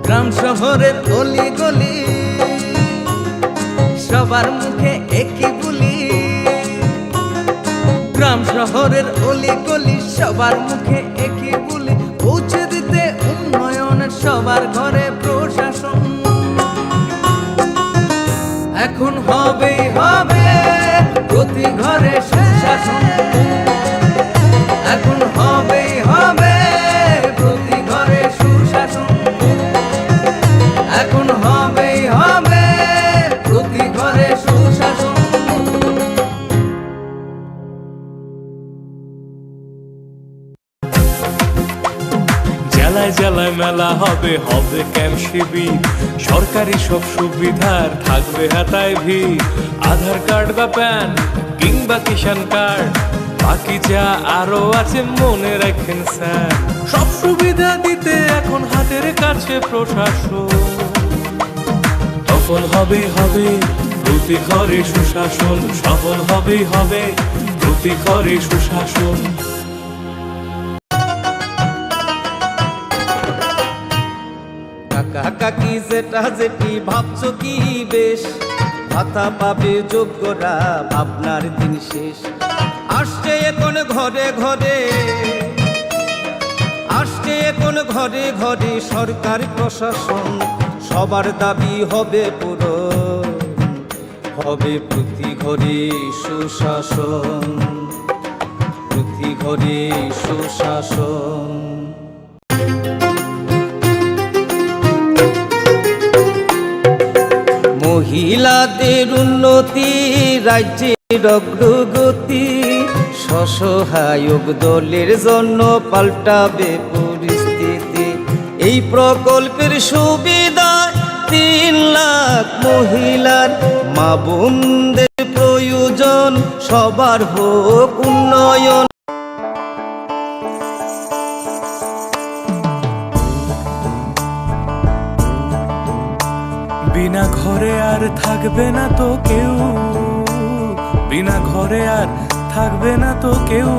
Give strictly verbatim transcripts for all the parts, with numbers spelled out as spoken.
গ্রাম শহরের অলি গলি, সবার মুখে একই বুলি। গ্রাম শহরের অলি গলি, সবার মুখে একই বুলি। পৌঁছে দিতে উন্নয়নের সবার ঘরে প্রশাসন। এখন হবেই হবে প্রতি ঘরে সুশাসন। এখন হবেই হবে প্রতি ঘরে সুশাসন। এখন হবেই হবে প্রতি ঘরে সুশাসন। জেলায় জেলায় মেলা হবে, হবে ক্যাম্প শিবির। সরকারি সব সুবিধার থাকবে হাতায় ভিড়। আধার কার্ড বা প্যান কিংবা কিষাণ কার্ড, বাকি যা আরো আছে মনে রাখেন স্যার। সব সুবিধা দিতে এখন হাতের কাছে প্রশাসন। সফল হবে হবে প্রতি ঘরে সুশাসন, সফল হবে হবে প্রতি ঘরে সুশাসন। কাকা কাকি জেঠা জেঠি ভাবছো কি বেশ, ভাতা পাবে যোগ্যরা, ভাবনার দিন শেষ। আসছে এখন ঘরে ঘরে, আসছে এখন ঘরে ঘরে সরকার প্রশাসন, সবার দাবি হবে পূরণ, হবে প্রতি ঘরে সুশাসন, প্রতি ঘরে সুশাসন। মহিলাদের উন্নতি, রাজ্যের অগ্রগতি, স্বসহায়ক দলের জন্য পাল্টাবে পরিস্থিতি। এই প্রকল্পের সুবিধা তিন লাখ মহিলার, মা বোনদের প্রয়োজন, সবার হোক উন্নয়ন। বিনা ঘরে আর থাকবে না তো কেউ, বিনা ঘরে আর থাকবে না তো কেউ।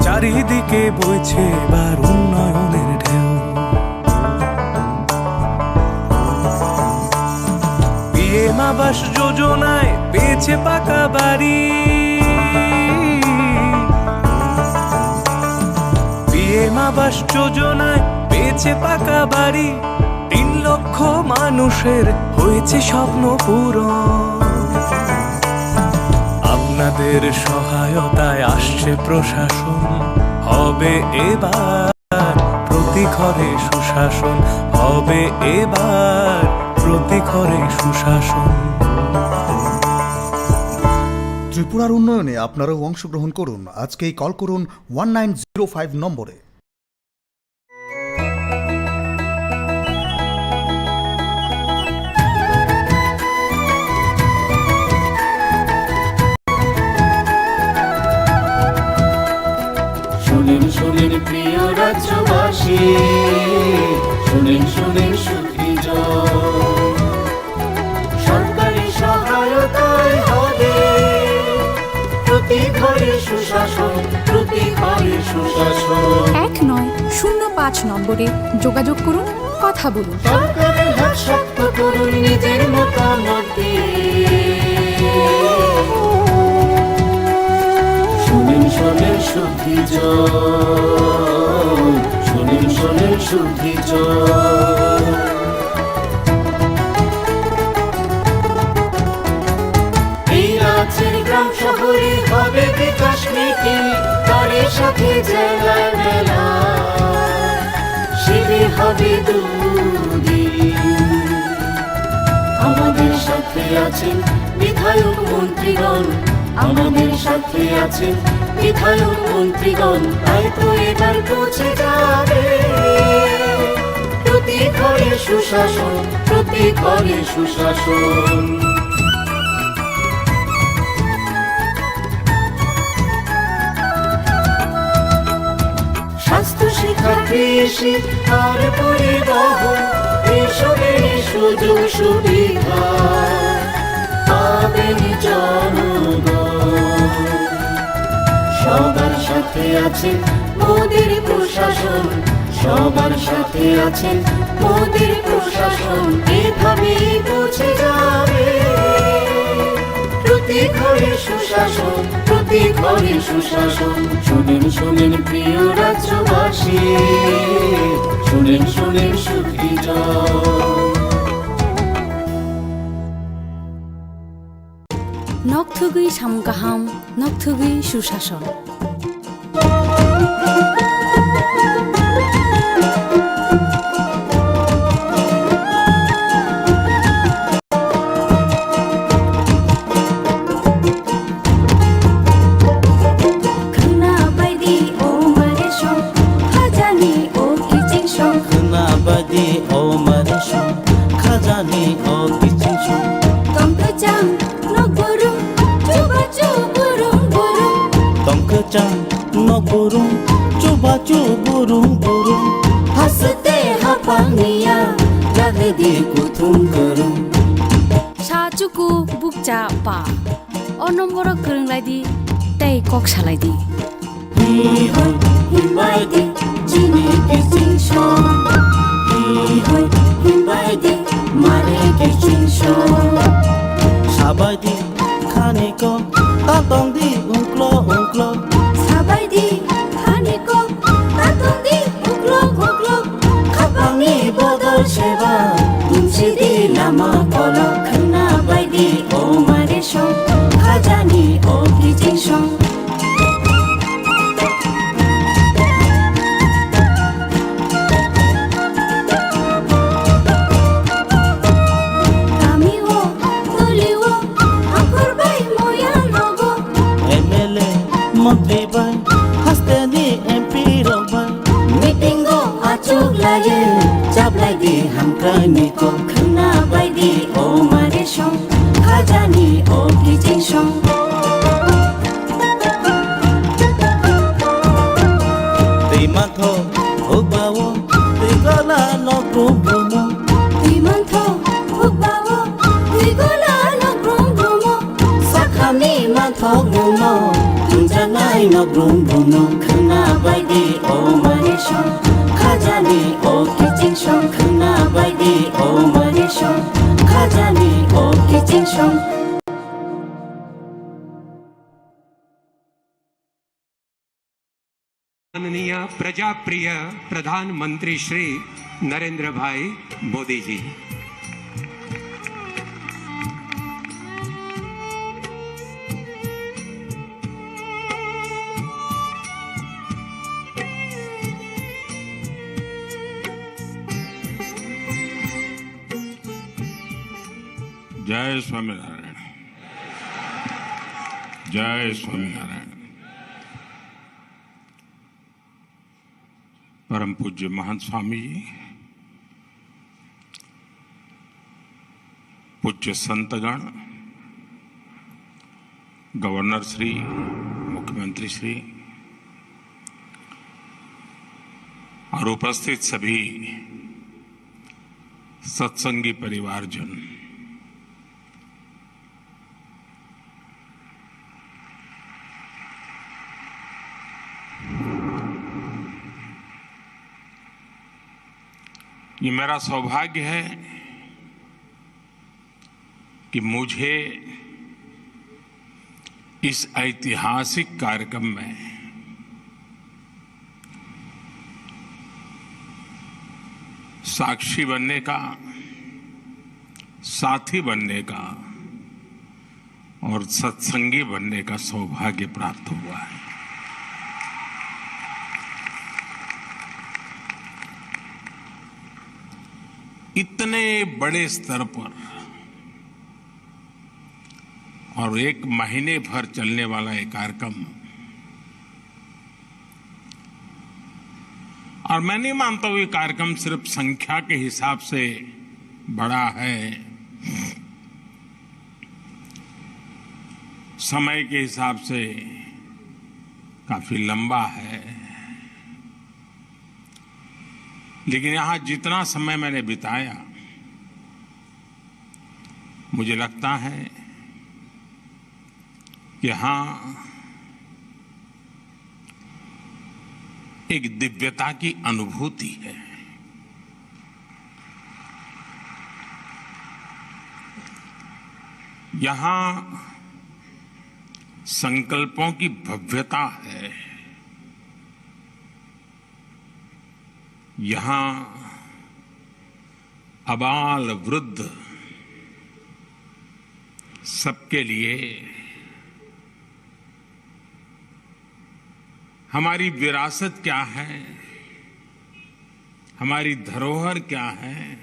চারিদিকে বইছে এবার উন্নয়নের ঢেউ। পিএম আবাস যোজনায় পেয়েছে পাকা বাড়ি, পিএম আবাস যোজনায় পেয়েছে পাকা বাড়ি। তিন লক্ষ মানুষের হয়েছে স্বপ্ন পূরণ। আপনাদের সহায়তায় আসছে প্রশাসন, হবে এবার প্রতি ঘরে সুশাসন, হবে এবার প্রতি ঘরে সুশাসন। ত্রিপুরার উন্নয়নে আপনারাও অংশগ্রহণ করুন। আজকেই কল করুন ওয়ান নাইন জিরো ফাইভ নম্বরে। শুনেন, শুনেন প্রিয় রাজ্যবাসী, শুনেন, শুনেন সুখী জন। সরকারি সহায়তায় হবে প্রতি ঘরে সুশাসন, প্রতি ঘরে সুশাসন। এক নয় শূন্য পাঁচ নম্বরে যোগাযোগ করুন, কথা বলুন। সরকারের হাত শক্ত করুন নিজের মতামত দিয়ে। শুনেন, শুনেন সুখী জন, শুনেন, শুনেন সুখী জন। এই রাজ্যের গ্রাম শহরে হবে বিকাশ মিটিং, তারই সাথে জেলার মেলা, শিবির হবে দুদিন। আমাদের সাথে আছেন বিধায়ক মন্ত্রীগণ, আমাদের সাথে আছেন বিধায়ক মন্ত্রীগণ, তাই তো এবার পৌঁছে যাবে প্রতি ঘরে সুশাসন, প্রতি ঘরে সুশাসন। স্বাস্থ্য, শিক্ষা, কৃষি আর পরিবহন, এইসবেরই সুযোগ সুবিধা পাবেন জনগণ। সবার সাথে আছে মোদের প্রশাসন, সবার আছেন মোদির প্রশাসন, এভাবেই পৌঁছে যাবে প্রতি ঘরে সুশাসন, প্রতি ঘরে সুশাসন। শুনেন, শুনেন প্রিয় রাজ্যবাসী, শুনেন, শুনেন সুখী জন। Nok thugwi samung kaham, nok thugwi susason. Khwna baidi o mare song, khajani o kiching song. Khwna baidi o mare song, khajani o kiching song. Tongkwchang nok burung, chubachu burung burung. Tongkwchang nok burung, chubachu burung burung. Haste haphang niya, ragdi kuthum kwrwng. Sa chuku bukcha pa. O nomboro kwrwng lai di, tei kok salai di. Hi hoi, himbai di, chini kiching song. Hi hoi, himbai di, mare kiching song. Sabai di, khani ko, ta tong di, ungklo, ungklo. Sabai di, khani ko, ta tong di, ungklo, ungklo. Khapangni bodol seba, tumsi di lama kolok. Khwna bai di, o mare song, khajani, o kiching song. Kami o, toli o, angkor bai moya nogo. M L A, montri bai, hasteni M P rok bai. Meeting o achuk laye, chablai di hamkrai ni kok. Khwna bai di, o mare song, khajani, o kiching song. Twi mantho hukbao, twi gola nok brum brumo. Twi mantho hukbao, twi gola nok brum brumo. Sakhani manthok nungno, tungjaknai nok brum brumno. Khwna bai di, o mare song, khajani, o kiching song. Khwna bai di, o mare song, khajani, o kiching song. माननीय प्रजा प्रिय प्रधानमंत्री श्री नरेंद्र भाई मोदी जी। जय स्वामीनारायण। जय स्वामीनारायण। परम पूज्य महंत स्वामी जी, पूज्य संतगण, गवर्नर श्री, मुख्यमंत्री श्री और उपस्थित सभी सत्संगी परिवारजन, ये मेरा सौभाग्य है कि मुझे इस ऐतिहासिक कार्यक्रम में साक्षी बनने का, साथी बनने का और सत्संगी बनने का सौभाग्य प्राप्त हुआ है। इतने बड़े स्तर पर और एक महीने भर चलने वाला ये कार्यक्रम, और मैं नहीं मानता हूं ये कार्यक्रम सिर्फ संख्या के हिसाब से बड़ा है, समय के हिसाब से काफी लंबा है, लेकिन यहां जितना समय मैंने बिताया, मुझे लगता है कि हाँ, एक दिव्यता की अनुभूति है। यहाँ संकल्पों की भव्यता है, यहाँ आबाल वृद्ध सबके लिए हमारी विरासत क्या है, हमारी धरोहर क्या है,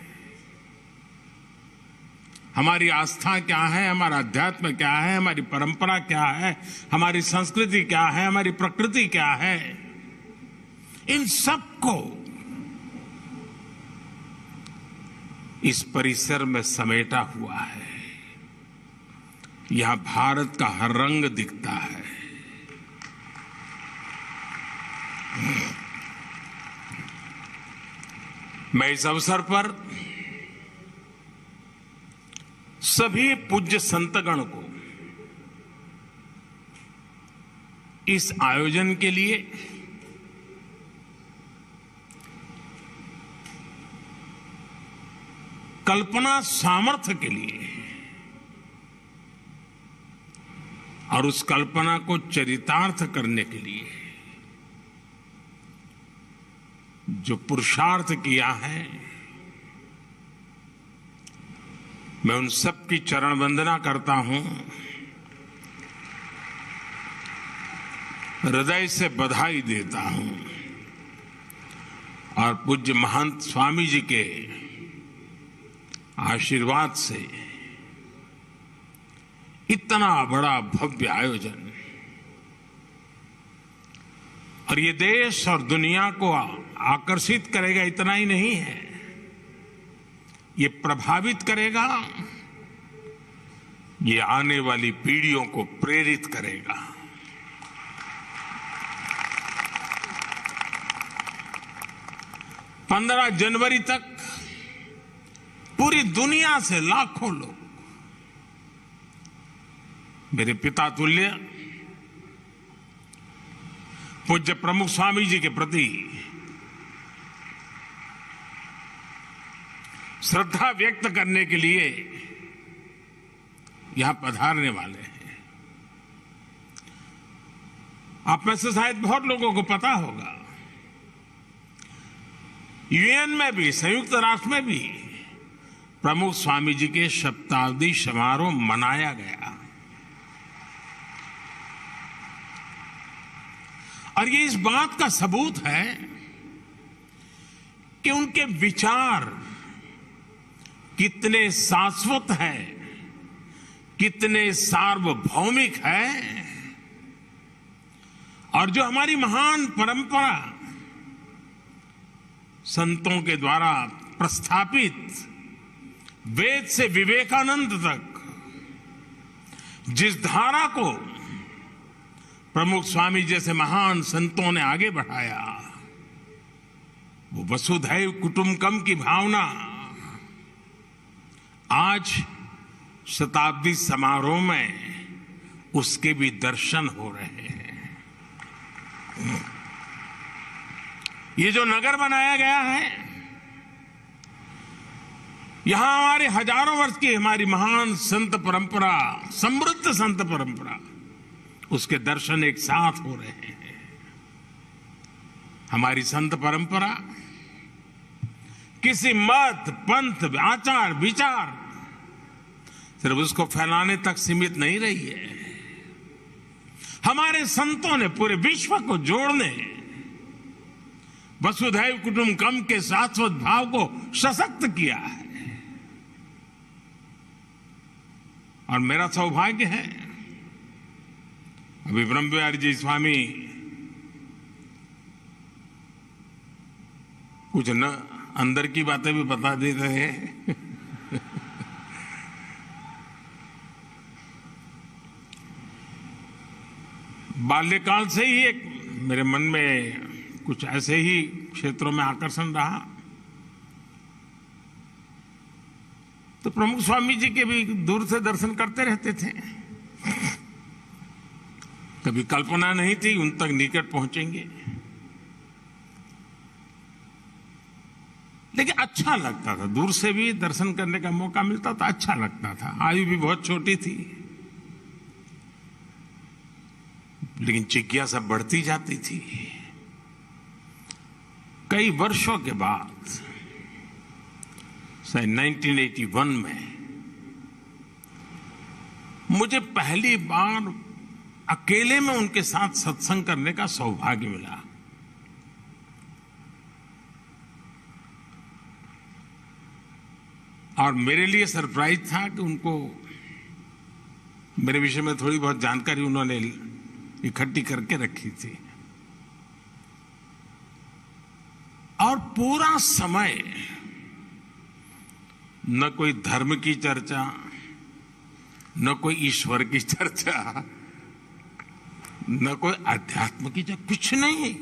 हमारी आस्था क्या है, हमारा अध्यात्म क्या है, हमारी परंपरा क्या है, हमारी संस्कृति क्या है, हमारी प्रकृति क्या है, इन सबको इस परिसर में समेटा हुआ है। यहाँ भारत का हर रंग दिखता है। मैं इस अवसर पर सभी पूज्य संतगण को इस आयोजन के लिए, कल्पना सामर्थ्य के लिए और उस कल्पना को चरितार्थ करने के लिए जो पुरुषार्थ किया है, मैं उन सब की चरण वंदना करता हूं, हृदय से बधाई देता हूं और पूज्य महंत स्वामी जी के आशीर्वाद से इतना बड़ा भव्य आयोजन और ये देश और दुनिया को आकर्षित करेगा, इतना ही नहीं है, ये प्रभावित करेगा, ये आने वाली पीढ़ियों को प्रेरित करेगा। पन्द्रह जनवरी तक पूरी दुनिया से लाखों लोग मेरे पिता तुल्य पूज्य प्रमुख स्वामी जी के प्रति श्रद्धा व्यक्त करने के लिए यहां पधारने वाले हैं। आप में से शायद बहुत लोगों को पता होगा, यूएन में भी, संयुक्त राष्ट्र में भी प्रमुख स्वामी जी के शताब्दी समारोह मनाया गया। और ये इस बात का सबूत है कि उनके विचार कितने शाश्वत हैं, कितने सार्वभौमिक हैं, और जो हमारी महान परंपरा संतों के द्वारा प्रस्थापित, वेद से विवेकानंद तक जिस धारा को प्रमुख स्वामी जैसे महान संतों ने आगे बढ़ाया, वो वसुधैव कुटुंबकम की भावना आज शताब्दी समारोह में उसके भी दर्शन हो रहे हैं। ये जो नगर बनाया गया है, यहां हमारे हजारों वर्ष की हमारी महान संत परंपरा, समृद्ध संत परंपरा, उसके दर्शन एक साथ हो रहे हैं। हमारी संत परंपरा किसी मत, पंथ, आचार, विचार सिर्फ उसको फैलाने तक सीमित नहीं रही है। हमारे संतों ने पूरे विश्व को जोड़ने, वसुधैव कुटुंबकम के शाश्वत भाव को सशक्त किया है। और मेरा सौभाग्य है, अभी ब्रह्म बिहारी जी स्वामी कुछ न, अंदर की बातें भी बता देते हैं। बाल्यकाल से ही एक मेरे मन में कुछ ऐसे ही क्षेत्रों में आकर्षण रहा। तो प्रमुख स्वामी जी के भी दूर से दर्शन करते रहते थे। कभी कल्पना नहीं थी उन तक निकट पहुंचेंगे। लेकिन अच्छा लगता था, दूर से भी दर्शन करने का मौका मिलता था, अच्छा लगता था। आयु भी बहुत छोटी थी, लेकिन जिज्ञासा बढ़ती जाती थी। कई वर्षों के बाद, सन नाइनटीन एटी वन में, मुझे पहली बार अकेले में उनके साथ सत्संग करने का सौभाग्य मिला। और मेरे लिए सरप्राइज था कि उनको मेरे विषय में थोड़ी बहुत जानकारी उन्होंने इकट्ठी करके रखी थी। और पूरा समय न कोई धर्म की चर्चा, न कोई ईश्वर की चर्चा, न कोई अध्यात्म की चर्चा, कुछ नहीं।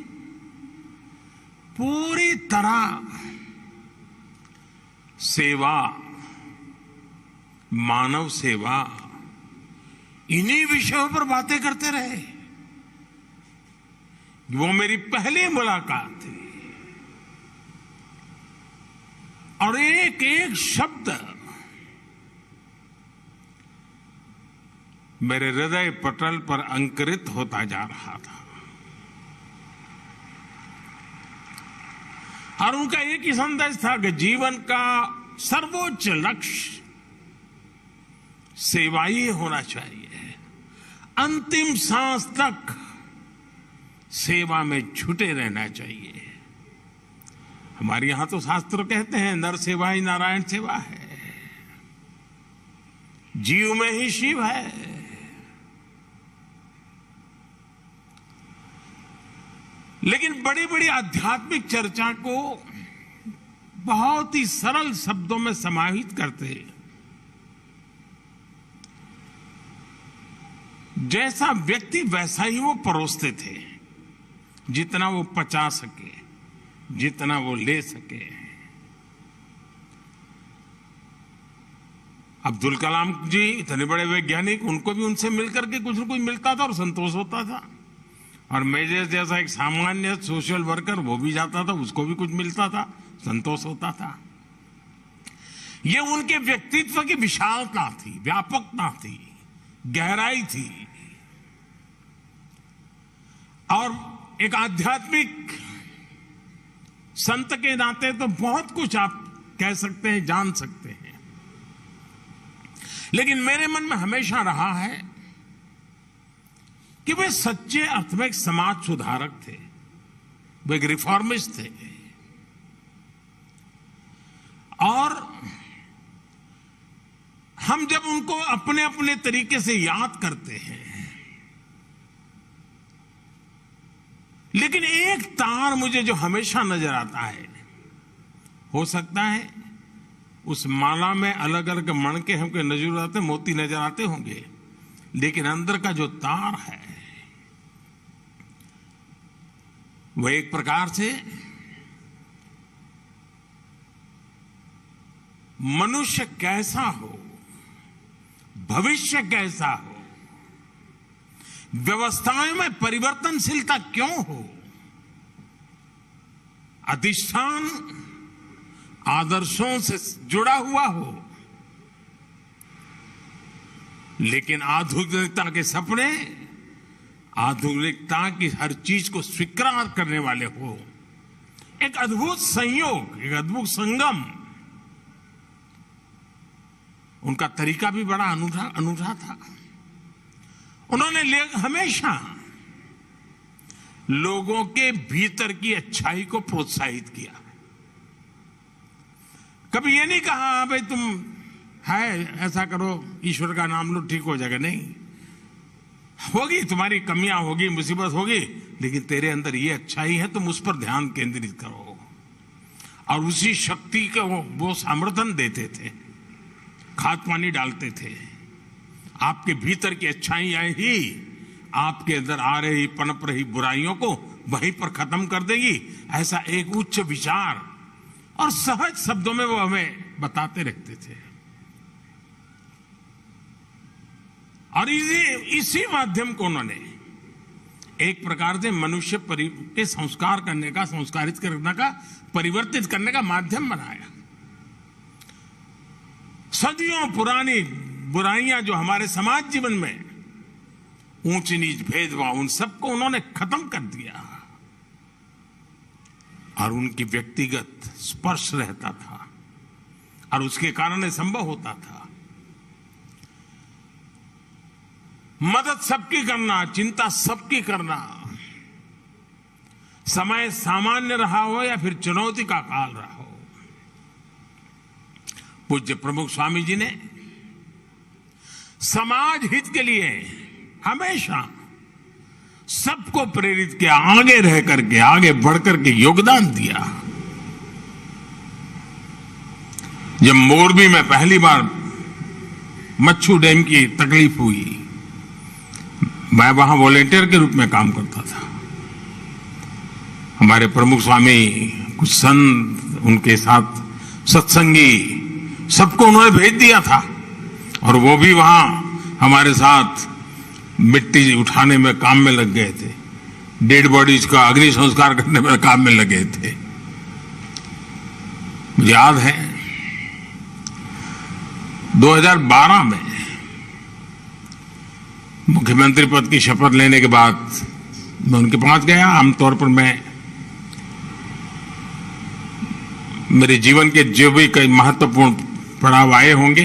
पूरी तरह सेवा, मानव सेवा, इन्हीं विषयों पर बातें करते रहे। वो मेरी पहली मुलाकात थी और एक एक शब्द मेरे हृदय पटल पर अंकुरित होता जा रहा था। और उनका एक ही संदेश था कि जीवन का सर्वोच्च लक्ष्य सेवा ही होना चाहिए, अंतिम सांस तक सेवा में जुटे रहना चाहिए। हमारे यहाँ तो शास्त्र कहते हैं, "नर सेवा ही नारायण सेवा है, जीव में ही शिव है।" लेकिन बड़ी बड़ी आध्यात्मिक चर्चा को बहुत ही सरल शब्दों में समाहित करते, जैसा व्यक्ति वैसा ही वो परोसते थे, जितना वो पचा सके, जितना वो ले सके। अब्दुल कलाम जी इतने बड़े वैज्ञानिक, उनको भी उनसे मिलकर के कुछ न कुछ मिलता था और संतोष होता था। और मैं जैस-, जैसा एक सामान्य सोशल वर्कर, वो भी जाता था, उसको भी कुछ मिलता था, संतोष होता था। ये उनके व्यक्तित्व की विशालता थी, व्यापकता थी, गहराई थी। और एक आध्यात्मिक संत के नाते तो बहुत कुछ आप कह सकते हैं, जान सकते हैं, लेकिन मेरे मन में हमेशा रहा है कि वे सच्चे अर्थ में एक समाज सुधारक थे, वो एक रिफॉर्मिस्ट थे। और हम जब उनको अपने अपने तरीके से याद करते हैं, लेकिन एक तार मुझे जो हमेशा नजर आता है, हो सकता है उस माला में अलग अलग मणके हमको नजर आते, मोती नजर आते होंगे, लेकिन अंदर का जो तार है, वह एक प्रकार से मनुष्य कैसा हो, भविष्य कैसा हो, व्यवस्थाओं में परिवर्तनशीलता क्यों हो, अधिष्ठान आदर्शों से जुड़ा हुआ हो, लेकिन आधुनिकता के सपने, आधुनिकता की हर चीज को स्वीकार करने वाले हो, एक अद्भुत संयोग, एक अद्भुत संगम। उनका तरीका भी बड़ा अनूठा, अनूठा था। उन्होंने ले-, हमेशा लोगों के भीतर की अच्छाई को प्रोत्साहित किया। कभी ये नहीं कहा, "हाँ भाई, तुम है, ऐसा करो, ईश्वर का नाम लो, ठीक हो जाएगा।" नहीं, होगी, तुम्हारी कमियां होगी, मुसीबत होगी, लेकिन तेरे अंदर ये अच्छाई है, तुम उस पर ध्यान केंद्रित करो। और उसी शक्ति को वो, वो समर्थन देते थे, खाद पानी डालते थे। आपके भीतर की अच्छाइयां ही आपके अंदर आ रही, पनप रही बुराइयों को वहीं पर खत्म कर देगी। ऐसा एक उच्च विचार और सहज शब्दों में वो हमें बताते रहते थे। और इसी, इसी माध्यम को उन्होंने एक प्रकार से मनुष्य परि-, के संस्कार करने का, संस्कारित करने का, परिवर्तित करने का माध्यम बनाया। सदियों पुरानी बुराइयां जो हमारे समाज जीवन में, ऊंच नीच, भेदभाव, उन सबको उन्होंने खत्म कर दिया। और उनकी व्यक्तिगत स्पर्श रहता था और उसके कारण ये संभव होता था। मदद सबकी करना, चिंता सबकी करना, समय सामान्य रहा हो या फिर चुनौती का काल रहा हो, पूज्य प्रमुख स्वामी जी ने समाज हित के लिए हमेशा सबको प्रेरित किया, आगे रह करके, आगे बढ़ करके योगदान दिया। जब मोरबी में पहली बार मच्छू डैम की तकलीफ हुई, मैं वहां वॉलेंटियर के रूप में काम करता था। हमारे प्रमुख स्वामी, कुछ संत, उनके साथ सत्संगी, सबको उन्होंने भेज दिया था और वो भी वहां हमारे साथ मिट्टी उठाने में काम में लग गए थे, डेड बॉडीज का अग्नि संस्कार करने में काम में लगे थे। मुझे याद है, दो हज़ार बारह में मुख्यमंत्री पद की शपथ लेने के बाद मैं उनके पास गया। आमतौर पर मैं, मेरे जीवन के जो भी कई महत्वपूर्ण पड़ाव आए होंगे,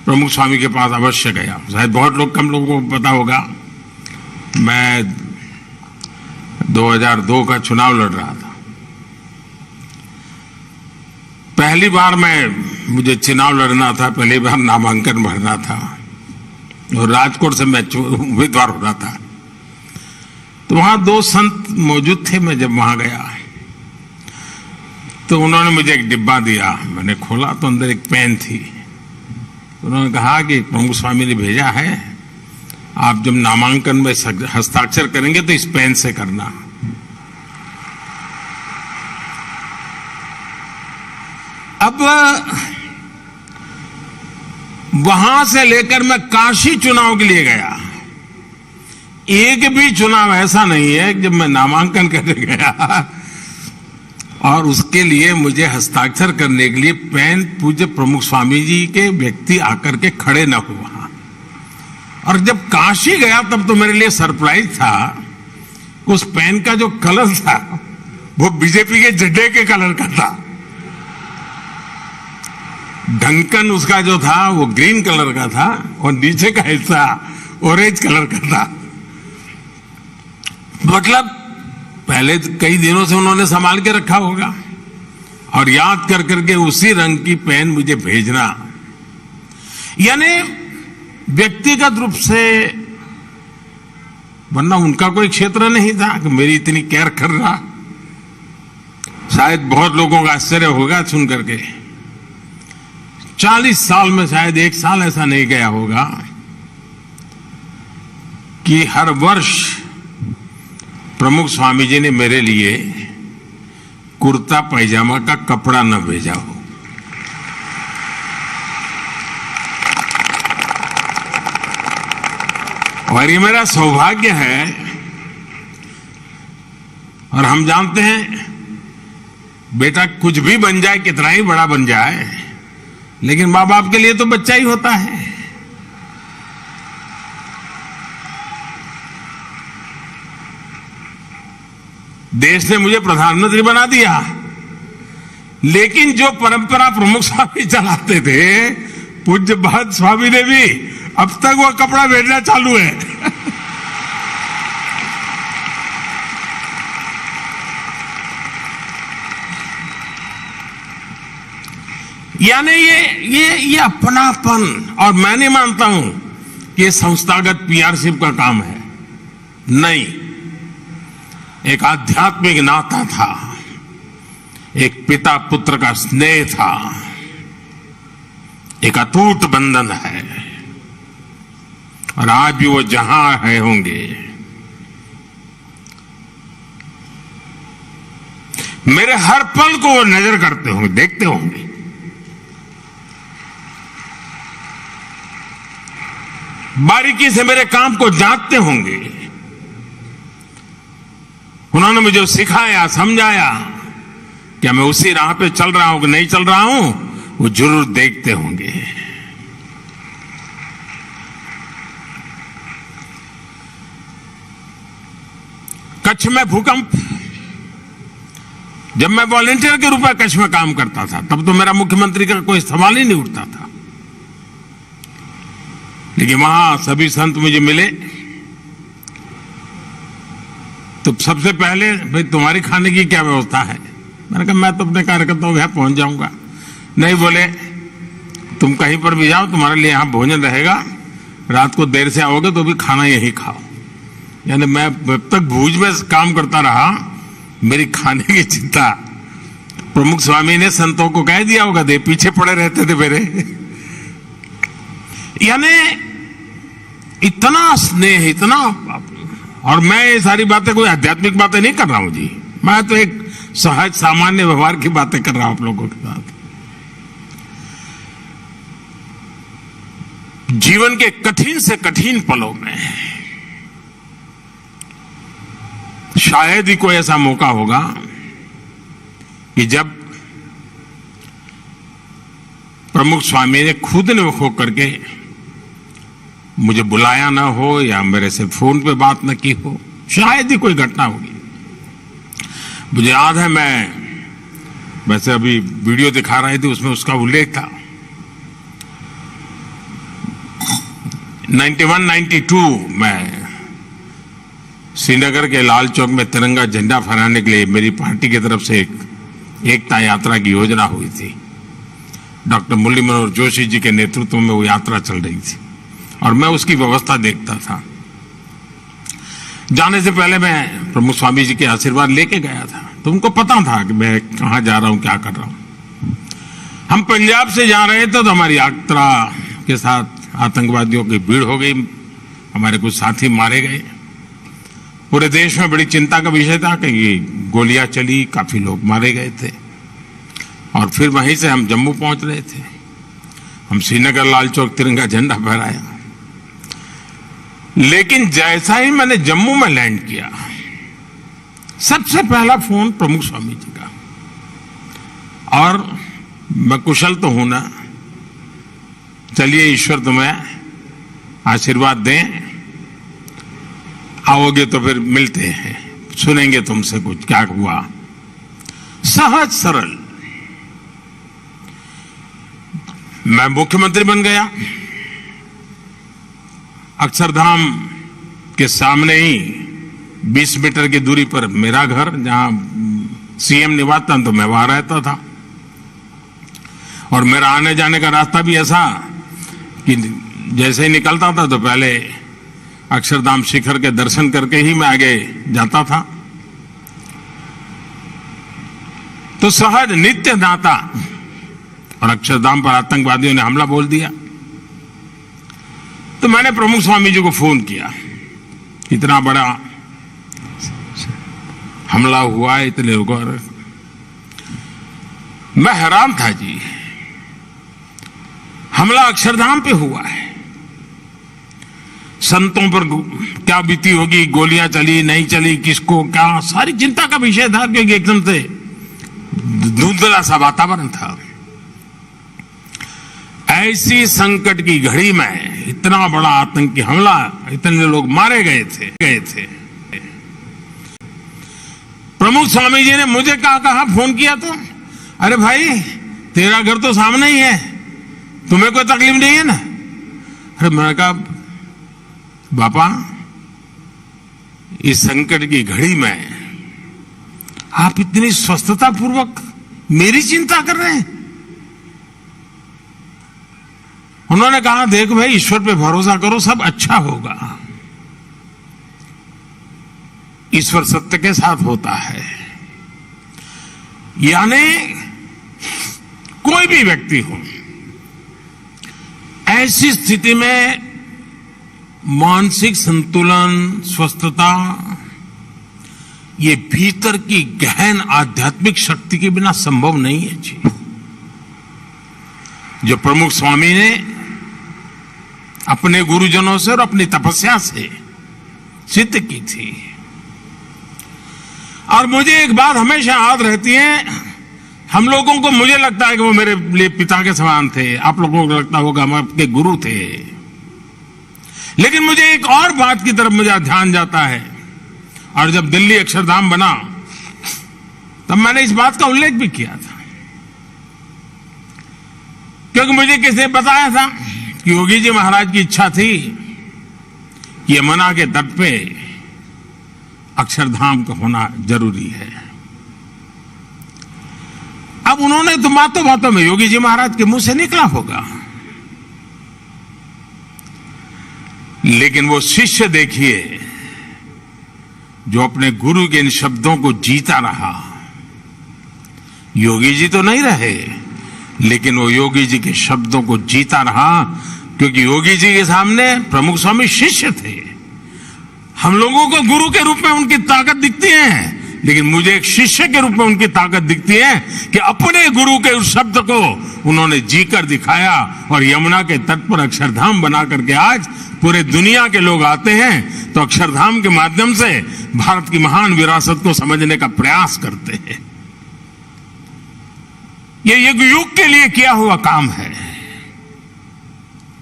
प्रमुख स्वामी के पास अवश्य गया। शायद बहुत लोग, कम लोगों को पता होगा, मैं दो हज़ार दो का चुनाव लड़ रहा था। पहली बार मैं, मुझे चुनाव लड़ना था, पहली बार नामांकन भरना था और राजकोट से मैं चु-, उम्मीदवार होना था। तो वहां दो संत मौजूद थे। मैं जब वहां गया तो उन्होंने मुझे एक डिब्बा दिया, मैंने खोला तो अंदर एक पेन थी। उन्होंने कहा कि प्रमुख स्वामी ने भेजा है, आप जब नामांकन में सग-, हस्ताक्षर करेंगे तो इस पेन से करना। अब वहां से लेकर मैं काशी चुनाव के लिए गया, एक भी चुनाव ऐसा नहीं है कि जब मैं नामांकन करने गया और उसके लिए मुझे हस्ताक्षर करने के लिए पेन पूज्य प्रमुख स्वामी जी के व्यक्ति आकर के खड़े न हुआ। और जब काशी गया तब तो मेरे लिए सरप्राइज था, उस पेन का जो कलर था वो बीजेपी के झंडे के कलर का था। ढक्कन उसका जो था वो ग्रीन कलर का था और नीचे का हिस्सा ऑरेंज कलर का था। मतलब, पहले तो कई दिनों से उन्होंने संभाल के रखा होगा और याद कर करके उसी रंग की पेन मुझे भेजना, यानी व्यक्तिगत रूप से, वरना उनका कोई क्षेत्र नहीं था कि मेरी इतनी केयर कर रहा। शायद बहुत लोगों का आश्चर्य होगा सुन करके, चालीस साल में शायद एक साल ऐसा नहीं गया होगा कि हर वर्ष प्रमुख स्वामी जी ने मेरे लिए कुर्ता पैजामा का कपड़ा न भेजा हो। और ये मेरा सौभाग्य है। और हम जानते हैं, बेटा कुछ भी बन जाए, कितना ही बड़ा बन जाए, लेकिन माँ बाप के लिए तो बच्चा ही होता है। देश ने मुझे प्रधानमंत्री बना दिया, लेकिन जो परंपरा प्रमुख स्वामी चलाते थे, पूज्य महंत स्वामी ने भी अब तक वो कपड़ा भेजना चालू है। यानी ये, ये, ये अपनापन, और मैं नहीं मानता हूं कि ये संस्थागत पीआरशिप का काम है। नहीं, एक आध्यात्मिक नाता था, एक पिता पुत्र का स्नेह था, एक अटूट बंधन है। और आज भी वो जहां है होंगे, मेरे हर पल को वो नजर करते होंगे, देखते होंगे। बारीकी से मेरे काम को जांचते होंगे। उन्होंने मुझे सिखाया, समझाया, क्या मैं उसी राह पे चल रहा हूं कि नहीं चल रहा हूं, वो जरूर देखते होंगे। कच्छ में भूकंप, जब मैं वॉलंटियर के रूप में कच्छ में काम करता था, तब तो मेरा मुख्यमंत्री का कोई सवाल ही नहीं उठता था। लेकिन वहां सभी संत मुझे मिले, तो सबसे पहले, "भाई, तुम्हारी खाने की क्या व्यवस्था है?" मैंने कहा, "मैं तो अपने कार्यकर्ताओं के यहाँ पहुंच जाऊंगा।" नहीं, बोले, "तुम कहीं पर भी जाओ, तुम्हारे लिए यहाँ भोजन रहेगा, रात को देर से आओगे तो भी खाना यहीं खाओ।" यानी मैं जब तक भुज में काम करता रहा, मेरी खाने की चिंता, प्रमुख स्वामी ने संतों को कह दिया होगा, दे पीछे पड़े रहते थे मेरे। यानी इतना स्नेह, इतना, और मैं ये सारी बातें कोई आध्यात्मिक बातें नहीं कर रहा हूं जी, मैं तो एक सहज सामान्य व्यवहार की बातें कर रहा हूं आप लोगों के साथ। जीवन के कठिन से कठिन पलों में शायद ही कोई ऐसा मौका होगा कि जब प्रमुख स्वामी ने खुद ने होकर के मुझे बुलाया ना हो या मेरे से फोन पे बात ना की हो, शायद ही कोई घटना होगी। मुझे याद है, मैं, वैसे अभी वीडियो दिखा रहे थे, उसमें उसका उल्लेख था। नाइंटी वन नाइंटी टू में श्रीनगर के लाल चौक में तिरंगा झंडा फहराने के लिए मेरी पार्टी की तरफ से एक एकता यात्रा की योजना हुई थी। डॉक्टर मुरली मनोहर जोशी जी के नेतृत्व में वो यात्रा चल रही थी और मैं उसकी व्यवस्था देखता था। जाने से पहले मैं प्रमुख स्वामी जी के आशीर्वाद लेके गया था, तो उनको पता था कि मैं कहाँ जा रहा हूँ, क्या कर रहा हूँ। हम पंजाब से जा रहे थे, तो हमारी यात्रा के साथ आतंकवादियों की भीड़ हो गई, हमारे कुछ साथी मारे गए। पूरे देश में बड़ी चिंता का विषय था कि ये गोलियां चली, काफी लोग मारे गए थे और फिर वहीं से हम जम्मू पहुंच रहे थे। हम श्रीनगर लाल चौक तिरंगा झंडा फहराया, लेकिन जैसा ही मैंने जम्मू में लैंड किया, सबसे पहला फोन प्रमुख स्वामी जी का। और मैं कुशल तो हूं ना, चलिए, ईश्वर तुम्हें आशीर्वाद दें, आओगे तो फिर मिलते हैं, सुनेंगे तुमसे कुछ क्या हुआ। सहज सरल। मैं मुख्यमंत्री बन गया। अक्षरधाम के सामने ही बीस मीटर की दूरी पर मेरा घर, जहां सीएम निवास था, तो मैं वहां रहता था। और मेरा आने जाने का रास्ता भी ऐसा कि जैसे ही निकलता था, तो पहले अक्षरधाम शिखर के दर्शन करके ही मैं आगे जाता था। तो सहज नित्य नाता, और अक्षरधाम पर आतंकवादियों ने हमला बोल दिया। तो मैंने प्रमुख स्वामी जी को फोन किया, इतना बड़ा हमला हुआ है, इतने लोगों, मैं हैरान था जी। हमला अक्षरधाम पे हुआ है, संतों पर गो-, क्या बीती होगी, गोलियां चली, नहीं चली, किसको क्या, सारी चिंता का विषय था, क्योंकि एकदम से धुंधला सा वातावरण था। ऐसी संकट की घड़ी में इतना बड़ा आतंकी हमला, इतने लोग मारे गए थे, गए थे। प्रमुख स्वामी जी ने मुझे कहा, कहा फोन किया तो, "अरे भाई, तेरा घर तो सामने ही है, तुम्हें कोई तकलीफ नहीं है ना?" अरे, मैंने कहा, "बापा, इस संकट की घड़ी में आप इतनी स्वस्थता पूर्वक मेरी चिंता कर रहे हैं?" उन्होंने कहा, "देख भाई, ईश्वर पे भरोसा करो, सब अच्छा होगा। ईश्वर सत्य के साथ होता है।" यानी कोई भी व्यक्ति हो, ऐसी स्थिति में मानसिक संतुलन, स्वस्थता, ये भीतर की गहन आध्यात्मिक शक्ति के बिना संभव नहीं है जी। जो प्रमुख स्वामी ने अपने गुरुजनों से और अपनी तपस्या से सिद्ध की थी। और मुझे एक बात हमेशा याद रहती है, हम लोगों को, मुझे लगता है कि वो मेरे लिए पिता के समान थे, आप लोगों को लगता होगा हम आपके गुरु थे, लेकिन मुझे एक और बात की तरफ मेरा ध्यान जाता है। और जब दिल्ली अक्षरधाम बना, तब मैंने इस बात का उल्लेख भी किया था, क्योंकि मुझे किसी ने बताया था कि योगी जी महाराज की इच्छा थी कि यमुना के तट पे अक्षरधाम का होना जरूरी है। अब उन्होंने तो बातों बातों में योगी जी महाराज के मुंह से निकला होगा, लेकिन वो शिष्य देखिए, जो अपने गुरु के इन शब्दों को जीता रहा। योगी जी तो नहीं रहे, लेकिन वो योगी जी के शब्दों को जीता रहा, क्योंकि योगी जी के सामने प्रमुख स्वामी शिष्य थे। हम लोगों को गुरु के रूप में उनकी ताकत दिखती है, लेकिन मुझे एक शिष्य के रूप में उनकी ताकत दिखती है कि अपने गुरु के उस शब्द को उन्होंने जीकर दिखाया और यमुना के तट पर अक्षरधाम बना करके आज पूरे दुनिया के लोग आते हैं, तो अक्षरधाम के माध्यम से भारत की महान विरासत को समझने का प्रयास करते हैं। ये एक युग के लिए किया हुआ काम है,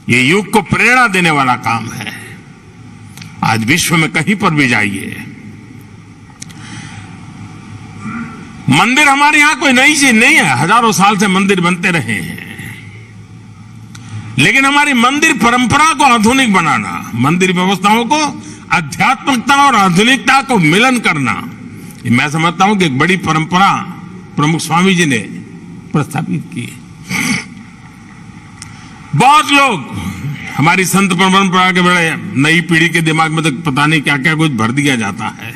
ये युग को प्रेरणा देने वाला काम है। आज विश्व में कहीं पर भी जाइए, मंदिर हमारे यहाँ कोई नई चीज नहीं है, हजारों साल से मंदिर बनते रहे हैं, लेकिन हमारी मंदिर परंपरा को आधुनिक बनाना, मंदिर व्यवस्थाओं को आध्यात्मिकता और आधुनिकता को मिलन करना, ये मैं समझता हूं कि एक बड़ी परंपरा प्रमुख स्वामी जी ने प्रस्थापित की है। बहुत लोग हमारी संत परंपरा के बड़े, नई पीढ़ी के दिमाग में तो पता नहीं क्या क्या कुछ भर दिया जाता है,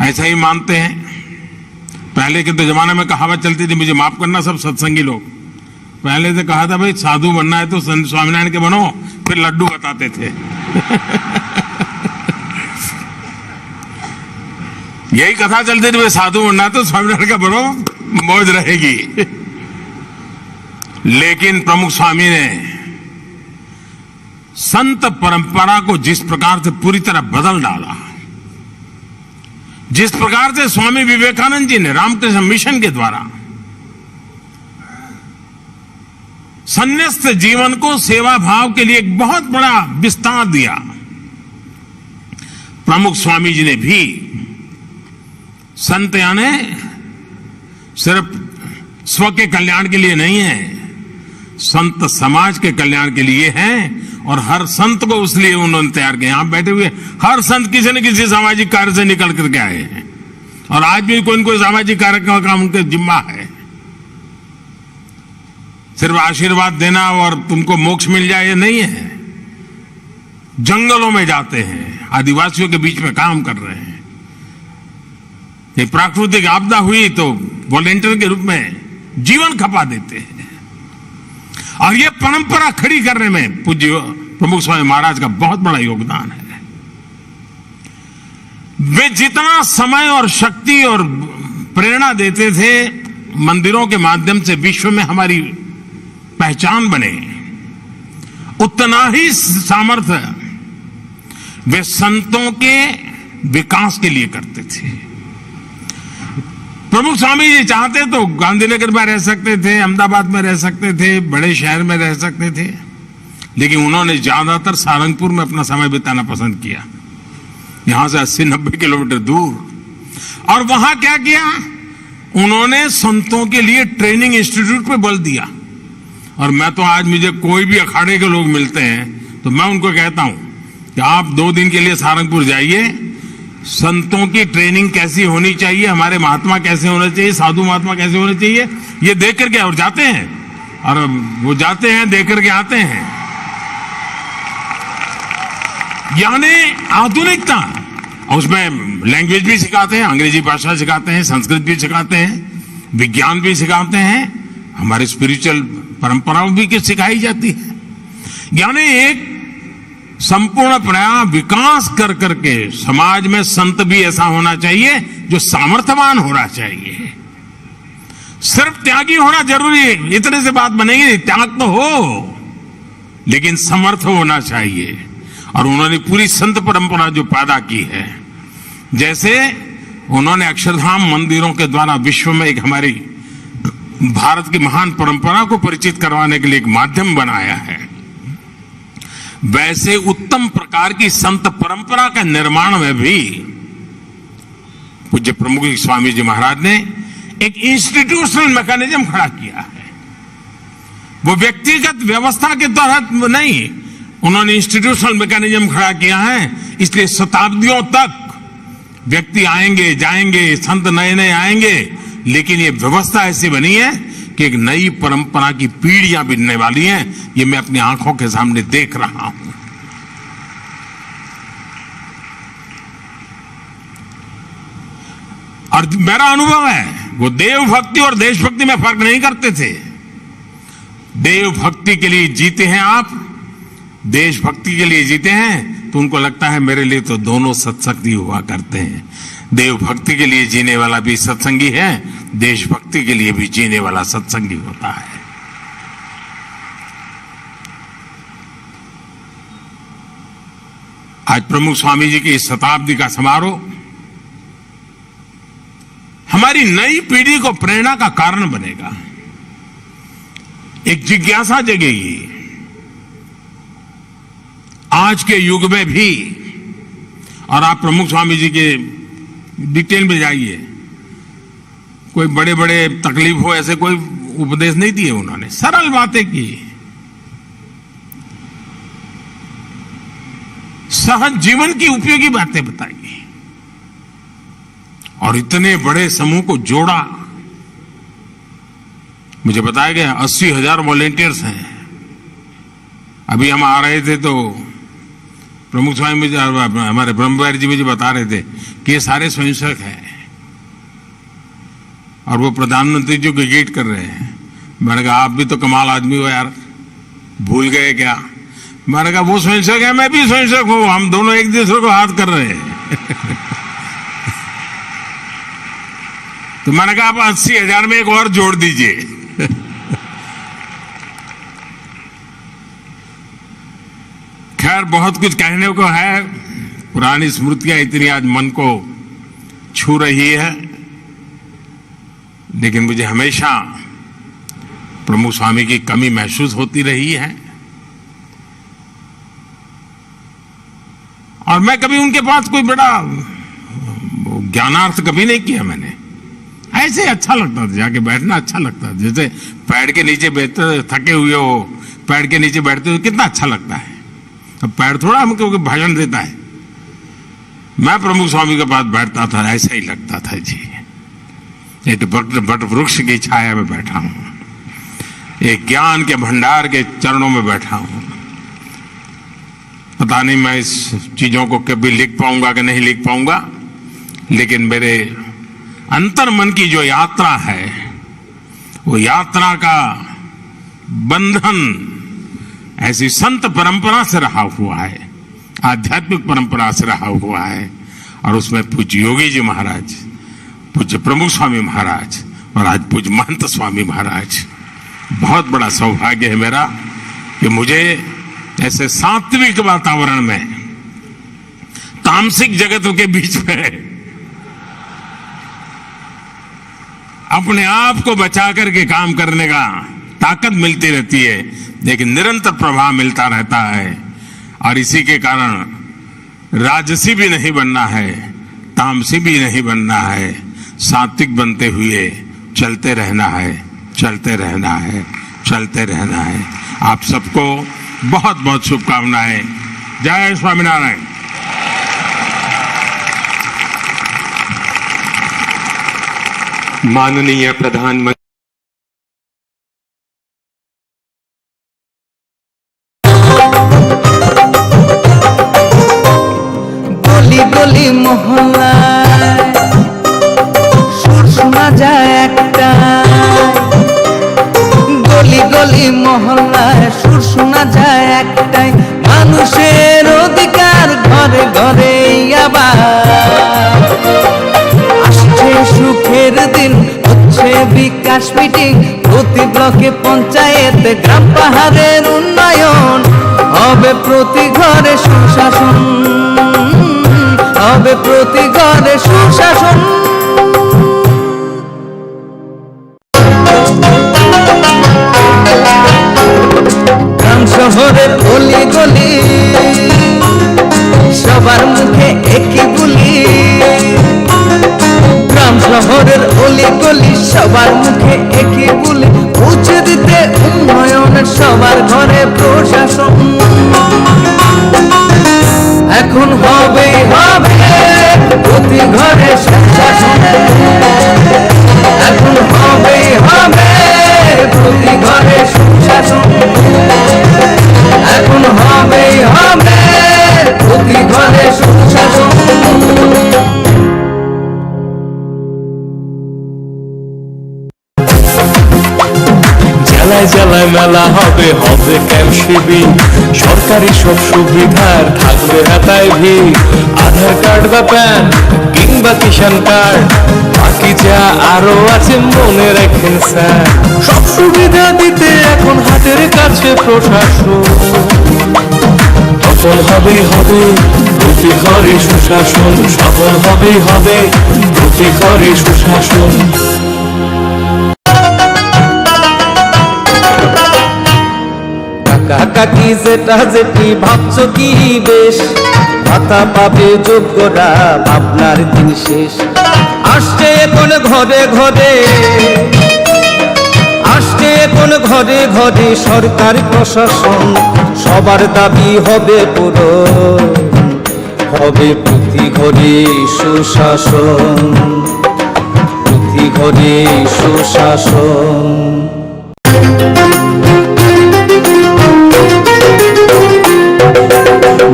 ऐसा ही मानते हैं। पहले के तो जमाने में कहावत चलती थी, मुझे माफ करना सब सत्संगी लोग, पहले से कहा था, भाई, साधु बनना है तो संत स्वामीनारायण के बनो, फिर लड्डू बताते थे। यही कथा चलती थी, भाई, साधु बनना है तो स्वामीनारायण का बनो, मौज रहेगी। लेकिन प्रमुख स्वामी ने संत परंपरा को जिस प्रकार से पूरी तरह बदल डाला, जिस प्रकार से स्वामी विवेकानंद जी ने रामकृष्ण मिशन के द्वारा संन्यस्त जीवन को सेवा भाव के लिए एक बहुत बड़ा विस्तार दिया, प्रमुख स्वामी जी ने भी संत यानी सिर्फ स्व के कल्याण के लिए नहीं है, संत समाज के कल्याण के लिए हैं। और हर संत को उसलिए उन्होंने तैयार किया। यहाँ बैठे हुए हर संत किसी न किसी सामाजिक कार्य से निकल करके आए हैं, और आज भी कोई न कोई सामाजिक कार्य का काम उनके जिम्मा है। सिर्फ आशीर्वाद देना और तुमको मोक्ष मिल जाए, ये नहीं है। जंगलों में जाते हैं, आदिवासियों के बीच में काम कर रहे हैं। ये प्राकृतिक आपदा हुई तो वॉलंटियर के रूप में जीवन खपा देते हैं। और ये परंपरा खड़ी करने में पूज्य प्रमुख स्वामी महाराज का बहुत बड़ा योगदान है। वे जितना समय और शक्ति और प्रेरणा देते थे मंदिरों के माध्यम से विश्व में हमारी पहचान बने, उतना ही सामर्थ्य वे संतों के विकास के लिए करते थे। प्रमुख स्वामी जी चाहते तो गांधीनगर में रह सकते थे, अहमदाबाद में रह सकते थे, बड़े शहर में रह सकते थे, लेकिन उन्होंने ज्यादातर सारंगपुर में अपना समय बिताना पसंद किया, यहां से अस्सी नब्बे किलोमीटर दूर। और वहां क्या किया? उन्होंने संतों के लिए ट्रेनिंग इंस्टीट्यूट पे बल दिया। और मैं तो, आज मुझे कोई भी अखाड़े के लोग मिलते हैं तो मैं उनको कहता हूं कि आप दो दिन के लिए सारंगपुर जाइए, संतों की ट्रेनिंग कैसी होनी चाहिए, हमारे महात्मा कैसे होने चाहिए, साधु महात्मा कैसे होने चाहिए, ये देख करके, और जाते हैं, और वो जाते हैं, देख करके आते हैं। यानी आधुनिकता, उसमें लैंग्वेज भी सिखाते हैं, अंग्रेजी भाषा सिखाते हैं, संस्कृत भी सिखाते हैं, विज्ञान भी सिखाते हैं, हमारी स्पिरिचुअल परंपराओं भी की सिखाई जाती है। यानी एक संपूर्णतया विकास कर करके समाज में संत भी ऐसा होना चाहिए जो सामर्थ्यवान होना चाहिए। सिर्फ त्यागी होना जरूरी है, इतने से बात बनेगी? त्याग तो हो, लेकिन समर्थ होना चाहिए। और उन्होंने पूरी संत परंपरा जो पैदा की है, जैसे उन्होंने अक्षरधाम मंदिरों के द्वारा विश्व में एक हमारी भारत की महान परंपरा को परिचित करवाने के लिए एक माध्यम बनाया है, वैसे उत्तम प्रकार की संत परंपरा का निर्माण में भी पूज्य प्रमुख स्वामी जी महाराज ने एक इंस्टीट्यूशनल मैकेनिज्म खड़ा किया है। वो व्यक्तिगत व्यवस्था के तहत नहीं, उन्होंने इंस्टीट्यूशनल मैकेनिज्म खड़ा किया है। इसलिए शताब्दियों तक व्यक्ति आएंगे जाएंगे, संत नए नए आएंगे, लेकिन ये व्यवस्था ऐसी बनी है कि एक नई परंपरा की पीढ़ियां बनने वाली हैं। ये मैं अपनी आंखों के सामने देख रहा हूं। और मेरा अनुभव है, वो देवभक्ति और देशभक्ति में फर्क नहीं करते थे। देवभक्ति के लिए जीते हैं आप, देशभक्ति के लिए जीते हैं, तो उनको लगता है, मेरे लिए तो दोनों सत्संगी हुआ करते हैं। देवभक्ति के लिए जीने वाला भी सत्संगी है, देशभक्ति के लिए भी जीने वाला सत्संगी होता है। आज प्रमुख स्वामी जी की इस शताब्दी का समारोह हमारी नई पीढ़ी को प्रेरणा का कारण बनेगा, एक जिज्ञासा जगेगी। आज के युग में भी, और आप प्रमुख स्वामी जी के डिटेल में जाइए, कोई बड़े बड़े तकलीफ हो, ऐसे कोई उपदेश नहीं दिए उन्होंने, सरल बातें की, सहज जीवन की उपयोगी बातें बताई। और इतने बड़े समूह को जोड़ा। मुझे बताया गया, अस्सी हजार वॉलंटियर्स हैं। अभी हम आ रहे थे तो प्रमुख स्वामी मुझे, हमारे ब्रह्म बिहारी जी मुझे बता रहे थे कि ये सारे स्वयंसेवक हैं और वो प्रधानमंत्री जी को ग्रीट कर रहे हैं। मैंने कहा, आप भी तो कमाल आदमी हो यार, भूल गए क्या? मैंने कहा, वो स्वयंसेवक है, मैं भी स्वयंसेवक हूँ, हम दोनों एक दूसरे को हाथ कर रहे हैं। तो मैंने कहा, आप अस्सी हजार में एक और जोड़ दीजिए। खैर, बहुत कुछ कहने को है, पुरानी स्मृतियां इतनी आज मन को छू रही है, लेकिन मुझे हमेशा प्रमुख स्वामी की कमी महसूस होती रही है। और मैं कभी उनके पास कोई बड़ा ज्ञानार्थ कभी नहीं किया मैंने। ऐसे अच्छा लगता था, जाके बैठना अच्छा लगता था। जैसे पैर के नीचे बैठते, थके हुए हो, पैर के नीचे बैठते हो, कितना अच्छा लगता है। अब पैर थोड़ा हमको कोई भाषण देता है। मैं प्रमुख स्वामी के पास बैठता था, ऐसा ही लगता था जी, एक वट, वट वृक्ष की छाया में बैठा हूँ, एक ज्ञान के भंडार के चरणों में बैठा हूँ। पता नहीं मैं इस चीजों को कभी लिख पाऊंगा कि नहीं लिख पाऊंगा, लेकिन मेरे अंतर मन की जो यात्रा है, वो यात्रा का बंधन ऐसी संत परंपरा से रहा हुआ है, आध्यात्मिक परंपरा से रहा हुआ है। और उसमें पूज्य योगी जी महाराज, पूज्य प्रमुख स्वामी महाराज और आज पूज्य महंत स्वामी महाराज, बहुत बड़ा सौभाग्य है मेरा कि मुझे ऐसे सात्विक वातावरण में, तामसिक जगत के बीच में अपने आप को बचा करके काम करने का ताकत मिलती रहती है, लेकिन निरंतर प्रवाह मिलता रहता है। और इसी के कारण राजसी भी नहीं बनना है, तामसी भी नहीं बनना है, सात्विक बनते हुए चलते रहना है, चलते रहना है, चलते रहना है। आप सबको बहुत बहुत शुभकामनाएं। जय स्वामीनारायण। माननीय प्रधानमंत्री। गली गली মহল্লায় সুর শোনা যায় একটাই। গলি গলি মহল্লায় সুর শোনা যায় একটাই। মানুষের অধিকার ঘরে ঘরে আবার। আসছে সুখের দিন, হচ্ছে বিকাশ মিটিং, প্রতি ব্লকে পঞ্চায়েতে, গ্রাম পাহাড়ের উন্নয়ন, হবে প্রতি ঘরে সুশাসন, হবে প্রতি ঘরে সুশাসন। গ্রাম শহরের অলি গলি, সবার মুখে একই বুলি। গ্রাম শহরের অলি গলি, সবার মুখে একই বুলি। পৌঁছে দিতে উন্নয়ন, সবার ঘরে প্রশাসন। এখন হবেই হবে প্রতি ঘরে সুশাসন। এখন হবেই হবে প্রতি ঘরে সুশাসন। এখন হবেই হবে প্রতি ঘরে সুশাসন। জেলায় জেলায় মেলা হবে, হবে ক্যাম্প শিবির। সরকারি সব সুবিধার থাকবে হাতায় ভিড়। আধার কার্ড বা প্যান কিংবা কিষাণ কার্ড, বাকি যা আরো আছে মনে রাখেন স্যার। সব সুবিধা দিতে এখন হাতের কাছে প্রশাসন। সফল হবেই হবে প্রতি ঘরে সুশাসন, সফল হবেই হবে প্রতি ঘরে সুশাসন। কাকা কাকি জেঠা জেঠি ভাবছো কি বেশ, ভাতা পাবে যোগ্যরা, ভাবনার দিন শেষ। আসছে এখন ঘরে ঘরে, আসছে এখন ঘরে ঘরে সরকার প্রশাসন, সবার দাবি হবে পূরণ। হবে প্রতি ঘরে সুশাসন, প্রতি ঘরে সুশাসন।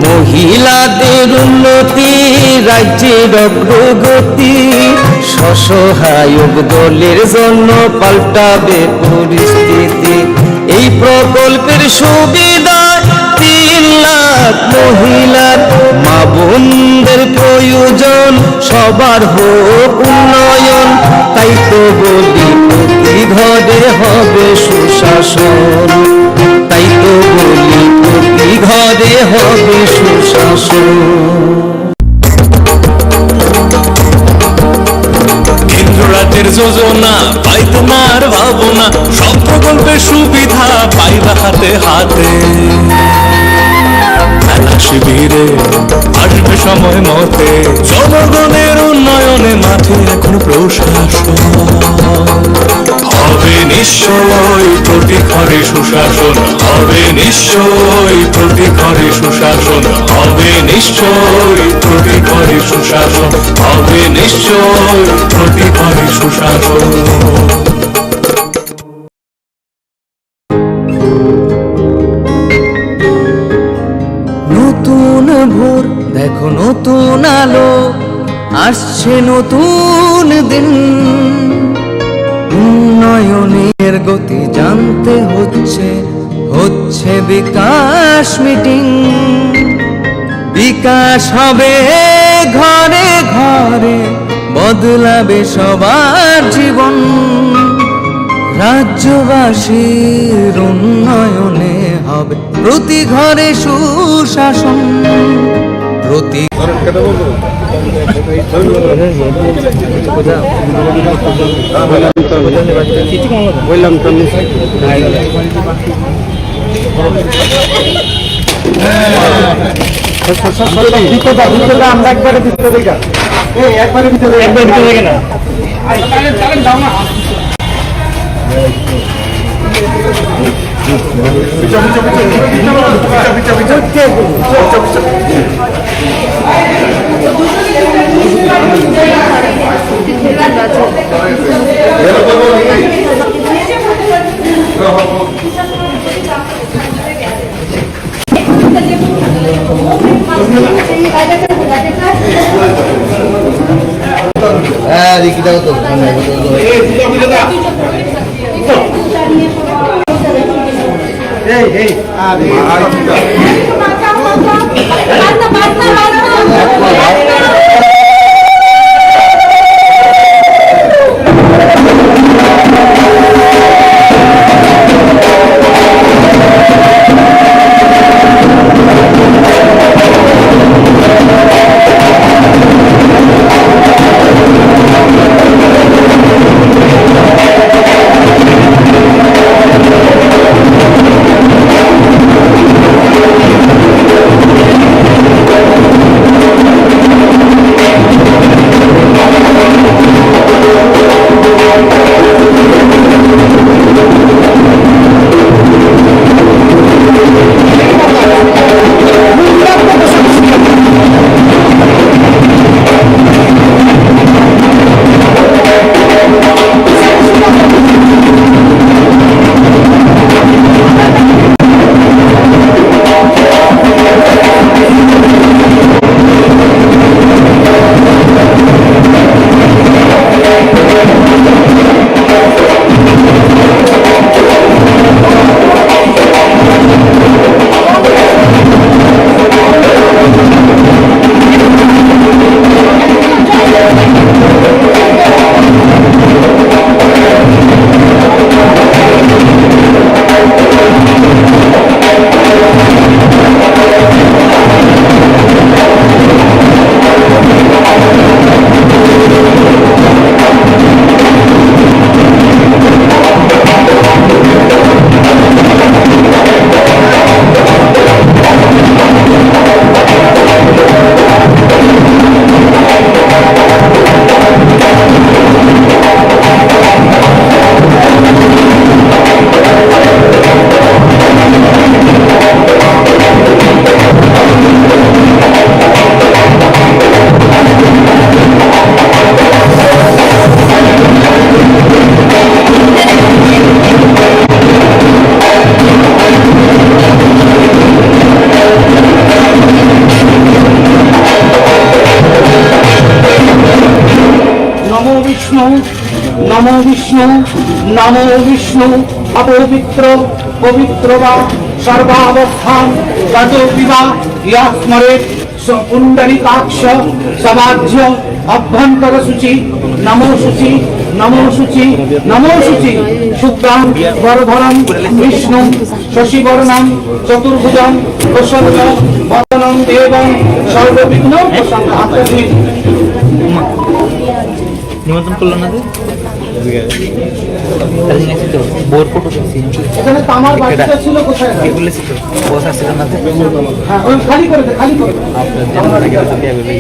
মহিলাদের উন্নতি, রাজ্যের অগ্রগতি, স্বসহায়ক দলের জন্য পাল্টাবে পরিস্থিতি। এই প্রকল্পের সুবিধায় তিন লাখ মহিলার, মা বোনদের প্রয়োজন, সবার হোক উন্নয়ন। তাই তো বলি প্রতি ঘরে হবে সুশাসন, তাই তো বলি প্রতি ঘরে হবে সুশাসন। কেন্দ্র রাজ্যের যোজনা পাইতে না আর ভাবনা, সব প্রকল্পের সুবিধা পাইবা হাতে হাতে। মেলা শিবিরে আসবে সময় মতে, জনগণের উন্নয়নে মাঠে এখন প্রশাসন। হবে নিশ্চয় প্রতি ঘরে সুশাসন, হবে নিশ্চয় প্রতি ঘরে সুশাসন, হবে নিশ্চয় প্রতি ঘরে সুশাসন, হবে নিশ্চয় প্রতি ঘরে সুশাসন। নতুন ভোর, দেখো নতুন আলো, আসছে নতুন দিন। উন্নয়নের গতি জানতে হচ্ছে, হচ্ছে বিকাশ মিটিং। বিকাশ হবে ঘরে ঘরে, বদলাবে সবার জীবন। রাজ্যবাসীর উন্নয়নে হবে প্রতি ঘরে সুশাসন, প্রতি বললাম তো। ভিতরে দাও, ভিতরে দাও, আমরা একবারে ভিতরে যাই। এই, একবারে ভিতরে, একবারে ভিতরে গেলে। নমো বিষ্ণু, নমো বিষ্ণু, নমো বিষ্ণু। অপবিত্র পবিত্র বা সর্বাবস্থান গতোপি বা ইয়ঃ স্মরেৎ স পুণ্ডরীকাক্ষ সমাজ্য অভ্যন্তর শুচি, নমো শুচি, নমো শুচি, নমো শুচি। শুক্লাং বরধরং বিষ্ণু শশিবর্ণং চতুর্ভুজং প্রসন্ন বদনং দেবং সর্ববিঘ্ন প্রসন্ন। নিমন্ত্রণ করলো না যে? তাহলে নিয়েছি তো, বোর ফটো দেখছি। এখানে তামার বাটিটা ছিল কোথায়? কে বলেছি তো, বস আসছিল না যে? হ্যাঁ, ওই খালি করে দে, খালি করে দে। আপনার জন্য আগে তো কে বলে?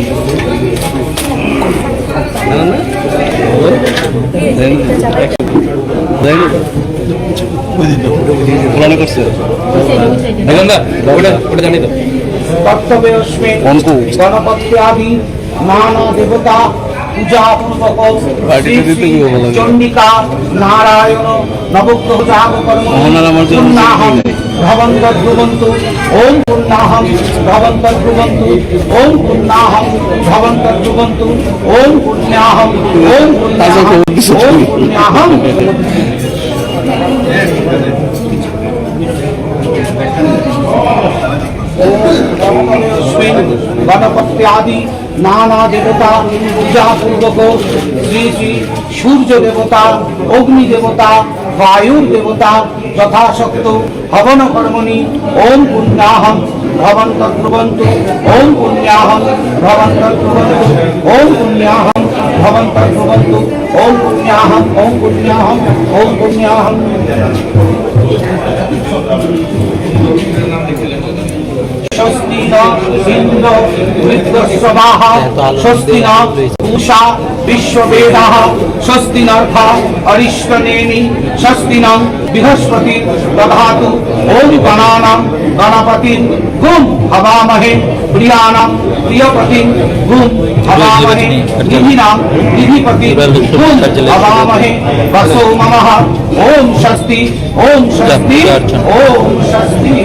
না, না। পুরানো করছে। দেখুন দা, ওটা, ওটা জানি তো। কর্তব্যস্মিন অঙ্কু। গণপত্যাদি নানা দেবতা পূজা পূর্বক শ্রী শ্রী চণ্ডিকা নারায়ণ নবগ্রহ জাগ কর্ম পুণ্যাহং ভবন্ত ব্রুবন্তু। ওম পুণ্যাহং ভবন্ত ব্রুবন্তু। ওম পুণ্যাহং ভবন্ত ব্রুবন্তু। ওম পুণ্যাহং, ওম পুণ্যাহং, ওম পুণ্যাহং। গণপত্যাদি নানা দেবতা পূজা পূর্বক শ্রী শ্রী সূর্য দেবতা, অগ্নি দেবতা, বায়ুর দেবতা যথাশক্ত হবন কর্মণি। ওম পুণ্যাহং ভবন্ত ব্রুবন্তু। ওম পুণ্যাহং ভবন্ত ব্রুবন্তু। ওম পুণ্যাহং ভবন্ত ব্রুবন্তু। ওম পুণ্যাহং, ওম পুণ্যাহং, ওম পুণ্যাহং। স্বস্তি ন ইন্দ্র বৃদ্ধস্ববাহ, স্বস্তি ন পূষা বিশ্ববেদাঃ, স্বস্তি নর্থা অরিষ্টনেমি, স্বস্তি নং বৃহস্পতি দধাতু। ওম গণানাং গণপতিং গুম হবামহে, প্রিয়াণাং প্রিয়পতিং গুম হবামহে, নিধীনাং নিধিপতিং গুম হবামহে। বসো মমঃ। ওম স্বস্তি, ওম স্বস্তি, ওম স্বস্তি।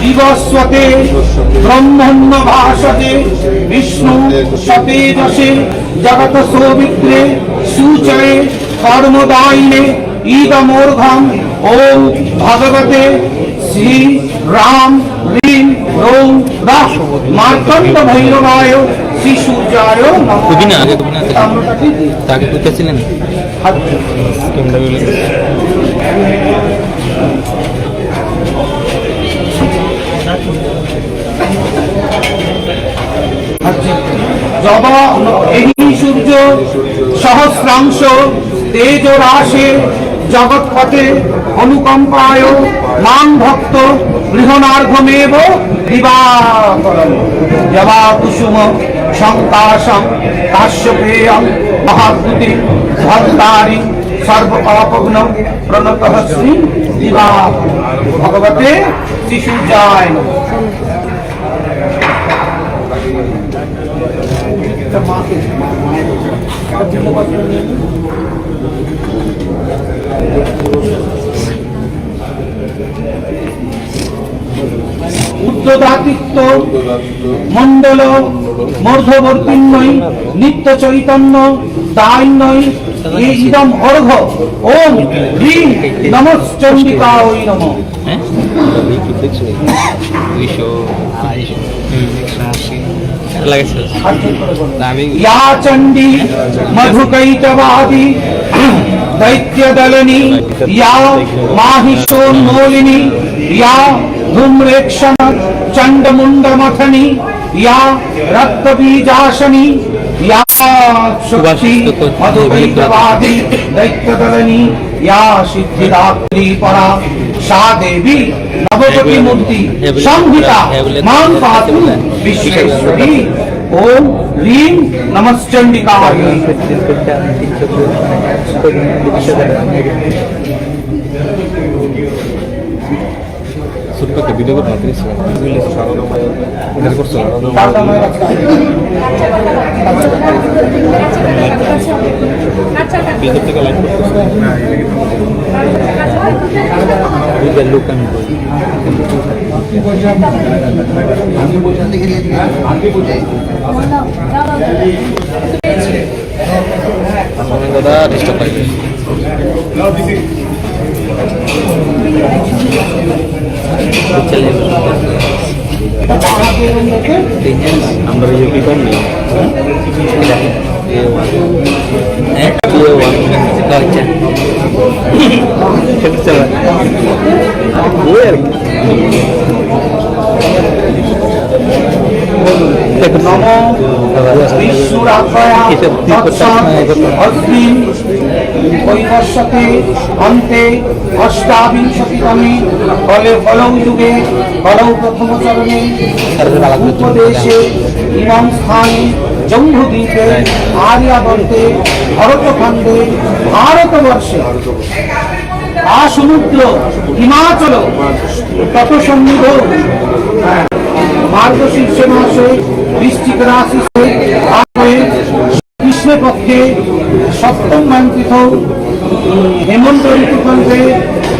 দিবস্বতে ব্রহ্মণ্য ভাসতে বিষ্ণু সতেজসে জগত সৌমিত্রে সূচয়ে কর্মদায়িনে ইদমোর্ঘম। ওম ভগবতে শ্রী রাম রিং রোং রঃ মার্তণ্ড ভৈরবায় শ্রী সূর্যায় নমঃ। কবি না, আগে কবি না, আগে। তাম্রকাঠি দিয়ে। তাকে কইতেছিলেন। হাত দিয়ে। যব এই সূর্য সহস্রাংশ তেজরাশে জগৎপতে অনুকম্পায় মাং ভক্ত গৃহণার্ঘমেব দিবাকরম। যবা কুসুম সংকাশং কাশ্যপেয়ং মহাদ্যুতি ধন্তারি সর্ব অপগ্ন প্রণতঃস্মি দিবা। ভগবতে শ্রী সূর্যায় নমঃ। ঊর্ধ্বধাতিত্ব মণ্ডল মধ্যবর্তীন্বৈ নিত্য চৈতন্য দায়িন্বৈ এ ইদম অর্ঘ। ওম হ্রিং নমশ্চণ্ডিকায় নমঃ। হ্যাঁ? দুইশো, আড়াইশো, একশো আশি। লাগাইছে। ইয়া চণ্ডী মধুকৈটবাদী দৈত্যদলনী, ইয়া মাহিষোন্মূলিনী, ইয়া ধূম্রেক্ষণ চণ্ডমুণ্ডমথনী, ইয়া রক্তবীজাসনী, ইয়া শক্তি মধুকৈটবাদী দৈত্যদলনী, ইয়া সিদ্ধিদাত্রী পরা সা দেবী নবপতি মূর্তি সংহিতা মাং পাতু বিশ্বেশ্বরী। ওম হ্রিং নমশ্চণ্ডিকায়। ছোট্ট একটা ভিডিও করে রাখতে গেছিলাম। ভিডিও করছো? ভিডিও থেকে লাইভ করছো? এই যে লুক আমি করি। দাদা, ডিস্টার্ব লাগে। আমরা ইউপি কম নেই। এ ওয়ান। হ্যাঁ? এ ওয়ান। আচ্ছা। চলো। ওই আর কি। নমো বিষ্ণুরাত্ময়া তৎসৎ অস্মিন কৈবর্ষতে অন্তে অষ্টাবিংশতিতমে কলে কলৌ যুগে কলৌ প্রথম চরণে উপদেশে ইমং স্থানে জম্বুদ্বীপে আর্যাবর্তে ভরতখণ্ডে ভারতবর্ষে আসমুদ্র হিমাচল তপসন্নিধৌ মার্গশীর্ষ মাসে বৃশ্চিক রাশি হয়ে কৃষ্ণপক্ষে সপ্তম মান্তিথ হেমন্ত ঋতুকল্পে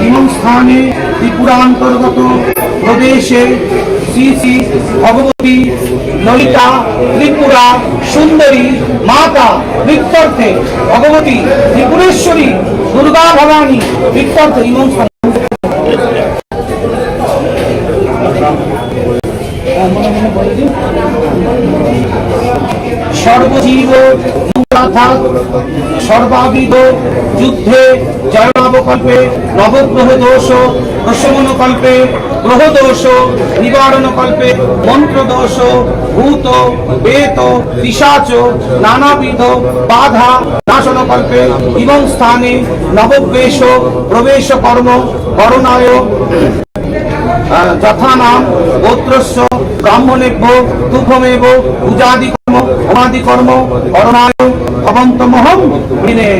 ইমং স্থানে ত্রিপুরান্তর্গত প্রদেশে শ্রী শ্রী ভগবতী ললিতা ত্রিপুরা সুন্দরী মাতা প্রিত্যর্থে ভগবতী ত্রিপুরেশ্বরী দুর্গা ভবানী প্রিত্যর্থে ইমং স্থানে সর্বজীব মঙ্গলার্থাৎ সর্বাবিধ যুদ্ধে জয়লাভকল্পে নবগ্রহ দোষ প্রশমনকল্পে গ্রহ দোষ নিবারণকল্পে মন্ত্র দোষ ভূত প্রেত পিশাচ নানাবিধ বাধা নাশনকল্পে ইমং স্থানে নবগ্রহ প্রবেশ কর্ম করণায় আহ, যথানাম গোত্রস্য ব্রাহ্মণেভ্যো তুভ্যমেব পূজাদিকর্ম হোমাদিকর্ম করণায় ভবন্তমহং বিনে।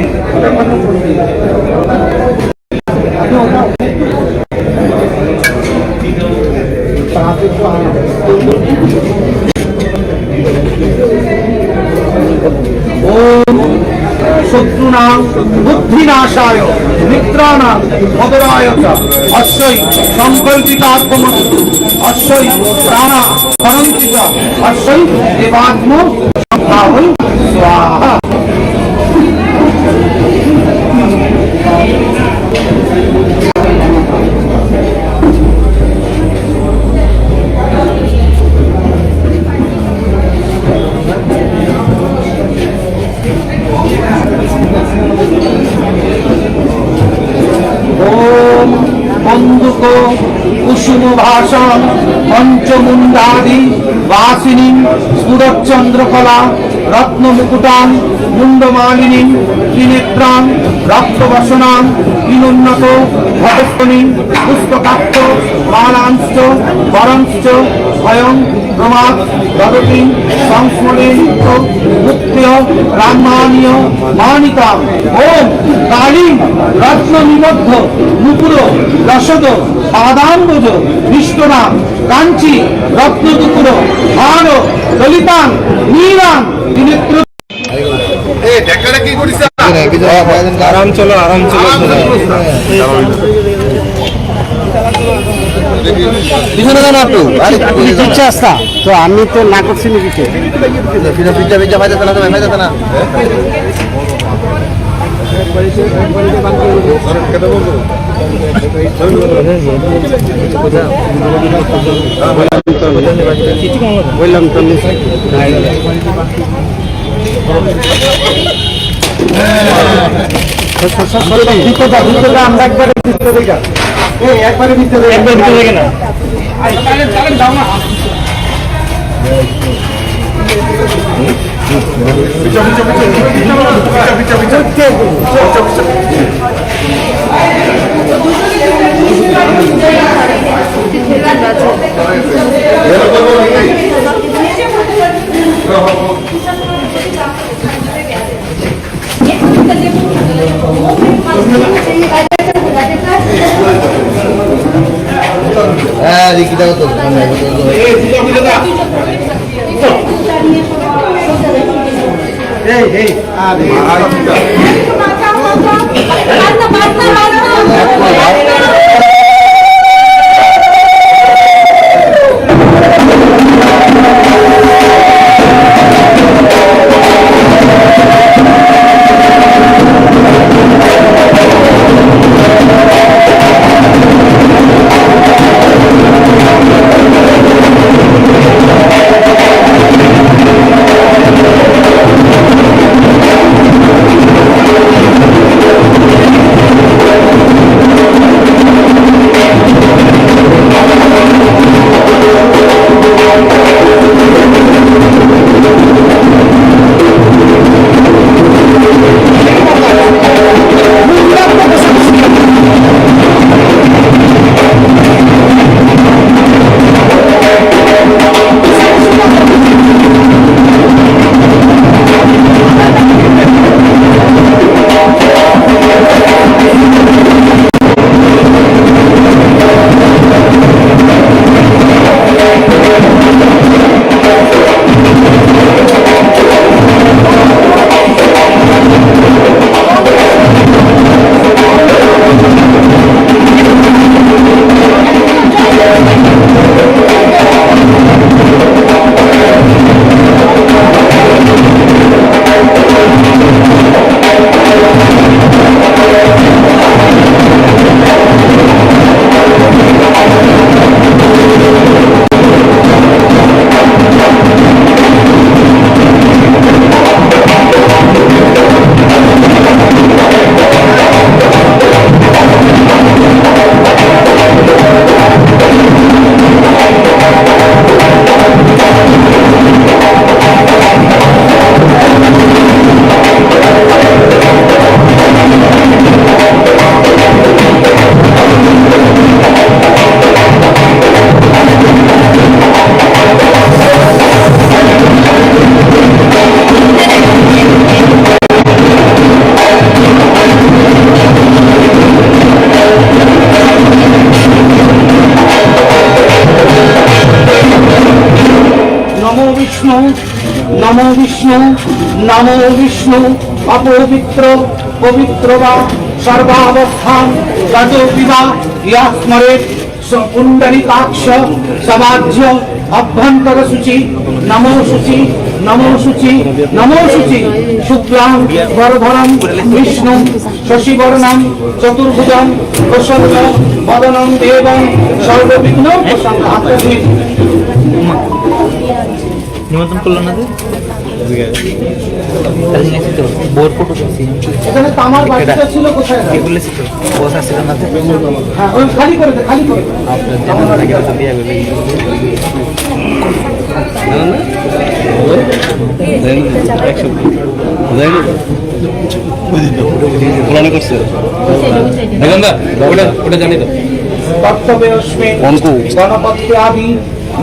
ॐ शत्रूणां बुद्धिनाशाय मित्राणां मदनाय च। अस्यै सङ्कल्पितार्थमस्तु। अस्यै प्राणा हरन्ति च। अस्यै देवात्मो स्वाहा। ॐ कन्दुककुसुमभासां पञ्चमुण्डादिवासिनीं स्फुरच्चन्द्रकलां रत्नमुकुटां मुण्डमालिनीं त्रिनेत्रां रक्तवसनां विनोन्नतवक्षोस्थलीं पुस्तकाक्षमालांश्च वरंश्च हयं प्रमाद ददतीं संस्मरेन्मुक्तये रामायणीयमानिताम्। ॐ कालीं रत्ननिबद्धनूपुररसदपादाम्भोजभीष्टदां काञ्चीरत्नदूपुरहारललितां नीलां त्रिनेत्र। আরাম চলো, আরাম চলো। পিছনে যান একটু। আরে, পিছে আসতা। তো আমি তো না করছি নাকি কে? পিছে, পিছে, পিছে, পিছে, পিছে, পিছে, পিছে। বললাম তো। ভিতরে যা, ভিতরে যা, আমরা একবারে ভিতরে যা। এই একবারে ভিতরে যা। একবারে ভিতরে যা না। নমো বিষ্ণু, নমো বিষ্ণু, নমো বিষ্ণু। অপবিত্র পবিত্র বা সর্বাবস্থান গতোপি বা ইয়া স্মরেৎ স-, পুণ্ডরীকাক্ষ সমাজ্য অভ্যন্তর শুচি, নমো শুচি, নমো শুচি, নমো শুচি। শুক্লাং বরধরং বিষ্ণু শশিবর্ণং চতুর্ভুজং প্রসন্ন বদনং দেবং সর্ববিঘ্ন প্রসন্নাত্মধীন। নিমন্ত্রণ করলো না যে? তাহলে নিয়েছি তো, বোর ফটো তুলছি। এখানে তামার বাটিটা ছিল কোথায়? কে বলেছি তো, বস আসছিল না যে? হ্যাঁ, ওই খালি করে দে, খালি করে দে। আপনার জানার আগে তো বিয়ে হবে। না, না। একশো। পুরানো করছে। দেখুন না, ওটা, ওটা জানি তো। কর্তব্যস্মিন অঙ্কু। গণপত্যাদি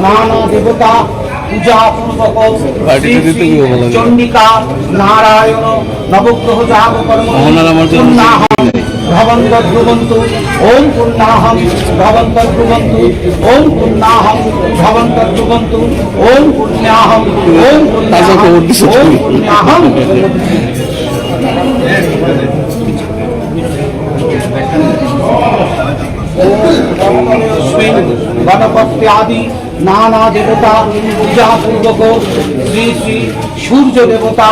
নানা দেবতা পূজা পূর্বক শ্রী শ্রী চণ্ডিকা নারায়ণ নবগ্রহ যাগ কর্ম পুণ্যাহং ভবন্ত ব্রুবন্তু। ওম পুণ্যাহং ভবন্ত ব্রুবন্তু। ওম পুণ্যাহং ভবন্ত ব্রুবন্তু। ওম পুণ্যাহং। ওম পুণ্যাহং। ওম পুণ্যাহং। গণপত্যাদি নানা দেবতা পূজা পূর্বক শ্রী শ্রী সূর্য দেবতা,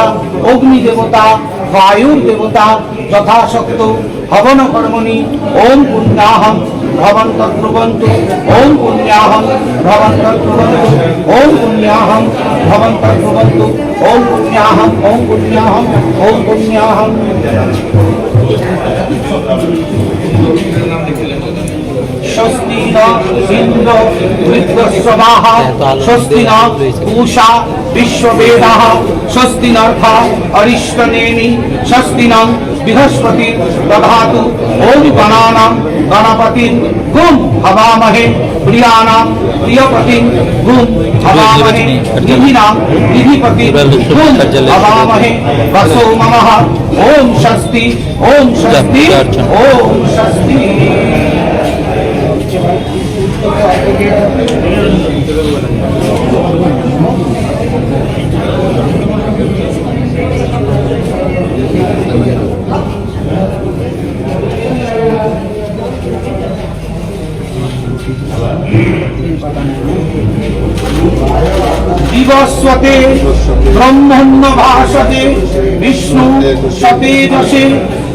অগ্নি দেবতা, বায়ুর দেবতা যথাশক্ত হবন কর্মণি। ওম পুণ্যাহং ভবন্ত ব্রুবন্তু। ওম পুণ্যাহং ভবন্ত ব্রুবন্তু। ওম পুণ্যাহং ভবন্ত ব্রুবন্তু। ওম পুণ্যাহং। ওম পুণ্যাহং। ওম পুণ্যাহং। স্বস্তি ন ইন্দ্র বৃদ্ধস্ববাহ। স্বস্তি ন পূষা বিশ্ববেদাহ। স্বস্তি নর্থা অরিষ্টনেমি। স্বস্তি নং বৃহস্পতি দধাতু। ওম গণানাং গণপতিং গুম হবামহে। প্রিয়াণাং প্রিয়পতিং গুম হবামহে। নিধীনাং নিধিপতিং গুম হবামহে। বসো মমঃ। ওম স্বস্তি। ওম স্বস্তি। ওম স্বস্তি। सरस्वते ब्रह्मण्य भाषते विष्णु सतेजसे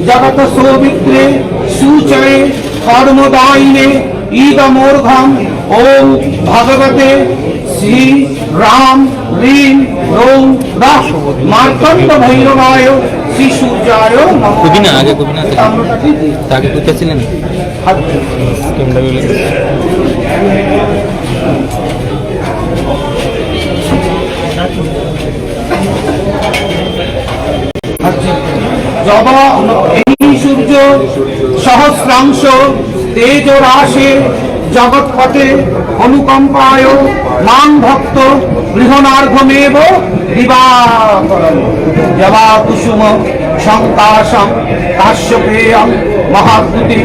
जगत सौमित्रे सूचये कर्मदायिने इदमोर्घम। ओम भगवते श्री राम रीं रों रः मार्तंड भैरवाय श्री सूर्याय नमः। কবি না, আগে কবি না। তাকে কইতেছিলেন। जब এই সূর্য সহস্রাংশ তেজ রাশে জগৎপতে অনুকম্পায় মাং ভক্ত গৃহণার্ঘমেব দিবাকরম। জবা কুসুম সংকাশম কাশ্যপেয়ম মহাদ্যুতি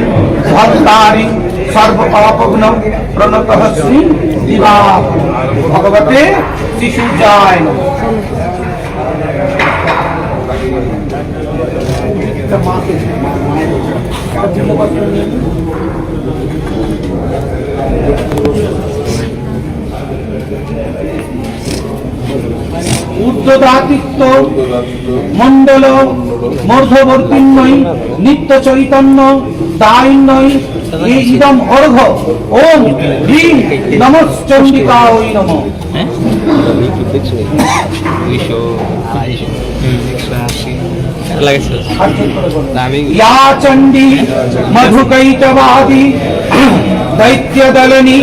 ধন্তারি সর্বপাপঘ্ন প্রণতঃ শ্রী দিবা ভগবতে শ্রী সূর্যায় নমঃ। ঊর্ধ্বদাদিত্য মণ্ডল মধ্যবর্তীন্বৈ নিত্য চৈতন্য দায়িন্বৈ এ ইদম অর্ঘ। ওম হ্রিং নমশ্চণ্ডিকায় নমঃ। হ্যাঁ? দুইশো, আড়াইশো, একশো আশি। লাগাইছে। या चण्डी मधुकैटभादि दैत्यदलनी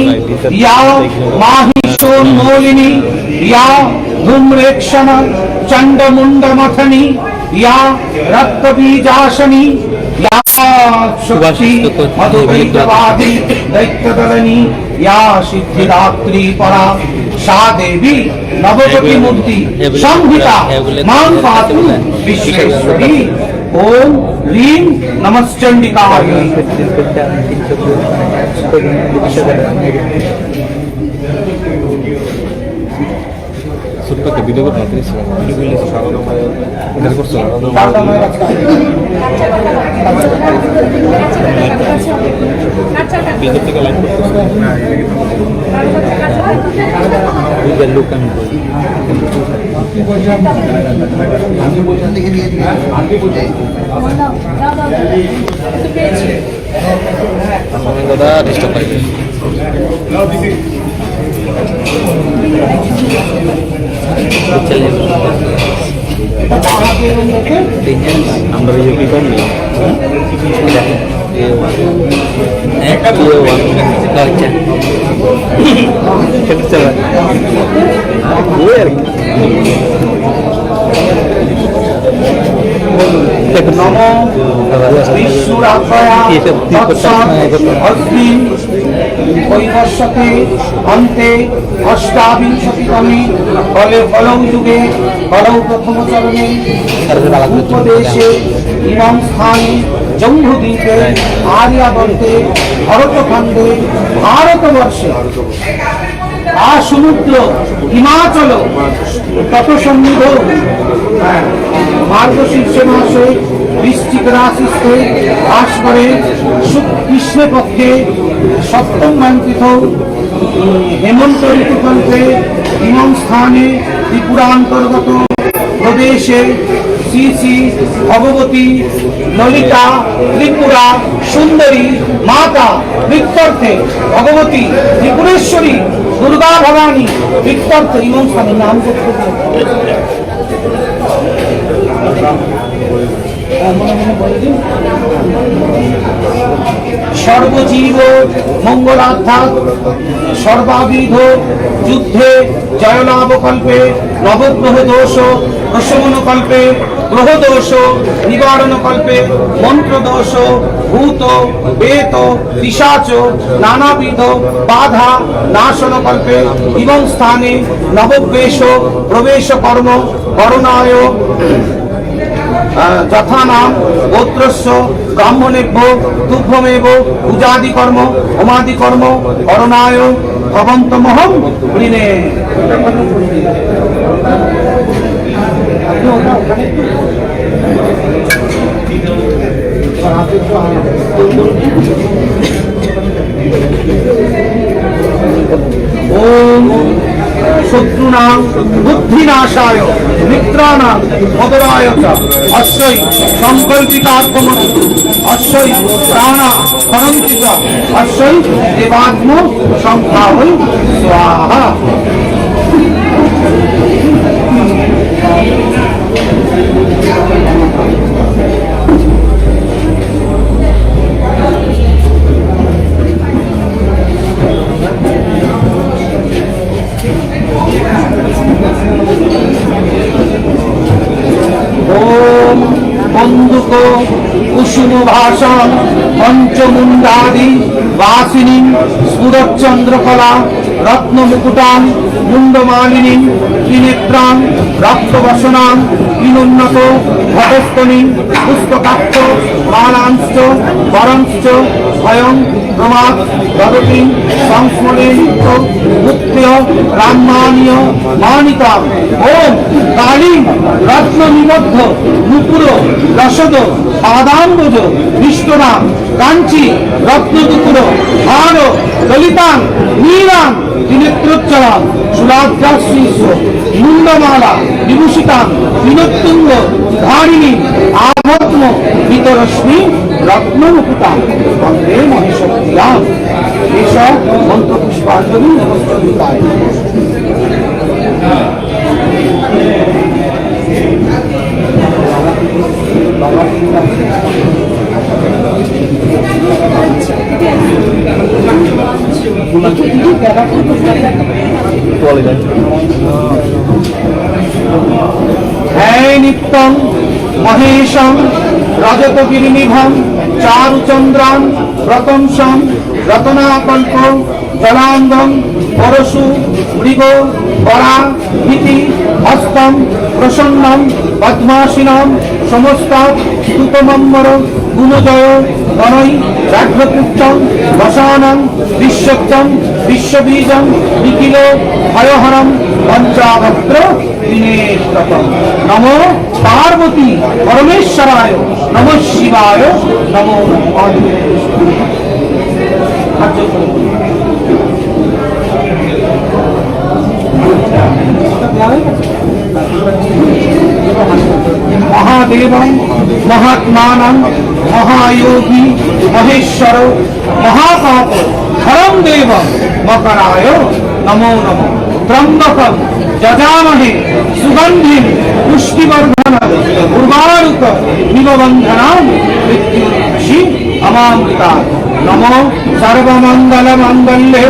या माहिषोन्मूलिनी या धूम्रेक्षण चण्डमुण्डमथनी या रक्तबीजासनी या शक्ति मधुकैटभादि दैत्यदलनी या सिद्धिदात्री परा सा देवी नवकोटि मूर्ति संहिता मां पातु विश्वेश्वरी। ओम ह्रीं नमश्चंडिकाय। Sutta ke video ko bhante se. Video ko le se. Better korso. Video theke live korso. Video look and go. দাদা ডিস্টার্ব পাই। আমরা ইউপি কম নেই। এ ওয়ান। হ্যাঁ? এ ওয়ান। আচ্ছা। খেতে চালা। ওই আর কি। नमो विष्णुरात्मया तत्सत् अस्मिन् वैवस्वते अन्ते अष्टाविंशतितमे कले कलौ युगे कलौ प्रथमचरणे भूपदेशे इमं स्थाने जम्बुद्वीपे आर्यावर्ते भरतखण्डे भारतवर्षे आ সমুদ্র হিমাচল তত সন্নিধৌ। হ্যাঁ, মার্গশীর্ষ মাসে বৃশ্চিক রাশিস্থে বাস করে শুক-, কৃষ্ণপক্ষে সপ্তম মান্তিথৌ, উম, হেমন্ত ঋতুকল্পে ইমং স্থানে ত্রিপুরান্তর্গত প্রদেশে শ্রী শ্রী ভগবতী ললিতা ত্রিপুরা সুন্দরী মাতা প্রীত্যর্থে, ভগবতী ত্রিপুরেশ্বরী দুর্গা ভবানী প্রীত্যর্থে ইমং স্বামী নাম করতে। সর্বজীব মঙ্গলার্থাৎ সর্বাবিধ যুদ্ধে জয়লাভ কল্পে নবগ্রহ দোষ প্রশমন কল্পে গ্রহ দোষ নিবারণ কল্পে মন্ত্র দোষ ভূত প্রেত পিশাচ নানাবিধ বাধা নাশন কল্পে ইমং স্থানে নবগ্রহ প্রবেশ কর্ম করণায়। আহ, যথা নাম গোত্রস্য ব্রাহ্মণেভ্যো তুভ্যমেব পূজাদি কর্ম হোমাদি কর্ম করণায় ভবন্তমহং বৃণে। ॐ शत्रूणां बुद्धिनाशाय मित्राणां मददाय च। अस्यै संकल्पितार्थमस्तु अस्यै प्राणा हरन्ति च। अस्यै देवात्म संभावै स्वाहा। ॐ कन्दुक कुसुम भाषा पञ्चमुण्डादि वासिनीं स्फुरच्चन्द्रकला रत्नमुकुटां मुण्डमालिनीं त्रिनेत्रां रक्तवसनां पिनोन्नत घटस्थलीं पुस्तकाक्ष मालांश्च वरंश्च स्वयं प्रमाद ददतीं संस्मरेन्नित्य मुक्त्य रामानीय मानिताम्। ॐ कालीं रत्ननिबद्ध नुपुर रसद पादाम्बोज विष्टरां काञ्ची रत्नदुकुर हार ललितां नीलां त्रिनेत्रोज्ज्वलां शूलाद्रासीस मुण्डमाला विभूषितां पीनोत्तुङ्ग धारिणीं आध्यात्म पीतरश्मि रत्नमुकुटां वन्दे महेशप्रियाम्। एष मन्त्रपुष्पाञ्जलि नमस्कृताय। हे नित्यं महेशं रजतगिरिनिभं चारुचन्द्रं रतंसं रतनाकल्प जलाङ्गं वरसु मृग वराभिति हस्तं प्रसन्नं पद्मासनं समस्ता स्तुतमम्बर गुणजय गणै व्याघ्रकृत्तं वसानं विश्वक्तं विश्वबीजं निखिल भयहरं पञ्चावक्त्र त्रिनेत्रकं। नमो पार्वती परमेश्वराय नमः शिवाय नमो नमः। महादेवं महात्मानं महायोगी महेश्वर महापाप हरं देवं मकराय नमो नमः। त्र्यंबकं यजामहे सुगंधिं पुष्टिवर्धनं उर्वारुकमिव बन्धनान् मृत्युर्मुक्षीयमामृतात्। नमो सर्वमंगलमांगल्ये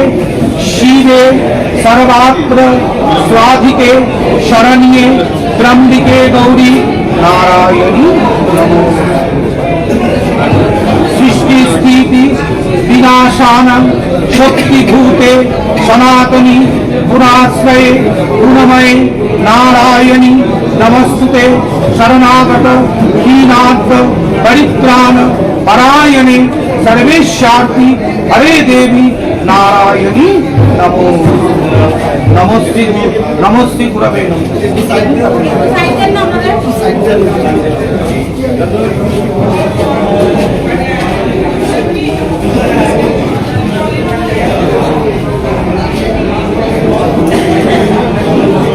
शिवे सर्वार्थ साधिके शरण्ये त्र्यंबिके गौरी नारायणी नमोस्तुते। सृष्टि स्थिति विनाशानं शक्तिभूते सनातनी गुणाश्रये गुणमये नारायणी नमोस्तुते। शरणागत दीनार्थ परित्राण परायणे सर्वेशार्ति हरे देवी नारायणी नमो नमस्ते नमस्ते गुरवे नमः।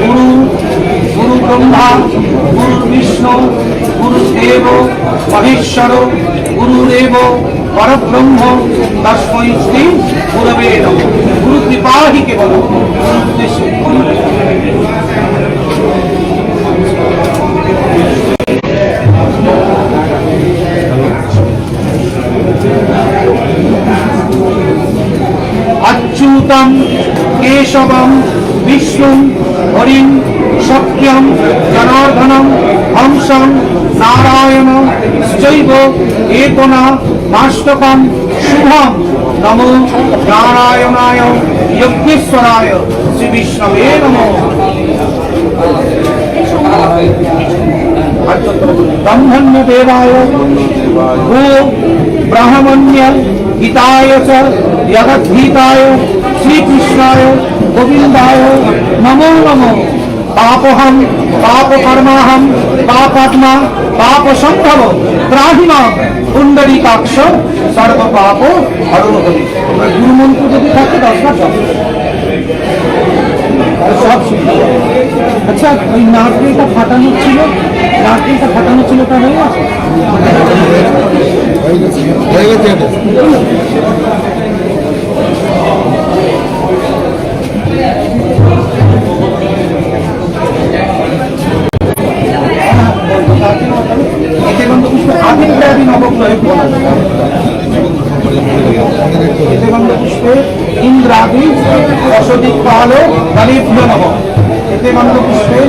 गुरु गुरु ब्रह्मा गुरु विष्णु गुरु देव महेश्वर गुरुरेव परब्रह्म तस्मै श्री गुरवे नमः। गुरु कृपा ही केवल गुरु उद्देश्य। अच्युतं केशवं विष्णुं हरिं शक्यं जनार्दनं हंसं नारायणश्चैव एकनाथमष्टकं शुभं नमो नारायणाय यज्ञेश्वराय श्री विष्णवे नमः। ब्रह्मण्य देवाय गो ब्राह्मण्य हिताय च जगद्धिताय श्रीकृष्णाय गोविन्दाय नमो नमः। पापहं पापकर्माहं पापात्मा पापसम्भव त्राहि मां पुण्डरीकाक्ष सर्वपाप हरो हरि। তোমরা গুরু মন্ত্র যদি থাকে দশবার জপ করো। তাহলে সব শিব আচ্ছা, ওই নারকেলটা ফাটানো ছিল, নারকেলটা ফাটানো ছিল, ওটা হয়ে গেছে? হয়ে গেছে, হয়ে গেছে। এতে বন্ধ পুষ্পে আদিত্যাদি নবগ্রহে প্রণাম। এতে বন্ধ পুষ্পে ইন্দ্রাদি দশদিক্পালো গণেভ্যো নমঃ। এতে বন্ধ পুষ্পে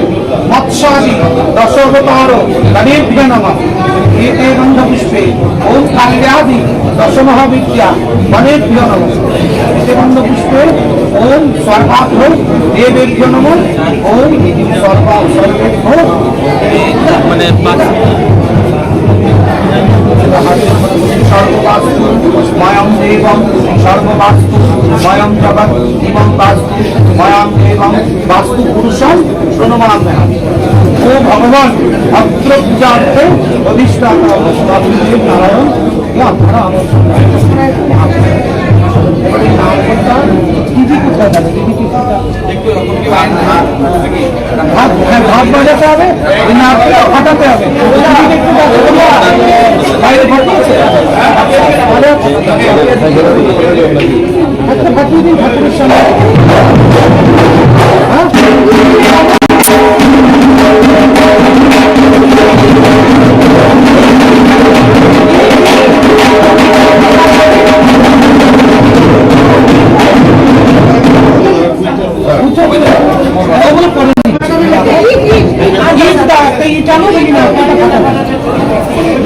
মৎস্যাদি দশাবতারো গণেভ্যো নমঃ। এতে বন্ধ পুষ্পে ওম কালিন্দাদি দশমহাবিদ্যা গণেভ্যো নমঃ। এতে বন্ধ পুষ্পে ওম সর্বাভ্য দেবেভ্যো নমঃ। ওম সর্বা সর্বেভ্যো মানে পাঁচ সর্ববাস্তু ময়ং দেবং সর্ববাস্তু ময়ং জগৎ ইমং বাস্তু ময়ং দেবং বাস্তু পুরুষং প্রণমাম্যহম। ও ভগবান, ভদ্র পূজার্থে অধিষ্ঠাতা বাসুদেব নারায়ণ, আপনারা আমার সঙ্গে এই নারকেলটা টিভি কোথায় যাবে? টিভি কোথায়? ভাত, হ্যাঁ, ভাত বাজাতে হবে, এই নারকেলটা ফাটাতে হবে। বাইরে ভাত আছে। আরে, আচ্ছা, ফাটিয়ে দিন ঠাকুরের সামনে। হ্যাঁ?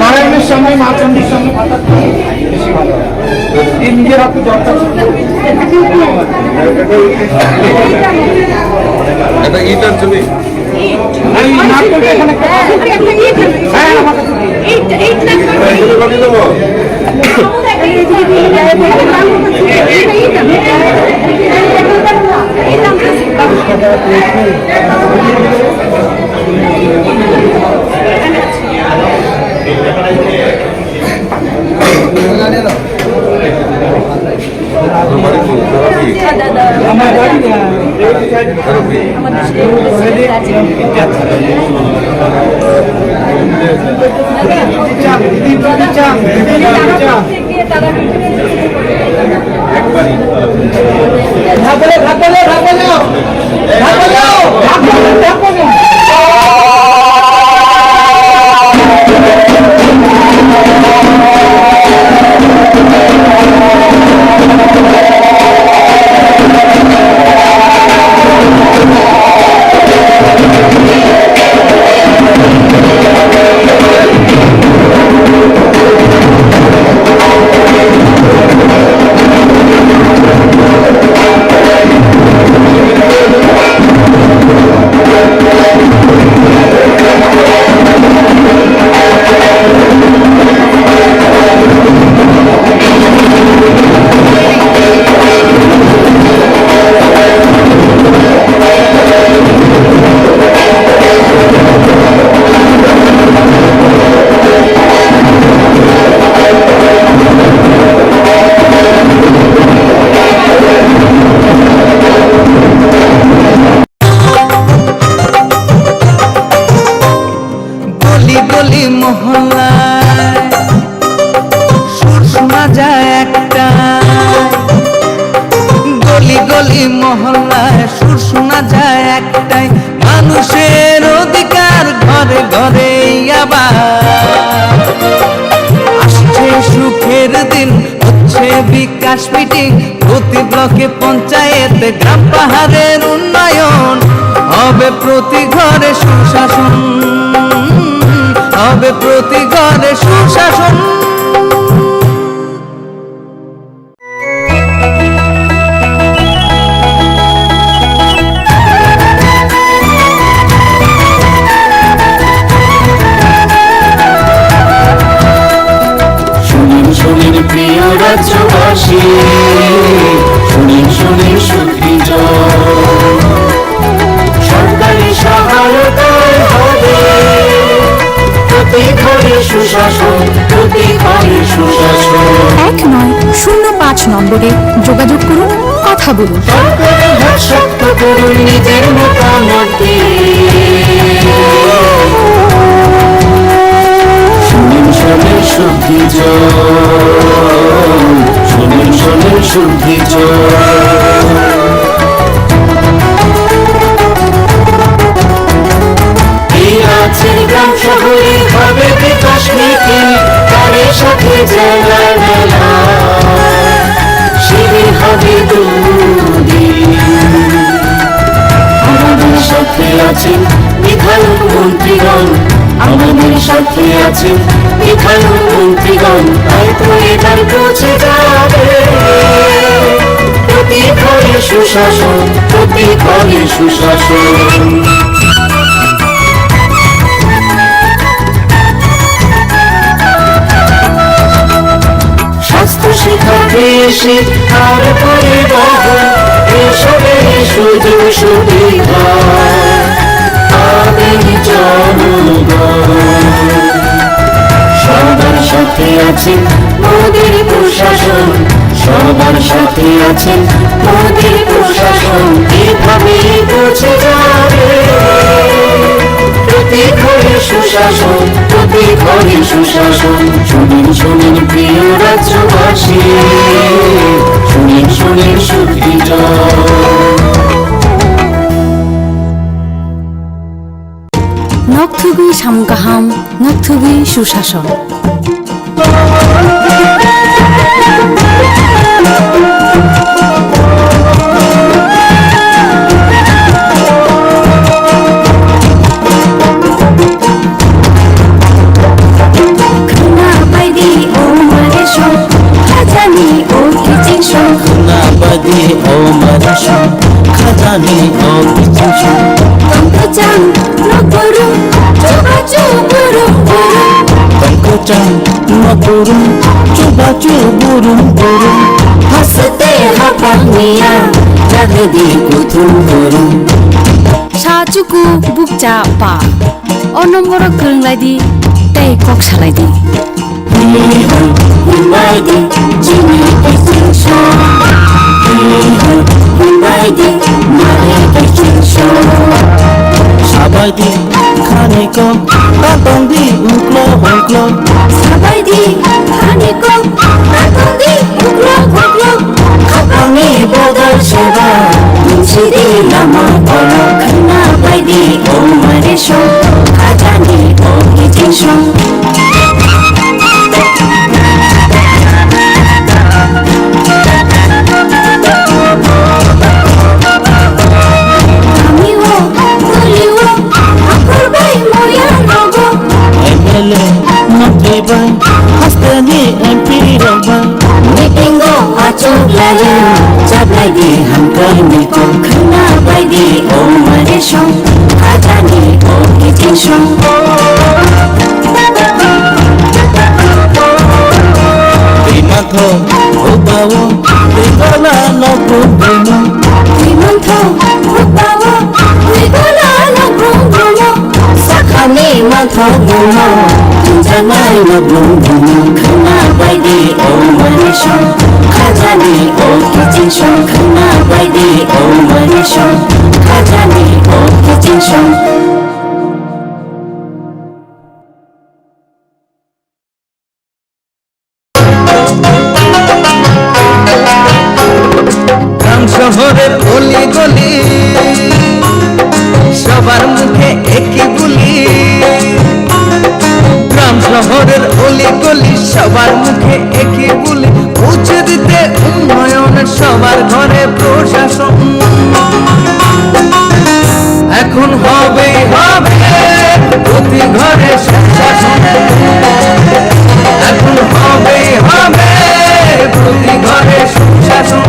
নারায়ণের সামনে, মা চণ্ডীর সামনে পাতা, এই নিজের হাতে জলটা। এটা ইটার ছবি। এই নারকেলটা এখানে একটা, হ্যাঁ, আমার কাছে। গলি গলি মহল্লায় সুর শোনা যায় একটাই, গলি গলি মহল্লায় সুর শোনা যায় একটাই, মানুষের অধিকার ঘরে ঘরে আবার। আসছে সুখের দিন, হচ্ছে বিকাশ মিটিং, প্রতি ব্লকে পঞ্চায়েতে গ্রাম পাহাড়ের উন্নয়ন, হবে প্রতি ঘরে সুশাসন, হবে প্রতি ঘরে সুশাসন। শুনিন, শুনিন প্রিয় রাজ্যবাসী, শুনিন, শুনিন সুখী জন। সরকারি সহায়তায় হবে প্রতি ঘরে সুশাসন, প্রতি ঘরে সুশাসন। এক নয় শূন্য পাঁচ নম্বরে যোগাযোগ করুন, কথা বলুন। সরকারের হাত শক্ত করুন নিজের মতামত দিয়ে। আছেন বিধায়ক মন্ত্রীগণ, আমাদের সাথে আছেন বিধায়ক মন্ত্রীগণ, তাই তো এবার পৌঁছে যাবে প্রতি ঘরে সুশাসন, প্রতি ঘরে সুশাসন। স্বাস্থ্য শিক্ষা কৃষি আর পরিবহন, এসবের সুযোগ সুবিধা পাবেন জনগণ। সবার সাথে আছে মোদের প্রশাসন, সবার সাথে আছে মোদের প্রশাসন, এভাবে পৌঁছে যাবে প্রতি ঘরে সুশাসন, প্রতি ঘরে সুশাসন। শুনুন, শুনুন, প্রিয় রাজ্যবাসী, শুনুন, শুনুন, সুখী জন। Nokthugwi samung kaham, nokthugwi susason. Khwna baidi o mare song, khajani o kiching song. Khwna baidi o mare song, khajani o kiching song. Tongkwchang nok burum, chubachu burum burum. Tongkwchang nok burum, chubachu burum burum. Haste hapang niya, jagadi kuthum kurum. Sa chuku bukcha pa. O nomboro kwrwng lai di, tei kok salai di. Hwnbai di, chini kiching song. Hwnbai di, mare kiching song. Sabai di, khani kok, ta tong di, uklo uklo. Sabai di, khani kok, ta tong di, uklo uklo. Khapangni bodol seba, munsidi lama kolok. Khwna baidi o mare song, khajani o kiching song. Kami o, guli o, akhor bai moya rogo. M L A, mantri bai, hasteni M P rok bai. Meeting o achuk layo, chablai di hamkrai ni kok. Khwna baidi o mare song, khajani o kiching song. Twi mantho, hukbao, twi gola no pungkumu. Twi mantho, hukbao, twi gola no pungkumu. Sakhani mantho gumo, tungjanai no pungkumu. Khwna baidi o mare song, khajani o kiching song. Khwna baidi o mare song, khajani o kiching song. গ্রাম শহরের অলি গলি, সবার মুখে একই বুলি। গ্রাম শহরের অলি গলি, সবার মুখে একই বুলি। পৌঁছে দিতে উন্নয়নের সবার ঘরে প্রশাসন। এখন হবেই হবে প্রতি ঘরে সুশাসন। এখন হবেই হবে প্রতি ঘরে সুশাসন।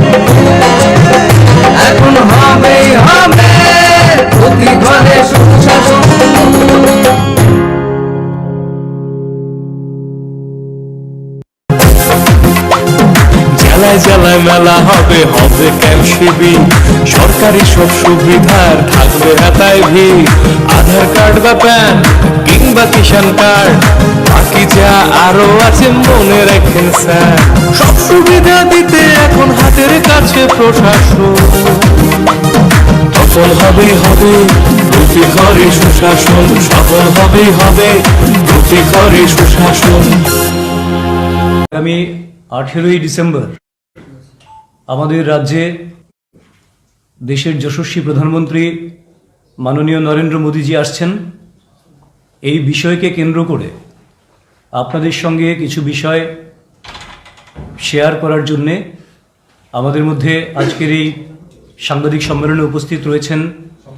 এখন হবেই হবে প্রতি ঘরে সুশাসন। জেলায় জেলায় মেলা হবে, হবে ক্যাম্প শিবির। সরকারি সব সুবিধার থাকবে হাতায় ভিড়। আধার কার্ড বা প্যান কিংবা কিষাণ কার্ড, বাকি যা আরো আছে মনে রাখেন স্যার। সব সুবিধা দিতে এখন হাতের কাছে প্রশাসন। তখন হবেই হবে প্রতি ঘরে সুশাসন, সফল হবেই হবে প্রতি ঘরে সুশাসন। আগামী আঠেরোই ডিসেম্বর আমাদের রাজ্যে দেশের যশস্বী প্রধানমন্ত্রী মাননীয় নরেন্দ্র মোদীজি আসছেন। এই বিষয়কে কেন্দ্র করে আপনাদের সঙ্গে কিছু বিষয় শেয়ার করার জন্যে আমাদের মধ্যে আজকের এই সাংবাদিক সম্মেলনে উপস্থিত রয়েছেন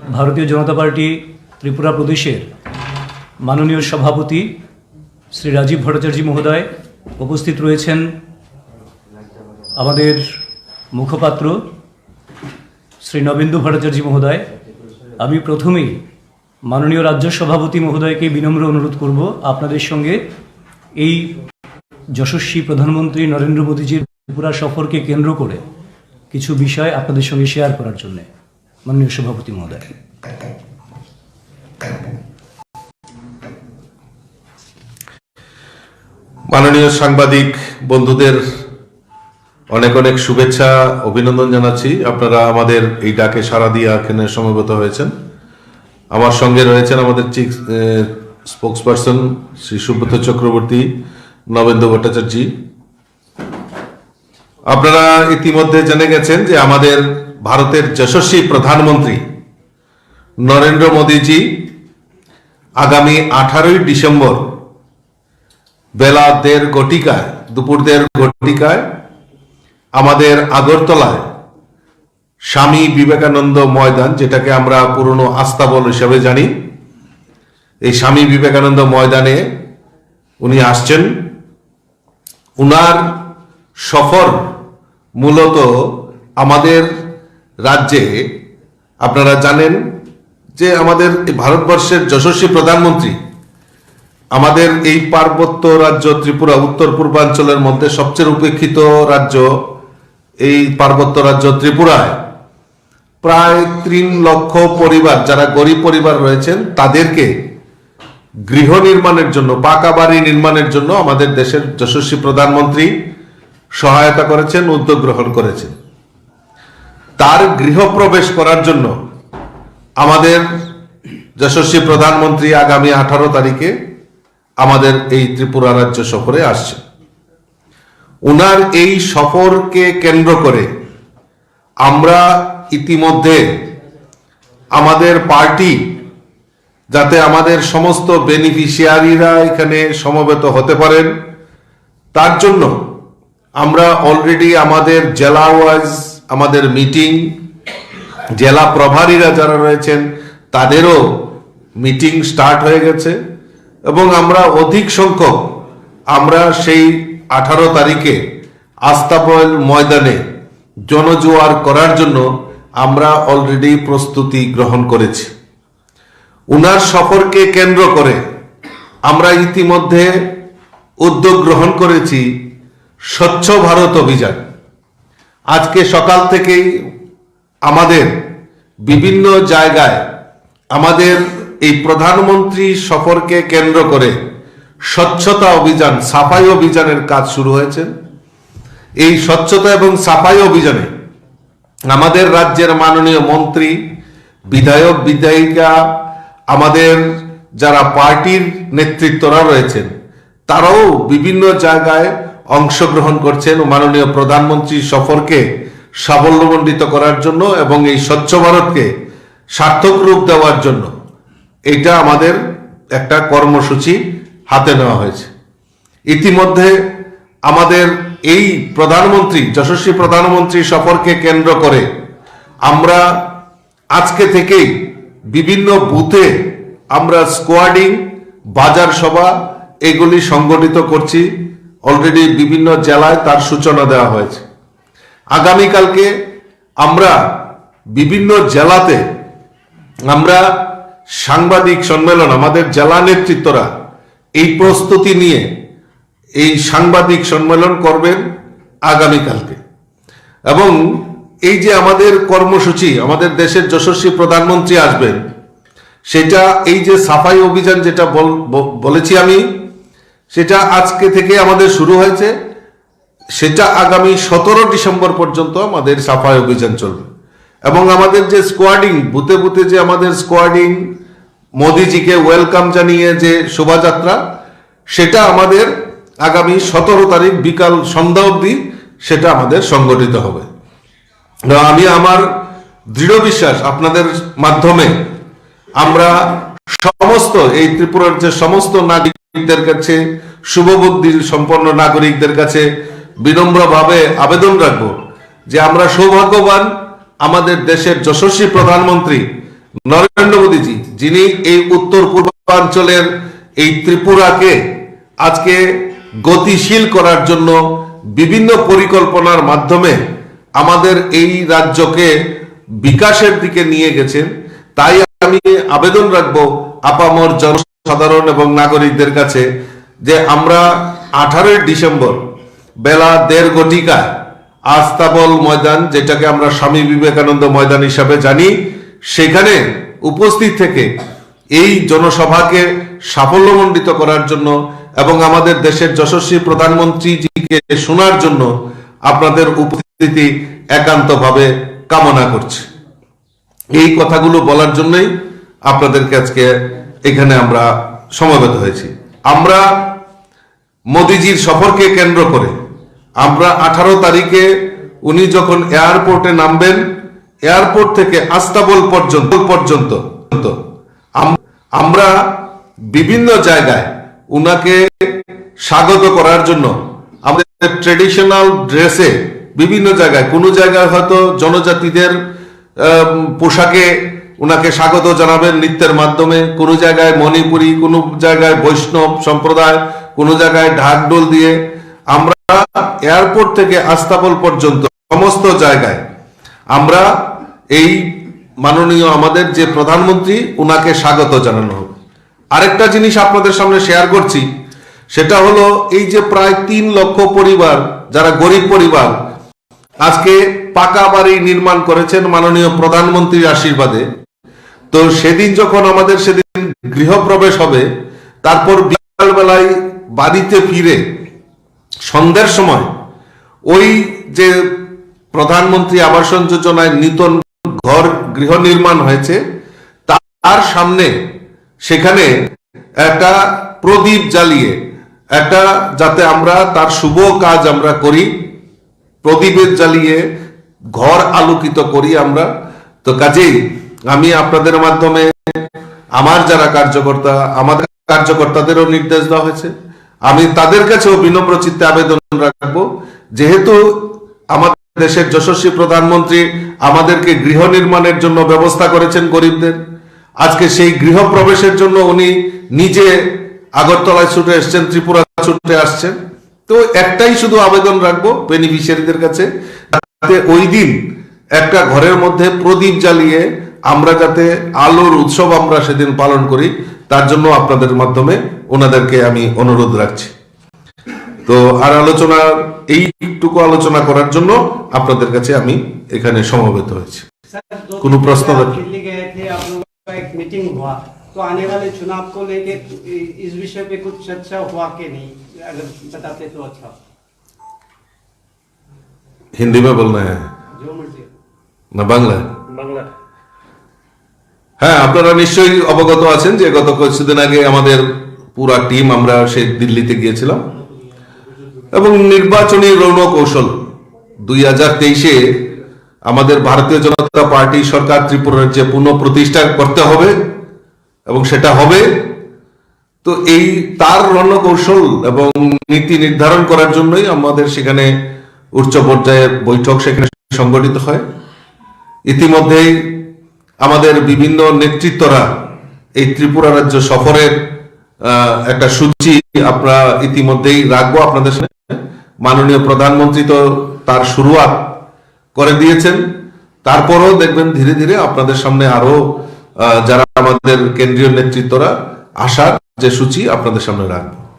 ভারতীয় জনতা পার্টি ত্রিপুরা প্রদেশের মাননীয় সভাপতি শ্রী রাজীব ভট্টাচার্য মহোদয়, উপস্থিত রয়েছেন আমাদের মুখপাত্র শ্রী নবেন্দু ভট্টাচার্য মহোদয়। আমি প্রথমেই মাননীয় রাজ্য সভাপতি মহোদয়কে বিনম্র অনুরোধ করব আপনাদের সঙ্গে এই যশস্বী প্রধানমন্ত্রী নরেন্দ্র মোদীজির ত্রিপুরা সফরকে কেন্দ্র করে কিছু বিষয় আপনাদের সঙ্গে শেয়ার করার জন্য। মাননীয় সভাপতি মহোদয়। মাননীয় সাংবাদিক বন্ধুদের অনেক অনেক শুভেচ্ছা, অভিনন্দন জানাচ্ছি। আপনারা আমাদের এই ডাকে সাড়া দিয়ে এখানে সমবেত হয়েছেন। আমার সঙ্গে রয়েছেন আমাদের চিফ স্পোকসপারসন শ্রী সুব্রত চক্রবর্তী, নবেন্দু ভট্টাচার্য। আপনারা ইতিমধ্যে জেনে গেছেন যে আমাদের ভারতের যশস্বী প্রধানমন্ত্রী নরেন্দ্র মোদীজি আগামী আঠারোই ডিসেম্বর বেলা দেড় ঘটিকায়, দুপুর দেড় ঘটিকায় আমাদের আগরতলায় স্বামী বিবেকানন্দ ময়দান, যেটাকে আমরা পুরনো আস্তাবল হিসাবে জানি, এই স্বামী বিবেকানন্দ ময়দানে উনি আসছেন। উনার সফর মূলত আমাদের রাজ্যে, আপনারা জানেন যে আমাদের এই ভারতবর্ষের যশস্বী প্রধানমন্ত্রী আমাদের এই পার্বত্য রাজ্য ত্রিপুরা, উত্তর পূর্বাঞ্চলের মধ্যে সবচেয়ে উপেক্ষিত রাজ্য, এই পার্বত্য রাজ্য ত্রিপুরায় প্রায় তিন লক্ষ পরিবার, যারা গরিব পরিবার রয়েছেন, তাদেরকে গৃহ নির্মাণের জন্য, পাকা বাড়ি নির্মাণের জন্য আমাদের দেশের যশস্বী প্রধানমন্ত্রী সহায়তা করেছেন, উদ্যোগ গ্রহণ করেছেন। তার গৃহপ্রবেশ করার জন্য আমাদের যশস্বী প্রধানমন্ত্রী আগামী আঠারো তারিখে আমাদের এই ত্রিপুরা রাজ্য সফরে আসছেন। ওনার এই সফরকে কেন্দ্র করে আমরা ইতিমধ্যে আমাদের পার্টি, যাতে আমাদের সমস্ত বেনিফিশিয়ারিরা এখানে সমবেত হতে পারেন, তার জন্য আমরা অলরেডি আমাদের জেলা ওয়াইজ আমাদের মিটিং, জেলা প্রভারীরা যারা রয়েছেন তাদেরও মিটিং স্টার্ট হয়ে গেছে এবং আমরা অধিক সংখ্যক, আমরা সেই আঠারো তারিখে আস্তাবল ময়দানে জনজোয়ার করার জন্য আমরা অলরেডি প্রস্তুতি গ্রহণ করেছি। উনার সফরকে কেন্দ্র করে আমরা ইতিমধ্যে উদ্যোগ গ্রহণ করেছি স্বচ্ছ ভারত অভিযান। আজকে সকাল থেকেই আমাদের বিভিন্ন জায়গায় আমাদের এই প্রধানমন্ত্রী সফরকে কেন্দ্র করে স্বচ্ছতা অভিযান, সাফাই অভিযানের কাজ শুরু হয়েছে। এই স্বচ্ছতা এবং সাফাই অভিযানে আমাদের রাজ্যের মাননীয় মন্ত্রী, বিধায়ক, বিধায়িকা, আমাদের যারা পার্টির নেতৃত্বরা রয়েছেন, তারাও বিভিন্ন জায়গায় অংশগ্রহণ করছেন ও মাননীয় প্রধানমন্ত্রী সফরকে সাফল্যমণ্ডিত করার জন্য এবং এই স্বচ্ছ ভারতকে সার্থক রূপ দেওয়ার জন্য এটা আমাদের একটা কর্মসূচি হাতে নেওয়া হয়েছে। ইতিমধ্যে আমাদের এই প্রধানমন্ত্রী, যশস্বী প্রধানমন্ত্রী সফরকে কেন্দ্র করে আমরা আজকে থেকেই বিভিন্ন বুথে আমরা স্কোয়াডিং, বাজার সভা এগুলি সংগঠিত করছি। অলরেডি বিভিন্ন জেলায় তার সূচনা দেওয়া হয়েছে। আগামীকালকে আমরা বিভিন্ন জেলাতে আমরা সাংবাদিক সম্মেলন, আমাদের জেলা নেতৃত্বরা এই প্রস্তুতি নিয়ে এই সাংবাদিক সম্মেলন করবেন আগামীকালকে। এবং এই যে আমাদের কর্মসূচি, আমাদের দেশের যশস্বী প্রধানমন্ত্রী আসবেন, সেটা এই যে সাফাই অভিযান যেটা বল- ব- বলেছি আমি, সেটা আজকে থেকে আমাদের শুরু হয়েছে। সেটা আগামী সতেরো ডিসেম্বর পর্যন্ত আমাদের সাফাই অভিযান চলবে। এবং আমাদের যে স্কোয়াডিং, বুথে বুথে যে আমাদের স্কোয়াডিং, মোদিজিকে ওয়েলকাম জানিয়ে যে শোভাযাত্রা, সেটা আমাদের আগামী সতেরো তারিখ বিকাল সন্ধ্যা অবধি সেটা আমাদের সংগঠিত হবে। তো আমি আমার দৃঢ় বিশ্বাস আপনাদের মাধ্যমে আমরা সমস্ত এই ত্রিপুরার যে সমস্ত নাগরিকদের কাছে, শুভবুদ্ধি সম্পন্ন নাগরিকদের কাছে বিনম্রভাবে আবেদন রাখব যে আমরা সৌভাগ্যবান, আমাদের দেশের যশস্বী প্রধানমন্ত্রী নরেন্দ্র মোদীজি, যিনি এই উত্তর পূর্বাঞ্চলের এই ত্রিপুরাকে আজকে গতিশীল করার জন্য বিভিন্ন পরিকল্পনার মাধ্যমে আমাদের এই রাজ্যকে বিকাশের দিকে নিয়ে গেছেন। তাই আমি আবেদন রাখবো আপামর জনসাধারণ এবং নাগরিকদের কাছে যে আমরা আঠারোই ডিসেম্বর বেলা দেড় ঘটিকায় আস্তাবল ময়দান, যেটাকে আমরা স্বামী বিবেকানন্দ ময়দান হিসাবে জানি, সেখানে উপস্থিত থেকে এই জনসভাকে সাফল্যমণ্ডিত করার জন্য এবং আমাদের দেশের যশস্বী প্রধানমন্ত্রীজিকে শোনার জন্য আপনাদের উপস্থিতি একান্তভাবে কামনা করছি। এই কথাগুলো বলার জন্যই আপনাদেরকে আজকে এখানে আমরা সমবেত হয়েছি। আমরা মোদিজির সফরকে কেন্দ্র করে আমরা আঠারো তারিখে উনি যখন এয়ারপোর্টে নামবেন, এয়ারপোর্ট থেকে আস্তাবল পর্যন্ত পর্যন্ত আম- আমরা বিভিন্ন জায়গায় উনাকে স্বাগত করার জন্য আমাদের ট্রেডিশনাল ড্রেসে বিভিন্ন জায়গায়, কোনো জায়গায় হয়তো জনজাতিদের আম, পোশাকে ওনাকে স্বাগত জানাবেন নৃত্যের মাধ্যমে, কোনো জায়গায় মণিপুরি, কোনো জায়গায় বৈষ্ণব সম্প্রদায়, কোনো জায়গায় ঢাকঢোল দিয়ে আমরা এয়ারপোর্ট থেকে আস্তাবল পর্যন্ত সমস্ত জায়গায় আমরা এই মাননীয় আমাদের যে প্রধানমন্ত্রী, ওনাকে স্বাগত জানানো হবে। আরেকটা জিনিস আপনাদের সামনে শেয়ার করছি, সেটা হলো এই যে প্রায় তিন লক্ষ পরিবার, যারা গরিব পরিবার, আজকে পাকা বাড়ি নির্মাণ করেছেন মাননীয় প্রধানমন্ত্রীর আশীর্বাদে। তো সেদিন যখন আমাদের সেদিন গৃহপ্রবেশ হবে, তারপর বিকালবেলায় বাড়িতে ফিরে সন্ধ্যার সময় ওই যে প্রধানমন্ত্রী আবাসন যোজনায় নূতন ঘর গৃহ নির্মাণ হয়েছে, তার সামনে সেখানে একটা প্রদীপ জ্বালিয়ে একটা, যাতে আমরা তার শুভ কাজ আমরা করি, প্রদীপের জ্বালিয়ে ঘর আলোকিত করি আমরা। তো কাজেই আমি আপনাদের মাধ্যমে আমার যারা কার্যকর্তা, আমাদের কার্যকর্তাদেরও নির্দেশ দেওয়া হয়েছে, আমি তাদের কাছেও বিনম্র চিত্তে আবেদন রাখবো, যেহেতু আমাদের দেশের যশস্বী প্রধানমন্ত্রী আমাদেরকে গৃহ নির্মাণের জন্য ব্যবস্থা করেছেন গরিবদের, আজকে সেই গৃহ প্রবেশের জন্য উনি নিজে আগরতলায় ছুটে এসছেন, ত্রিপুরা ছুটে আসছেন। তো একটাই শুধু আবেদন রাখবো বেনিফিশিয়ারিদের কাছে, যাতে ওই দিন একটা ঘরের মধ্যে প্রদীপ জ্বালিয়ে আমরা যাতে আলোর উৎসব আমরা সেদিন পালন করি, তার জন্য আপনাদের মাধ্যমে ওনাদেরকে আমি অনুরোধ রাখছি। তো আর আলোচনা, এইটুকু আলোচনা করার জন্য আপনাদের কাছে আমি এখানে সমবেত হয়েছি। सर, दो কোনো तीन प्रश्न जगह रखें। आप दिल्ली गए थे, आप लोगों का एक मीटिंग हुआ, तो आने वाले चुनाव को लेके इ-, इस विषय पे कुछ चर्चा हुआ कि नहीं? अगर बताते तो अच्छा। हिंदी में बोलना है। जो मर्जी। না বাংলা? বাংলা। হ্যাঁ, আপনারা নিশ্চয়ই অবগত আছেন যে গত কিছুদিন আগে আমাদের পুরা টিম আমরা সেই দিল্লিতে গিয়েছিলাম এবং নির্বাচনী রণকৌশল দুই হাজার তেইশে আমাদের ভারতীয় জনতা পার্টি সরকার ত্রিপুরা রাজ্যে পুনঃপ্রতিষ্ঠা করতে হবে এবং সেটা হবে। তো এই তার রণকৌশল এবং নীতি নির্ধারণ করার জন্যই আমাদের সেখানে উচ্চ পর্যায়ে বৈঠক সেখানে সংগঠিত হয়। ইতিমধ্যেই আমাদের বিভিন্ন নেতৃত্বরা এই ত্রিপুরা রাজ্য সফরের, আহ, একটা সূচি আমরা ইতিমধ্যেই রাখবো আপনাদের সামনে। মাননীয় প্রধানমন্ত্রী তো তার শুরুয়াত করে দিয়েছেন, তারপরও দেখবেন ধীরে ধীরে আপনাদের সামনে আরো, আহ, যারা আমাদের কেন্দ্রীয় নেতৃত্বরা আসার যে সূচি আপনাদের সামনে রাখবো।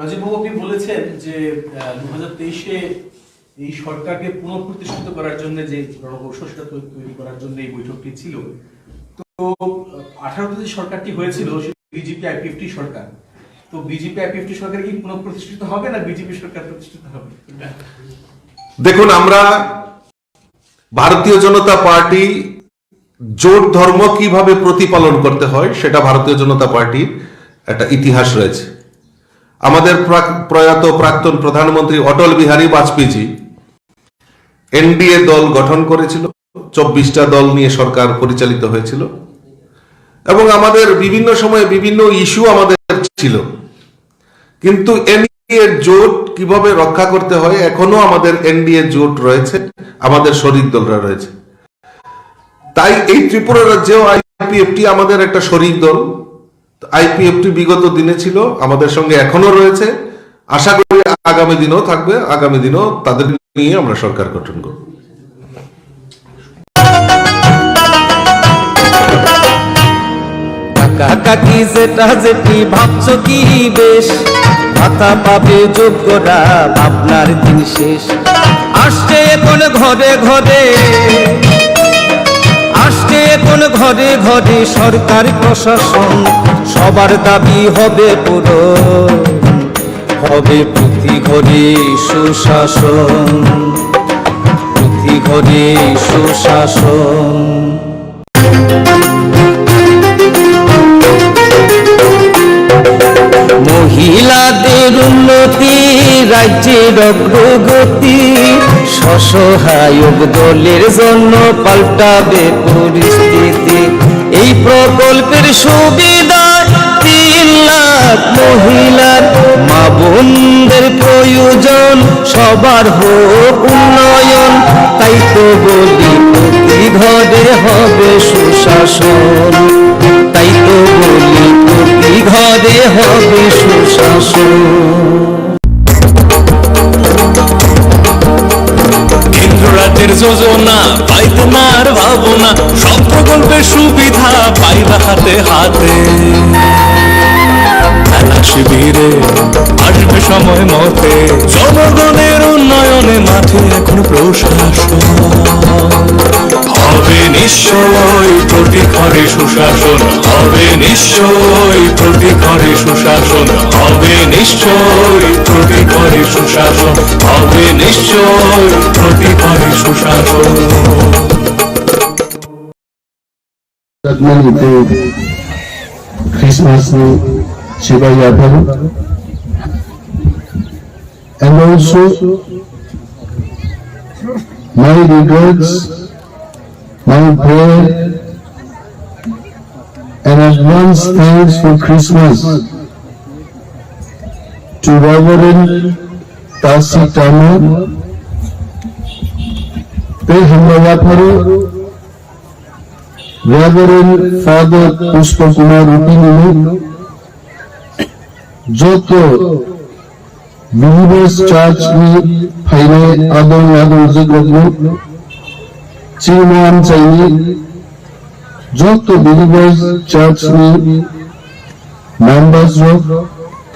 রাজীব বাবু, আপনি বলেছেন যে, আহ, দু হাজার তেইশে এই সরকারকে পুনঃপ্রতিষ্ঠিত করার জন্য যে রণকৌশল, সেটা তৈ-, তৈরি করার জন্য এই বৈঠকটি ছিল। তো, আহ, আঠারোতে যে সরকারটি হয়েছিল, সেটি বিজেপি আইপিএফটি সরকার। তো বিজেপি আইপিএফটি সরকার কি পুনঃপ্রতিষ্ঠিত হবে না বিজেপি সরকার প্রতিষ্ঠিত হবে? দেখুন, আমরা ভারতীয় জনতা পার্টি জোট ধর্ম কিভাবে প্রতিপালন করতে হয়, সেটা ভারতীয় জনতা পার্টির একটা ইতিহাস রয়েছে। আমাদের প্রাক-, প্রয়াত প্রাক্তন প্রধানমন্ত্রী অটল বিহারী বাজপেয়ীজি এনডিএ দল গঠন করেছিল, চব্বিশটা দল নিয়ে সরকার পরিচালিত হয়েছিল এবং আমাদের বিভিন্ন সময়ে বিভিন্ন ইস্যু আমাদের ছিল, কিন্তু এনডিএ জোট কিভাবে রক্ষা করতে হয়, এখনো আমাদের এনডিএ জোট রয়েছে, আমাদের শরিক দলরা রয়েছে। তাই এই ত্রিপুরা রাজ্যেও আইপিএফটি আমাদের একটা শরিক দল। আইপিএফটি বিগত দিনে ছিল, আমাদের সঙ্গে এখনো রয়েছে, আশা করি আগামী দিনেও থাকবে, আগামী দিনেও তাদের নিয়ে আমরা সরকার গঠন করব। কাকা কাকি জেঠা জেঠি ভাবছো কি বেশ, ভাতা পাবে যোগ্যরা, ভাবনার দিন শেষ। আসছে এখন ঘরে ঘরে, আসছে এখন ঘরে ঘরে সরকার প্রশাসন, সবার দাবি হবে পূরণ, হবে প্রতি ঘরে সুশাসন, প্রতি ঘরে সুশাসন। মহিলাদের উন্নতি, রাজ্যের অগ্রগতি, স্বসহায়ক দলের জন্য পাল্টাবে পরিস্থিতি। এই প্রকল্পের সুবিধায় তিন লাখ মহিলার, মা বোনদের প্রয়োজন সবার হোক উন্নয়ন। তাই তো বলি প্রতি ঘরে হবে সুশাসন, তাই তো বলি প্রতি ঘরে হবে সুশাসন। কেন্দ্র রাজ্যের যোজনা, পাইতে না আর ভাবনা, সব প্রকল্পের সুবিধা পাইবা হাতে হাতে। মেলা শিবিরে আসবে সময় মতে, জনগণের উন্নয়নে মাঠে এখন প্রশাসন। হবে নিশ্চয় প্রতি ঘরে সুশাসন, হবে নিশ্চয় প্রতি ঘরে সুশাসন, হবে নিশ্চয় প্রতি ঘরে সুশাসন, হবে নিশ্চয় প্রতি ঘরে সুশাসন। Christmas ni chibai yapharo. And also, my regards, my prayer, and advance thanks for Christmas to Reverend Tasi Tamar, tei hambai yapharo Reverend Father Pushpa Kumar Rupini, joto Believers Church ni phainai adong adong jwkrokno, chini amchaini joto Believers Church ni members rok,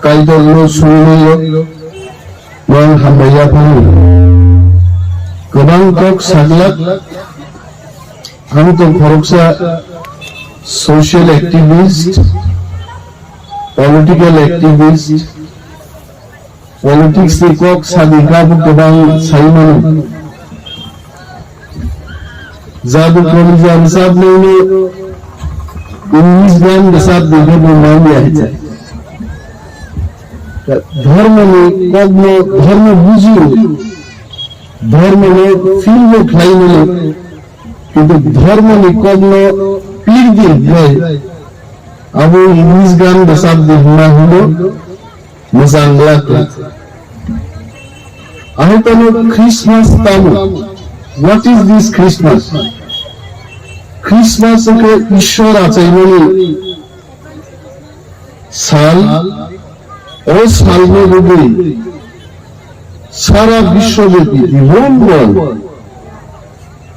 kaitor no suninai rok, ang hambai yaphano. Kwbang kok saglak, ang tong khoroksa social activist, political activist, politics ni kok sadi kha bo kwbang sai mano. Jadu Kolija rwchapnaino English gan rwchap di khe bo man ya hwnsa. Dhormo ni kok no dhormo bujio, dhormo no feel bo khlai mano, kintu dhormo ni kok no pir di hwnbai abo English gan rwchap di hwnma hwno. Mwchang glak khe. Ahai tamo Christmas tamo? What is this Christmas? Christmas wngkhe Ishwar achaimani sal. O salni bagwi sara biswobepi, the whole world,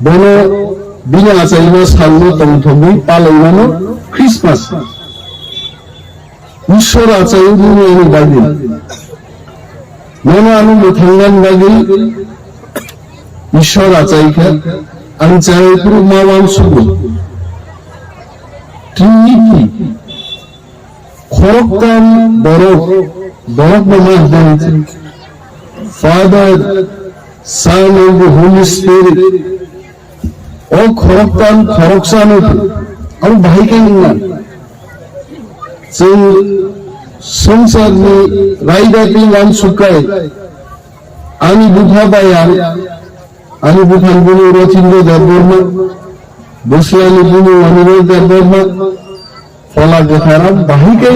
bono bini achaima salno tongthokgwi palaimano Christmas. Ishwar achai wngmani bagwi, nono ano mwthangnani bagwi Ishwar achai kha, ang chai phuru ma uansugo. Trinity, khoroktham borok, borok no ma hwnwi Father, Son and the Holy Spirit. O khoroktham khoroksa no abo bahai khe wngna. Chwng swngcharni raida tei uansuk khe ani bupha bai ang, ani buphani bumung Rotindra Debbarma, bwslani bumung Anirudh Debbarma, Phola Kwthar abo bahai khe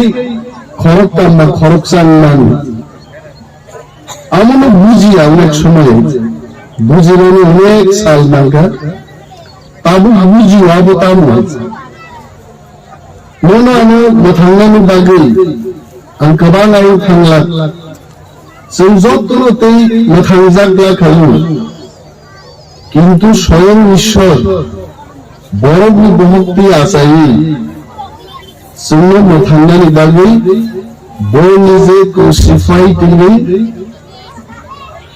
khoroktham ba khoroksa wngmani. Abono bujiya onek somoy, bujinani onek sal nangkha. Tabuk bujio abo tamo. Nono ano mwthangnani bagwi ang kwbang ayuk thanglak. Chwng jotono tei mwthangjak la khaio. Kintu soyong Ishwar borokni bohokti achaiwi chwngno mwthangnani bagwi bo nije crucify twiwi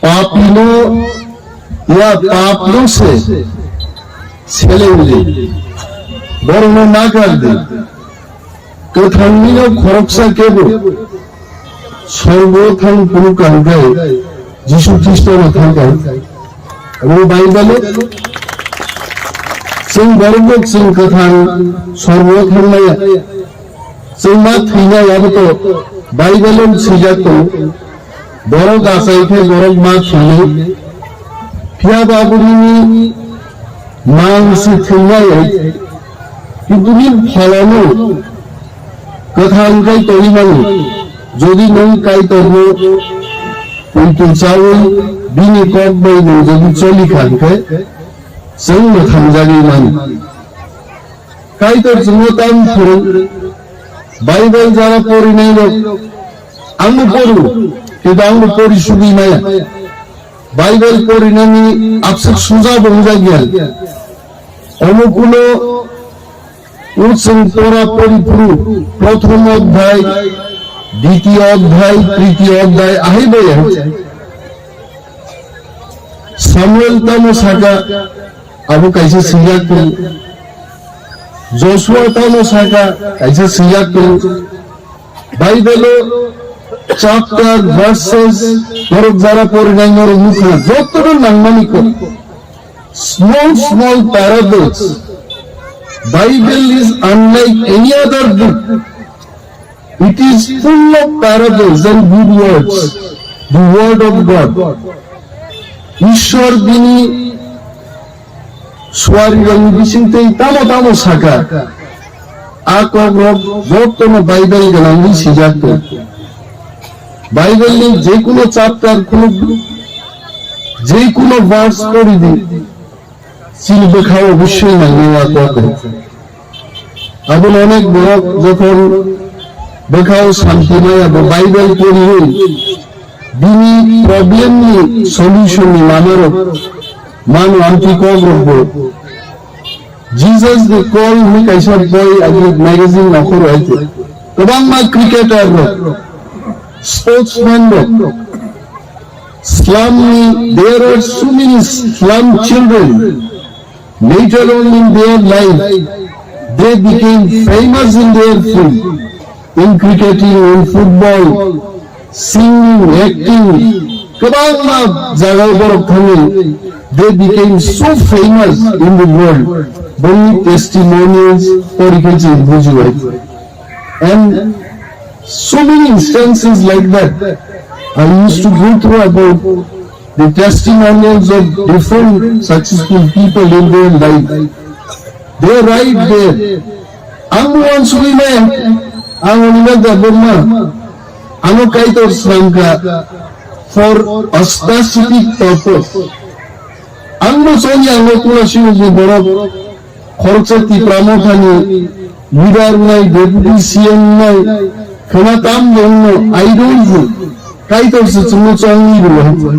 papino ya papno se selengdi, borokno nakardi. Kwthangni no khoroksa kebo sorgo thang phuru kangkhe Jisu Khristo no thangkha. Abo Bible o chwng borok bo chwng kwthang sorgo thangnaya. Chwng ma thwinai abo to Bible o swijak tongo. Borok achai khe borok ma thwinai. Phiya ba abo nini mang se thwinai. Kintu nini pholano kwthang khai tongwi mano. Jodi nwng Kaitorno poito chawi bini kok bai nwng jodi choli kha hwnkhe chwng mwthangjagwi mano. Kaitor chwngno tamo phwrwng, Bible jara porinai rok, angbo poru, kintu angbo pori sugwi maya. Bible porinani abswk suja bo wngjakya. Omo kuno o chwng pora pori phuru, prothom odhyay, ditiyo odhyay, tritiyo odhyay, ahai bai ahai. Samuel tamo saka, abo kaisa swijak tongo. Joshua tamo saka, kaisa swijak tongo. Bible o chapter, verses, norok jara porinai norok nukha, jotono nangmani kok. Small, small parables. Bible is unlike any other book. It is full of parables and good words. The word of God. Ishwar bini suarirokni bisingtwi tamo tamo saka, a kokrok jotono Bible gwnangwi swijak tongo. Bible ni jekuno chapter khuluk di, jekuno verse pori di, chini bwkhao obosoi nangnai a kok rok. Abono onek borok jokhon bwkhao santi maya bo Bible poriwi bini problem ni solution ni lama rok mano amtwi kok rok bo. Jesus the Call hwnwi kaisa boi agi magazine nokhoro hai khe kwbangma cricketer rok, sportsman rok, slum ni, there are so many slum children. Later on in their life, they became famous in their field, in cricketing, in football, singing, acting. Kwbangma jaga borok thangwi, they became so famous in the world. Boni testimonials porikhe chwng bujibai. And so many instances like that I used to go through about the testimonials of different successful people in their life. They write there. Ang buwan suri na, ang Animal Debbarma, ano Kaitor slamka for a specific purpose. Ang bo soni ang bo tula sini borok Khoroksa Tipra Mothani leader wngnai, deputy C M wngnai, khwna tam bo wngno, I don't know. Kaitor se chwngno chongwi rwo.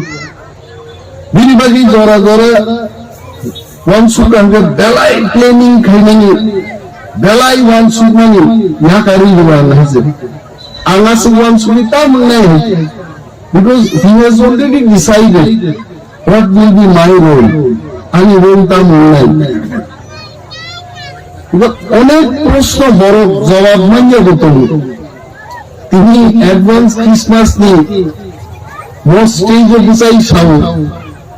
Bini bagwi jora jora uansuk hwnkhe belai planning khainani, belai uansukmani yakarwi rwo ang hai se. Ang aswk uansukwi tam wngnai hai. Because he has already decided what will be my role. Ani role ta mwnai. Onek proshno borok jawab manya bo tongo. Tini advance Christmas ni bo stage o bwsai sao.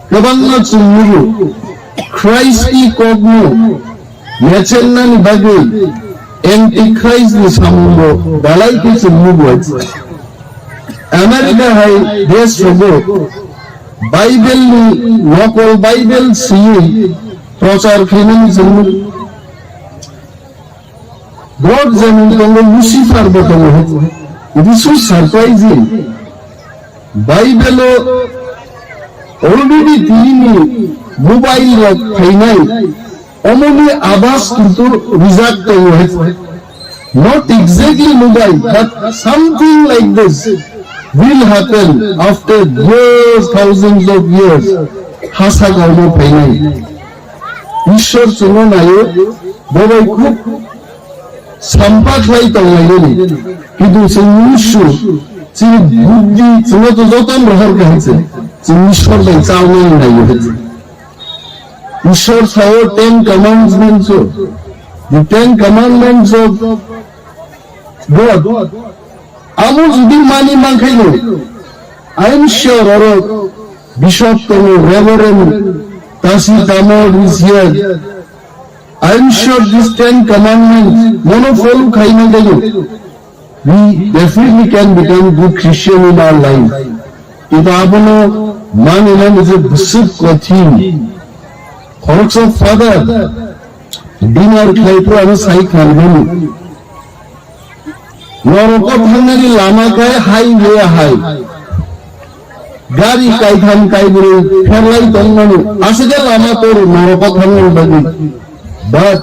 Kwbangma chwng nugo. Christ ni kokno Mechengnani bagwi Antichrist ni samungo belai khe chwng nugo. America hai desh rogo Bible ni nokol Bible swiwi prochar khainani chwng nugo. God jemon tongo, Lucifer bo tongo. It is so surprising. Bible o already tini mobile rok phainai, Omoni abas kintu rijak tongo hai. Not exactly nubai, but something like this will happen after years, thousands of years. Hasa gaumo phainai. Ishwar chwngno naio, bobai khub sampa khlai tonglainani. Kintu chwng musu, chini buddhi, chwngno to joton rohor kha hai se. Chwng Ishwar bai chawnani naio hai se. Ishwar sao Ten Commandments o, the Ten Commandments of God. Amo jodi mani mankhaino, I am sure oro Bishop tongo, Reverend Tasi Tamol is here. I am sure this Ten Commandments mono follow khai mankhaino. We definitely can become good Christian in our life. Kintu abono manina nije bwswk kothin. Khoroksa father dinner khlai phuru ano sai khlai mani. Noroko thangnani lama khe highway hai. Gari kaitham kaibrwi pherlai tongmani. Aswkhe lama toro noroko thangnani bagwi. But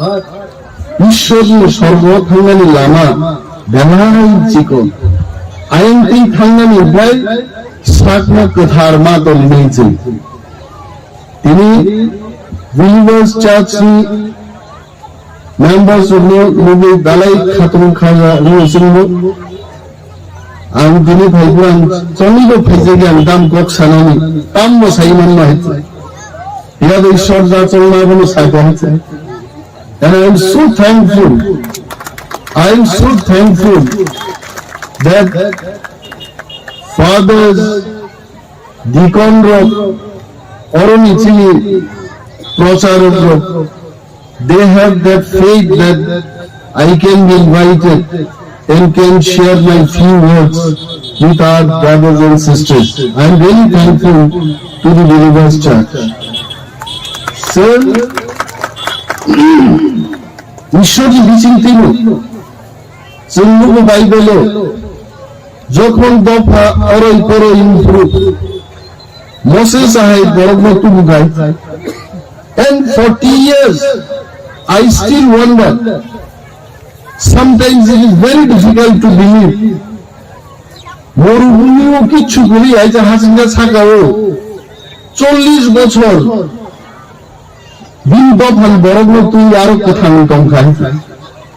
Ishwarni sorgo thangnani lama belai chikon. Ayangtwi thangnani bai sakno kwthar ma tongwi chwng. Tini Believers Church ni members rokno nugwi belai khatung khaja rwngwi chwngno. Ang tini phaibo ang chonwibo phaijak ang dam kok sanani tambo sai manma hai. Yado Ishwar jachongma bono sako hai. And I am so thankful. I am so thankful that fathers, deacon rok, oroni chini procharok rok, they have that faith that I can be invited and can share my few words with our brothers and sisters. I am very thankful to the Believers Church. Sir, Ishwarni bisingtwino chwng nugo Bible-o, jokhon dopha oroi poroi wngphuru, Moses ahai borokno tubukhai. And forty years, I still wonder. Sometimes it is very difficult to believe. Morubhumi-o kichu kwrwi aisa hasingsa saka-o chollish bochor. Bini dophani borokno twi aro kwthangwi tongkha.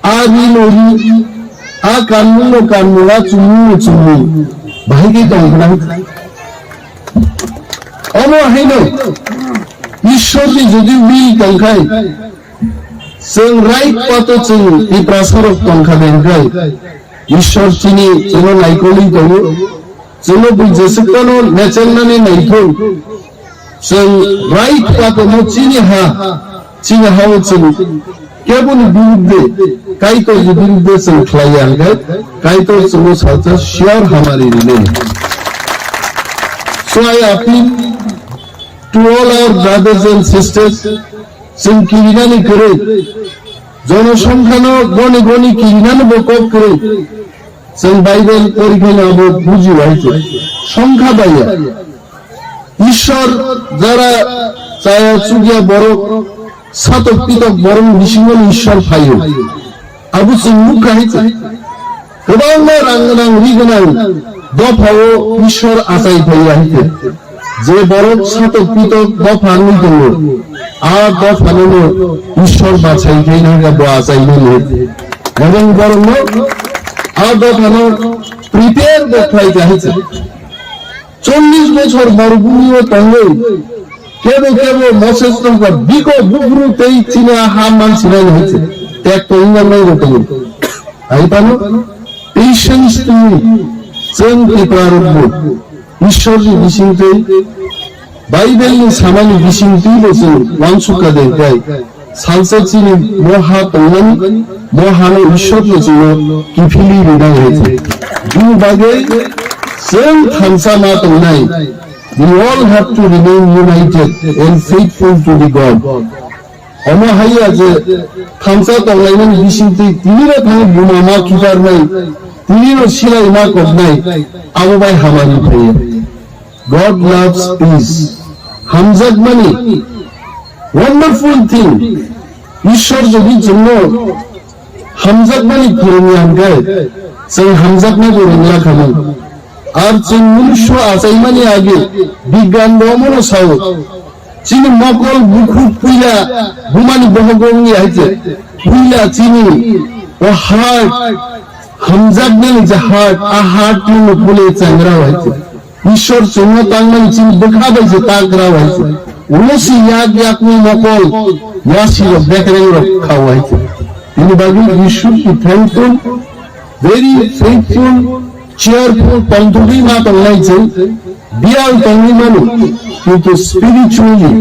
A rino ri, a kanmungno kanmung, a chumungno chumung. Bahai khe tongkha. Omo haino Ishwarni jodi will tongkhai, chwng right path-o chwng Tiprasarok tongkha de hwnkhe, Ishwar chini chwngno naikolwi tongo. Chwngno bui jeswk phano nechengnani naithung. Chwng right path-o no chini ha, chini ha-o chwng keboni birudde, Kaitorni birudde chwng khlai ya hwnkhe, Kaitor chwngno salsa sure hamari rinai. So I appeal to all our brothers and sisters, chwng kirinani kwrwi, jonosongkhano goni goni kirinani bo kok kwrwi. Chwng Bible porikheno abo bujiwai se. Songkha baiya. Ishwar jara chaya chukya borok, satok pitok borok bisingo ni Ishwar phaio. Abo chwng nukha hai se. Kwbangma rang gwnang ri gwnang dophao Ishwar achai phaiya hai se. Je borok satok pitok dopha wngwi tongo, a dophanono Ishwar bachai khe nangkha bo achaimani. Ebong borokno a dophano prepare bo khlai kha hai se. Chollish bochor morubhumio tongwi kebo kebo Moses tongkha biko buphuru tei chini a ha mansinani hai se. Tek tongwi manwi bo tongo. Hai phano patience twi chwng Tipra rokbo Ishwarni bisingtwi, Bible-ni samani bisingtwibo chwng uansukha de hwnkhe, salsa chini mo ha tongnani, mo hano Ishwarno chwngno kiphilwi rinai hai se. Bini bagwi chwng thansa ma tongnai. We all have to remain united and faithful to the God. Omo haiya je thansa tonglaimani bisingtwi tinino thani buma ma kiphar nai, tinino silai ma kok nai, abo bai hamari phaiya. God loves peace. Hamjakmani, wonderful thing. Ishwar jodi chwngno hamjakmani phwrwngya hwnkhe, chwng hamjakmani rwngya khamu. Ar chwng munso achaimani age bigyan romano sao, chini mokol bukhuk puila bumani bohogo wngya hai se, puila chini o heart, hamjakmani je heart, a heart no phule changra hai se. Ishwar chwngno tangmani chini bwkha bai se tagra hai se. Ulo si yak yakni mokol, yasi rok bekreng rok khao hai se. Bini bagwi we should be thankful, very faithful, cheerful, tongthogwi ma tongnai chwng, biyal tongwi mano, kintu spiritually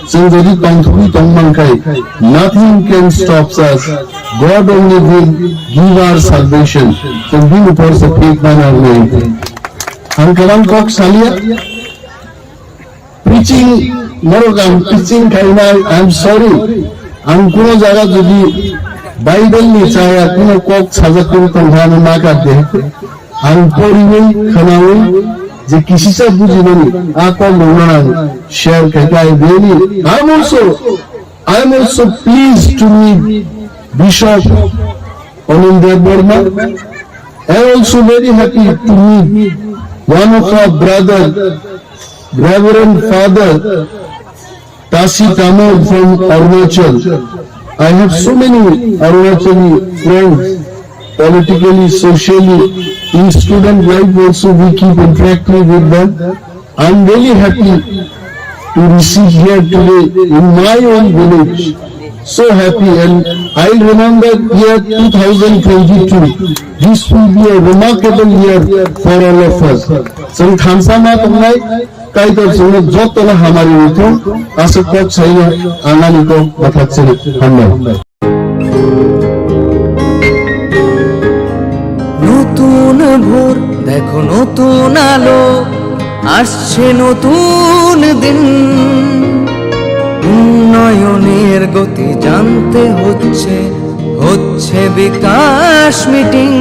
chwng jodi tongthogwi tong mankhai, nothing can stop us. God only will give our salvation. Chwng bini upor se phik banarnai. Ang kwbang kok salia. Preaching, norok ang preaching khainai, I'm sorry. Ang kuno jaga jodi Bible ni chaya kuno kok sajak kuno tongha ano nakar de. Ang poriwi khwnawi je kisisa bujinani a kok rokno ang share khaikha. I really, I'm also, I'm also pleased to meet Bishop Anil Debbarma. I also very happy to meet one of our brother, Reverend Father Tasi Tamol from Arunachal. I have so many Arunachali friends, politically, socially, in student life also we keep interacting with them. I'm really happy to receive here today in my own village. So happy, and I'll remember year two thousand twenty-two. This will be a remarkable year for all of us. Chwng thansa ma tongnai, Kaitor chwngno jotono hamari rwthwng, aswk kok saino ang ani kok bathakchini. Hambai. নতুন ভোর, দেখো নতুন আলো, আসছে নতুন দিন। উন্নয়নের গতি জানতে হচ্ছে, হচ্ছে বিকাশ মিটিং।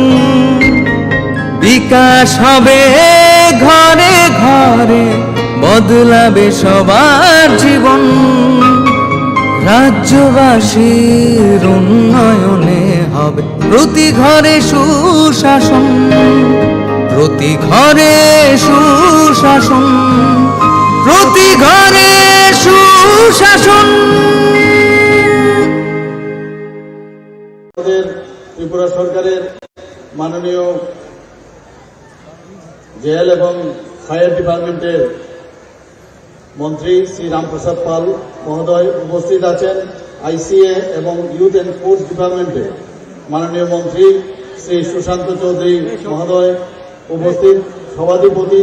বিকাশ হবে ঘরে ঘরে, বদলাবে সবার জীবন। রাজ্যবাসীর উন্নয়নে হবে প্রতি ঘরে সুশাসন, প্রতি ঘরে সুশাসন, প্রতি ঘরে সুশাসন। আমাদের ত্রিপুরা সরকারের মাননীয় জেল এবং ফায়ার ডিপার্টমেন্টের মন্ত্রী শ্রী রামপ্রসাদ পাল মহোদয়, উপস্থিত আছেন আইসিএ এবং ইউথ অ্যান্ড স্পোর্টস ডিপার্টমেন্টের মাননীয় মন্ত্রী শ্রী সুশান্ত চৌধুরী মহোদয়, উপস্থিত সভাধিপতি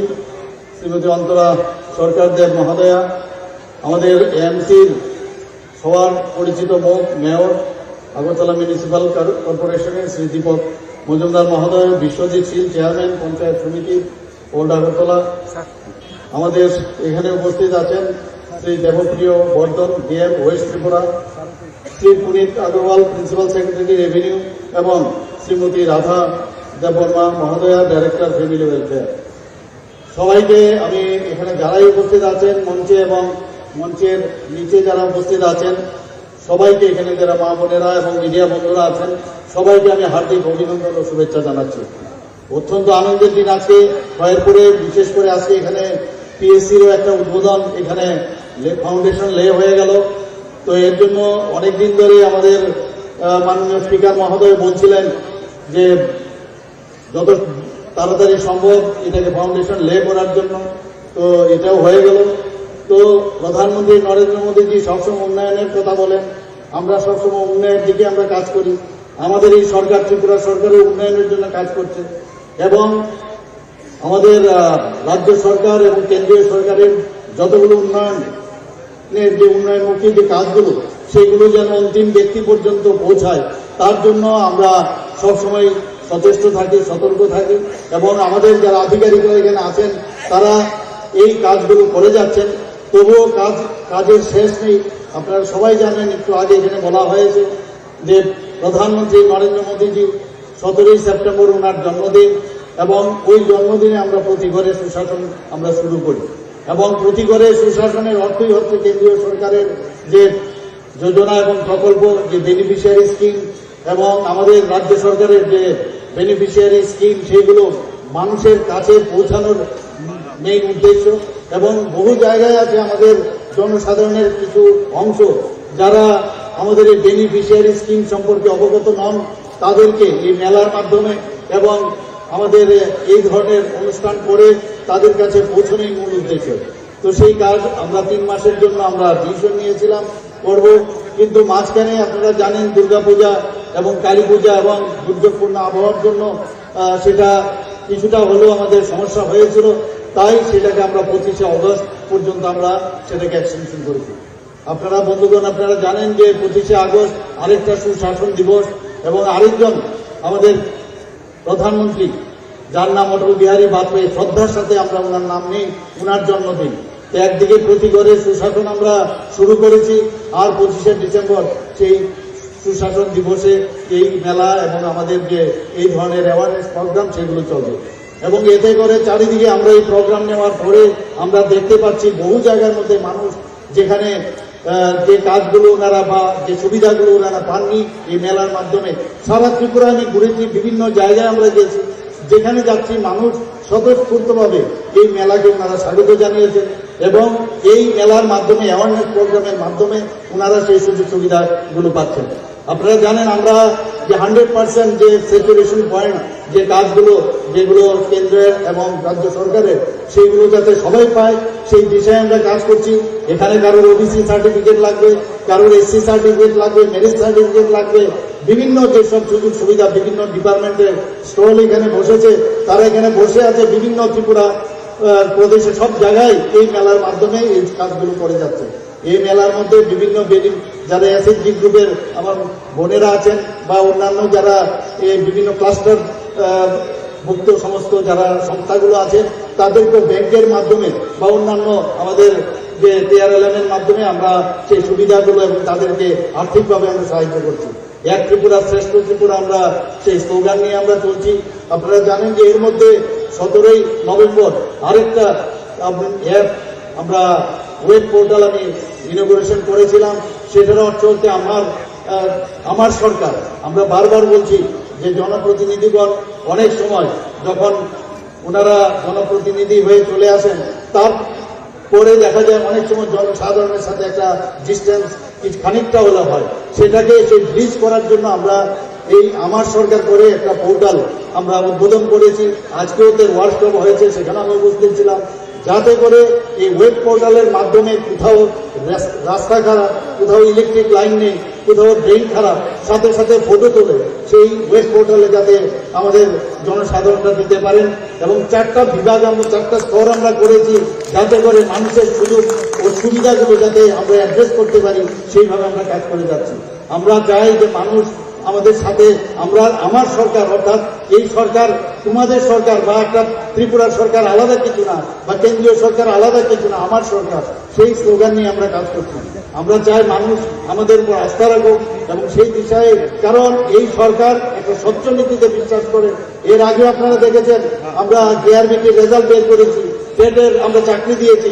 শ্রীমতী অন্তরা সরকার দেব মহোদয়া, আমাদের এএমসির সবার পরিচিত মুখ মেয়র আগরতলা মিউনিসিপ্যাল কর-, কর্পোরেশনের শ্রী দীপক মজুমদার মহোদয়, বিশ্বজিৎ শীল চেয়ারম্যান পঞ্চায়েত সমিতির ওল্ড আগরতলা, আমাদের এখানে উপস্থিত আছেন শ্রী দেবপ্রিয় বর্ধন DM West Tripura, Shri Punit Agarwal principal secretary revenue এবং শ্রীমতী রাধা দেববর্মা মহোদয়া ডাইরেক্টর ফ্যামিলি ওয়েলফেয়ার। সবাইকে আমি এখানে যারাই উপস্থিত আছেন মঞ্চে এবং মঞ্চের নিচে যারা উপস্থিত আছেন সবাইকে, এখানে যারা মা বোনেরা এবং মিডিয়া বন্ধুরা আছেন সবাইকে আমি হার্দিক অভিনন্দন ও শুভেচ্ছা জানাচ্ছি। অত্যন্ত আনন্দের দিন আজকে। খয়েরপুরে বিশেষ করে আজকে এখানে পিএসসিরও একটা উদ্বোধন, এখানে ফাউন্ডেশন লে হয়ে গেল। তো এর জন্য অনেক দিন ধরে আমাদের আহ, মাননীয় স্পিকার মহোদয় বলছিলেন যে যত তাড়াতাড়ি সম্ভব এটাকে ফাউন্ডেশন লে করার জন্য। তো এটাও হয়ে গেল। তো প্রধানমন্ত্রী নরেন্দ্র মোদীজি সবসময় উন্নয়নের কথা বলেন, আমরা সবসময় উন্নয়নের দিকে আমরা কাজ করি। আমাদের এই সরকার, ত্রিপুরা সরকারও উন্নয়নের জন্য কাজ করছে এবং আমাদের আহ, রাজ্য সরকার এবং কেন্দ্রীয় সরকারের যতগুলো উন্নয়ন যে উন্নয়নমুখী যে কাজগুলো, সেগুলো যেন অন্তিম ব্যক্তি পর্যন্ত পৌঁছায়, তার জন্য আমরা সবসময় সচেষ্ট থাকি, সতর্ক থাকি। এবং আমাদের যারা আধিকারিকরা এখানে আছেন, তারা এই কাজগুলো করে যাচ্ছেন। তবুও কাজ, কাজের শেষ নেই। আপনারা সবাই জানেন, একটু আগে এখানে বলা হয়েছে যে প্রধানমন্ত্রী নরেন্দ্র মোদীজি সতেরোই সেপ্টেম্বর ওনার জন্মদিন, এবং ওই জন্মদিনে আমরা প্রতি ঘরে সুশাসন আমরা শুরু করি। এবং প্রতি ঘরে সুশাসনের অর্থই হচ্ছে কেন্দ্রীয় সরকারের যে যোজনা এবং প্রকল্প, যে বেনিফিশিয়ারি স্কিম এবং আমাদের রাজ্য সরকারের যে বেনিফিশিয়ারি স্কিম, সেইগুলো মানুষের কাছে পৌঁছানোর মেইন উদ্দেশ্য। এবং বহু জায়গায় আছে আমাদের জনসাধারণের কিছু অংশ, যারা আমাদের এই বেনিফিশিয়ারি স্কিম সম্পর্কে অবগত নন, তাদেরকে এই মেলার মাধ্যমে এবং আমাদের এই ধরনের অনুষ্ঠান করে তাদের কাছে পৌঁছানোই মূল উদ্দেশ্য। তো সেই কাজ আমরা তিন মাসের জন্য আমরা ডিসিশন নিয়েছিলাম করব, কিন্তু মাঝখানে আপনারা জানেন দুর্গাপূজা এবং কালী পূজা এবং দুর্যোগপূর্ণ আবহাওয়ার জন্য, আহ, সেটা কিছুটা হলেও আমাদের সমস্যা হয়েছিল, তাই সেটাকে আমরা পঁচিশে অগস্ট পর্যন্ত আমরা সেটাকে এক্সটেনশন করেছি। আপনারা বন্ধুগণ, আপনারা জানেন যে পঁচিশে আগস্ট আরেকটা সুশাসন দিবস এবং আরেকজন আমাদের প্রধানমন্ত্রী, যার নাম অটল বিহারী বাজপেয়ী, শ্রদ্ধার সাথে আমরা ওনার নাম নেই, ওনার জন্মদিন। তো একদিকে প্রতি ঘরে সুশাসন আমরা শুরু করেছি, আর পঁচিশে ডিসেম্বর সেই সুশাসন দিবসে এই মেলা এবং আমাদের যে এই ধরনের অ্যাওয়ারনেস প্রোগ্রাম, সেগুলো চলবে। এবং এতে করে চারিদিকে আমরা এই প্রোগ্রাম নেওয়ার পরে আমরা দেখতে পাচ্ছি বহু জায়গার মধ্যে মানুষ যেখানে, আহ, যে কাজগুলো ওনারা বা যে সুবিধাগুলো ওনারা পাননি এই মেলার মাধ্যমে। সারা ত্রিপুরা আমি ঘুরেছি, বিভিন্ন জায়গায় আমরা গেছি, যেখানে যাচ্ছি মানুষ স্বতঃস্ফূর্তভাবে এই মেলাকে ওনারা স্বাগত জানিয়েছেন এবং এই মেলার মাধ্যমে, অ্যাওয়ারনেস প্রোগ্রামের মাধ্যমে ওনারা সেই সুযোগ সুবিধাগুলো পাচ্ছেন। আপনারা জানেন, আমরা যে হান্ড্রেড পার্সেন্ট যে স্যাচুরেশন পয়েন্ট, যে কাজগুলো, যেগুলো কেন্দ্রের এবং রাজ্য সরকারের, সেইগুলো যাতে সবাই পায়, সেই দিশায় আমরা কাজ করছি। এখানে কারোর ওবিসি সার্টিফিকেট লাগবে, কারোর এসসি সার্টিফিকেট লাগবে, মেরিট সার্টিফিকেট লাগবে, বিভিন্ন যেসব সুযোগ সুবিধা বিভিন্ন ডিপার্টমেন্টের স্টল এখানে বসেছে, তারা এখানে বসে আছে, বিভিন্ন ত্রিপুরা, আহ, প্রদেশে সব জায়গায় এই মেলার মাধ্যমে এই কাজগুলো করে যাচ্ছে। এই মেলার মধ্যে বিভিন্ন বেনিফ-, যারা এসএইচজি গ্রুপের আমার বোনেরা আছেন বা অন্যান্য যারা এই বিভিন্ন ক্লাস্টার, আহ, ভুক্ত সমস্ত যারা সংস্থাগুলো আছে, তাদেরকে ব্যাংকের মাধ্যমে বা অন্যান্য আমাদের যে টিআরএলএম এর মাধ্যমে আমরা সেই সুবিধাগুলো এবং তাদেরকে আর্থিকভাবে আমরা সাহায্য করছি। এক ত্রিপুরা শ্রেষ্ঠ ত্রিপুরা আমরা সেই স্লোগান নিয়ে আমরা চলছি। আপনারা জানেন যে এর মধ্যে সতেরোই নভেম্বর আরেকটা অ্যাপ, আমরা ওয়েব পোর্টাল আমি ইনোগুরেশন করেছিলাম। সেটার অর্থ হচ্ছে আমার, আহ, আমার সরকার। আমরা বারবার বলছি যে জনপ্রতিনিধিগণ অনেক সময় যখন ওনারা জনপ্রতিনিধি হয়ে চলে আসেন, তার পরে দেখা যায় অনেক সময় জনসাধারণের সাথে একটা ডিস্টেন্স কিছু খানিকটা হলে হয়, সেটাকে সেই ব্রিজ করার জন্য আমরা এই আমার সরকার করে একটা পোর্টাল আমরা উদ্বোধন করেছি। আজকেও তার ওয়ার্কশপ হয়েছে, সেখানে আমি উপস্থিত ছিলাম, যাতে করে এই ওয়েব পোর্টালের মাধ্যমে কোথাও রাস-, রাস্তা খারাপ, কোথাও ইলেকট্রিক লাইন নেই, কোথাও ড্রেন খারাপ, সাথে সাথে ফটো তুলে সেই ওয়েব পোর্টালে যাতে আমাদের জনসাধারণরা দিতে পারেন। এবং চারটা বিভাগ আমরা, চারটা স্তর আমরা করেছি, যাতে করে মানুষের সুযোগ ও সুবিধাগুলো যাতে আমরা অ্যাড্রেস করতে পারি, সেইভাবে আমরা কাজ করে যাচ্ছি। আমরা চাই যে মানুষ আমাদের সাথে, আমরা, আমার সরকার, অর্থাৎ এই সরকার, তোমাদের সরকার বা একটা ত্রিপুরা সরকার আলাদা কিছু না, বা কেন্দ্রীয় সরকার আলাদা কিছু না, আমার সরকার, সেই স্লোগান নিয়ে আমরা কাজ করছি। আমরা চাই মানুষ আমাদের উপর আস্থা রাখুক এবং সেই দিশায়, কারণ এই সরকার একটা স্বচ্ছ নীতিতে বিশ্বাস করে। এর আগে আপনারা দেখেছেন, আমরা জেআরবিটির রেজাল্ট বের করেছি, টেটের আমরা চাকরি দিয়েছি,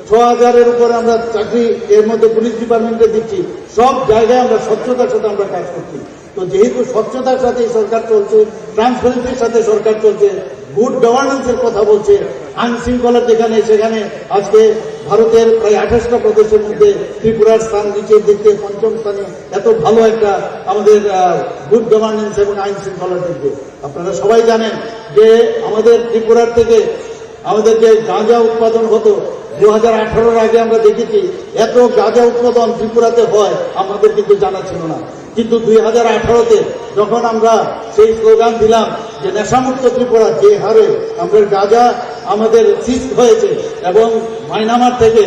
ছ হাজারের উপরে আমরা চাকরি এর মধ্যে পুলিশ ডিপার্টমেন্টে দিচ্ছি। সব জায়গায় আমরা স্বচ্ছতার সাথে আমরা কাজ করছি। তো যেহেতু স্বচ্ছতার সাথে এই সরকার চলছে, ট্রান্সপারেন্সির সাথে সরকার চলছে, গুড গভর্নেন্সের কথা বলছে, আইন শৃঙ্খলা যেখানে সেখানে আজকে ভারতের প্রায় আঠাশটা প্রদেশের মধ্যে ত্রিপুরার স্থান নিচের দিক থেকে পঞ্চম স্থানে, এত ভালো একটা আমাদের গুড গভর্নেন্স এবং আইন শৃঙ্খলার দিক দিয়ে। আপনারা সবাই জানেন যে আমাদের ত্রিপুরার থেকে আমাদের যে গাঁজা উৎপাদন হতো দু হাজার আঠারোর আগে, আমরা দেখেছি এত গাঁজা উৎপাদন ত্রিপুরাতে হয়, আমাদের কিন্তু জানা ছিল না। কিন্তু দুই হাজার আঠারোতে যখন আমরা সেই স্লোগান দিলাম যে নেশামুক্ত ত্রিপুরা, যে হারে আমাদের গাঁজা আমাদের সিজ হয়েছে এবং মায়ানমার থেকে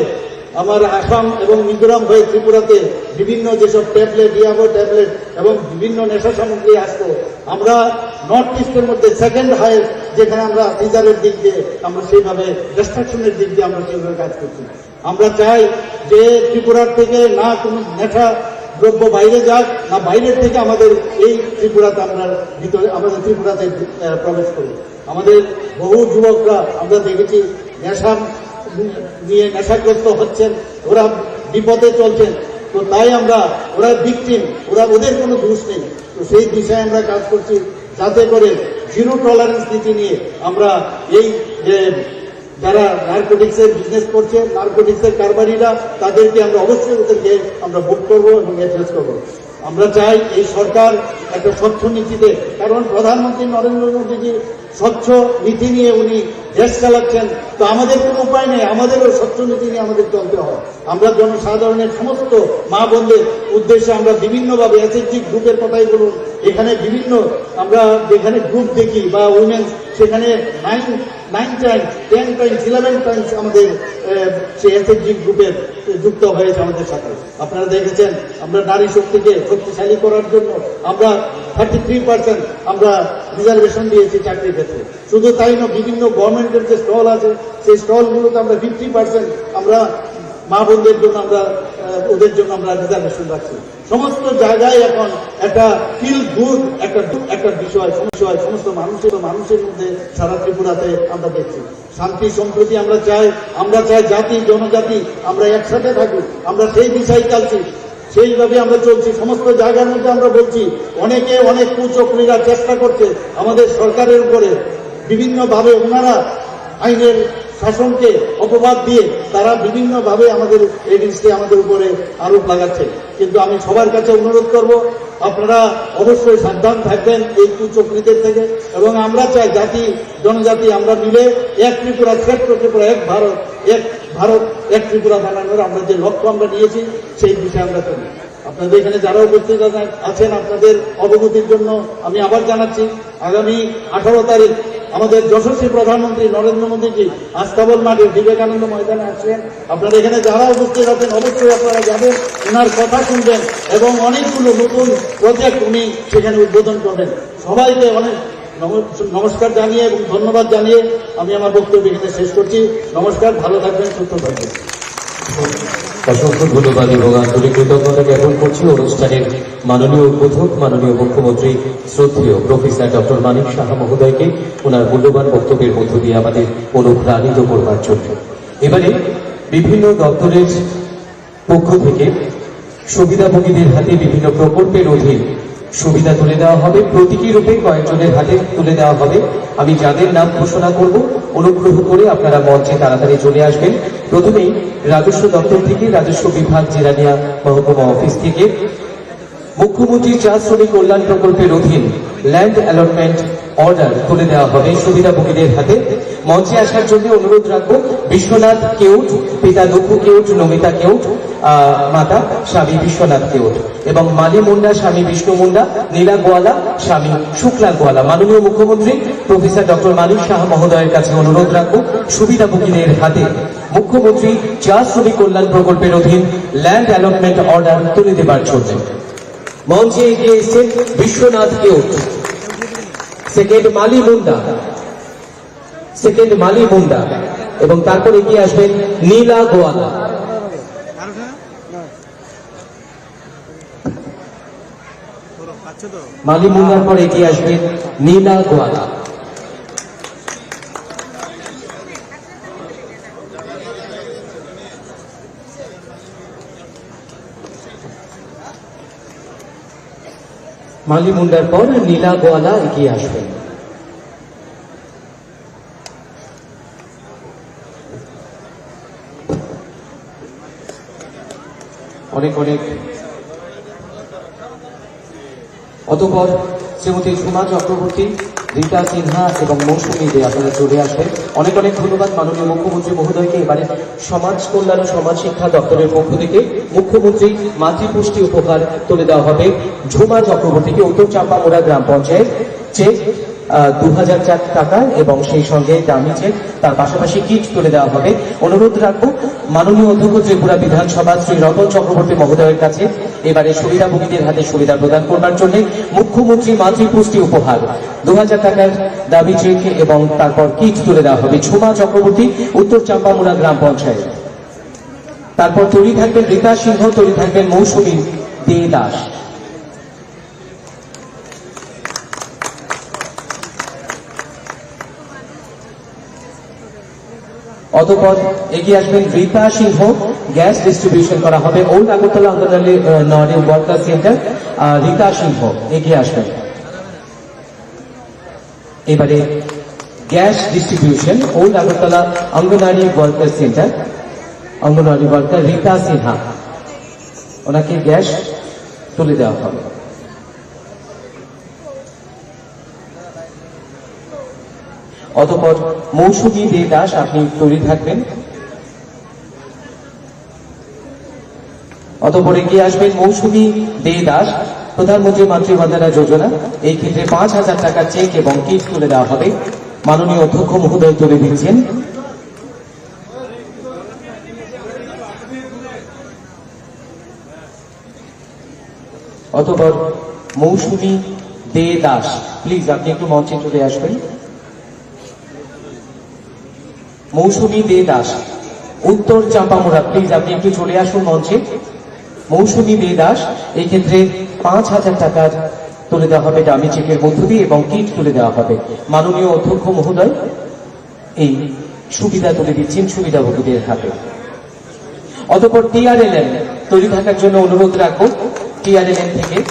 আমার আসাম এবং মিজোরাম হয়ে ত্রিপুরাতে বিভিন্ন যেসব ট্যাবলেট, ইয়াবা ট্যাবলেট এবং বিভিন্ন নেশা সামগ্রী আসতো, আমরা নর্থ ইস্টের মধ্যে সেকেন্ড হায়েস্ট, যেখানে আমরা সিজারের দিক দিয়ে, আমরা সেইভাবে ডিস্ট্রাকশনের দিক দিয়ে আমরা সেইভাবে কাজ করছি। আমরা চাই যে ত্রিপুরার থেকে না কোনো নেশা দ্রব্য বাইরে যাক, না বাইরের থেকে আমাদের এই ত্রিপুরাতে আমরা ভিতরে, আমাদের ত্রিপুরাতে, আহ, প্রবেশ করুক। আমাদের বহু যুবকরা আমরা দেখেছি নেশা নিয়ে নেশাগ্রস্ত হচ্ছেন, ওরা বিপথে চলছেন। তো তাই আমরা, ওরা ভিকটিম, ওরা, ওদের কোনো দোষ নেই। তো সেই দিশায় আমরা কাজ করছি, যাতে করে জিরো টলারেন্স নীতি নিয়ে আমরা এই যে যারা নার্কোটিক্সের বিজনেস করছে, নার্কোটিক্সের কারবারিরা, তাদেরকে আমরা অবশ্যই, ওদেরকে আমরা মুভ করবো এবং অ্যাড্রেস করবো। আমরা চাই এই সরকার একটা স্বচ্ছ নীতিতে, কারণ প্রধানমন্ত্রী নরেন্দ্র মোদীজি স্বচ্ছ নীতি নিয়ে উনি দেশ চালাচ্ছেন। তো আমাদের কোনো উপায় নেই, আমাদেরও স্বচ্ছ নীতি নিয়ে আমাদের চলতে হয়। আমরা জনসাধারণের সমস্ত মা বোনদের উদ্দেশ্যে আমরা বিভিন্নভাবে, এসএইচজি গ্রুপের কথাই বলুন, এখানে বিভিন্ন, আমরা যেখানে গ্রুপ দেখি বা উইমেন, সেখানে nine nine Times, ten Times, eleven Times আমাদের আহ, সেই এসএইচজি গ্রুপের যুক্ত হয়েছে আমাদের সাথে। আপনারা দেখেছেন, আমরা নারী শক্তিকে শক্তিশালী করার জন্য আমরা থার্টি থ্রি পার্সেন্ট আমরা রিজার্ভেশন দিয়েছি চাকরির ক্ষেত্রে। শুধু তাই নয়, বিভিন্ন গভর্নমেন্টের যে স্টল আছে, সেই স্টলগুলোতে আমরা ফিফটি পার্সেন্ট আমরা মা বোনদের জন্য আমরা আহ, ওদের জন্য আমরা রিজার্ভেশন রাখছি। সমস্ত জায়গায় এখন একটা ফিল গুড, একটা একটা বিষয়, বিষয় সমস্ত মানুষের মানুষের মধ্যে সারা ত্রিপুরাতে আমরা দেখছি। শান্তি সম্প্রীতি আমরা চাই। আমরা চাই জাতি জনজাতি আমরা একসাথে থাকুক। আমরা সেই দিশাই চলছি, সেইভাবে আমরা চলছি। সমস্ত জায়গার মধ্যে আমরা বলছি, অনেকে অনেক কুচক্রীরা চেষ্টা করছে আমাদের সরকারের উপরে বিভিন্নভাবে। ওনারা আইনের শাসনকে অপবাদ দিয়ে তারা বিভিন্নভাবে আমাদের এগেইনস্টে, আমাদের উপরে আরোপ লাগাচ্ছে। কিন্তু আমি সবার কাছে অনুরোধ করব, আপনারা অবশ্যই সাবধান থাকবেন এই কুচক্রীদের থেকে। এবং আমরা চাই জাতি জনজাতি আমরা মিলে এক ত্রিপুরা, শ্রেষ্ঠ ত্রিপুরা, এক ভারত, এক ভারত, এক ত্রিপুরা বানানোর আমরা যে লক্ষ্য আমরা নিয়েছি, সেই দিশায় আমরা চলি। আপনাদের এখানে যারা উপস্থিত আছেন, আছেন, আপনাদের অবগতির জন্য আমি আবার জানাচ্ছি, আগামী আঠারো তারিখ আমাদের যশস্বী প্রধানমন্ত্রী নরেন্দ্র মোদীজি আস্তাবল মাঠে বিবেকানন্দ ময়দানে আসছেন। আপনারা এখানে যারা উপস্থিত আছেন, অবশ্যই আপনারা যাবেন, ওনার কথা শুনবেন এবং অনেকগুলো নতুন প্রজেক্ট উনি সেখানে উদ্বোধন করবেন। সবাইকে অনেক নম-, নমস্কার জানিয়ে এবং ধন্যবাদ জানিয়ে আমি আমার বক্তব্য এখানে শেষ করছি। নমস্কার, ভালো থাকবেন, সুস্থ থাকবেন। অসংখ্য ধন্যবাদ এবং আন্তরিক কৃতজ্ঞতা জ্ঞাপন করছি অনুষ্ঠানের মাননীয় উদ্বোধক, মাননীয় মুখ্যমন্ত্রী শ্রদ্ধেয় প্রফেসর ডক্টর মানিক সাহা মহোদয়কে ওনার মূল্যবান বক্তব্যের মধ্য দিয়ে আমাদের অনুপ্রাণিত করবার জন্য। এবারে বিভিন্ন দপ্তরের পক্ষ থেকে সুবিধাভোগীদের হাতে বিভিন্ন প্রকল্পের অধীন সুবিধা তুলে দেওয়া হবে। প্রতীকী রূপে কয়েকজনের হাতে তুলে দেওয়া হবে। আমি যাদের নাম ঘোষণা করব, অনুগ্রহ করে আপনারা মঞ্চে তাড়াতাড়ি চলে আসবেন। প্রথমেই রাজস্ব দপ্তর থেকে, রাজস্ব বিভাগ, জিরানিয়া মহকুমা অফিস থেকে মুখ্যমন্ত্রী চা শ্রমিক কল্যাণ প্রকল্পের অধীন ল্যান্ড অ্যালটমেন্ট অর্ডার তুলে দেওয়া হবে সুবিধাভোগীদের হাতে। মঞ্চে আসার জন্য অনুরোধ রাখবো বিশ্বনাথ কেউট, পিতা দুঃখ কেউট, নমিতা কেউট, আহ, মাতা স্বামী বিশ্বনাথ কেউট এবং মালি মুন্ডা, স্বামী বিষ্ণু মুন্ডা, নীলা গোয়ালা, স্বামী শুক্লা গোয়ালা। মাননীয় মুখ্যমন্ত্রী প্রফেসর ডক্টর মানিক সাহা মহোদয়ের কাছে অনুরোধ রাখবো সুবিধাভোগীদের হাতে মুখ্যমন্ত্রী চা শ্রমিক কল্যাণ প্রকল্পের অধীন ল্যান্ড অ্যালটমেন্ট অর্ডার তুলে দেবার জন্য। মঞ্চে এগিয়ে এসছেন বিশ্বনাথ কেউট, সেকেন্ড মালি মুন্ডা, সেকেন্ড মালি মুন্ডা এবং তারপর এগিয়ে আসবেন নীলা গোয়ালা। মালি মুন্ডার পর এগিয়ে আসবেন নীলা গোয়ালা। মালি মুন্ডার পর নীলা গোয়ালা এগিয়ে আসবেন। অনেক অনেক অতঃপর শ্রীমতী সুমা চক্রবর্তী, রীতা সিনহা এবং মৌসুমী দে আপনারা চলে আসবেন। অনেক অনেক ধন্যবাদ মাননীয় মুখ্যমন্ত্রী মহোদয়কে। এবারে সমাজ কল্যাণ ও সমাজ শিক্ষা দপ্তরের পক্ষ থেকে মুখ্যমন্ত্রী মাতৃপুষ্টি উপহার তুলে দেওয়া হবে ঝুমা চক্রবর্তীকে, উত্তর চাম্পামুড়া গ্রাম পঞ্চায়েত। চেক, আহ, দু হাজার টাকা এবং সেই সঙ্গে ডামি চেক, তার পাশাপাশি কিট তুলে দেওয়া হবে। অনুরোধ রাখবো মাননীয় অধ্যক্ষ ত্রিপুরা বিধানসভা শ্রী রতন চক্রবর্তী মহোদয়ের কাছে এবারে সুবিধাভোগীদের হাতে সুবিধা প্রদান করবার জন্য মুখ্যমন্ত্রী মাতৃপুষ্টি উপহার দু হাজার টাকার ডামি চেক এবং তারপর কিট তুলে দেওয়া হবে। ঝুমা চক্রবর্তী, উত্তর চাম্পামুড়া গ্রাম পঞ্চায়েত। তারপর তৈরি থাকবেন রীতা সিংহ, তৈরি থাকবেন মৌসুমী দে দাস। অতঃপর এগিয়ে আসবেন রীতা সিংহ, গ্যাস ডিস্ট্রিবিউশন করা হবে ওল্ড আগরতলা অঙ্গনওয়াড়ি, আহ, নওয়ারি ওয়ার্কার সেন্টার। আহ, রীতা সিংহ এগিয়ে আসবেন। এবারে gas distribution old Agartala anganwadi worker centre, anganwadi worker Rita Sinha, ওনাকে গ্যাস তুলে দেওয়া হবে। অতঃপর মৌসুমী দে দাস, আপনি তৈরি থাকবেন। অতঃপর এগিয়ে আসবেন মৌসুমী দে দাস, প্রধানমন্ত্রী মাতৃ বন্দনা যোজনা, এই ক্ষেত্রে পাঁচ হাজার টাকার চেক এবং কিট তুলে দেওয়া হবে। মাননীয় অধ্যক্ষ মহোদয় তুলে দিচ্ছেন। অতঃপর মৌসুমী দে দাস, প্লিজ আপনি একটু মঞ্চে চলে আসবেন। মৌসুমী দে দাস, উত্তর চাম্পামুড়া, প্লিজ আপনি একটু চলে আসুন মঞ্চে। মৌসুমী দে দাস, এই ক্ষেত্রে পাঁচ হাজার টাকার তুলে দেওয়া হবে ডামি চেকের মধ্য দিয়ে এবং কিট তুলে দেওয়া হবে। মাননীয় অধ্যক্ষ মহোদয় এই সুবিধা তুলে দিচ্ছেন সুবিধাভোগীদের হাতে। অতঃপর টিআরএলএম তৈরি থাকার জন্য অনুরোধ রাখবো, টিআরএলএম থেকে।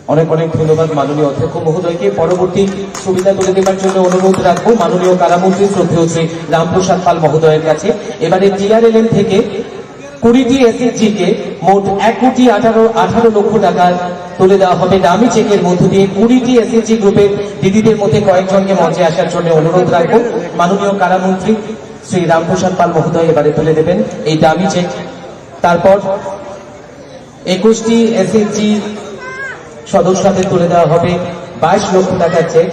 অনেক অনেক ধন্যবাদ মাননীয় অধ্যক্ষ মহোদয়কে। পরবর্তী সুবিধা তুলে দেবার জন্য অনুরোধ রাখবো মাননীয় কারামন্ত্রী শ্রদ্ধেয় শ্রী রামপ্রসাদ পাল মহোদয়ের কাছে। এবারে টিআরএলএম থেকে কুড়িটি এসএইচজি কে মোট এক কোটি আঠারো, আঠারো লক্ষ টাকা তুলে দেওয়া হবে ডামি চেকের মধ্য দিয়ে। কুড়িটি এসএইচজি গ্রুপের দিদিদের মধ্যে কয়েকজনকে মঞ্চে আসার জন্য অনুরোধ রাখবো। মাননীয় কারামন্ত্রী শ্রী রামপ্রসাদ পাল মহোদয় এবারে তুলে দেবেন এই ডামি চেক। তারপর একুশটি এসএইচজি সদস্য হাতে তুলে দেওয়া হবে বাইশ লক্ষ টাকার চেক।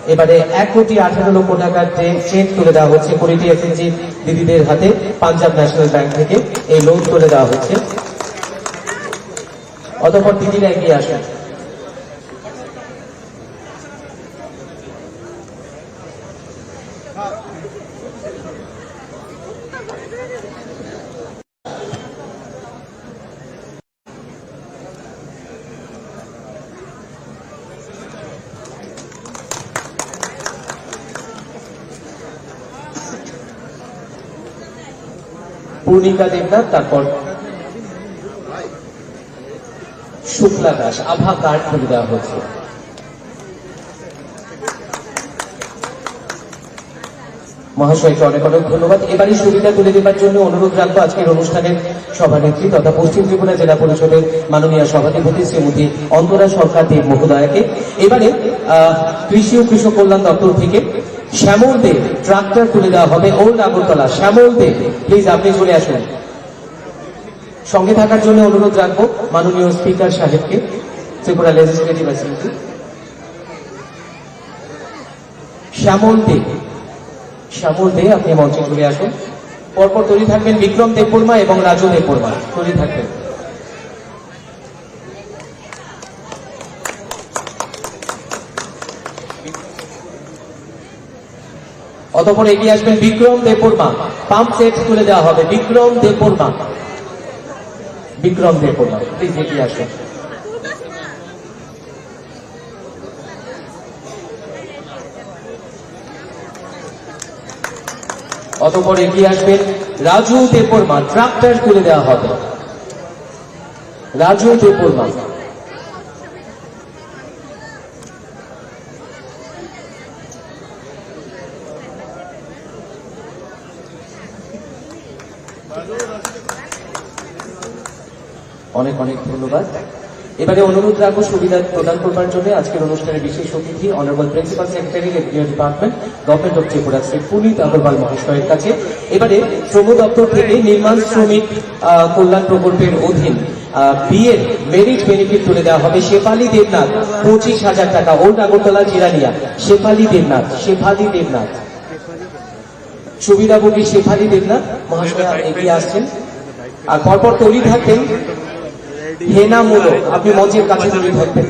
এবারে এক কোটি আঠারো লক্ষ টাকার যে চেক তুলে দেওয়া হচ্ছে কুড়িটি এসএইচজি দিদিদের হাতে পাঞ্জাব ন্যাশনাল ব্যাংক থেকে, এই লোন তুলে দেওয়া হচ্ছে। অতঃপর দিদিরা এগিয়ে আসুন। পূর্ণিকা দেবনাথ, তারপর শুক্লা দাস, আভা কার্ড তুলে দেওয়া হচ্ছে। মহাশয়কে অনেক অনেক ধন্যবাদ। এবারে সুবিধা তুলে দেবার জন্য অনুরোধ রাখবো আজকের অনুষ্ঠানের সভানেত্রী তথা পশ্চিম ত্রিপুরা জেলা পরিষদের মাননীয় সভাধিপতি শ্রীমতী অন্তরা সরকার দেব মহোদয়াকে। এবারে, আহ, কৃষি ও কৃষক কল্যাণ দপ্তর থেকে শ্যামল দে ট্রাক্টর তুলে দেওয়া হবে ওল্ড আগরতলা। শ্যামল দে, প্লিজ আপনি চলে আসুন। সঙ্গে থাকার জন্য অনুরোধ রাখবো মাননীয় স্পিকার সাহেবকে, ত্রিপুরা লেজিসলেটিভ অ্যাসেম্বলি। শ্যামল দে, শ্যামল দে, আপনি মঞ্চে চলে আসুন। পরপর তৈরি থাকবেন বিক্রম দেববর্মা এবং রাজু দেববর্মা, তৈরি থাকবেন। অতঃপর এগিয়ে আসবেন বিক্রম দেববর্মা, পাম্প সেট তুলে দেওয়া হবে। বিক্রম দেববর্মা, বিক্রম দেববর্মা, প্লিজ এগিয়ে আসুন। অতঃপর এগিয়ে আসবেন রাজু দেববর্মা, ট্রাক্টর তুলে দেওয়া হবে। রাজু দেববর্মা। অনেক অনেক ধন্যবাদ। এবারে অনুরোধ রাখবো সুবিধা প্রদান করবার জন্য আজকের অনুষ্ঠানের বিশেষ অতিথি honourable principal secretary revenue department, government of Tripura, Shri Punit Agarwal মহাশয়ের কাছে। এবারে শ্রম দপ্তর থেকে নির্মাণ শ্রমিক, আহ, কল্যাণ প্রকল্পের অধীন, আহ, বিয়ের মেরিট বেনিফিট তুলে দেওয়া হবে শেফালি দেবনাথ, পঁচিশ হাজার টাকা, ওল্ড আগরতলা জিরানিয়া। শেফালি দেবনাথ, শেফালি দেবনাথ। সুবিধাভোগী শেফালি দেবনাথ মহাশয়া এগিয়ে আসছেন। আর পরপর তৈরি থাকবেন হেনা মোড়ক, আপনি মঞ্চের কাছে তৈরি থাকবেন।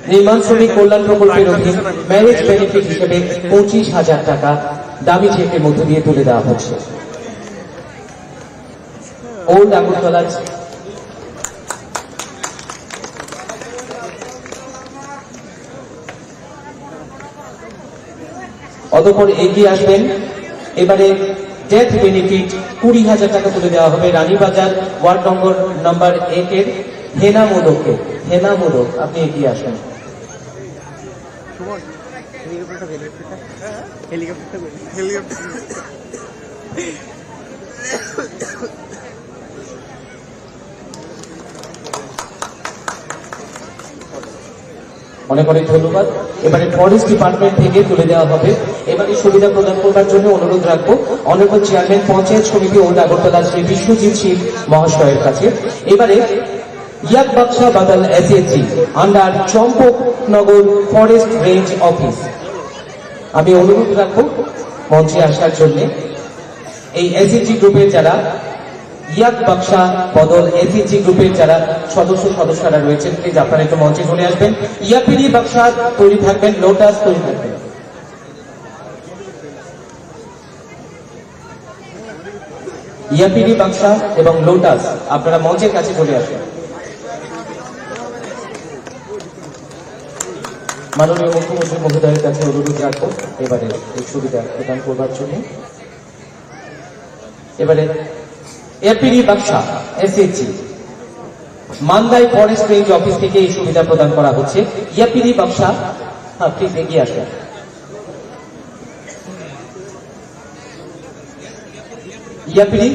নির্মাণ শ্রমিক কল্যাণ প্রকল্পের অধীন ম্যারেজ বেনিফিট হিসেবে পঁচিশ হাজার টাকা ডামি চেকের মধ্য দিয়ে তুলে দেওয়া হচ্ছে। ওল্ড আগরতলা। অতঃপর এগিয়ে আসবেন। এবারে ডেথ বেনিফিট কুড়ি হাজার টাকা তুলে দেওয়া হবে রানীবাজার ওয়ার্ড নম্বর নাম্বার এক এর হেনা মোদককে। হেনা মোদক, আপনি এগিয়ে আসুন। অনেক অনেক ধন্যবাদ। এবারে ফরেস্ট ডিপার্টমেন্ট থেকে তুলে দেওয়া হবে। এবারে সুবিধা প্রদান করবার জন্য অনুরোধ রাখবো honourable chairman panchayat samiti old Agartala Shri Biswajit Shil মহাশয়ের কাছে। এবারে ইয়াক বাক্সা বাদল SHG under Champaknagar forest range office, আমি অনুরোধ রাখবো মঞ্চে আসার জন্য। এই এসএইচজি গ্রুপের যারা ইয়াক বাক্সা বদল এসএইচজি গ্রুপের যারা সদস্য সদস্যরা রয়েছেন, প্লিজ আপনারা একটু মঞ্চে চলে আসবেন। ইয়াপিডি বাক্সা তৈরি থাকবেন, লোটাস তৈরি থাকবেন। ইয়াপিডি বাক্সা এবং লোটাস, আপনারা মঞ্চের কাছে চলে আসুন। মাননীয় মুখ্যমন্ত্রী মহোদয়ের কাছে অনুরোধ রাখবো এবারে এই সুবিধা প্রদান করবার জন্য। এবারে ইয়াপিডি বাক্সা এসএইচজি মান্দাই ফরেস্ট রেঞ্জ অফিস থেকে এই সুবিধা প্রদান করা হচ্ছে। ইয়াপিডি বাক্সা, হ্যাঁ, প্লিজ এগিয়ে আসুন। ইয়াপিডি।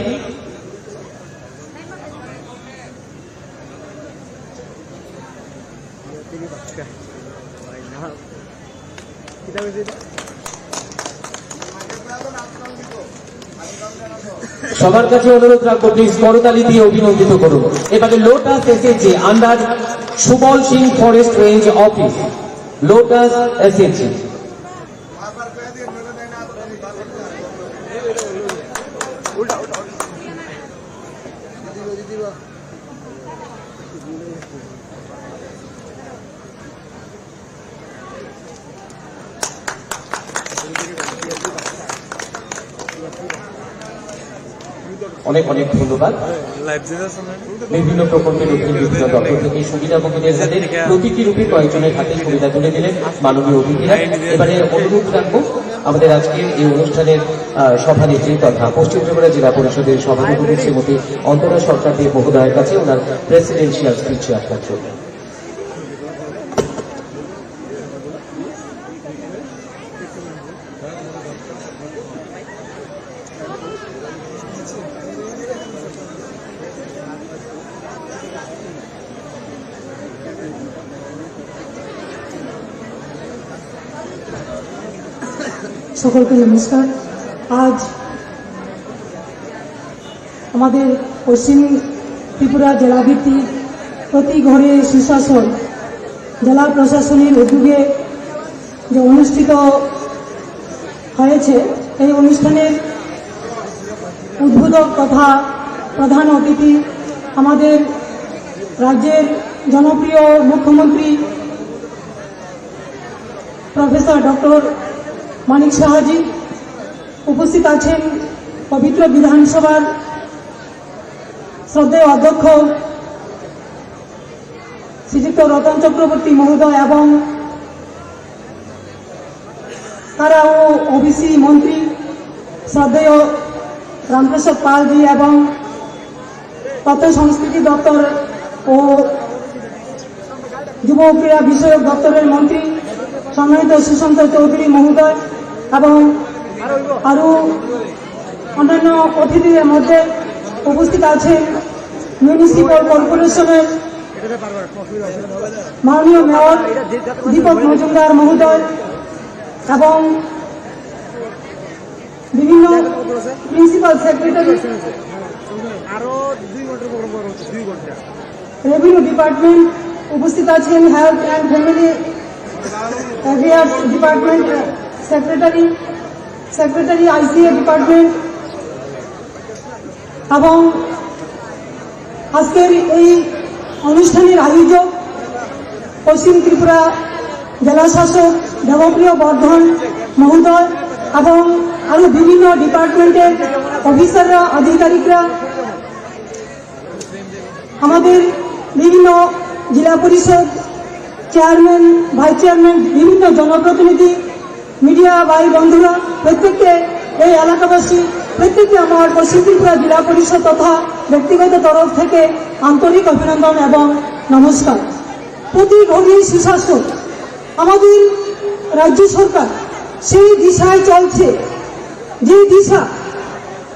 সবার কাছে অনুরোধ রাখবো, প্লিজ করতালি দিয়ে অভিনন্দিত করুন। এবারে lotus SHG under Subal Singh forest range office, lotus SHG. অনেক অনেক ধন্যবাদ। বিভিন্ন প্রকল্পের অধীনে বিভিন্ন দপ্তর থেকে সুবিধাভোগীদের হাতে প্রতীকী রূপে কয়েকজনের হাতে সুবিধা তুলে দিলেন মাননীয় অতিথিরা। এবারে অনুরোধ রাখবো আমাদের আজকের এই অনুষ্ঠানের, আহ, সভানেত্রী তথা পশ্চিম ত্রিপুরা জেলা পরিষদের সভাপতি শ্রীমতী অন্তরা সরকার দেব মহোদয়ের কাছে ওনার প্রেসিডেন্সিয়াল স্পিচ রাখার জন্য। সকলকে নমস্কার। আজ আমাদের পশ্চিম ত্রিপুরা জেলা ভিত্তিক প্রতি ঘরে সুশাসন জেলা প্রশাসনের উদ্যোগে যে অনুষ্ঠিত হয়েছে, এই অনুষ্ঠানের উদ্বোধক তথা প্রধান অতিথি আমাদের রাজ্যের জনপ্রিয় মুখ্যমন্ত্রী প্রফেসর ডক্টর মানিক সাহাজি, উপস্থিত আছেন পবিত্র বিধানসভার শ্রদ্ধেয় অধ্যক্ষ শ্রীযুক্ত রতন চক্রবর্তী মহোদয় এবং তারা ও ওবিসি মন্ত্রী শ্রদ্ধেয় রামপ্রসাদ পালজি এবং তথ্য সংস্কৃতি দপ্তর ও যুব ক্রীড়া বিষয়ক দপ্তরের মন্ত্রী সম্মানিত সুশান্ত চৌধুরী মহোদয় এবং আরও অন্যান্য অতিথিদের মধ্যে উপস্থিত আছেন মিউনিসিপ্যাল কর্পোরেশনের মাননীয় মেয়র দীপক মজুমদার মহোদয় এবং বিভিন্ন প্রিন্সিপাল সেক্রেটারি, আরো দুই ঘন্টার প্রোগ্রাম করা হচ্ছে, দুই ঘন্টা। রেভিনিউ ডিপার্টমেন্ট উপস্থিত আছেন, health and family affairs department secretary, secretary আইসিএ ডিপার্টমেন্ট এবং আজকের এই অনুষ্ঠানের আয়োজক পশ্চিম ত্রিপুরা জেলা শাসক দেবপ্রিয় বর্ধন মহোদয় এবং আরো বিভিন্ন ডিপার্টমেন্টের অফিসাররা, আধিকারিকরা, আমাদের বিভিন্ন জেলা পরিষদ চেয়ারম্যান, ভাইস চেয়ারম্যান, বিভিন্ন জনপ্রতিনিধি, মিডিয়া ভাই বন্ধুরা, প্রত্যেককে, এই এলাকাবাসী, প্রত্যেককে আমার পশ্চিম ত্রিপুরা জেলা পরিষদ তথা ব্যক্তিগত তরফ থেকে আন্তরিক অভিনন্দন এবং নমস্কার। প্রতি ঘরেই সুশাসন, আমাদের রাজ্য সরকার সেই দিশায় চলছে, যে দিশা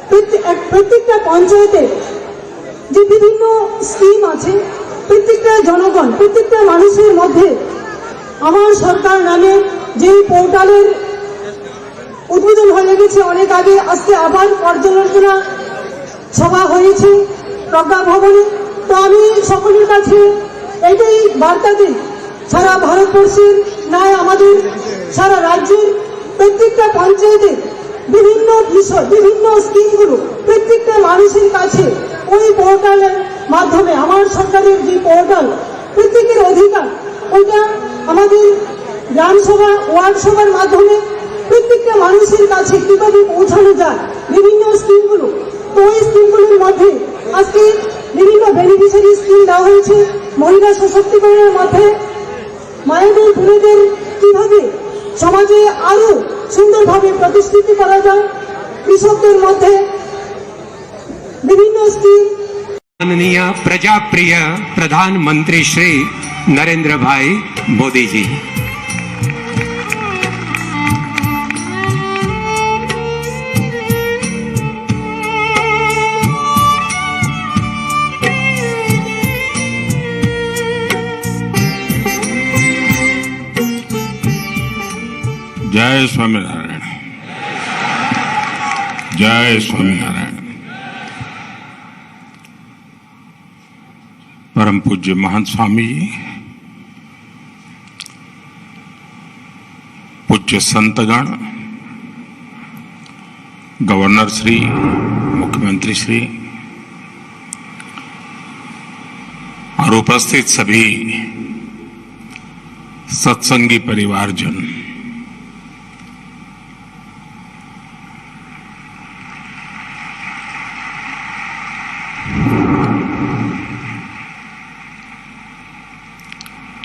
প্রত্যে-, এক-, প্রত্যেকটা পঞ্চায়েতে যে বিভিন্ন স্কিম আছে, প্রত্যেকটা জনগণ, প্রত্যেকটা মানুষের মধ্যে আমার সরকার নামে যে পোর্টালের উদ্বোধন হয়ে গেছে অনেক আগে, আজকে আবার পর্যালোচনা সভা হয়েছে প্রজ্ঞা ভবনে। তো আমি সকলের কাছে এটাই বার্তা দিই, সারা ভারতবর্ষের নয়, আমাদের সারা রাজ্যের প্রত্যেকটা পঞ্চায়েতে বিভিন্ন বিষয়, বিভিন্ন স্কিমগুলো প্রত্যেকটা মানুষের কাছে ওই পোর্টালের মাধ্যমে, আমার সরকারের যে পোর্টাল, প্রত্যেকের অধিকার, ওইটা আমাদের গ্রাম সভা, ওয়ার্ড সভার মাধ্যমে প্রত্যেকটা মানুষের কাছে কিভাবে পৌঁছানো যায় বিভিন্ন স্কিমগুলো। তো ওই স্কিমগুলোর মধ্যে আজকে বিভিন্ন বেনিফিশিয়ারি স্কিম দেওয়া হয়েছে, মহিলা সশক্তিকরণের মধ্যে মায়েদের, বোনেদের কিভাবে সমাজে আরো সুন্দরভাবে প্রতিষ্ঠিত করা যায়, কৃষকদের মধ্যে বিভিন্ন স্কিম। माननीय प्रजा प्रिय प्रधानमंत्री श्री नरेंद्र भाई मोदी जी। जय स्वामीनारायण। जय स्वामीनारायण। परम पूज्य महंत स्वामी जी, पूज्य संतगण, गवर्नर श्री, मुख्यमंत्री श्री और उपस्थित सभी सत्संगी परिवारजन,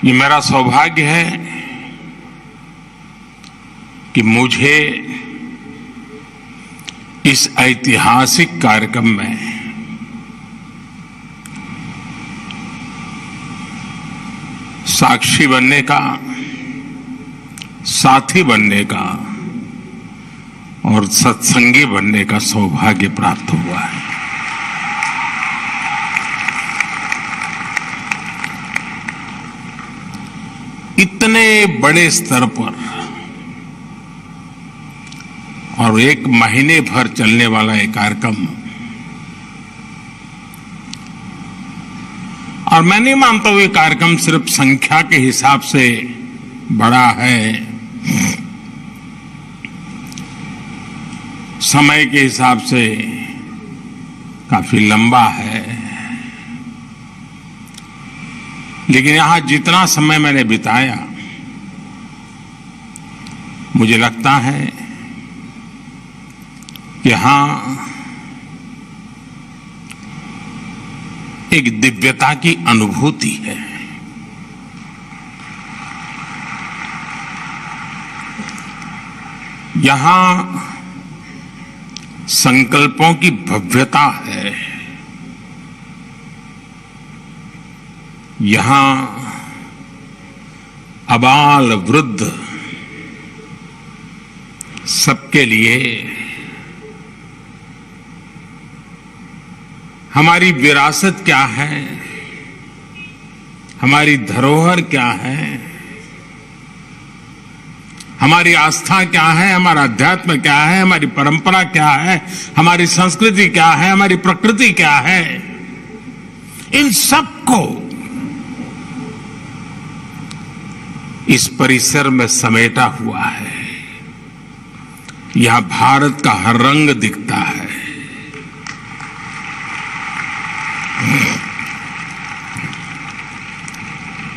ये मेरा सौभाग्य है कि मुझे इस ऐतिहासिक कार्यक्रम में साक्षी बनने का, साथी बनने का और सत्संगी बनने का सौभाग्य प्राप्त हुआ है। इतने बड़े स्तर पर और एक महीने भर चलने वाला ये कार्यक्रम, और मैं नहीं मानता हूं ये कार्यक्रम सिर्फ संख्या के हिसाब से बड़ा है, समय के हिसाब से काफी लंबा है, लेकिन यहां जितना समय मैंने बिताया, मुझे लगता है कि यहां एक दिव्यता की अनुभूति है। यहां संकल्पों की भव्यता है। यहां आबाल वृद्ध सबके लिए हमारी विरासत क्या है, हमारी धरोहर क्या है, हमारी आस्था क्या है, हमारा अध्यात्म क्या है, हमारी परंपरा क्या है, हमारी संस्कृति क्या है, हमारी प्रकृति क्या है, इन सबको इस परिसर में समेटा हुआ है। यहां भारत का हर रंग दिखता है।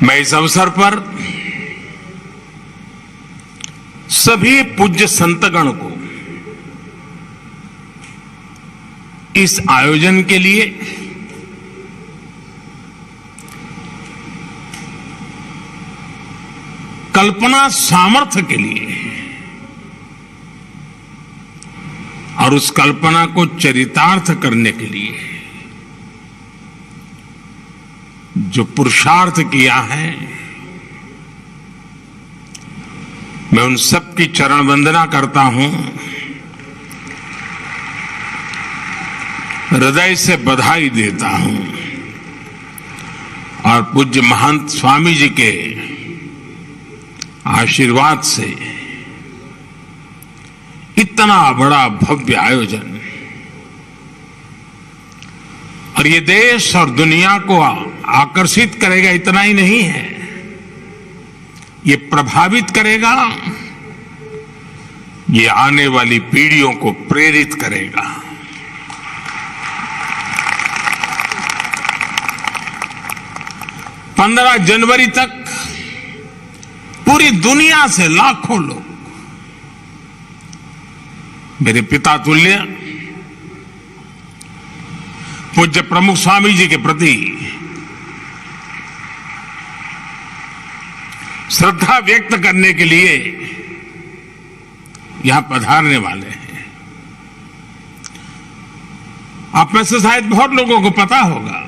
मैं इस अवसर पर सभी पूज्य संतगण को इस आयोजन के लिए, कल्पना सामर्थ्य के लिए और उस कल्पना को चरितार्थ करने के लिए जो पुरुषार्थ किया है, मैं उन सब की चरण वंदना करता हूं, हृदय से बधाई देता हूं और पूज्य महंत स्वामी जी के आशीर्वाद से इतना बड़ा भव्य आयोजन, और ये देश और दुनिया को आकर्षित करेगा, इतना ही नहीं है, ये प्रभावित करेगा, ये आने वाली पीढ़ियों को प्रेरित करेगा। पन्द्रह जनवरी तक पूरी दुनिया से लाखों लोग मेरे पिता तुल्य पूज्य प्रमुख स्वामी जी के प्रति श्रद्धा व्यक्त करने के लिए यहां पधारने वाले हैं। आप में से शायद बहुत लोगों को पता होगा,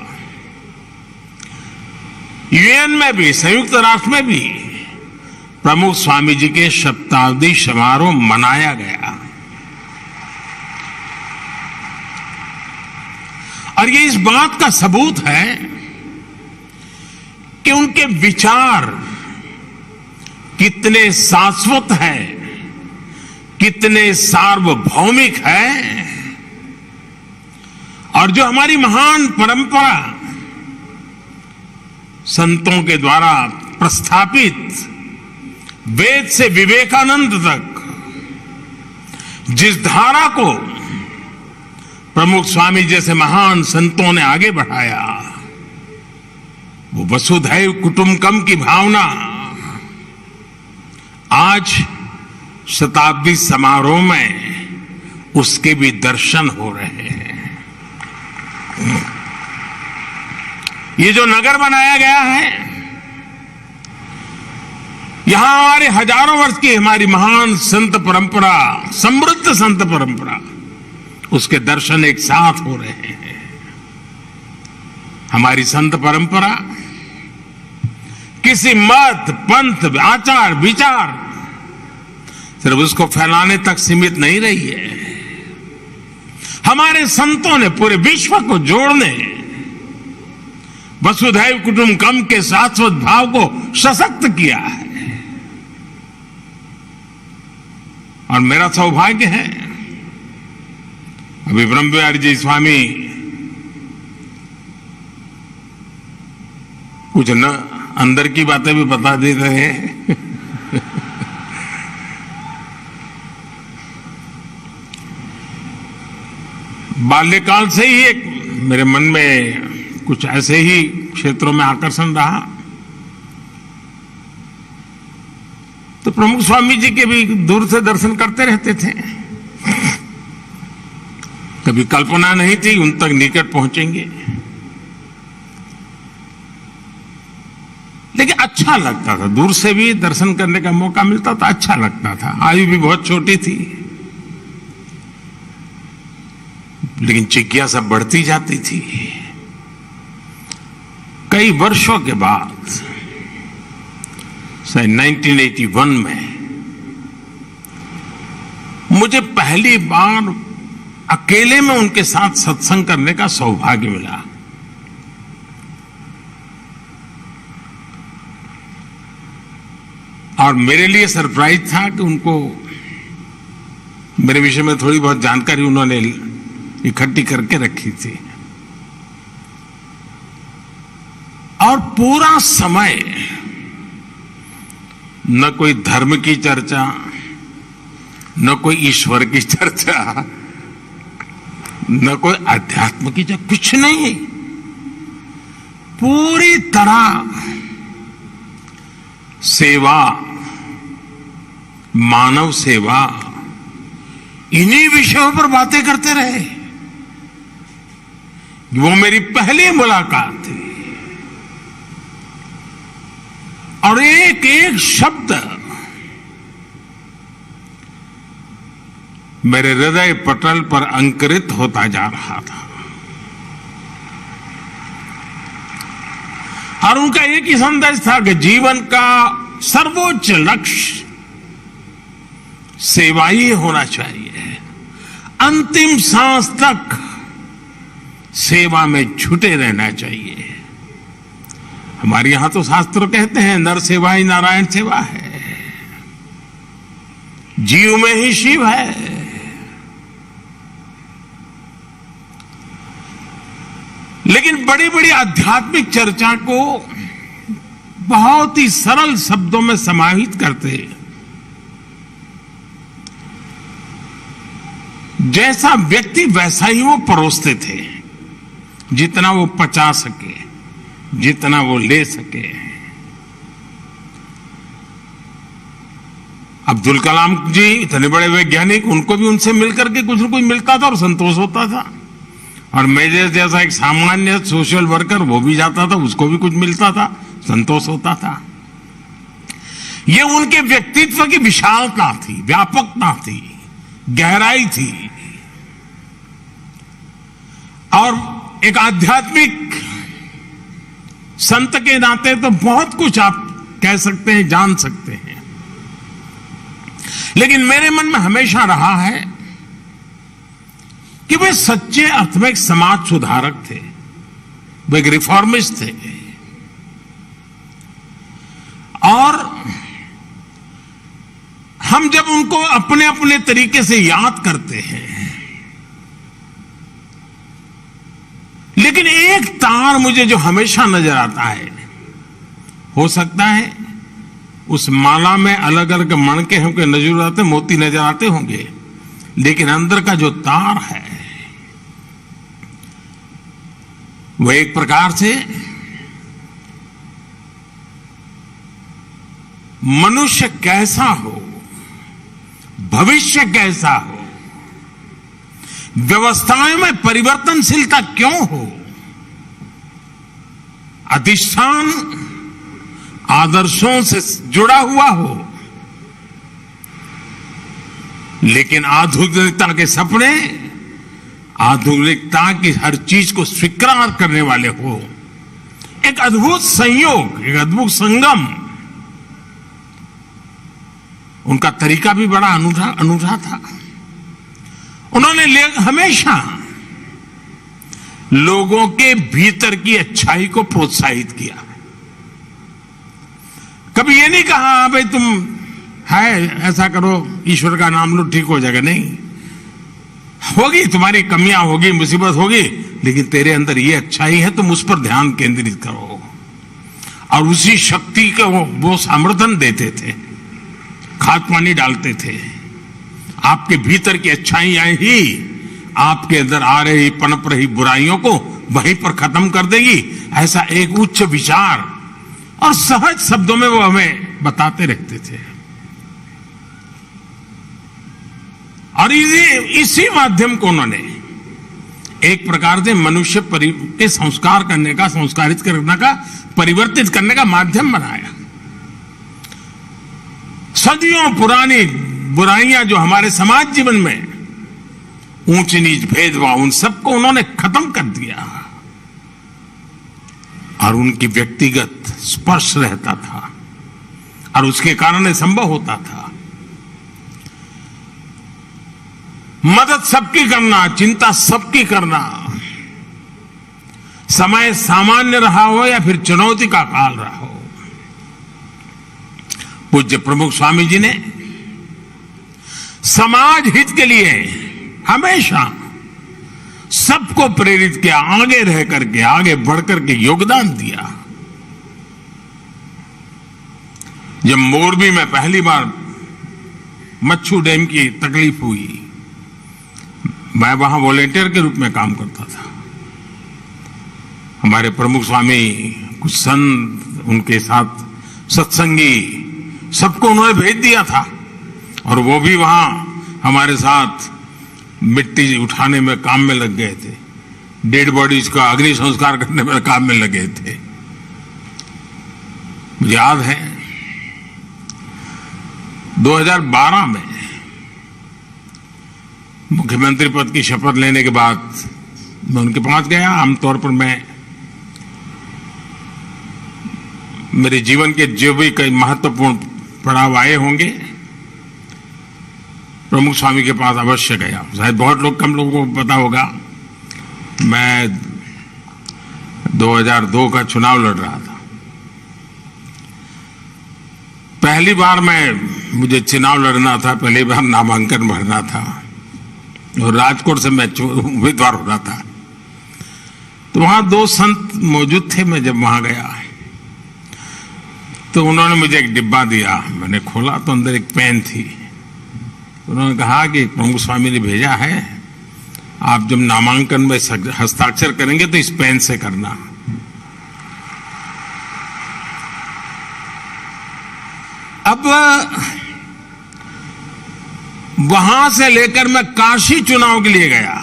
यूएन में भी, संयुक्त राष्ट्र में भी प्रमुख स्वामी जी के शताब्दी समारोह मनाया गया। और ये इस बात का सबूत है कि उनके विचार कितने शाश्वत हैं, कितने सार्वभौमिक हैं, और जो हमारी महान परंपरा संतों के द्वारा प्रस्थापित, वेद से विवेकानंद तक जिस धारा को प्रमुख स्वामी जैसे महान संतों ने आगे बढ़ाया, वो वसुधैव कुटुंबकम की भावना आज शताब्दी समारोह में उसके भी दर्शन हो रहे हैं। ये जो नगर बनाया गया है, यहां हमारे हजारों वर्ष की हमारी महान संत परंपरा, समृद्ध संत परंपरा, उसके दर्शन एक साथ हो रहे हैं। हमारी संत परंपरा किसी मत, पंथ, आचार, विचार, सिर्फ उसको फैलाने तक सीमित नहीं रही है। हमारे संतों ने पूरे विश्व को जोड़ने, वसुधैव कुटुंबकम के शाश्वत भाव को सशक्त किया है। और मेरा सौभाग्य है, अभी ब्रह्म बिहारी जी स्वामी कुछ न, अंदर की बातें भी बता दे रहे हैं। बाल्यकाल से ही एक मेरे मन में कुछ ऐसे ही क्षेत्रों में आकर्षण रहा। तो प्रमुख स्वामी जी के भी दूर से दर्शन करते रहते थे। कभी कल्पना नहीं थी उन तक निकट पहुंचेंगे, लेकिन अच्छा लगता था, दूर से भी दर्शन करने का मौका मिलता था, अच्छा लगता था। आयु भी बहुत छोटी थी, लेकिन जिज्ञासा बढ़ती जाती थी। कई वर्षों के बाद, सन् नाइनटीन एटी वन में, मुझे पहली बार अकेले में उनके साथ सत्संग करने का सौभाग्य मिला। और मेरे लिए सरप्राइज था कि उनको मेरे विषय में थोड़ी बहुत जानकारी उन्होंने इकट्ठी करके रखी थी। और पूरा समय न कोई धर्म की चर्चा, न कोई ईश्वर की चर्चा, न कोई अध्यात्म की चर्चा, कुछ नहीं। पूरी तरह सेवा, मानव सेवा, इन्हीं विषयों पर बातें करते रहे। वो मेरी पहली मुलाकात थी और एक एक शब्द मेरे हृदय पटल पर अंकुरित होता जा रहा था। और उनका एक ही संदेश था कि जीवन का सर्वोच्च लक्ष्य सेवा ही होना चाहिए, अंतिम सांस तक सेवा में छुटे रहना चाहिए। हमारे यहाँ तो शास्त्र कहते हैं, "नर सेवा ही नारायण सेवा है, जीव में ही शिव है।" लेकिन बड़ी-बड़ी आध्यात्मिक चर्चा को बहुत ही सरल शब्दों में समाहित करते, जैसा व्यक्ति वैसा ही वो परोसते थे, जितना वो पचा सके, जितना वो ले सके। अब्दुल कलाम जी इतने बड़े वैज्ञानिक, उनको भी उनसे मिलकर के कुछ न कुछ मिलता था और संतोष होता था। और मैं जैसा एक सामान्य सोशल वर्कर, वो भी जाता था, उसको भी कुछ मिलता था, संतोष होता था। ये उनके व्यक्तित्व की विशालता थी, व्यापकता थी, गहराई थी। और एक आध्यात्मिक संत के नाते तो बहुत कुछ आप कह सकते हैं, जान सकते हैं, लेकिन मेरे मन में हमेशा रहा है कि वे सच्चे अर्थ में एक समाज सुधारक थे, वो एक रिफॉर्मिस्ट थे। और हम जब उनको अपने अपने तरीके से याद करते हैं, लेकिन एक तार मुझे जो हमेशा नजर आता है, हो सकता है उस माला में अलग अलग मणके हमको नजर आते, मोती नजर आते होंगे, लेकिन अंदर का जो तार है, वो एक प्रकार से मनुष्य कैसा हो, भविष्य कैसा हो, व्यवस्थाओं में परिवर्तनशीलता क्यों हो, अधिष्ठान आदर्शों से जुड़ा हुआ हो, लेकिन आधुनिकता के सपने, आधुनिकता की हर चीज को स्वीकार करने वाले हो। एक अद्भुत संयोग, एक अद्भुत संगम। उनका तरीका भी बड़ा अनूठा, अनूठा था। उन्होंने ले-, हमेशा लोगों के भीतर की अच्छाई को प्रोत्साहित किया। कभी ये नहीं कहा, "हाँ भाई, तुम है, ऐसा करो, ईश्वर का नाम लो, ठीक हो जाएगा", नहीं। होगी, तुम्हारी कमियां होगी, मुसीबत होगी, लेकिन तेरे अंदर ये अच्छाई है, तुम उस पर ध्यान केंद्रित करो। और उसी शक्ति को वो, वो समर्थन देते थे, खाद पानी डालते थे। आपके भीतर की अच्छाइयां ही आपके अंदर आ रही, पनप रही बुराइयों को वहीं पर खत्म कर देगी। ऐसा एक उच्च विचार और सहज शब्दों में वो हमें बताते रहते थे। और इसी, इसी माध्यम को उन्होंने एक प्रकार से मनुष्य परि-, के संस्कार करने का, संस्कारित करने का, परिवर्तित करने का माध्यम बनाया। सदियों पुरानी बुराइयां जो हमारे समाज जीवन में, ऊंच नीच, भेदभाव, उन सबको उन्होंने खत्म कर दिया। और उनकी व्यक्तिगत स्पर्श रहता था और उसके कारण ये संभव होता था। मदद सबकी करना, चिंता सबकी करना, समय सामान्य रहा हो या फिर चुनौती का काल रहा हो, पूज्य प्रमुख स्वामी जी ने समाज हित के लिए हमेशा सबको प्रेरित किया, आगे रह करके, आगे बढ़ करके योगदान दिया। जब मोरबी में पहली बार मच्छू डैम की तकलीफ हुई, मैं वहां वॉलंटियर के रूप में काम करता था। हमारे प्रमुख स्वामी, कुछ संत, उनके साथ सत्संगी, सबको उन्होंने भेज दिया था और वो भी वहां हमारे साथ मिट्टी उठाने में काम में लग गए थे, डेड बॉडीज का अग्नि संस्कार करने में काम में लगे थे। मुझे याद है, दो हज़ार बारह में मुख्यमंत्री पद की शपथ लेने के बाद मैं उनके पास गया। आमतौर पर मैं, मेरे जीवन के जो भी कई महत्वपूर्ण पड़ाव आए होंगे, प्रमुख स्वामी के पास अवश्य गया। शायद बहुत लोग, कम लोगों को पता होगा, मैं दो हज़ार दो का चुनाव लड़ रहा था। पहली बार मैं, मुझे चुनाव लड़ना था, पहली बार नामांकन भरना था और राजकोट से मैं चु-, उम्मीदवार होना था। तो वहाँ दो संत मौजूद थे। मैं जब वहाँ गया तो उन्होंने मुझे एक डिब्बा दिया, मैंने खोला तो अंदर एक पेन थी। उन्होंने कहा कि प्रमुख स्वामी ने भेजा है, आप जब नामांकन में सक-, हस्ताक्षर करेंगे तो इस पेन से करना। अब वहां से लेकर मैं काशी चुनाव के लिए गया,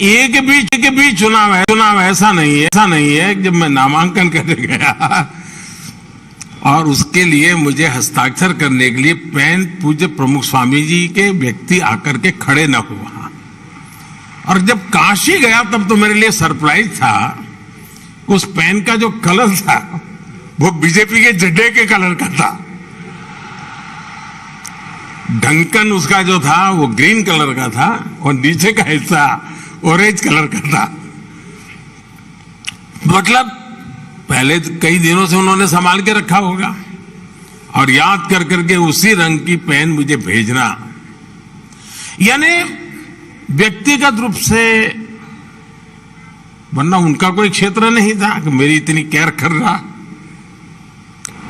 एक भी, एक भी चुनाव है, चुनाव ऐसा नहीं है, ऐसा नहीं है कि जब मैं नामांकन करने गया और उसके लिए मुझे हस्ताक्षर करने के लिए पेन पूज्य प्रमुख स्वामी जी के व्यक्ति आकर के खड़े न हुआ। और जब काशी गया तब तो मेरे लिए सरप्राइज था, उस पेन का जो कलर था वो बीजेपी के झंडे के कलर का था। ढक्कन उसका जो था वो ग्रीन कलर का था और नीचे का हिस्सा ऑरेंज कलर का था। मतलब, पहले कई दिनों से उन्होंने संभाल के रखा होगा और याद कर करके उसी रंग की पेन मुझे भेजना, यानी व्यक्तिगत रूप से, वरना उनका कोई क्षेत्र नहीं था कि मेरी इतनी केयर कर रहा।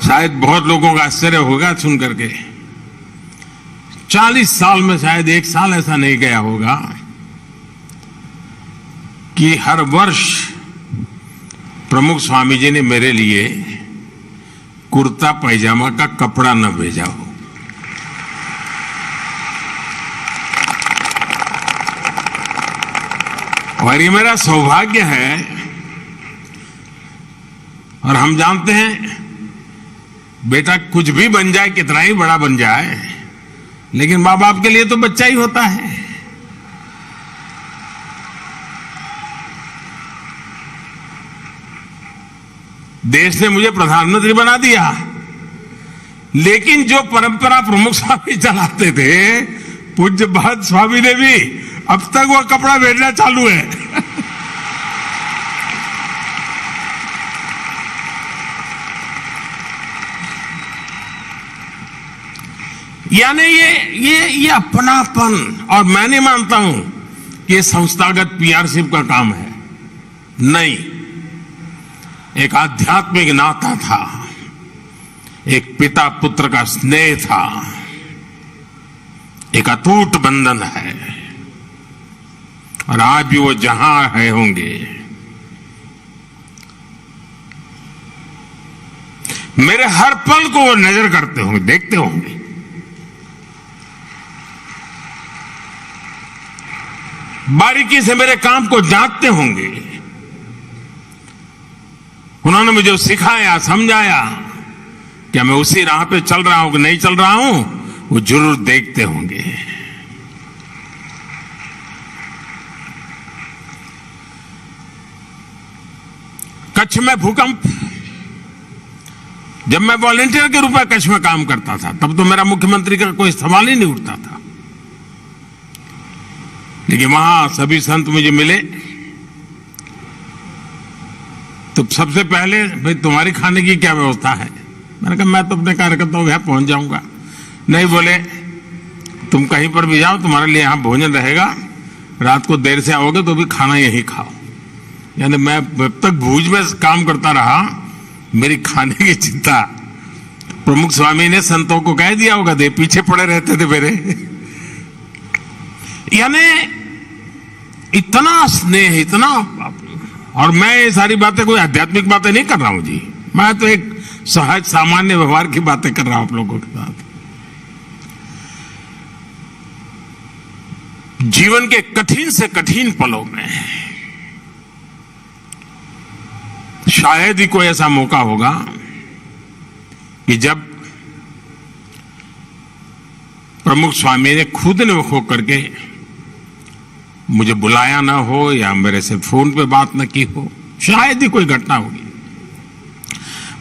शायद बहुत लोगों का आश्चर्य होगा सुन करके, चालीस साल में शायद एक साल ऐसा नहीं गया होगा कि हर वर्ष प्रमुख स्वामी जी ने मेरे लिए कुर्ता पैजामा का कपड़ा न भेजा हो। और ये मेरा सौभाग्य है। और हम जानते हैं, बेटा कुछ भी बन जाए, कितना ही बड़ा बन जाए, लेकिन माँ बाप के लिए तो बच्चा ही होता है। देश ने मुझे प्रधानमंत्री बना दिया, लेकिन जो परंपरा प्रमुख स्वामी चलाते थे, पूज्य महंत स्वामी ने भी, अब तक वो कपड़ा भेजना चालू है। यानी ये, ये, ये अपनापन, और मैं नहीं मानता हूं कि ये संस्थागत पीआरशिप का काम है, नहीं, एक आध्यात्मिक नाता था, एक पिता पुत्र का स्नेह था, एक अटूट बंधन है। और आज भी वो जहां है होंगे, मेरे हर पल को वो नजर करते होंगे, देखते होंगे, बारीकी से मेरे काम को जांचते होंगे। उन्होंने मुझे सिखाया, समझाया, क्या मैं उसी राह पे चल रहा हूं कि नहीं चल रहा हूं, वो जरूर देखते होंगे। कच्छ में भूकंप, जब मैं वॉलंटियर के रूप में कच्छ में काम करता था, तब तो मेरा मुख्यमंत्री का कोई सवाल ही नहीं उठता था। लेकिन वहां सभी संत मुझे मिले, तो सबसे पहले, "भाई, तुम्हारी खाने की क्या व्यवस्था है?" मैंने कहा, "मैं तो अपने कार्यकर्ताओं के यहाँ पहुंच जाऊंगा।" नहीं, बोले, "तुम कहीं पर भी जाओ, तुम्हारे लिए यहाँ भोजन रहेगा, रात को देर से आओगे तो भी खाना यहीं खाओ।" यानी मैं जब तक भुज में काम करता रहा, मेरी खाने की चिंता, प्रमुख स्वामी ने संतों को कह दिया होगा, दे पीछे पड़े रहते थे मेरे। यानी इतना स्नेह, इतना। और मैं ये सारी बातें कोई आध्यात्मिक बातें नहीं कर रहा हूं जी, मैं तो एक सहज सामान्य व्यवहार की बातें कर रहा हूं आप लोगों के साथ। जीवन के कठिन से कठिन पलों में शायद ही कोई ऐसा मौका होगा कि जब प्रमुख स्वामी ने खुद ने वो करके मुझे बुलाया ना हो या मेरे से फोन पे बात ना की हो, शायद ही कोई घटना होगी।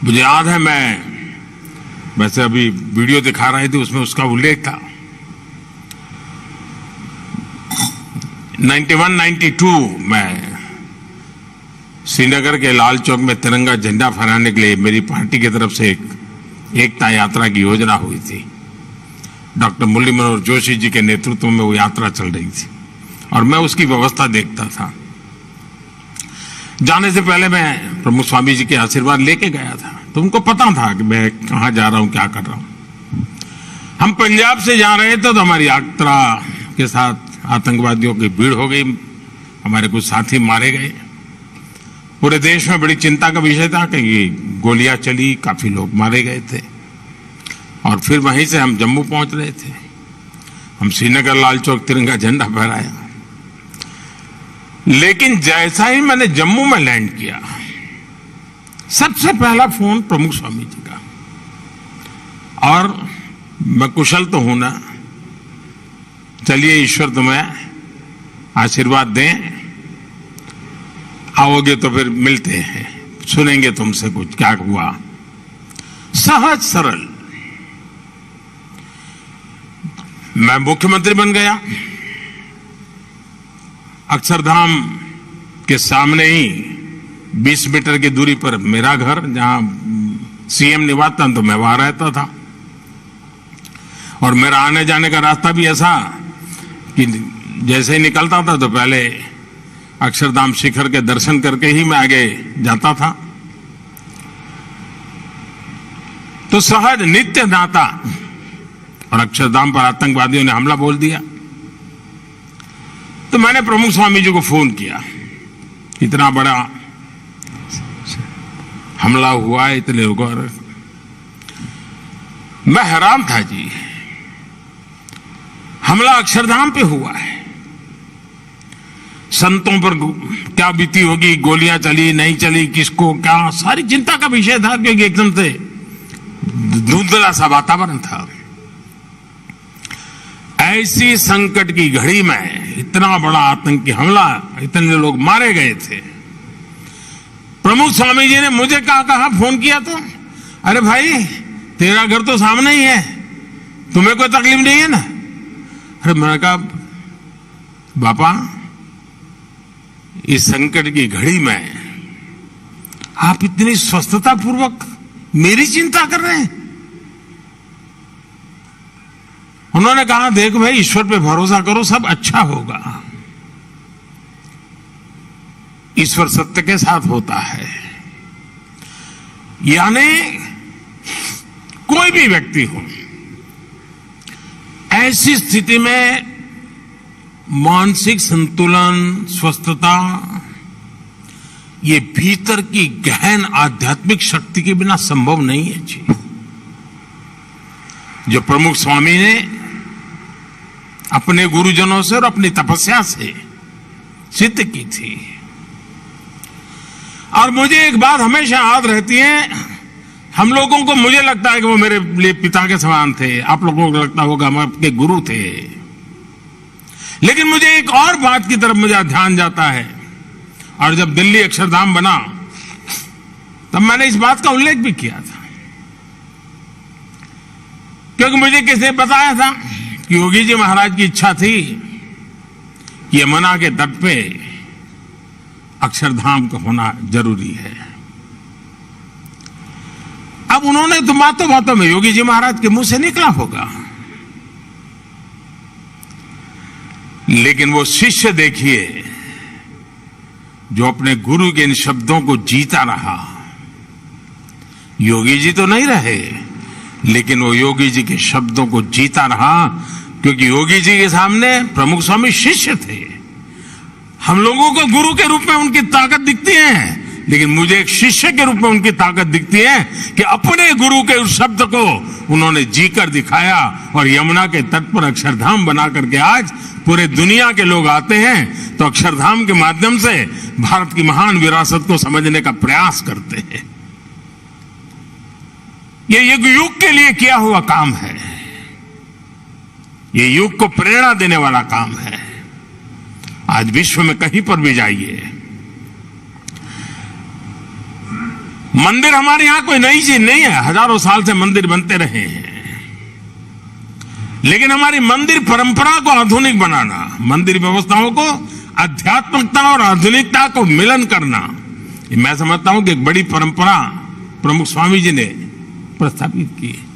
मुझे याद है, मैं वैसे अभी वीडियो दिखा रहे थे, उसमें उसका उल्लेख था। नाइंटी वन नाइंटी टू में श्रीनगर के लाल चौक में तिरंगा झंडा फहराने के लिए मेरी पार्टी की तरफ से एक एकता यात्रा की योजना हुई थी। डॉक्टर मुरली मनोहर जोशी जी के नेतृत्व में वो यात्रा चल रही थी और मैं उसकी व्यवस्था देखता था। जाने से पहले मैं प्रमुख स्वामी जी के आशीर्वाद लेके गया था, तो उनको पता था कि मैं कहाँ जा रहा हूँ, क्या कर रहा हूँ। हम पंजाब से जा रहे थे, तो हमारी यात्रा के साथ आतंकवादियों की भीड़ हो गई। हमारे कुछ साथी मारे गए। पूरे देश में बड़ी चिंता का विषय था कि ये गोलियां चली, काफी लोग मारे गए थे और फिर वहीं से हम जम्मू पहुंच रहे थे। हम श्रीनगर लाल चौक तिरंगा झंडा फहराया, लेकिन जैसा ही मैंने जम्मू में लैंड किया, सबसे पहला फोन प्रमुख स्वामी जी का। और मैं कुशल तो हूं ना, चलिए, ईश्वर तुम्हें आशीर्वाद दें, आओगे तो फिर मिलते हैं, सुनेंगे तुमसे कुछ क्या हुआ। सहज सरल, मैं मुख्यमंत्री बन गया। अक्षरधाम के सामने ही बीस मीटर की दूरी पर मेरा घर, जहां सीएम निवास था, तो मैं वहां रहता था। और मेरा आने जाने का रास्ता भी ऐसा कि जैसे ही निकलता था तो पहले अक्षरधाम शिखर के दर्शन करके ही मैं आगे जाता था। तो सहज नित्य नाता, और अक्षरधाम पर आतंकवादियों ने हमला बोल दिया। तो मैंने प्रमुख स्वामी जी को फोन किया, इतना बड़ा हमला हुआ है, इतने लोगों, मैं हैरान था जी। हमला अक्षरधाम पे हुआ है, संतों पर गो-, क्या बीती होगी, गोलियां चली, नहीं चली, किसको क्या, सारी चिंता का विषय था, क्योंकि एकदम से धुंधला सा वातावरण था। ऐसी संकट की घड़ी में इतना बड़ा आतंकी हमला, इतने लोग मारे गए थे। प्रमुख स्वामी जी ने मुझे कहा, कहा फोन किया तो, "अरे भाई, तेरा घर तो सामने ही है, तुम्हें कोई तकलीफ नहीं है ना?" अरे, मैंने कहा, "बापा, इस संकट की घड़ी में आप इतनी स्वस्थता पूर्वक मेरी चिंता कर रहे हैं?" उन्होंने कहा, "देख भाई, ईश्वर पे भरोसा करो, सब अच्छा होगा। ईश्वर सत्य के साथ होता है।" यानी कोई भी व्यक्ति हो, ऐसी स्थिति में मानसिक संतुलन, स्वस्थता, ये भीतर की गहन आध्यात्मिक शक्ति के बिना संभव नहीं है जी। जो प्रमुख स्वामी ने अपने गुरुजनों से और अपनी तपस्या से सिद्ध की थी। और मुझे एक बात हमेशा याद रहती है, हम लोगों को, मुझे लगता है कि वो मेरे लिए पिता के समान थे, आप लोगों को लगता होगा हम आपके गुरु थे, लेकिन मुझे एक और बात की तरफ मुझे ध्यान जाता है। और जब दिल्ली अक्षरधाम बना, तब मैंने इस बात का उल्लेख भी किया था, क्योंकि मुझे किसी ने बताया था कि योगी जी महाराज की इच्छा थी कि यमुना के तट पे अक्षरधाम का होना जरूरी है। अब उन्होंने तो बातों बातों में योगी जी महाराज के मुंह से निकला होगा, लेकिन वो शिष्य देखिए, जो अपने गुरु के इन शब्दों को जीता रहा। योगी जी तो नहीं रहे, लेकिन वो योगी जी के शब्दों को जीता रहा, क्योंकि योगी जी के सामने प्रमुख स्वामी शिष्य थे। हम लोगों को गुरु के रूप में उनकी ताकत दिखती है, लेकिन मुझे एक शिष्य के रूप में उनकी ताकत दिखती है कि अपने गुरु के उस शब्द को उन्होंने जीकर दिखाया और यमुना के तट पर अक्षरधाम बना करके आज पूरे दुनिया के लोग आते हैं, तो अक्षरधाम के माध्यम से भारत की महान विरासत को समझने का प्रयास करते हैं। ये एक युग के लिए किया हुआ काम है। ये युग को प्रेरणा देने वाला काम है। आज विश्व में कहीं पर भी जाइए, मंदिर हमारे यहाँ कोई नई चीज नहीं है, हजारों साल से मंदिर बनते रहे हैं, लेकिन हमारी मंदिर परंपरा को आधुनिक बनाना, मंदिर व्यवस्थाओं को आध्यात्मिकता और आधुनिकता को मिलन करना, ये मैं समझता हूं कि एक बड़ी परंपरा प्रमुख स्वामी जी ने प्रस्थापित की है।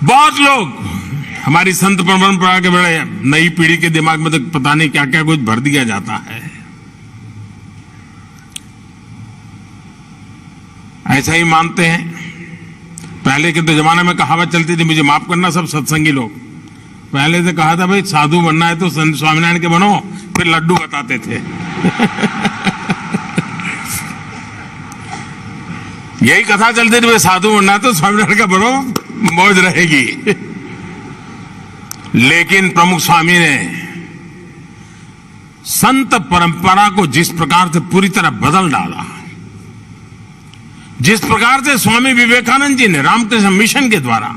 बहुत लोग हमारी संत परंपरा के बड़े, नई पीढ़ी के दिमाग में तो पता नहीं क्या क्या कुछ भर दिया जाता है। ऐसा ही मानते हैं। पहले के तो जमाने में कहावत चलती थी, मुझे माफ करना सब सत्संगी लोग, पहले से कहा था, भाई, साधु बनना है तो संत स्वामीनारायण के बनो, फिर लड्डू बताते थे। यही कथा चलती थी, भाई, साधु बनना है तो स्वामीनारायण का बनो, मौज रहेगी। लेकिन प्रमुख स्वामी ने संत परंपरा को जिस प्रकार से पूरी तरह बदल डाला, जिस प्रकार से स्वामी विवेकानंद जी ने रामकृष्ण मिशन के द्वारा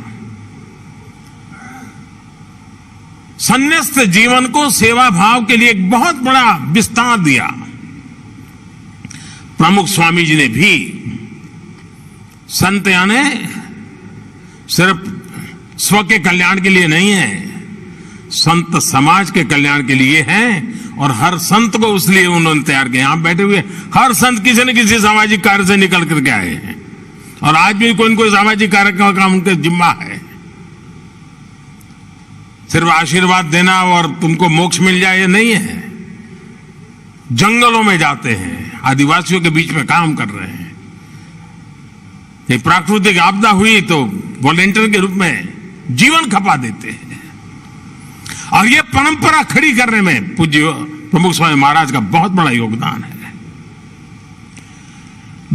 संन्यास्त जीवन को सेवा भाव के लिए एक बहुत बड़ा विस्तार दिया, प्रमुख स्वामी जी ने भी संत यानी सिर्फ स्व के कल्याण के लिए नहीं है, संत समाज के कल्याण के लिए है। और हर संत को उसलिए उन्होंने तैयार किया। यहाँ बैठे हुए हर संत किसी न किसी सामाजिक कार्य से निकल करके आए हैं, और आज भी कोई न कोई सामाजिक कार्यक्रम का उनका जिम्मा है। सिर्फ आशीर्वाद देना और तुमको मोक्ष मिल जाए, ये नहीं है। जंगलों में जाते हैं, आदिवासियों के बीच में काम कर रहे हैं। ये प्राकृतिक आपदा हुई तो वॉलंटियर के रूप में जीवन खपा देते हैं। और ये परंपरा खड़ी करने में पूज्य प्रमुख स्वामी महाराज का बहुत बड़ा योगदान है।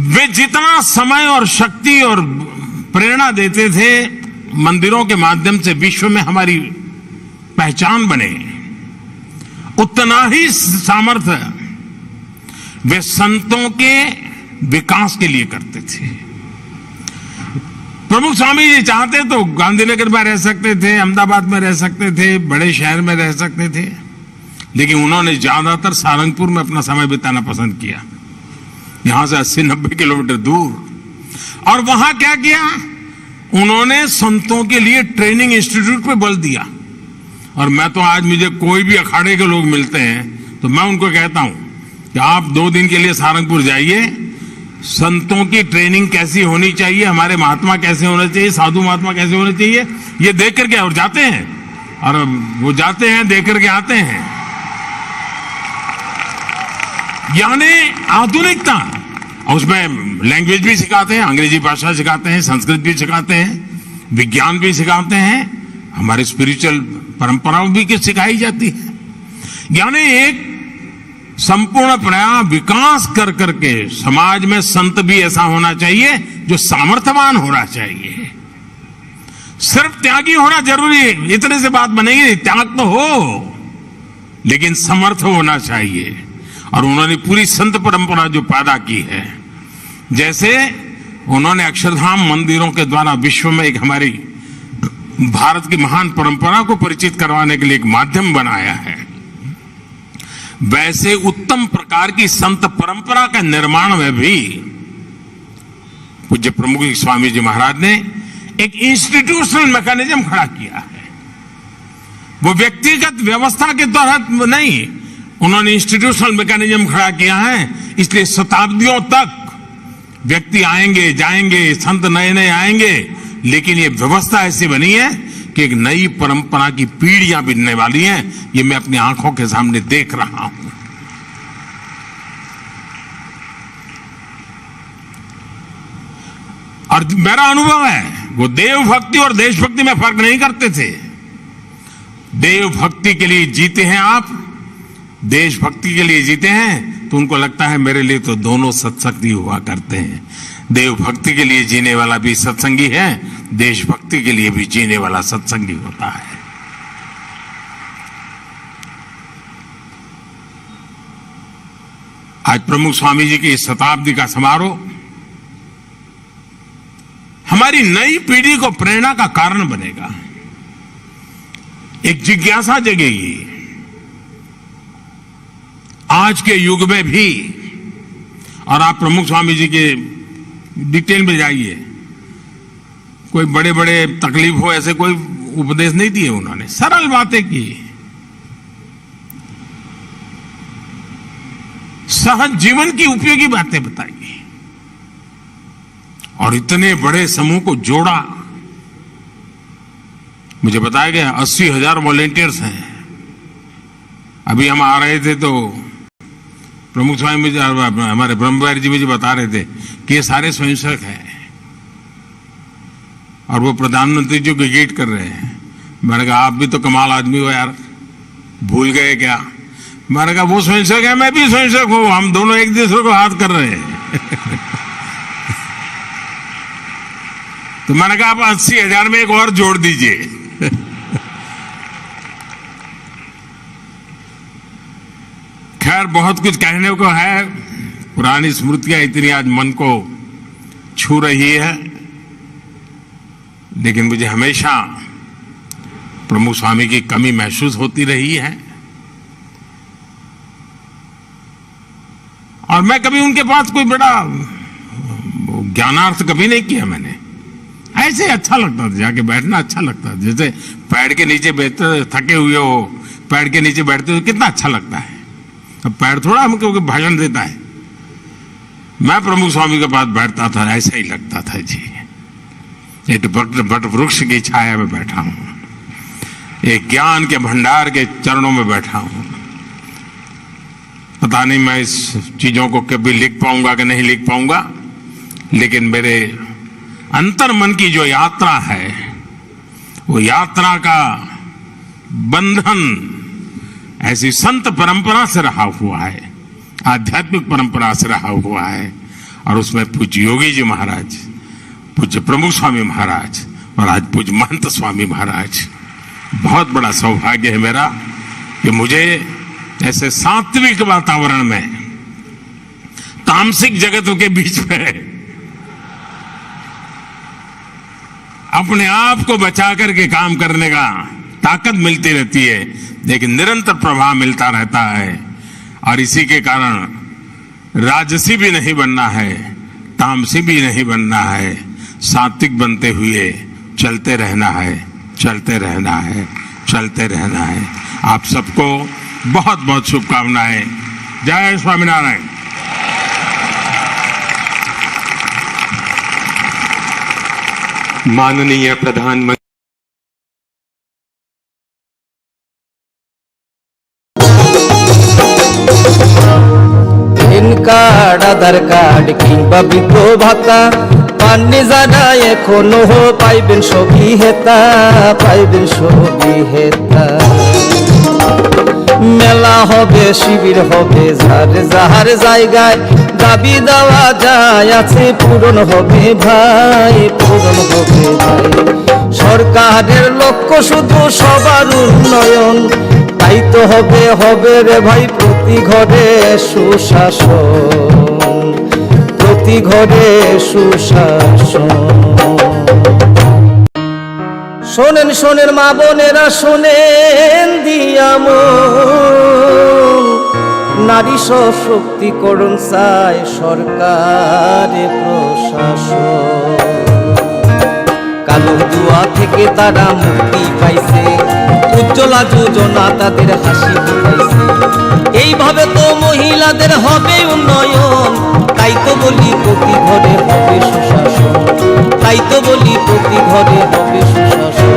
वे जितना समय और शक्ति और प्रेरणा देते थे मंदिरों के माध्यम से विश्व में हमारी पहचान बने, उतना ही सामर्थ्य वे संतों के विकास के लिए करते थे। प्रमुख स्वामी जी चाहते तो गांधीनगर में रह सकते थे, अहमदाबाद में रह सकते थे, बड़े शहर में रह सकते थे, लेकिन उन्होंने ज्यादातर सारंगपुर में अपना समय बिताना पसंद किया, यहाँ से अस्सी नब्बे किलोमीटर दूर। और वहां क्या किया? उन्होंने संतों के लिए ट्रेनिंग इंस्टीट्यूट पे बल दिया। और मैं तो आज, मुझे कोई भी अखाड़े के लोग मिलते हैं तो मैं उनको कहता हूं कि आप दो दिन के लिए सारंगपुर जाइए, संतों की ट्रेनिंग कैसी होनी चाहिए, हमारे महात्मा कैसे होने चाहिए, साधु महात्मा कैसे होने चाहिए, ये देख करके और जाते हैं, और वो जाते हैं, देख करके आते हैं। यानी आधुनिकता, उसमें लैंग्वेज भी सिखाते हैं, अंग्रेजी भाषा सिखाते हैं, संस्कृत भी सिखाते हैं, विज्ञान भी सिखाते हैं, हमारी स्पिरिचुअल परंपराओं भी की सिखाई जाती है। यानी एक संपूर्ण प्राय विकास कर करके समाज में संत भी ऐसा होना चाहिए जो सामर्थ्यवान होना चाहिए। सिर्फ त्यागी होना जरूरी है, इतने से बात बनेगी नहीं, त्याग तो हो, लेकिन समर्थ होना चाहिए। और उन्होंने पूरी संत परंपरा जो पैदा की है, जैसे उन्होंने अक्षरधाम मंदिरों के द्वारा विश्व में एक हमारी भारत की महान परंपरा को परिचित करवाने के लिए एक माध्यम बनाया है, वैसे उत्तम प्रकार की संत परंपरा का निर्माण में भी पूज्य प्रमुख स्वामी जी महाराज ने एक इंस्टीट्यूशनल मैकेनिज्म खड़ा किया है। वो व्यक्तिगत व्यवस्था के तहत नहीं, उन्होंने इंस्टीट्यूशनल मैकेनिज्म खड़ा किया है। इसलिए शताब्दियों तक व्यक्ति आएंगे जाएंगे, संत नए नए आएंगे, लेकिन ये व्यवस्था ऐसी बनी है कि एक नई परंपरा की पीढ़ियां बनने वाली हैं। ये मैं अपनी आंखों के सामने देख रहा हूं। और मेरा अनुभव है, वो देवभक्ति और देशभक्ति में फर्क नहीं करते थे। देवभक्ति के लिए जीते हैं आप, देशभक्ति के लिए जीते हैं, तो उनको लगता है, मेरे लिए तो दोनों सत्संगी हुआ करते हैं। देवभक्ति के लिए जीने वाला भी सत्संगी है, देशभक्ति के लिए भी जीने वाला सत्संगी होता है। आज प्रमुख स्वामी जी की शताब्दी का समारोह हमारी नई पीढ़ी को प्रेरणा का कारण बनेगा। एक जिज्ञासा जगेगी। आज के युग में भी, और आप प्रमुख स्वामी जी के डिटेल में जाइए, कोई बड़े बड़े तकलीफ हो, ऐसे कोई उपदेश नहीं दिए उन्होंने, सरल बातें की, सहज जीवन की उपयोगी बातें बताई। और इतने बड़े समूह को जोड़ा। मुझे बताया गया, अस्सी हजार वॉलंटियर्स हैं। अभी हम आ रहे थे तो प्रमुख स्वामी मुझे, हमारे ब्रह्म बिहारी जी मुझे बता रहे थे कि ये सारे स्वयंसेवक हैं और वो प्रधानमंत्री जी को ग्रीट कर रहे हैं। मैंने कहा, "आप भी तो कमाल आदमी हो यार, भूल गए क्या?" मैंने कहा, "वो स्वयंसेवक है, मैं भी स्वयंसेवक हूँ, हम दोनों एक दूसरे को हाथ कर रहे हैं।" तो मैंने कहा, "आप अस्सी हजार में एक और जोड़ दीजिए।" खैर, बहुत कुछ कहने को है, पुरानी स्मृतियां इतनी आज मन को छू रही है, लेकिन मुझे हमेशा प्रमुख स्वामी की कमी महसूस होती रही है। और मैं कभी उनके पास कोई बड़ा ज्ञानार्थ कभी नहीं किया मैंने। ऐसे अच्छा लगता था, जाके बैठना अच्छा लगता था। जैसे पैर के नीचे बैठते, थके हुए हो, पैर के नीचे बैठते हो, कितना अच्छा लगता है। अब पैर थोड़ा हमको कोई भाषण देता है। मैं प्रमुख स्वामी के पास बैठता था, ऐसा ही लगता था जी। एक वट, वट वृक्ष की छाया में बैठा हूँ, एक ज्ञान के भंडार के चरणों में बैठा हूँ। पता नहीं मैं इस चीजों को कभी लिख पाऊंगा कि नहीं लिख पाऊंगा, लेकिन मेरे अंतर मन की जो यात्रा है, वो यात्रा का बंधन ऐसी संत परंपरा से रहा हुआ है, आध्यात्मिक परंपरा से रहा हुआ है। और उसमें पूज्य योगी जी महाराज, पूज्य प्रमुख स्वामी महाराज और आज पूज्य महंत स्वामी महाराज, बहुत बड़ा सौभाग्य है मेरा कि मुझे ऐसे सात्विक वातावरण में, तामसिक जगतों के बीच में अपने आप को बचा करके काम करने का ताकत मिलती रहती है, लेकिन निरंतर प्रवाह मिलता रहता है। और इसी के कारण राजसी भी नहीं बनना है, तामसी भी नहीं बनना है, सात्विक बनते हुए चलते रहना है, चलते रहना है, चलते रहना है। आप सबको बहुत बहुत शुभकामनाएं। जय स्वामीनारायण। माननीय प्रधानमंत्री। প্যান কার্ড, আধার কার্ড কিংবা বৃদ্ধ ভাতা, পাননি যারা এখনো পাইবেন সবই হেতা, পাইবেন সবই হেতা। মেলা হবে, শিবির হবে, যার যার জায়গায় দাবি দেওয়া যায় আছে, পূরণ হবে ভাই, পূরণ হবে ভাই। সরকারের লক্ষ্য শুধু সবার উন্নয়ন, তাই তো হবে, হবে রে ভাই প্রতি ঘরে সুশাসন, প্রতি ঘরে সুশাসন। শোনেন, শোনেন মা বোনেরা, শোনেন দিয়া মন, নারী সশক্তিকরণ চায় সরকার প্রশাসন। কালো জুয়া থেকে তারা মুক্তি পাইছে, উজ্জ্বলা যোজনা তাদের হাসি ফুটাইছে। এইভাবে তো মহিলাদের হবে উন্নয়ন, তাই তো বলি প্রতি ঘরে হবে সুশাসন, তাই তো বলি প্রতি ঘরে হবে সুশাসন।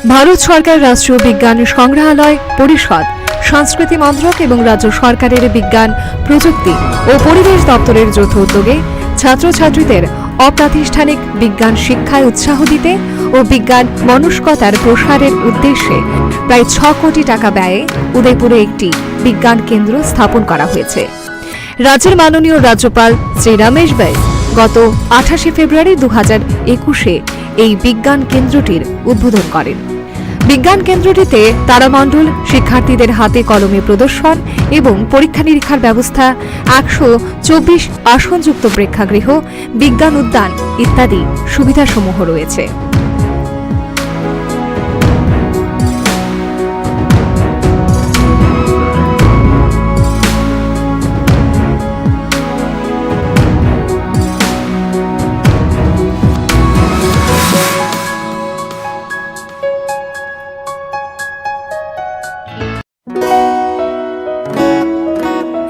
ভারত সরকার রাষ্ট্রীয় বিজ্ঞান সংগ্রহালয় পরিষদ, সংস্কৃতি মন্ত্রক এবং রাজ্য সরকারের বিজ্ঞান, প্রযুক্তি ও পরিবেশ দপ্তরের যৌথ উদ্যোগে ছাত্রছাত্রীদের অপ্রাতিষ্ঠানিক বিজ্ঞান শিক্ষায় উৎসাহ দিতে ও বিজ্ঞান মনস্কতার প্রসারের উদ্দেশ্যে প্রায় ছ কোটি টাকা ব্যয়ে উদয়পুরে একটি বিজ্ঞান কেন্দ্র স্থাপন করা হয়েছে। রাজ্যের মাননীয় রাজ্যপাল শ্রী রমেশ বাইশ গত আঠাশে ফেব্রুয়ারি দু হাজার একুশে এই বিজ্ঞান কেন্দ্রটির উদ্বোধন করেন। বিজ্ঞান কেন্দ্রটিতে তারামণ্ডল শিক্ষার্থীদের হাতে কলমে প্রদর্শন এবং পরীক্ষা নিরীক্ষার ব্যবস্থা, একশো চব্বিশ আসনযুক্ত প্রেক্ষাগৃহ, বিজ্ঞান উদ্যান ইত্যাদি সুবিধাসমূহ রয়েছে।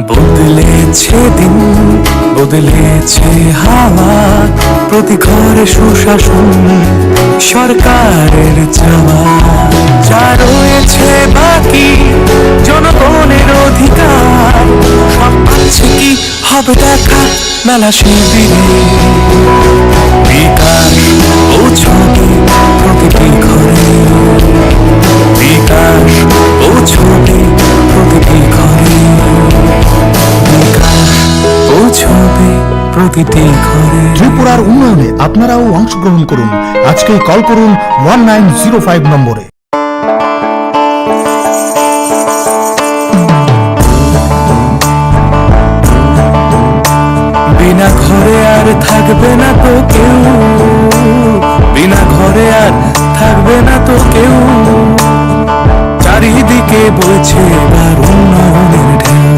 বদলেছে দিন, বদলেছে হাওয়া, প্রতি ঘরে সুশাসন সরকারের চাওয়া। যা রয়েছে বাকি জনগণের অধিকার, সব আছে কি হবে দেখা মেলা শিবিরে। বিকাশ পৌঁছবে প্রতিটি ঘরে, বিকাশ পৌঁছবে প্রতিটি ঘরে, বিকাশ পৌঁছবে প্রতিটি ঘরে। ত্রিপুরার উন্নয়নে আপনারাও অংশগ্রহণ করুন। আজকেই কল করুন ওয়ান নাইন জিরো ফাইভ নম্বরে। বিনা ঘরে আর থাকবে না তো কেউ, বিনা ঘরে আর থাকবে না তো কেউ। চারিদিকে বইছে এবার উন্নয়নের ঢেউ।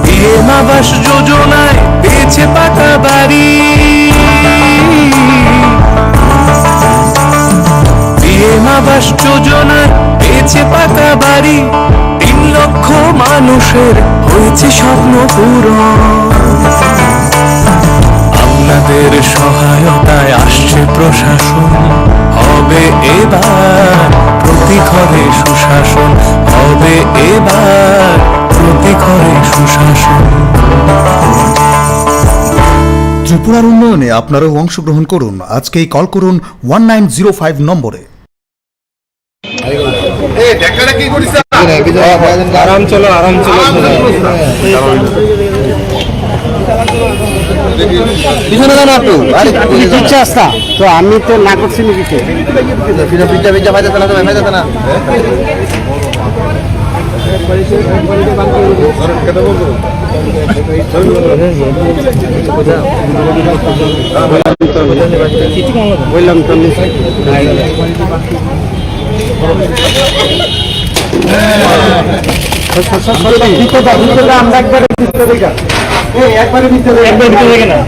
পিএম আবাস যোজনায় পেয়েছে পাকা বাড়ি, পিএম আবাস যোজনায় পেয়েছে পাকা বাড়ি, তিন লক্ষ মানুষের হয়েছে স্বপ্ন পূরণ। আপনাদের সহায়তায় আসছে প্রশাসন, হবে এবার প্রতি ঘরে সুশাসন, হবে এবার প্রতি ঘরে সুশাসন। ত্রিপুরার উন্নয়নে আপনারাও অংশগ্রহণ করুন। আজকেই কল করুন ওয়ান নাইন জিরো ফাইভ নম্বরে। আরাম চলো, আরাম চলো। পিছনে যান একটু। আরে, তুমি কিচ্ছু আসতা? তো আমি তো না করছি নি কিছু। পিঠা, পিঠা, পিঠা, ফায়দা না, ফায়দা না। বললাম তো। ভিতরে যা, ভিতরে যা, আমরা একবারে ভিতরে যা। এই, একবারে ভিতরে, একবারে ভিতরে না।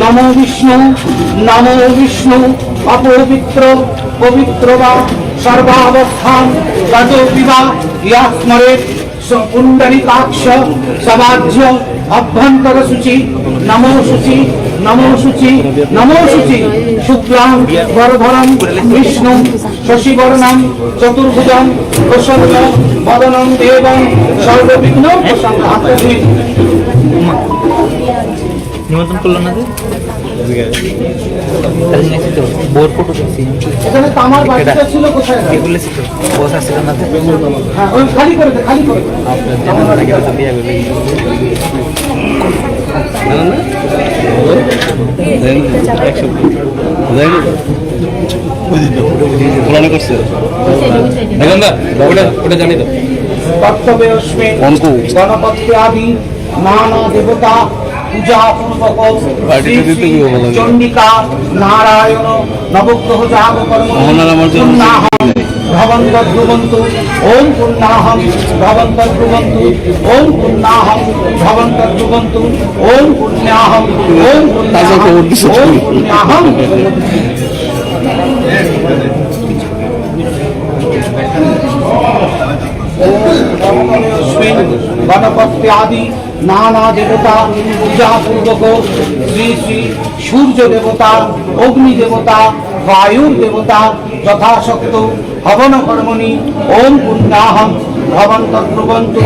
নমো বিষ্ণু, নমো বিষ্ণু। অপবিত্র পবিত্র বা সর্বাবস্থান গতোপি বা ইয়া স্মরেৎ স পুণ্ডরীকাক্ষ সমাজ্য অভ্যন্তর শুচি। নমো শুচি, নমো শুচি, নমো শুচি। শুক্লাং বরধরং বিষ্ণু শশিবর্ণং চতুর্ভুজং প্রসন্ন বদনং দেবং সর্ববিঘ্ন প্রসঙ্গাতে। নিমন্ত্রণ করলো না যে? তাহলে নিয়েছি তো, বোর ফটো তুলছি। এখানে তো আমার বাকিটা ছিল কোথায়? এগুলো ছিল, বস আসছিল না যে? হ্যাঁ, ওই খালি করে দে, খালি করে দে। আপনার জানার আগে তো বিয়ে হয়ে গেল। ফলানি করছে। দেখেন না? ওটা, ওটা জানি তো। কর্তব্যস্মিন অঙ্কু। গণপতি আদি নানা দেবতা পূজা পূর্বক শ্রী শ্রী চণ্ডিকা নারায়ণ নবগ্রহ জাগ কর্ম পুণ্যাহং ভবন্ত ব্রুবন্তু। ওম পুণ্যাহং ভবন্ত ব্রুবন্তু। ওম পুণ্যাহং ভবন্ত ব্রুবন্তু। ওম পুণ্যাহং, ওম পুণ্যাহং, ওম পুণ্যাহং। গণপতি আদি নানা দেবতা পূজা পূর্বক শ্রী শ্রী সূর্য দেবতা, অগ্নি দেবতা, বায়ুর দেবতা যথাশক্ত হবন কর্মণি। ওম পুণ্যাহং ভবন্ত ব্রুবন্তু।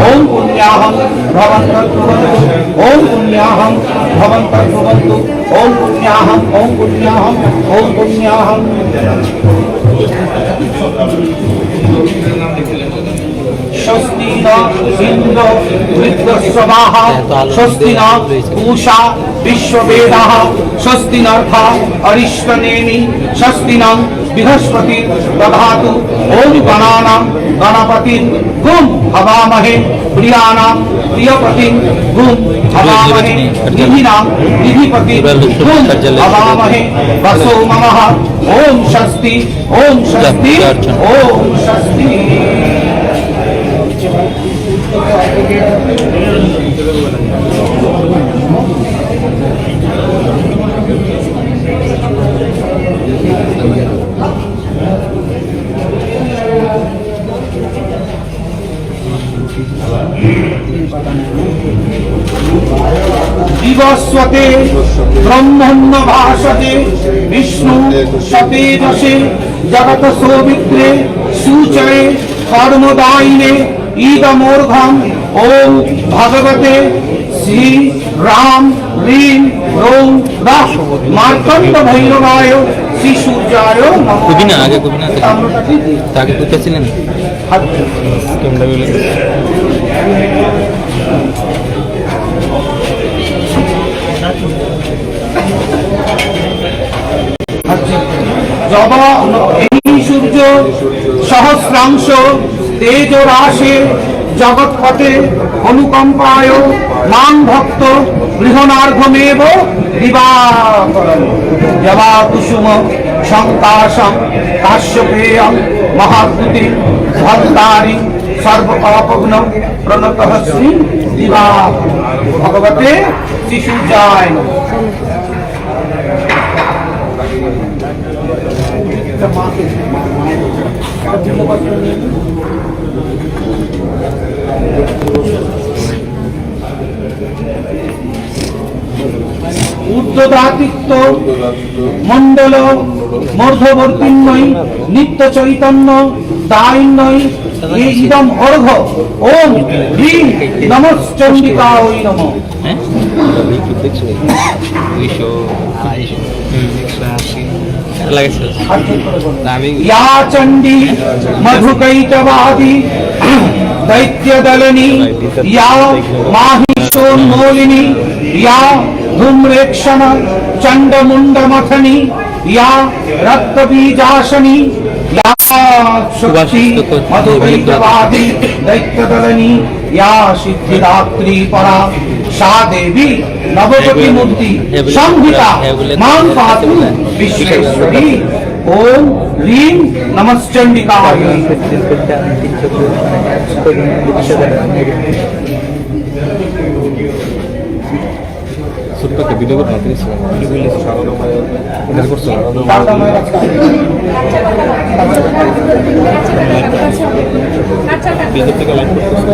ওম পুণ্যাহং ভবন্ত ব্রুবন্তু। ওম পুণ্যাহং ভবন্ত ব্রুবন্তু। ওম পুণ্যাহং, ওম পুণ্যাহং, ওম পুণ্যাহং। স্বস্তি ন ইন্দ্র বৃদ্ধস্রবাহ, স্বস্তি ন পূষা বিশ্ববেদাঃ, স্বস্তি নর্থা অরিষ্টনেমি, স্বস্তি নং বৃহস্পতি দধাতু। ওম গণানাং গণপতিং গুম হবামহে, প্রিয়াণাং প্রিয়পতিং গুম হবামহে, নিধীনাং নিধিপতিং গুম হবামহে। বসো মমঃ। ওম স্বস্তি, ওম স্বস্তি, ওম স্বস্তি। বিবস্বতে ব্রহ্মণ্য ভাষতে বিষ্ণু সতেজসে জগত সৌমিত্রে সূচয়ে কর্মদায়িনে ইদমোর্ঘম। ওম ভগবতে শ্রী রাম হ্রীং হ্রৌং রঃ মার্তণ্ড ভৈরবায় শ্রী সূর্যায় নমঃ। কবি না, আগে কবি না। তাম্রকাঠি। তাকে কইতেছিলেন। যব এই সূর্য সহস্রাংশ তেজরাশে জগৎপতে অনুকম্পায় মাং ভক্ত গৃহণার্ঘমেব দিবাকরম। যবা কুসুম সংকাশং কাশ্যপেয়ং মহাদ্যুতিং ধন্তারিং সর্বপাপঘ্ন প্রণতঃ শ্রী দিবা। ভগবতে শ্রী সূর্যায় নমঃ। ঊর্ধ্বধাতিত্ব মণ্ডল মধ্যবর্তীন্বৈ নিত্য চৈতন্য দায়িন্বৈ এ ইদম অর্ঘ। ওম হ্রীং নমশ্চণ্ডিকায় নমঃ। হ্যাঁ? দুইশো, আড়াইশো, একশো আশি। লাগাইছে। ইয়া চণ্ডী মধুকৈটবাদী দৈত্যদলনী, ইয়া মাহিষোন্মূলিনী, ইয়া ধূম্রেক্ষণ চণ্ডমুণ্ডমথনী, ইয়া রক্তবীজাসনী, ইয়া শক্তি মধুকৈটবাদী দৈত্যদলনী, ইয়া সিদ্ধিদাত্রী পরা, সা দেবী নবকোটি মূর্তি সংহিতা মাং পাতু বিশ্বেশ্বরী। ওম হ্রীং নমশ্চণ্ডিকায়। ছোট্ট একটা ভিডিও করে রাখতে গেছিলাম। ভিডিও করলে সারা এখানে করছো। ভিডিও থেকে লাইভ করতেছো।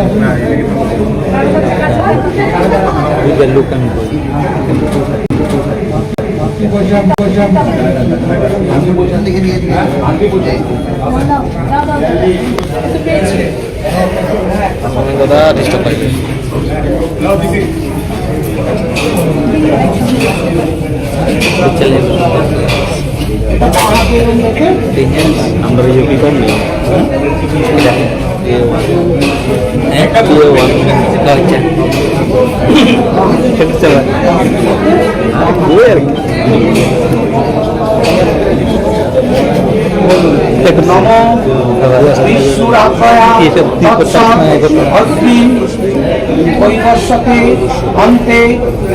ভিডিও লুক আমি করি। দাদা, ডিস্টার্ব লাগে। বুঝছেন? আমরা ইউপি কম নেই। হ্যাঁ? ইয়ে ওয়ান। আচ্ছা। খেতে চলা। ওই আর কি। নমো বিষ্ণুরাত্ময়া তৎসৎ অস্মিন কৈবস্যতে অন্তে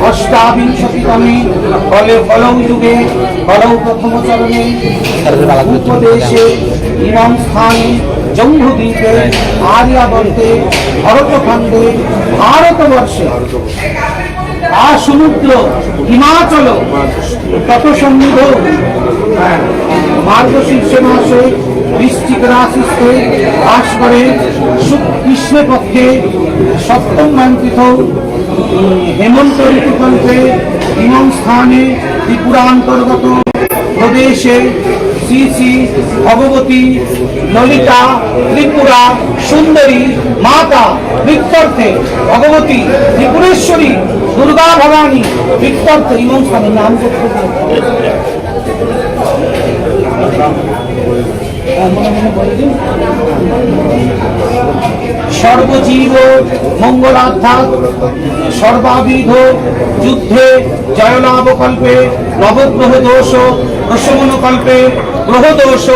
অষ্টাবিংশতিতমে কলে কলৌ যুগে কলৌ প্রথমচরণে উপদেশে ইমং স্থানে জম্বুদ্বীপে আর্যাবর্তে ভরতখণ্ডে ভারতবর্ষে আসমুদ্র হিমাচল তত সন্নিধৌ মার্গশীর্ষে মাসে বৃশ্চিক রাশিস্থে ভাস্করে শুক-, কৃষ্ণপক্ষে সপ্তম মান্তিথৌ হেমন্ত ঋতুকল্পে ইমং স্থানে ত্রিপুরান্তর্গত প্রদেশে শ্রী শ্রী ভগবতী ললিতা ত্রিপুরা সুন্দরী মাতা প্রীত্যর্থে, ভগবতী ত্রিপুরেশ্বরী দুর্গা ভবানী প্রীত্যর্থে ইমং স্থানে নাম করতে। সর্বজীব মঙ্গলার্থাৎ সর্বাবিধ যুদ্ধে জয়লাভ কল্পে নবগ্রহ দোষ প্রশমন কল্পে গ্রহ দোষ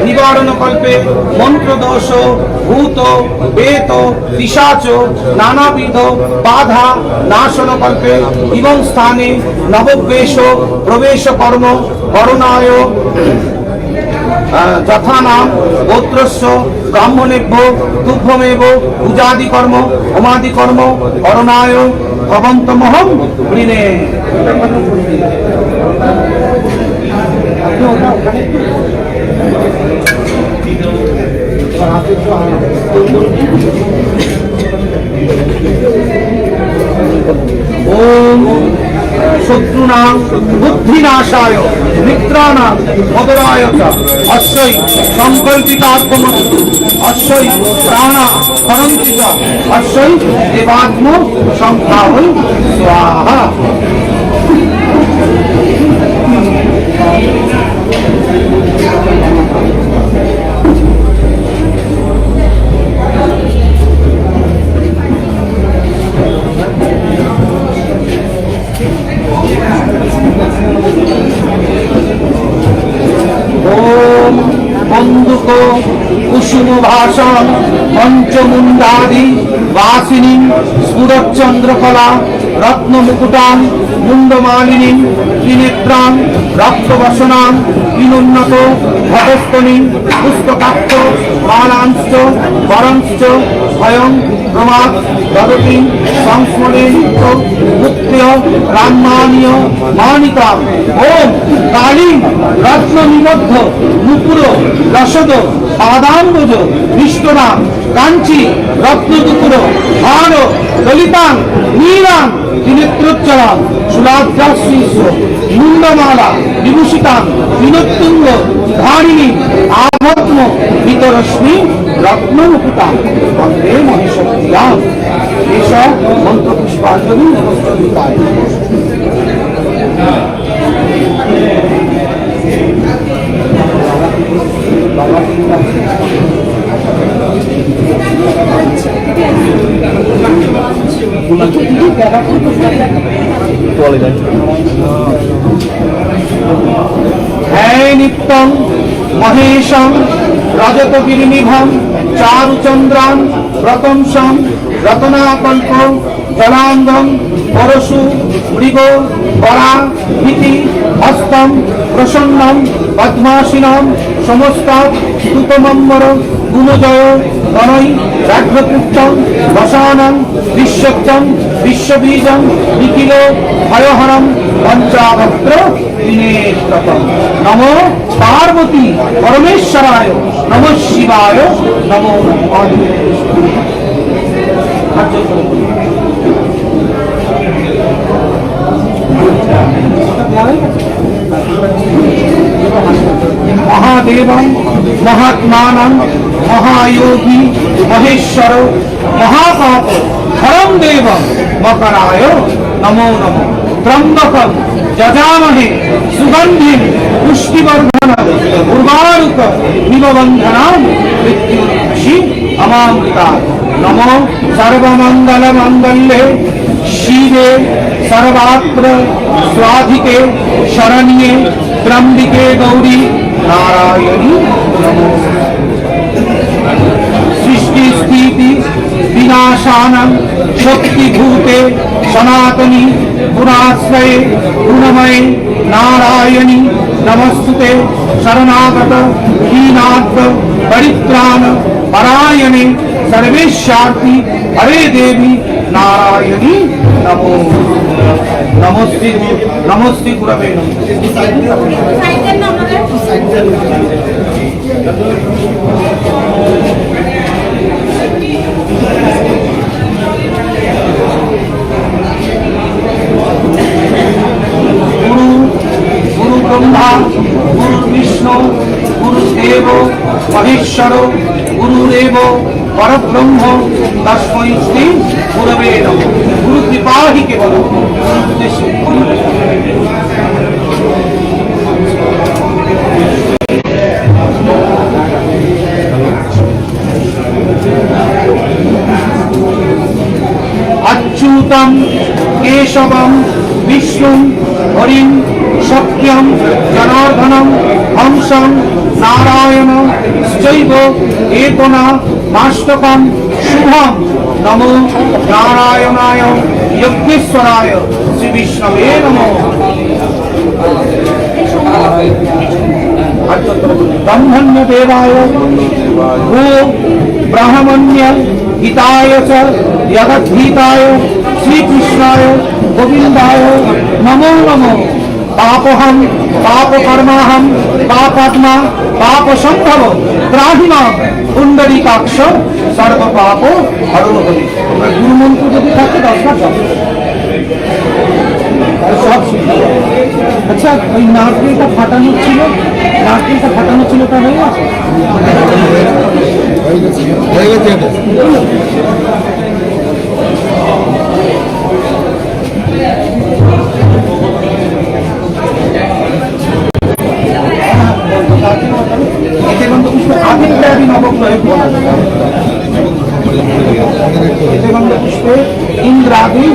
নিবারণ কল্পে মন্ত্র দোষ ভূত প্রেত পিশাচ নানাবিধ বাধা নাশন কল্পে ইমং স্থানে নবগ্রহ প্রবেশ কর্ম করণায় আহ, যথা নাম গোত্রস্য ব্রাহ্মণেভ্যো তুভ্যমেব পূজাদি কর্ম হোমাদি কর্ম করণায় ভবন্তমহং বৃণে। ॐ शत्रूणां बुद्धिनाशाय मित्राणां मदराय च। अस्यै संकल्पितार्थमस्तु। अस्यै प्राणा हरन्ति च। अस्यै देवात्म संख्यावै स्वाहा। ॐ कन्दुककुसुमभासां पञ्चमुण्डादिवासिनीं स्फुरच्चन्द्रकला रत्नमुकुटां मुण्डमालिनीं त्रिनेत्रां रक्तवसनां विनोन्नतवक्षःस्थलीं पुस्तकाक्षमालांश्च वरंश्च स्वयं प्रभां दधतीं संस्मरेन्नित्यं मुक्तये रामायणमाणिकम्। ॐ कालीं रत्ननिबद्धनूपुररसदपादाम्भोजभीष्टदां काञ्चीरत्नदूपुरहारललितां नीलां त्रिनेत्रोज्ज्वलां शूलाद्यस्मिंश्च मुण्डमालाविभूषितां पीनोत्तुङ्गधारिणीं आध्यात्मवितरश्मि रत्नमुकुटां वन्दे महेशप्रियाम्। एषा मन्त्रपुष्पाञ्जलिः नमस्कृताय। হে নিত্যং মহেশং রজতগিরিনিভং চারুচন্দ্রাং রতংসং রত্নাকল্প জলাঙ্গম পরশু মৃগ বরাহীতি হস্ত প্রসন্নং পদ্মাসীনং সমস্ত স্তূপমম্বর গুণজয় গণৈ রাঘ্রকীর্তং বসানং বিশ্বক্তং বিশ্ববীজং নিখিল ভয়হরং পঞ্চাবক্ত্র বিনেষ্টকম। নমো পার্বতী পরমেশ্বরায় নমঃ শিবায় নমো নমঃ। মহাদেবং মহাত্মানং মহাযোগী মহেশ্বর মহাপাপ হরং দেবং মকরায় নমো নমঃ। ত্রম্বকং যজামহে সুগন্ধিং পুষ্টিবর্ধনং উর্বারুকমিব বন্ধনান মৃত্যুর্মুক্ষীয়মামৃতাৎ। নমো সর্বমঙ্গলমাঙ্গল্যে শিবে সর্বার্থ স্বাধিকে শরণ্যে ত্র্যম্বিকে গৌরী নারায়ণী নমোঽস্তু। সৃষ্টি স্থিতি বিনাশানাং শক্তিভূতে সনাতনী পুরাশ্রয়ে গুণময়ে নারায়ণী নমস্তুতে। শরণাগত দীনার্ত পরিত্রাণ পরায়ণে সর্বেশ্বরী হরে দেবী নারায়ণী নমো নমস্তে নমস্তে গুরবে নমঃ। গুরু, গুরু ব্রহ্মা, গুরু বিষ্ণু, গুরু দেব মহেশ্বর, গুরুরেব পরব্রহ্ম, তস্মৈ শ্রী গুরবে নমঃ। গুরু কৃপা হি কেবল। অচ্যুতং কেশবং বিষ্ণুং হরিং শক্ত্যং জনার্দনং হংসং নারায়ণশ্চৈব কেতনামাস্তকং শুভং। নমো নারায়ণায় যোগেশ্বরায় শ্রী বিষ্ণবে নমঃ। ব্রহ্মণ্য দেবায় গো ব্রাহ্মণ্য হিতায় চ জগদ্ধিতায় শ্রীকৃষ্ণায় গোবিন্দায় নমো নমঃ। পাপহং পাপকর্মাহং পাপাত্মা পাপসম্ভব ত্রাহি মাং পুণ্ডরীকাক্ষ সর্ব পাপ হরো হরি। গুরু মন্ত্র যদি থাকে দশবার জপ। আর সব শিখে যাবে। আচ্ছা, ওই নারকেলটা ফাটানো ছিল, নারকেলটা ফাটানো ছিল, তা হয়ে গেছে? হয়ে গেছে, হয়ে গেছে এটা। এতে কিন্তু পুষ্পে আদিত্যাদি নবগ্রহে বলা যায়। এতে গন্ধ পুষ্পে ইন্দ্রাদি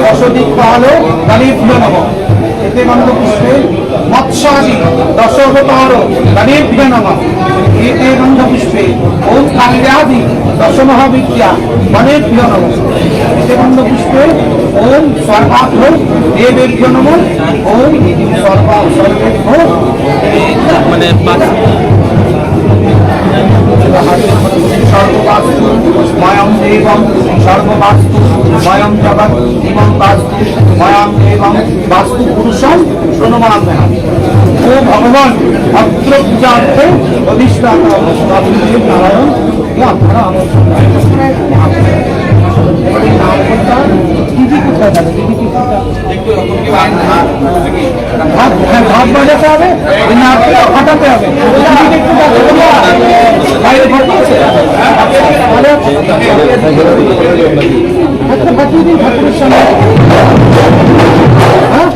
দশদিক্পাল গণেভ্যো নমঃ। এতে গন্ধ পুষ্পে মৎস্যাদি দশাবতার গণেভ্যো নমঃ। এতে গন্ধ পুষ্পে ওম কালিন্দাদি দশমহাবিদ্যা গণেভ্যো নমঃ। এতে গন্ধ পুষ্পে ওম সর্বার্থ দেবেভ্যো নমঃ। ওম সর্বা সর্বেভ্যো মানে পাঁচ সর্ববাস্তু ময়ং দেবং সর্ববাস্তু ময়ং জগৎ ইমং বাস্তু ময়ং দেবং বাস্তু পুরুষং প্রণমাম্যহম। ও ভগবান, অত্র পূজার্থে অধিষ্ঠাতা বাসুদেব নারায়ণ, আপনারা আমার সঙ্গে এবারে নাম করতে হবে। দিদি কোথায় যাবে? দিদি কি কোথায়? ভাত, হ্যাঁ, ভাত বাজাতে হবে, ওই নারকেলটা ফাটাতে হবে। বাইরে ভাত আছে? আরে, আচ্ছা, ফাটিয়ে দিন ঠাকুরের সামনে। হ্যাঁ?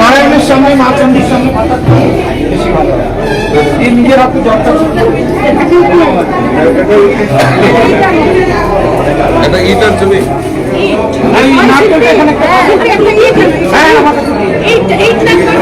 নারায়ণের সামনে, মা চণ্ডীর সামনে পাতা বেশি ভালো হয়। এই নিজের হাতে জলটা এটা ইটার ছবি। এই নারকেলটা এখানে একটা, হ্যাঁ, আমার কাছে দিন। Eight, eight number.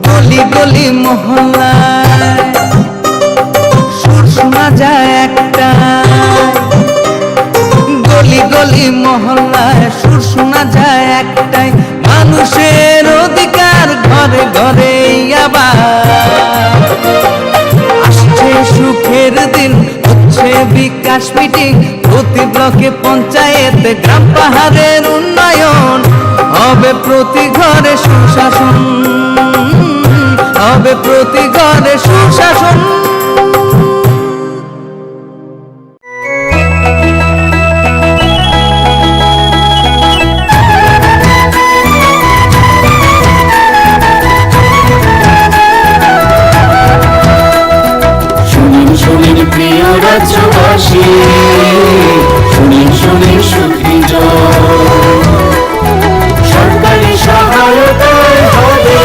গলি গলি মহল্লায় সুর শোনা যায় একটাই, গলি গলি মহল্লায় সুর শোনা যায় একটাই, মানুষের অধিকার ঘরে ঘরে আবার। আসছে সুখের দিন, হচ্ছে বিকাশ মিটিং, প্রতি ব্লকে পঞ্চায়েতে গ্রাম পাহাড়ের উন্নয়ন, হবে প্রতি ঘরে সুশাসন, হবে প্রতি ঘরে সুশাসন। শুনিন, শুনিন প্রিয় রাজ্যবাসী, শুনিন, শুনিন সুখী জন। সরকারি সহায়তায় হবে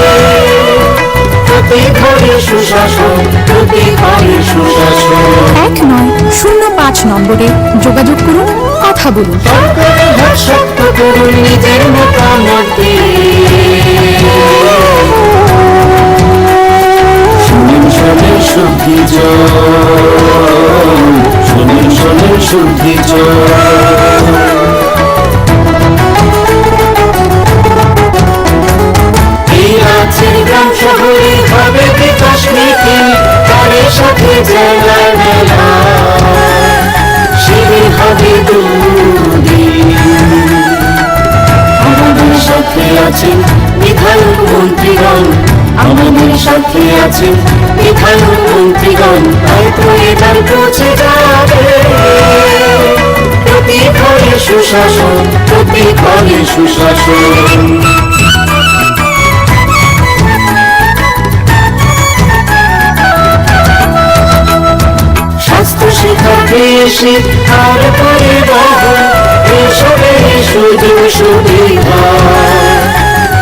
প্রতি ঘরে সুশাসন, প্রতি ঘরে সুশাসন। এক নয় শূন্য পাঁচ নম্বরে যোগাযোগ করুন, কথা বলুন। সরকারি হাত শক্ত করুন নিজের মতামত দিয়ে। শুনিন, শুনিন সুখী জন, শুনিন, শুনিন সুখী জন। এই রাজ্যের গ্রাম শহরে হবে বিকাশ মিটিং, তারই সাথে জেলার মেলা, শিবির হবে দুদিন। আমাদের সাথে আছেন বিধায়ক মন্ত্রীগণ, আমাদের সাথে আছেন বিধায়ক মন্ত্রীগণ, হয়তো এবার পৌঁছে যাবে প্রতি ঘরে সুশাসন, প্রতি ঘরে সুশাসন। স্বাস্থ্য, শিক্ষা, কৃষি আর পরিবহন, এসবে সুযোগ সুবিধা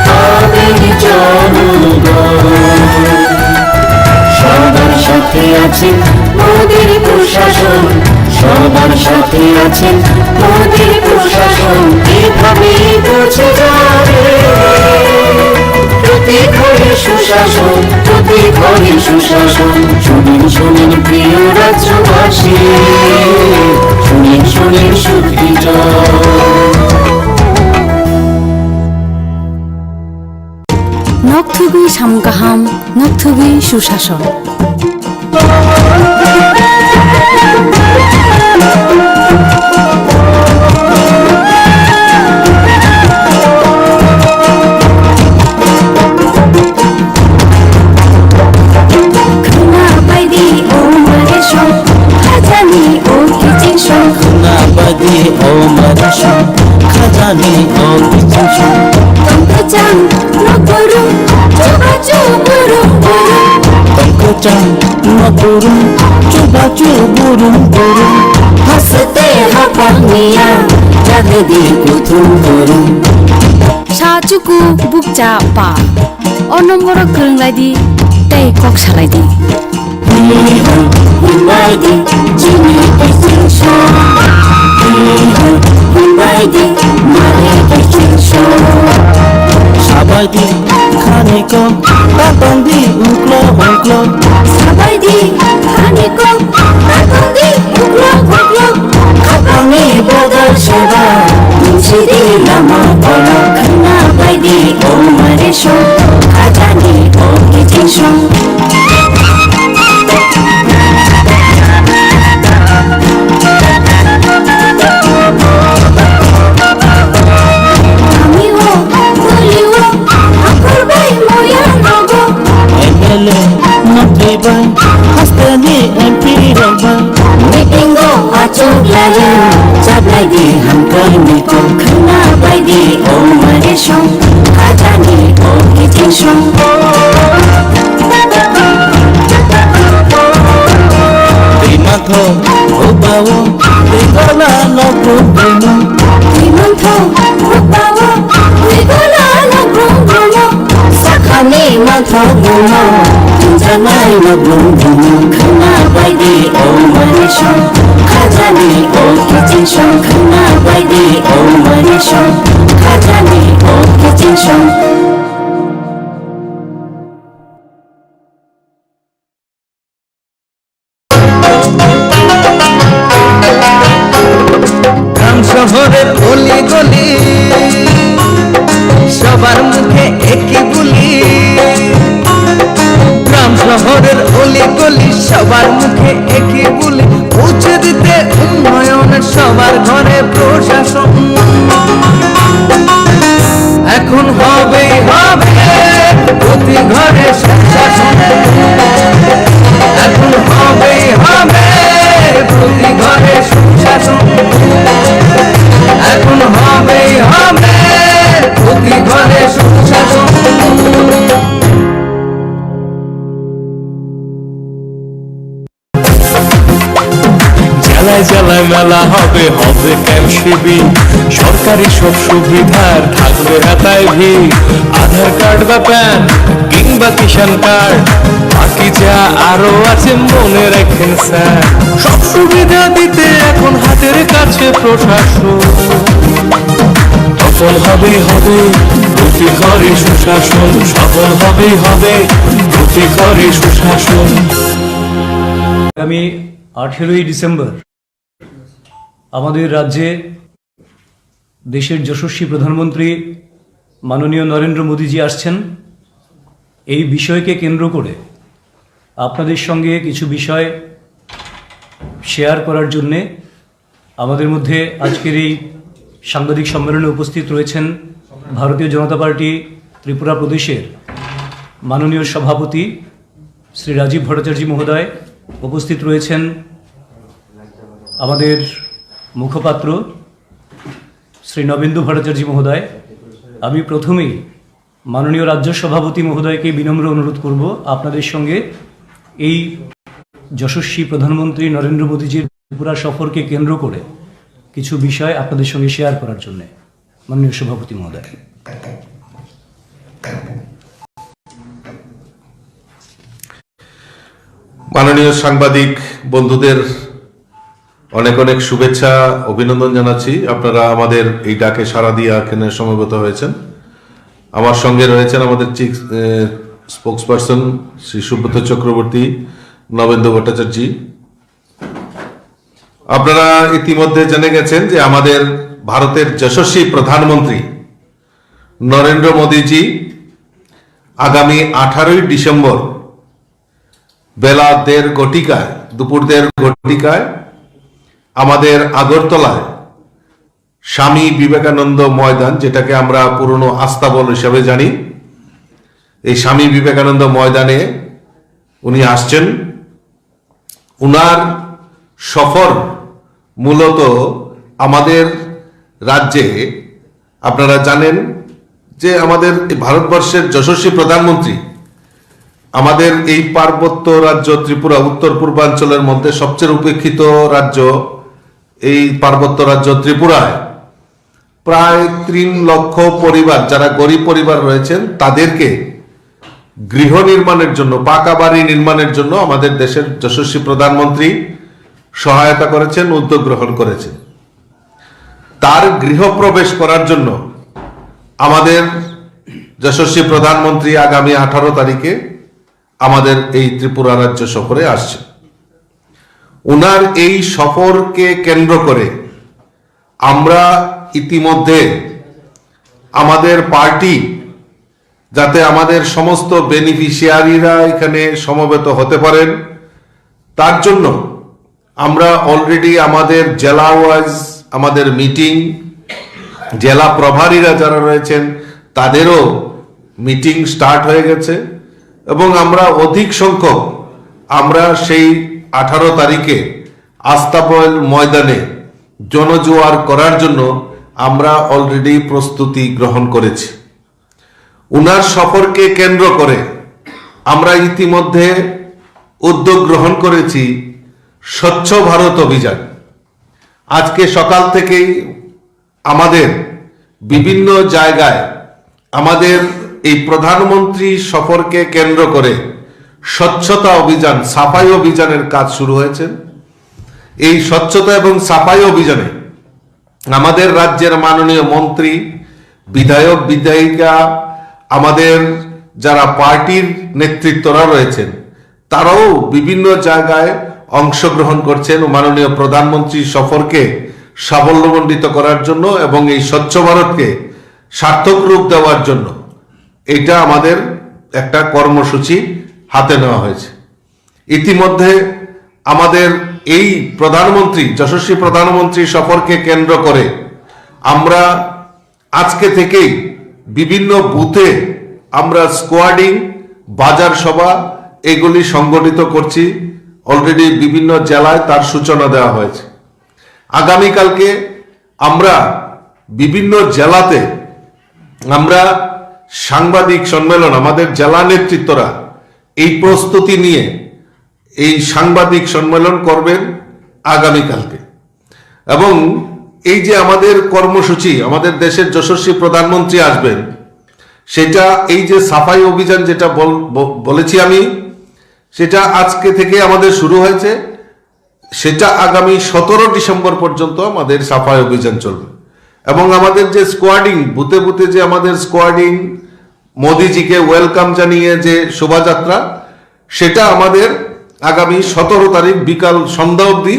পাবেন জনগণ। সবার সাথে আছেন মোদির প্রশাসন, সবার সাথে আছেন মোদির প্রশাসন, এভাবেই পৌঁছে যাবে প্রতি ঘরে সুশাসন, প্রতি ঘরে সুশাসন। শুনিন, শুনিন প্রিয় রাজ্যবাসী, শুনিন, শুনিন সুখী জন। Nokthugwi samung kaham, nokthugwi susason. Khwna baidi o marisong, khajani o kichingsong. Khwna baidi o marisong, khajani o kichingsong. Tongthai chang Chubachu burum burum. Tongkwchang no burum, chubachu burum burum. Haste haphangya, jagdi kuthum kurum. Sa chuku bukcha pa. O nomboro kwrwng lai di, tei kok salai di. Himbai di, chini kiching song. Himbai di, mari kiching song. Sabai di, khani ko, tatong di, uklo, uklo. Sabai di, khani ko, tatong di, uklo, uklo. Khapangni bodol seba, sidi lama kono khna bai di, o mare song, khajani o kiching song. Kami o, kuli o, akur bai moya nogo. M L A mantri bai, hasteni M P rok bai. Meeting o achuk layo, chablai di hamkrai ni kok khna bai di, o mare song, khajani o kiching song. Tei mantho, o bao, tei gola no brum brum. Tei mantho, o bao, tei gola no brum brum. Sakhani mantho bumo, tungjanai no brum brum. Khna bai di, o mare song, khajani o kiching song. Khna bai di, o mare song, khajani o kiching song. গ্রাম শহরের অলি গলি, সবার মুখে একই বুলি। গ্রাম শহরের অলি গলি, সবার মুখে একই বুলি। পৌঁছে দিতে উন্নয়নের সবার ঘরে প্রশাসন। এখন হবেই হবে প্রতি ঘরে সুশাসন। এখন হবেই হবে প্রতি ঘরে সুশাসন। এখন হবেই হবে প্রতি ঘরে সুশাসন। জেলায় জেলায় মেলা হবে, হবে ক্যাম্প শিবির। সরকারি সব সুবিধার থাকবে হাতায় ভিড়। আধার কার্ড বা প্যান কিংবা কিষাণ কার্ড, বাকি যা আরো আছে মনে রাখেন স্যার। সব সুবিধা দিতে এখন হাতের কাছে প্রশাসন। তখন হবেই হবে প্রতি ঘরে সুশাসন, সফল হবেই হবে প্রতি ঘরে সুশাসন। আগামী আঠেরোই ডিসেম্বর আমাদের রাজ্যে দেশের যশস্বী প্রধানমন্ত্রী মাননীয় নরেন্দ্র মোদীজি আসছেন। এই বিষয়কে কেন্দ্র করে আপনাদের সঙ্গে কিছু বিষয় শেয়ার করার জন্যে আমাদের মধ্যে আজকের এই সাংবাদিক সম্মেলনে উপস্থিত রয়েছেন ভারতীয় জনতা পার্টি ত্রিপুরা প্রদেশের মাননীয় সভাপতি শ্রী রাজীব ভট্টাচার্য মহোদয়, উপস্থিত রয়েছেন আমাদের মুখপাত্র শ্রী নবেন্দু ভট্টাচার্য মহোদয়। আমি প্রথমেই মাননীয় রাজ্য সভাপতি মহোদয়কে বিনম্র অনুরোধ করব আপনাদের সঙ্গে এই যশস্বী প্রধানমন্ত্রী নরেন্দ্র মোদীজির ত্রিপুরা সফরকে কেন্দ্র করে কিছু বিষয় আপনাদের সঙ্গে শেয়ার করার জন্য। মাননীয় সভাপতি মহোদয়। মাননীয় সাংবাদিক বন্ধুদের অনেক অনেক শুভেচ্ছা, অভিনন্দন জানাচ্ছি। আপনারা আমাদের এই ডাকে সাড়া দিয়ে এখানে সমবেত হয়েছেন। আমার সঙ্গে রয়েছেন আমাদের চিফ, এ, স্পোকসপারসন শ্রী সুব্রত চক্রবর্তী, নবেন্দু ভট্টাচার্য। আপনারা ইতিমধ্যে জেনে গেছেন যে আমাদের ভারতের যশস্বী প্রধানমন্ত্রী নরেন্দ্র মোদীজি আগামী আঠারোই ডিসেম্বর বেলা দেড় ঘটিকায়, দুপুর দেড় ঘটিকায় আমাদের আগরতলায় স্বামী বিবেকানন্দ ময়দান, যেটাকে আমরা পুরনো আস্তাবল হিসাবে জানি, এই স্বামী বিবেকানন্দ ময়দানে উনি আসছেন। উনার সফর মূলত আমাদের রাজ্যে, আপনারা জানেন, যে আমাদের এই ভারতবর্ষের যশস্বী প্রধানমন্ত্রী আমাদের এই পার্বত্য রাজ্য ত্রিপুরা, উত্তর পূর্বাঞ্চলের মধ্যে সবচেয়ে উপেক্ষিত রাজ্য এই পার্বত্য রাজ্য ত্রিপুরায় প্রায় তিন লক্ষ পরিবার, যারা গরিব পরিবার রয়েছেন, তাদেরকে গৃহ নির্মাণের জন্য, পাকা বাড়ি নির্মাণের জন্য আমাদের দেশের যশস্বী প্রধানমন্ত্রী সহায়তা করেছেন, উদ্যোগ গ্রহণ করেছেন। তার গৃহপ্রবেশ করার জন্য আমাদের যশস্বী প্রধানমন্ত্রী আগামী আঠারো তারিখে আমাদের এই ত্রিপুরা রাজ্য সফরে আসছেন। ওনার এই সফরকে কেন্দ্র করে আমরা ইতিমধ্যে আমাদের পার্টি, যাতে আমাদের সমস্ত বেনিফিশিয়ারিরা এখানে সমবেত হতে পারেন, তার জন্য আমরা অলরেডি আমাদের জেলা ওয়াইজ আমাদের মিটিং, জেলা প্রভারীরা যারা রয়েছেন, তাদেরও মিটিং স্টার্ট হয়ে গেছে এবং আমরা অধিক সংখ্যক, আমরা সেই আঠারো তারিখে আস্তাবল ময়দানে জনজোয়ার করার জন্য আমরা অলরেডি প্রস্তুতি গ্রহণ করেছি। ওনার সফরকে কেন্দ্র করে আমরা ইতিমধ্যে উদ্যোগ গ্রহণ করেছি স্বচ্ছ ভারত অভিযান। আজকে সকাল থেকেই আমাদের বিভিন্ন জায়গায় আমাদের এই প্রধানমন্ত্রী সফরকে কেন্দ্র করে স্বচ্ছতা অভিযান, সাফাই অভিযানের কাজ শুরু হয়েছে। এই স্বচ্ছতা এবং সাফাই অভিযানে আমাদের রাজ্যের মাননীয় মন্ত্রী, বিধায়ক, বিধায়িকা, আমাদের যারা পার্টির নেতৃত্বরা রয়েছেন, তারাও বিভিন্ন জায়গায় অংশগ্রহণ করছেন ও মাননীয় প্রধানমন্ত্রী সফরকে সাফল্যমণ্ডিত করার জন্য এবং এই স্বচ্ছ ভারতকে সার্থক রূপ দেওয়ার জন্য এটা আমাদের একটা কর্মসূচি হাতে নেওয়া হয়েছে। ইতিমধ্যে আমাদের এই প্রধানমন্ত্রী, যশস্বী প্রধানমন্ত্রী সফরকে কেন্দ্র করে আমরা আজকে থেকেই বিভিন্ন বুথে আমরা স্কোয়াডিং, বাজার সভা এগুলি সংগঠিত করছি। অলরেডি বিভিন্ন জেলায় তার সূচনা দেওয়া হয়েছে। আগামীকালকে আমরা বিভিন্ন জেলাতে আমরা সাংবাদিক সম্মেলন, আমাদের জেলা নেতৃত্বরা এই প্রস্তুতি নিয়ে এই সাংবাদিক সম্মেলন করবেন আগামীকালকে। এবং এই যে আমাদের কর্মসূচি, আমাদের দেশের যশস্বী প্রধানমন্ত্রী আসবেন, সেটা এই যে সাফাই অভিযান যেটা বল-, ব-, বলেছি আমি, সেটা আজকে থেকে আমাদের শুরু হয়েছে। সেটা আগামী সতেরো ডিসেম্বর পর্যন্ত আমাদের সাফাই অভিযান চলবে। এবং আমাদের যে স্কোয়াডিং, বুথে বুথে যে আমাদের স্কোয়াডিং, মোদিজিকে ওয়েলকাম জানিয়ে যে শোভাযাত্রা, সেটা আমাদের আগামী সতেরো তারিখ বিকাল সন্ধ্যা অবধি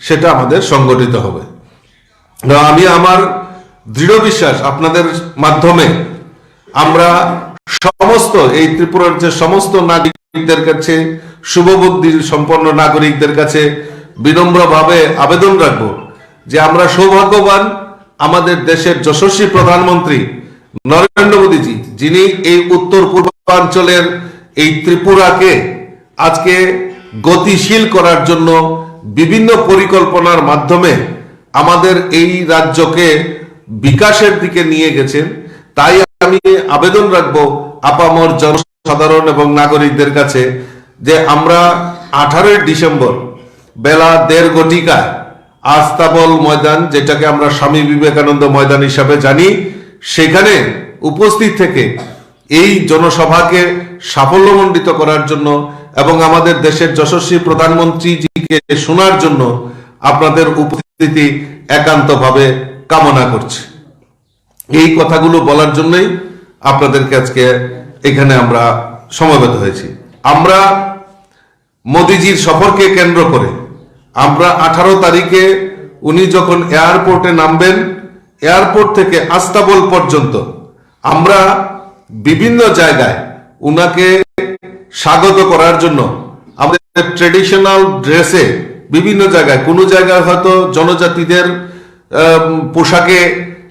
সেটা আমাদের সংগঠিত হবে। তো আমি আমার দৃঢ় বিশ্বাস আপনাদের মাধ্যমে আমরা সমস্ত এই ত্রিপুরার যে সমস্ত নাগরিকদের কাছে, শুভবুদ্ধি সম্পন্ন নাগরিকদের কাছে বিনম্রভাবে আবেদন রাখব যে আমরা সৌভাগ্যবান, আমাদের দেশের যশস্বী প্রধানমন্ত্রী নরেন্দ্র মোদীজি, যিনি এই উত্তর পূর্বাঞ্চলের এই ত্রিপুরাকে আজকে গতিশীল করার জন্য বিভিন্ন পরিকল্পনার মাধ্যমে আমাদের এই রাজ্যকে বিকাশের দিকে নিয়ে গেছেন। তাই আমি আবেদন রাখবো আপামর জনসাধারণ এবং নাগরিকদের কাছে যে আমরা আঠারোই ডিসেম্বর বেলা দেড় ঘটিকায় আস্তাবল ময়দান, যেটাকে আমরা স্বামী বিবেকানন্দ ময়দান হিসাবে জানি, সেখানে উপস্থিত থেকে এই জনসভাকে সাফল্যমণ্ডিত করার জন্য এবং আমাদের দেশের যশস্বী প্রধানমন্ত্রীজিকে শোনার জন্য আপনাদের উপস্থিতি একান্তভাবে কামনা করছি। এই কথাগুলো বলার জন্যই আপনাদেরকে আজকে এখানে আমরা সমবেত হয়েছি। আমরা মোদিজির সফরকে কেন্দ্র করে আমরা আঠারো তারিখে উনি যখন এয়ারপোর্টে নামবেন, এয়ারপোর্ট থেকে আস্তাবল পর্যন্ত আমরা বিভিন্ন জায়গায় উনাকে স্বাগত করার জন্য আমাদের ট্রেডিশনাল ড্রেসে বিভিন্ন জায়গায়, কোনো জায়গায় হয়তো জনজাতিদের আম, পোশাকে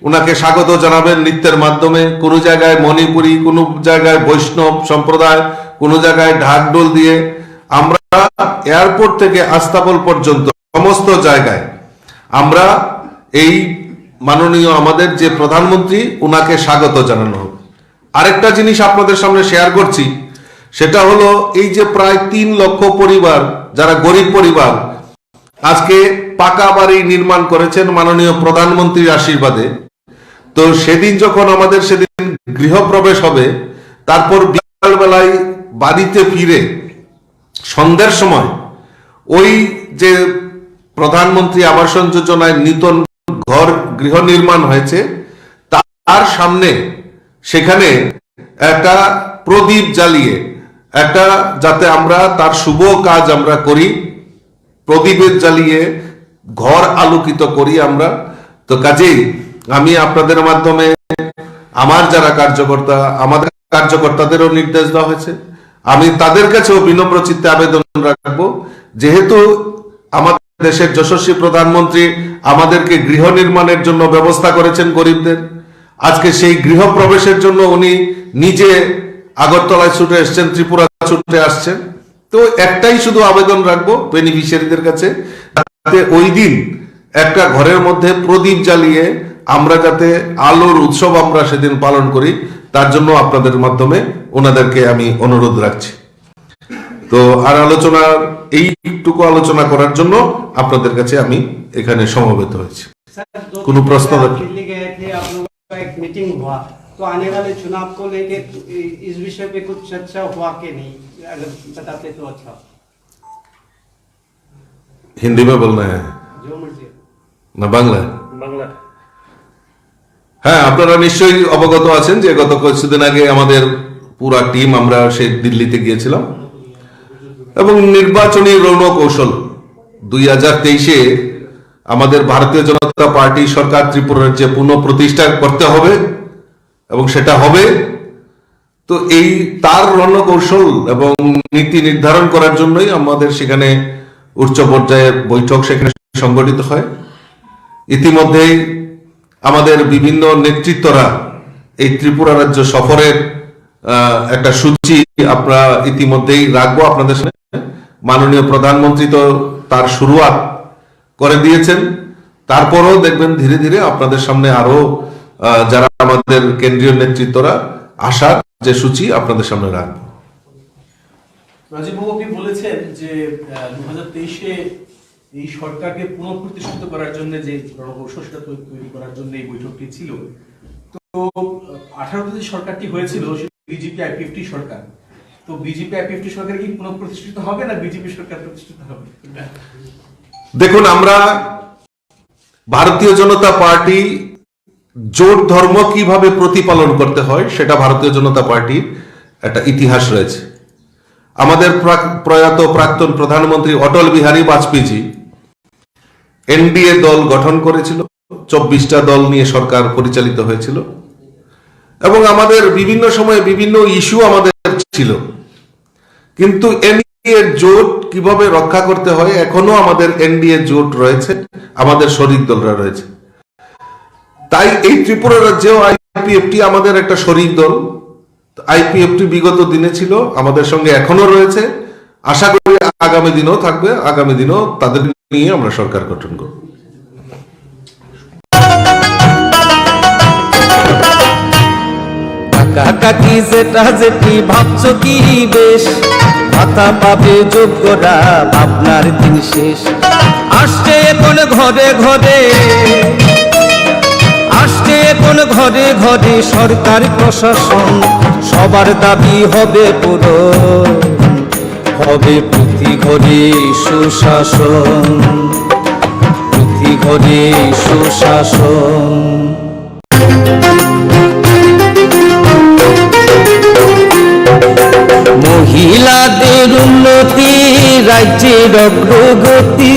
ওনাকে স্বাগত জানাবেন নৃত্যের মাধ্যমে, কোনো জায়গায় মণিপুরি, কোনো জায়গায় বৈষ্ণব সম্প্রদায়, কোনো জায়গায় ঢাকঢোল দিয়ে। আমরা এয়ারপোর্ট থেকে আস্তাবল পর্যন্ত সমস্ত জায়গায় আমরা এই মাননীয় আমাদের যে প্রধানমন্ত্রী, ওনাকে স্বাগত জানানো হবে। আরেকটা জিনিস আপনাদের সামনে শেয়ার করছি, সেটা হলো এই যে প্রায় তিন লক্ষ পরিবার, যারা গরিব পরিবার, আজকে পাকা বাড়ি নির্মাণ করেছেন মাননীয় প্রধানমন্ত্রীর আশীর্বাদে। তো সেদিন যখন আমাদের সেদিন গৃহপ্রবেশ হবে, তারপর বিকালবেলায় বাড়িতে ফিরে সন্ধ্যার সময় ওই যে প্রধানমন্ত্রী আবাসন যোজনায় নূতন ঘর, গৃহ নির্মাণ হয়েছে, তার সামনে সেখানে একটা প্রদীপ জ্বালিয়ে, একটা, যাতে আমরা তার শুভ কাজ আমরা করি, প্রদীপের জ্বালিয়ে ঘর আলোকিত করি আমরা। তো কাজেই আমি আপনাদের মাধ্যমে আমার যারা কার্যকর্তা, আমাদের কার্যকর্তাদেরও নির্দেশ দেওয়া হয়েছে, আমি তাদের কাছেও বিনম্র চিত্তে আবেদন রাখবো, যেহেতু আমাদের দেশের যশস্বী প্রধানমন্ত্রী আমাদেরকে গৃহ নির্মাণের জন্য ব্যবস্থা করেছেন গরিবদের, আজকে সেই গৃহ প্রবেশের জন্য উনি নিজে আগরতলায় ছুটে এসছেন, ত্রিপুরা ছুটে আসছেন। তো একটাই শুধু আবেদন রাখবো বেনিফিশিয়ারিদের কাছে, যাতে ওই দিন একটা ঘরের মধ্যে প্রদীপ জ্বালিয়ে আমরা যাতে আলোর উৎসব আমরা সেদিন পালন করি, তার জন্য আপনাদের মাধ্যমে ওনাদেরকে আমি অনুরোধ রাখছি। তো আর আলোচনার এইটুকু আলোচনা করার জন্য আপনাদের কাছে আমি এখানে সমবেত হয়েছি। सर, दो কোনো तीन प्रश्न जगह रखें? दिल्ली गए थे, आप लोगों का एक मीटिंग हुआ, तो आने वाले चुनाव को लेके इ- इस विषय पे कुछ चर्चा हुआ कि नहीं? अगर बताते तो अच्छा। हिंदी में बोलना है। जो मर्जी। না বাংলা? বাংলা। হ্যাঁ, আপনারা নিশ্চয়ই অবগত আছেন যে গত কিছুদিন আগে আমাদের পুরা টিম আমরা সেই দিল্লিতে গিয়েছিলাম এবং নির্বাচনী রণকৌশল দুই হাজার তেইশে আমাদের ভারতীয় জনতা পার্টি সরকার ত্রিপুরা রাজ্যে পুনঃপ্রতিষ্ঠা করতে হবে এবং সেটা হবে। তো এই তার রণকৌশল এবং নীতি নির্ধারণ করার জন্যই আমাদের সেখানে উচ্চ পর্যায়ে বৈঠক সেখানে সংগঠিত হয়। ইতিমধ্যেই আমাদের বিভিন্ন নেতৃত্বরা এই ত্রিপুরা রাজ্য সফরের, আহ, একটা সূচি আমরা ইতিমধ্যেই রাখবো আপনাদের সামনে। মাননীয় প্রধানমন্ত্রী তো তার শুরুয়াত করে দিয়েছেন, তারপরেও দেখবেন ধীরে ধীরে আপনাদের সামনে আরো, আহ, যারা আমাদের কেন্দ্রীয় নেতৃত্বরা আসার যে সূচি আপনাদের সামনে রাখবো। রাজীব বাবু, আপনি বলেছেন যে, আহ, দু হাজার তেইশে এই সরকারকে পুনঃপ্রতিষ্ঠিত করার জন্য যে রণকৌশল, সেটা তৈ-, তৈরি করার জন্য এই বৈঠকটি ছিল। তো, আহ, আঠারোতে যে সরকারটি হয়েছিল, সেটি বিজেপি আইপিএফটি সরকার। তো বিজেপি আইপিএফটি সরকার কি পুনঃপ্রতিষ্ঠিত হবে না বিজেপি সরকার প্রতিষ্ঠিত হবে? দেখুন, আমরা ভারতীয় জনতা পার্টি জোট ধর্ম কিভাবে প্রতিপালন করতে হয়, সেটা ভারতীয় জনতা পার্টির একটা ইতিহাস রয়েছে। আমাদের প্রাক-, প্রয়াত প্রাক্তন প্রধানমন্ত্রী অটল বিহারী বাজপেয়ীজি এনডিএ দল গঠন করেছিল, চব্বিশটা দল নিয়ে সরকার পরিচালিত হয়েছিল এবং আমাদের বিভিন্ন সময়ে বিভিন্ন ইস্যু আমাদের ছিল, কিন্তু এনডিএ জোট কিভাবে রক্ষা করতে হয়, এখনো আমাদের এনডিএ জোট রয়েছে, আমাদের শরিক দলরা রয়েছে। তাই এই ত্রিপুরা রাজ্যেও আইপিএফটি আমাদের একটা শরিক দল। আইপিএফটি বিগত দিনে ছিল, আমাদের সঙ্গে এখনো রয়েছে, আশা করি আগামী দিনেও থাকবে, আগামী দিনেও তাদের নিয়ে আমরা সরকার গঠন করব। কাকা কাকি জেঠা জেঠি ভাবছো কি বেশ, ভাতা পাবে যোগ্যরা, ভাবনার দিন শেষ। আসছে এখন ঘরে ঘরে, আসছে এখন ঘরে ঘরে সরকার প্রশাসন, সবার দাবি হবে পূরণ, হবে প্রতি ঘরে সুশাসন, প্রতি ঘরে সুশাসন। মহিলাদের উন্নতি, রাজ্যের অগ্রগতি,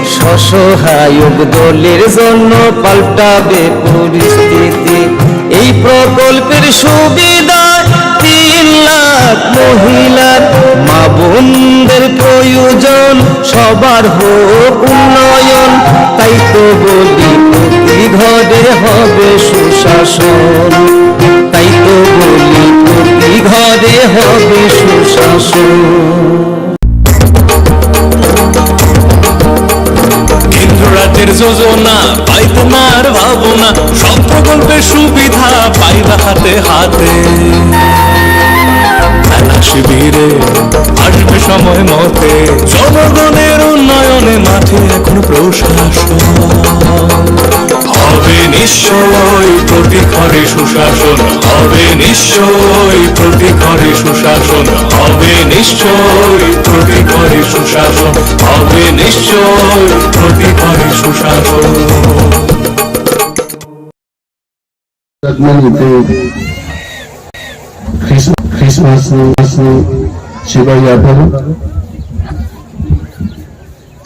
স্বসহায়ক দলের জন্য পাল্টাবে পরিস্থিতি। এই প্রকল্পের সুবিধায় তিন লাখ মহিলার, মা বোনদের প্রয়োজন, সবার হোক উন্নয়ন। তাই তো বলি প্রতি ঘরে হবে সুশাসন, তাই তো বলি প্রতি ঘরে হবে সুশাসন। কেন্দ্র রাজ্যের যোজনা, পাইতনার ভাবনা, সব প্রকল্পের সুবিধা পাইবা হাতে হাতে। মেলা শিবিরে আসবে সময় মতে, জনগণের উন্নয়নে মাঠে এখন প্রশাসন। হবে নিশ্চয় প্রতি ঘরে সুশাসন, হবে নিশ্চয় প্রতি ঘরে সুশাসন, হবে নিশ্চয় প্রতি ঘরে সুশাসন, হবে নিশ্চয় প্রতি ঘরে সুশাসন। Christmas ni chibai yapharo.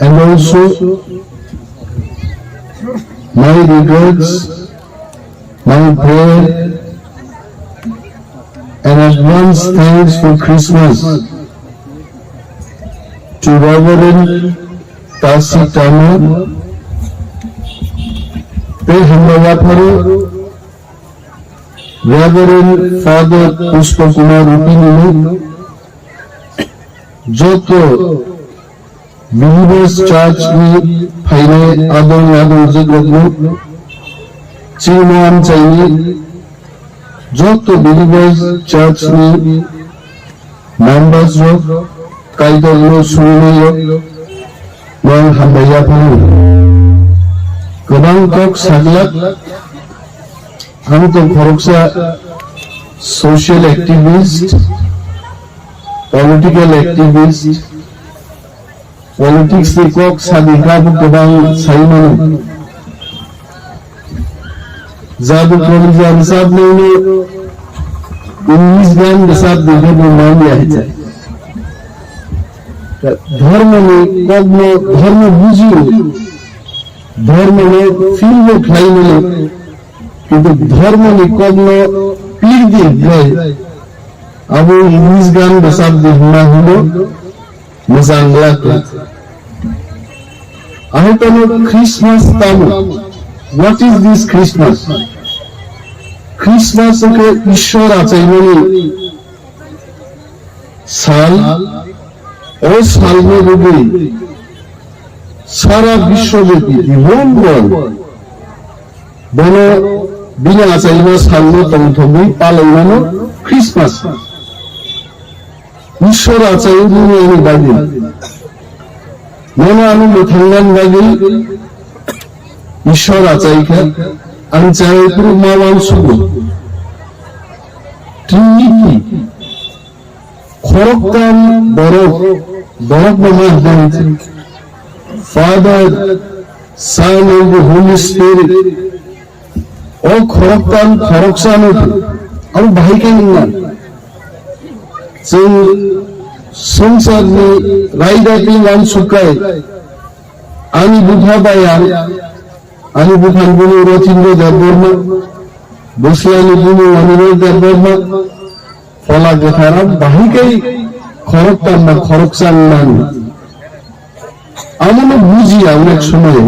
And also, my regards, my prayer, and advance thanks for Christmas to Reverend Tasi Tama, tei hambai yapharo Reverend Father Pushpa Kumar Rupini, joto Believers Church ni phainai adong adong jwk rokno, chini amchaini joto Believers Church ni members rok, Kaitor no suninai rok, nwng hambai yaphano. Kwbang kok saglak, ang to khoroksa social activist, political activist, politics ni kok sadi kha bo kwbang sai mano. Jadu Kolijan sab nini English gan sab dikhe bo man ya cha. Dharma ni kok no dharma bujiyo, dharma no feel no khlai mano, kintu dharma ni kok no pir di khlai abo English gan sab di hwnma hwno. Mwchang glak. Ahai tamo Christmas tamo? What is this Christmas? Christmas wngkhe Ishwar achaimani sal. O salni rwgwi sara biswobyapi, the whole world, bono bini achaima salno tongthogwi palaimano Christmas. Ishwar achai mani bagwi. Nono ano mwthangnani bagwi Ishwar achai kha, ang chai phuru ma uansugo. Trinity, khoroktham borok, borok no ma hwnwi Father, Son and the Holy Spirit. O khoroktham khoroksa no abo bahai khe wngna. Chwng swngcharni raida tei uansuk khe ani bupha bai ang, ani buphani bumung Rotindra Debbarma, bwslani bumung Anirudh Debbarma, phola kwthar ang bahai khe khoroktham ba khoroksa wngmani. Amo no bujiya onek somoy,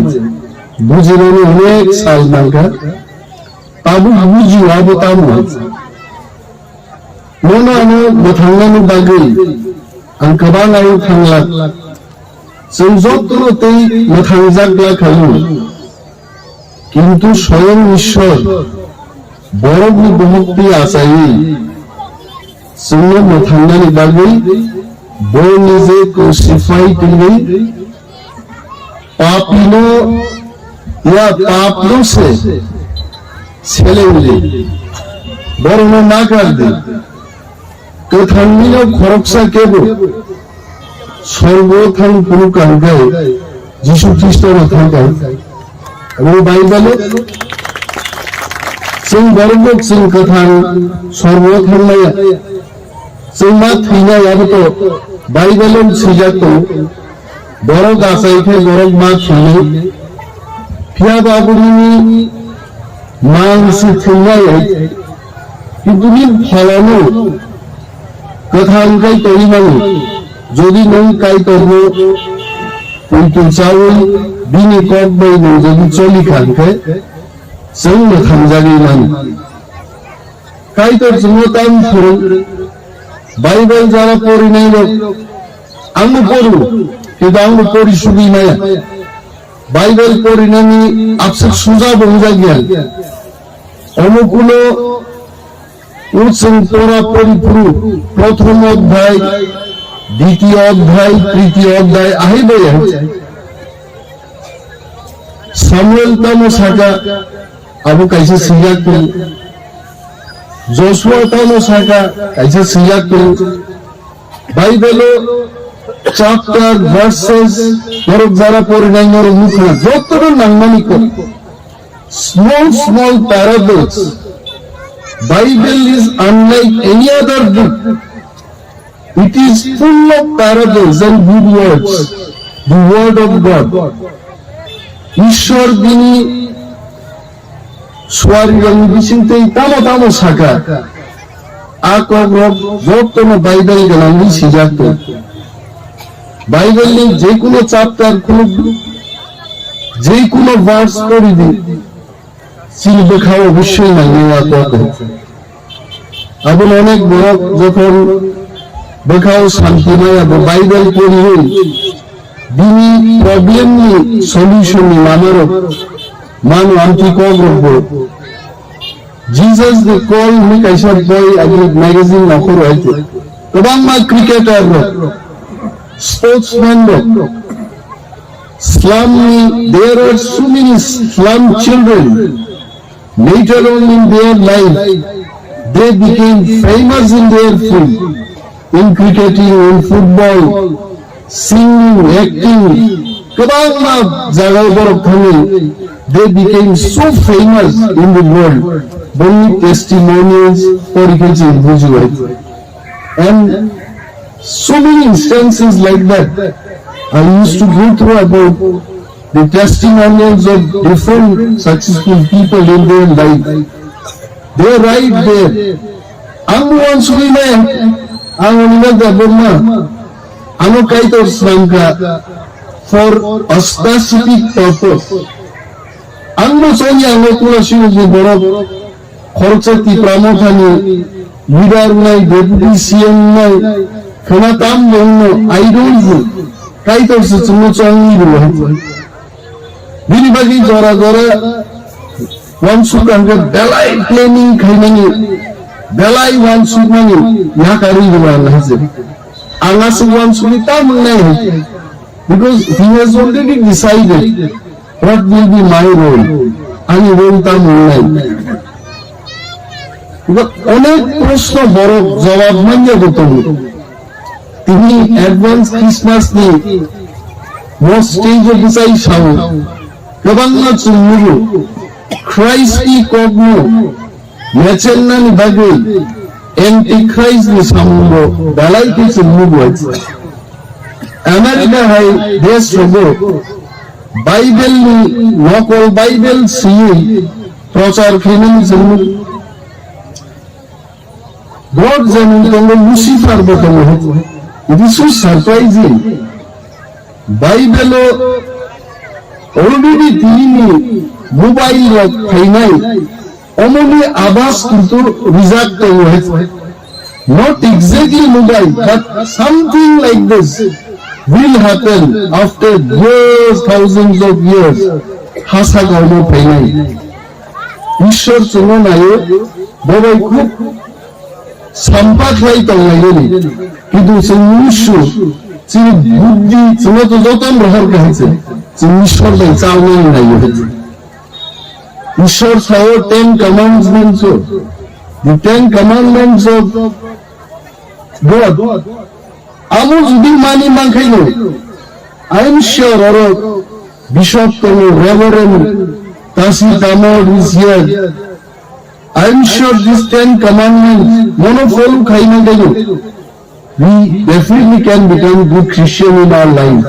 bujinani onek sal nangkha, tabuk bujiya abo tamo. Nono ano mwthangnani bagwi ang kwbang ayuk thanglak. Chwng jotono tei mwthangjak glak khaio. Kintu soyong Ishwar borokni bohokti achaiwi chwngno mwthangnani bagwi bo nije crucify twiwi papino ya papno se selengdi, borokno nakardi. Kwthangni no khoroksa kebo sorgo thang phuru kangkhe Jisu Khristo no thangkha. Abo Bible o chwng borok bo chwng kwthang sorgo thangnaya. Chwng ma thwinai abo to Bible o swijak tongo. Borok achai khe borok ma thwinai. Phiya ba abo nini mang se thwinai, kintu nini pholano kwthang khai tongwi mano. Jodi nwng Kaitorno poito chawi bini kok bai nwng jodi choli kha hwnkhe chwng mwthangjagwi mano. Kaitor chwngno tamo phwrwng, Bible jara porinai rok, ang bo poru, kintu ang bo pori sugwi maya. Bible porinani abswk suja bo wngjakya. Omo kuno o chwng pora pori phuru prothom odhyay, ditiyo odhyay, tritiyo odhyay ahai bai hai. Samuel tamo saka, abo kaisa swijak tongo. Joshua tamo saka, kaisa swijak tongo. Bible o chapter, verses, norok jara porinai norok nukha, jotono nangmani kok. Small, small parables. Bible is unlike any other book. It is full of parables and good words. The word of God. Ishwar bini suarirokni bisingtwi tamo tamo saka, a kokrok jotono Bible gwnangwi sijak tongo. Bible ni jekuno chapter khuluk di, jekuno verse pori di, chini bwkha o obosoi nangnai a kok. Abono onek borok jokhon bwkha o santi maya bo Bible poriwi bini problem ni solution ni lama rok mano amtwi kok rok bo. Jesus the Call hwnwi kaisa boi agi magazine nokhoro hai khe. Kwbangma cricketer rok, sportsman rok, slum ni, there are so many slum children. Later on in their life, they became famous in their field, in cricketing, in football, singing, acting, kwbangma jaga borok thangwi, they became so famous in the world. Boni testimonials porikhe chwng bujibai. And so many instances like that I used to go through about the testimonials of different successful people in their life. They write there. Ang buwan sugui na, ang Animal Debbarma, ano Kaitor srangka for a specific purpose. Ang mo soni ang mo kula sini borok Khoroksa Tipra Mothani leader wngnai, deputy C M wngnai, khwna tam bo wngno, I don't know. Kaitor se chwngno chongwi rwo. Bini bagwi jora jora uansuk kha hwnkhe belai planning khaimani, belai uansukmani yakarwi rwo ang hai se. Ang aswk uansukwi tam wngnai hai. Because he has already decided what will be my role. Ani role tamo wngnai. Onek proshno borok jawab manya bo tongo. Tini advance Christmas ni mo stage o bwsai sao. Kwbangma chwng nugo. Christ ni kokno mechengnani bagwi Antichrist ni samungo belai khe chwng nugo. America hai desh rogo Bible ni nokol Bible swiwi prochar khainani chwng nugo. God jemon tongo, Lucifer bo tongo. It is so surprising. Bible o already tini mobile rok phainai, omoni abas kintu rijak tongo. Not exactly mobile, but something like this will happen after years, thousands of years. Hasa gaumo phainai. Ishwar chwngno naio, bo bai khub sampa khlai tonglainani. Kintu chwng mnusu, chini buddhi, chwngno to joton rohor kha hai se. Chwng Ishwar bai chawnani naio hai se. Ishwar sao Ten Commandments o, the Ten Commandments of God. Abo jodi mani mankhaino, I am sure oro bishop tongo, reverend Tasi Tamor is here. I am sure this Ten Commandments mono follow khaina deno, we definitely can become good Christian in our life.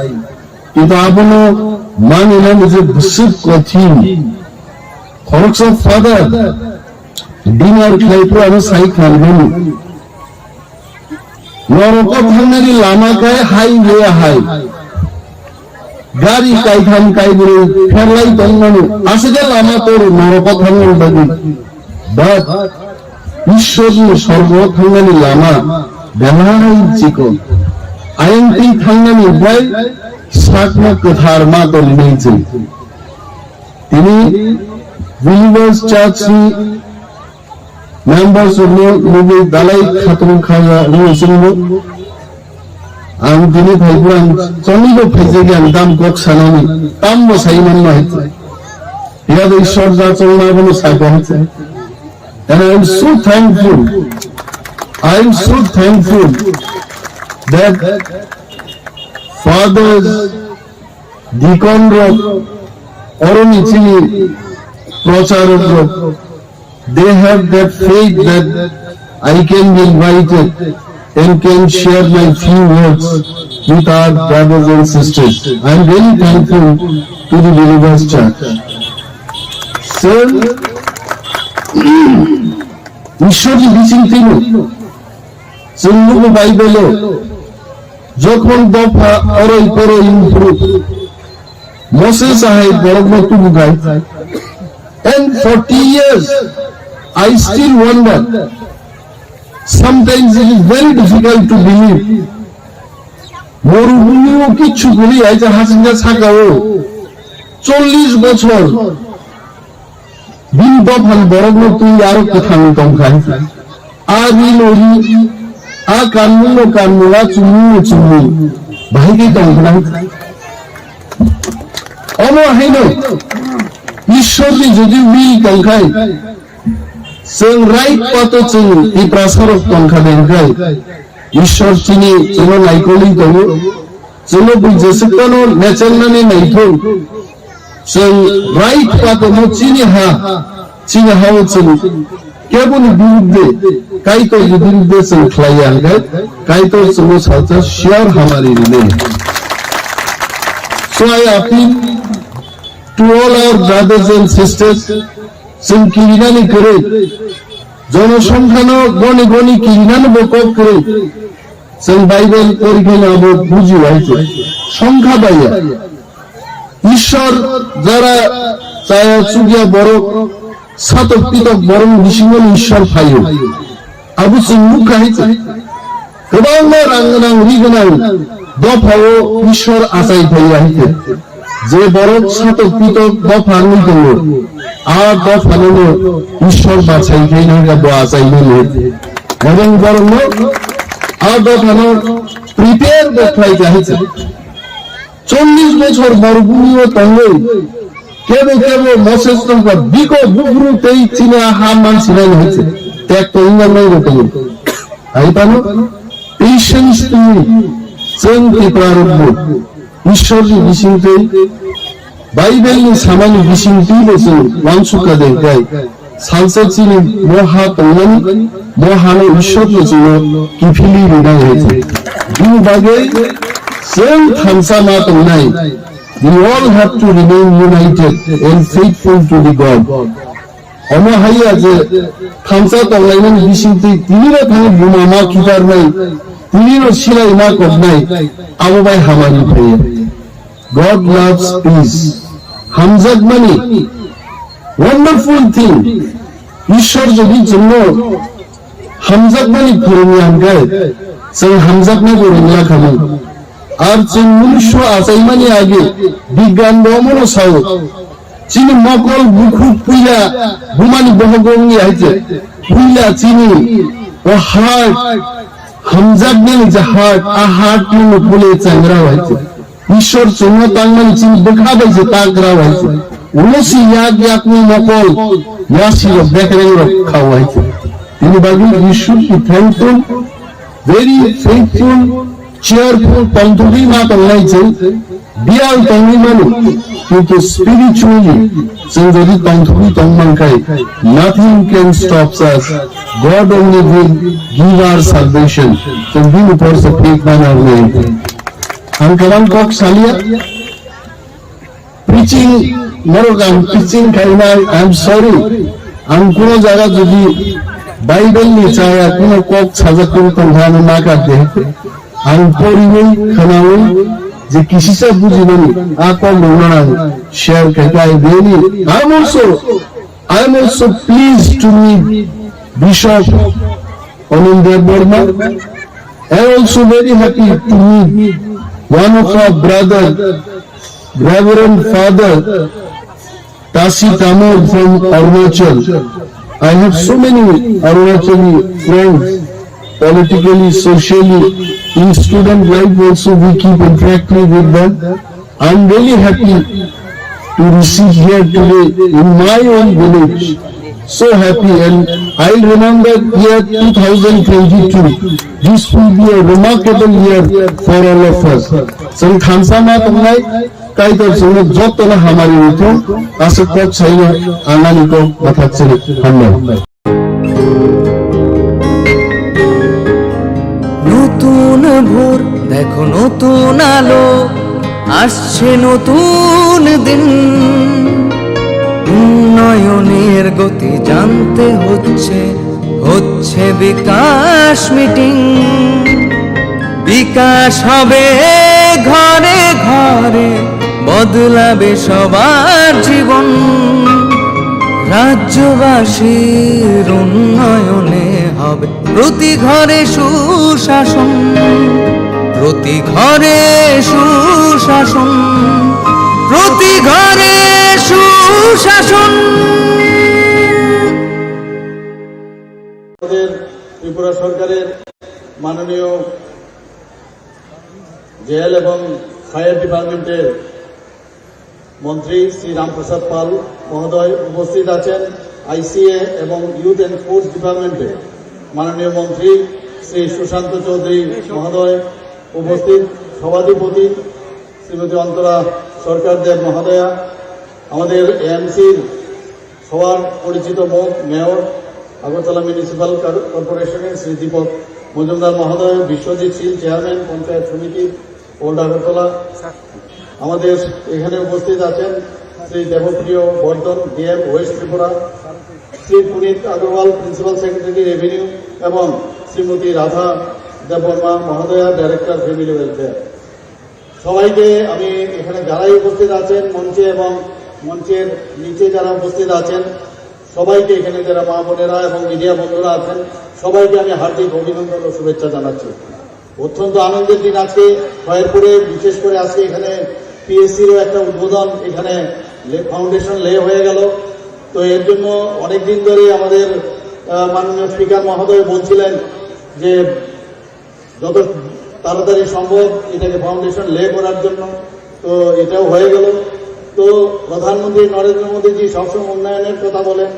Kintu abono manina nije bwswk kothin. Khoroksa father dinner khlai phuru ano sai khlaimani. Noroko thangnani lama khe highway hai. Gari kaitham kaibrwi pherlai tongmano. Aswkhe lama toro noroko thangnani bagwi. But Ishwarni sorgo thangnani lama belai chikon. Ayangtwi thangnani bai sakno kwthar ma tongwi chwng. Tini Believers Church ni members rokno nugwi dalai khatung kha ya wngwi chwngno. Ang tini phaibo ang chonwibo phaijak ang dam kok sanani tambo sai manno hai. Phiya de Ishwar ja chongma bono sako hai. And I am so thankful. I am so thankful that fathers, deacon rok, oroni chini procharok rok, they have that faith that I can be invited and can share my few words with our brothers and sisters. I am very thankful to the Believers Church. Sir, Ishwar ni bising tino. Chwng nugo Bible-o, jokhon dopha oroi poroi wngphuru, Moses ahai borokno tubukhai. And forty years, I still wonder. Sometimes it is very difficult to believe. Morubhumio kichu kwrwi aija hasingja sakao chollish bochor Bini dophani borokno twi aro kwthangwi tongkha. A rino ri, a kanmungno kanmung, a chumungno chumung, bahai khe tongkha. Omo haino Ishwarni jodi will tongkhai, chwng right path-o chwng Tiprasarok tongkha bengkhai, Ishwar chini chwngno naikolwi tongo. Chwngno bui jeswk phano nechengnani naithok. Chwng right path-o chini ha, chini ha-o chwng keboni birudde, Kaitorni birudde chwng khlai ya hwnkhe, Kaitor chwngno salsa sure hamari rine. So I appeal to all our brothers and sisters, chwng kirinani kwrwi, jonosongkhano goni goni kirinani bo kok kwrwi. Chwng Bible porikheno abo bujiwai se. Songkha baiya. Ishwar jara chaya chukya borok, satok pitok borok bisingo Ishwar phaio. Abo chwng nukha hai se. Kwbangma rang gwnang, ri gwnang dophao Ishwar achai phaiya hai se. Je borok satok pitok dopha wngwi tongo, a dophanono Ishwar bachai khe nangkha bo achaimani. Ebong borokno a dophano prepare bo khlai kha hai se. Chollish bochor morubhumio tongwi kebo kebo Moses tongkha, biko buphuru tei chini a ha mansinani hai se. Tek tongwi manwi bo tongo. Hai phano patience twi chwng Tipra rokbo Ishwarni bisingtwi, Bible-ni samani bisingtwibo chwng uansukha de hwnkhe, salsa chini mo ha tongnani, mo hano Ishwarno chwngno kiphilwi rinai hai se. Bini bagwi chwng thansa ma tongnai. We all have to remain united and faithful to the God. Omo haiya je thansa tonglaimani bisingtwi tinino thani buma ma kitarnai, tinino silai ma koknai, abo bai hamari phaiya. God loves peace. Hamjakmani, wonderful thing. Ishwar jodi chwngno hamjakmani phwrwngya hwnkhe, chwng hamjaknai bo rwngya khamu. Ar chwng munusu achaimani age bigyan bo omono sao. Chini mokol bukhuk puila bumani bohogo wngya hai se. Puila chini o heart, hamjaknani je heart, a heart nungno pule changra hai se. Ishwar chwngno tangmani chini bwkha bai se tagra hai se. Ulo si yak yakni mokol, yasi rok bekreng rok khao hai se. Tini bagwi we should be thankful, very faithful, cheerful, tongthokwi ma tongnai chwng, biyal tongwi mano, kintu spiritually chwng jodi tongthokwi tong mankhai, nothing can stop us. God only will give our salvation. Chwng bini upor se phik mano hwnwi ang kwbang kok saliya. Preaching, norok ang preaching khainai, I am sorry. Ang kuno jaga jodi Bible ni chaya kuno kok sajak kuno tongkha ano nakar de. Ang poriwi khwnawi je kisisa bujinani a kok rokno ang share khaikha, I really, I am also, I am also pleased to meet Bishop Anil Debbarma. I am also very happy to meet One of our brother, Reverend Father Tasi Tamur from Arunachal. I have so many Arunachali friends, politically, socially, in student life also we keep interacting with them. I'm really happy to receive here today in my own village. So happy, and I'll remember year two thousand twenty-two. This will be a remarkable year for all of us. Chwng thansa ma tongnai, Kaitor chwngno jotono hamari rwthung, aswk kok saino ang ani kok bwthak chwrwi hambai. নতুন ভোর, দেখো নতুন আলো, আসছে নতুন দিন। উন্নয়নের গতি জানতে হচ্ছে, হচ্ছে বিকাশ মিটিং। বিকাশ হবে ঘরে ঘরে, বদলাবে সবার জীবন। রাজ্যবাসীর উন্নয়নে হবে প্রতি ঘরে সুশাসন, প্রতি ঘরে সুশাসন, প্রতি ঘরে সুশাসন। আমাদের ত্রিপুরা সরকারের মাননীয় জেল এবং ফায়ার ডিপার্টমেন্টের মন্ত্রী শ্রী রামপ্রসাদ পাল মহোদয় উপস্থিত আছেন, আইসিএ এবং ইউথ অ্যান্ড স্পোর্টস ডিপার্টমেন্টের মাননীয় মন্ত্রী শ্রী সুশান্ত চৌধুরী মহোদয় উপস্থিত, সভাধিপতি শ্রীমতী অন্তরা সরকার দেব মহোদয়া, আমাদের এএমসির সবার পরিচিত মুখ মেয়র আগরতলা মিউনিসিপ্যাল কর- কর্পোরেশনের শ্রী দীপক মজুমদার মহোদয়, বিশ্বজিৎ শীল চেয়ারম্যান পঞ্চায়েত সমিতির ওল্ড আগরতলা, আমাদের এখানে উপস্থিত আছেন শ্রী দেবপ্রিয় বর্ধন, DM West Tripura, Shri Punit Agarwal, principal secretary revenue, এবং শ্রীমতী রাধা দেববর্মা মহোদয়া, ডাইরেক্টর ফ্যামিলি ওয়েলফেয়ার। সবাইকে আমি এখানে যারাই উপস্থিত আছেন মঞ্চে এবং মঞ্চের নিচে যারা উপস্থিত আছেন সবাইকে, এখানে যারা মা বোনেরা এবং মিডিয়া বন্ধুরা আছেন সবাইকে আমি হার্দিক অভিনন্দন ও শুভেচ্ছা জানাচ্ছি। অত্যন্ত আনন্দের দিন আজকে। খয়েরপুরে বিশেষ করে আজকে এখানে পিএসসিরও একটা উদ্বোধন, এখানে ফাউন্ডেশন লে হয়ে গেল। তো এর জন্য অনেক দিন ধরে আমাদের আহ, মাননীয় স্পিকার মহোদয় বলছিলেন যে যত তাড়াতাড়ি সম্ভব এটাকে ফাউন্ডেশন লে করার জন্য। তো এটাও হয়ে গেল। তো প্রধানমন্ত্রী নরেন্দ্র মোদীজি সবসময় উন্নয়নের কথা বলেন,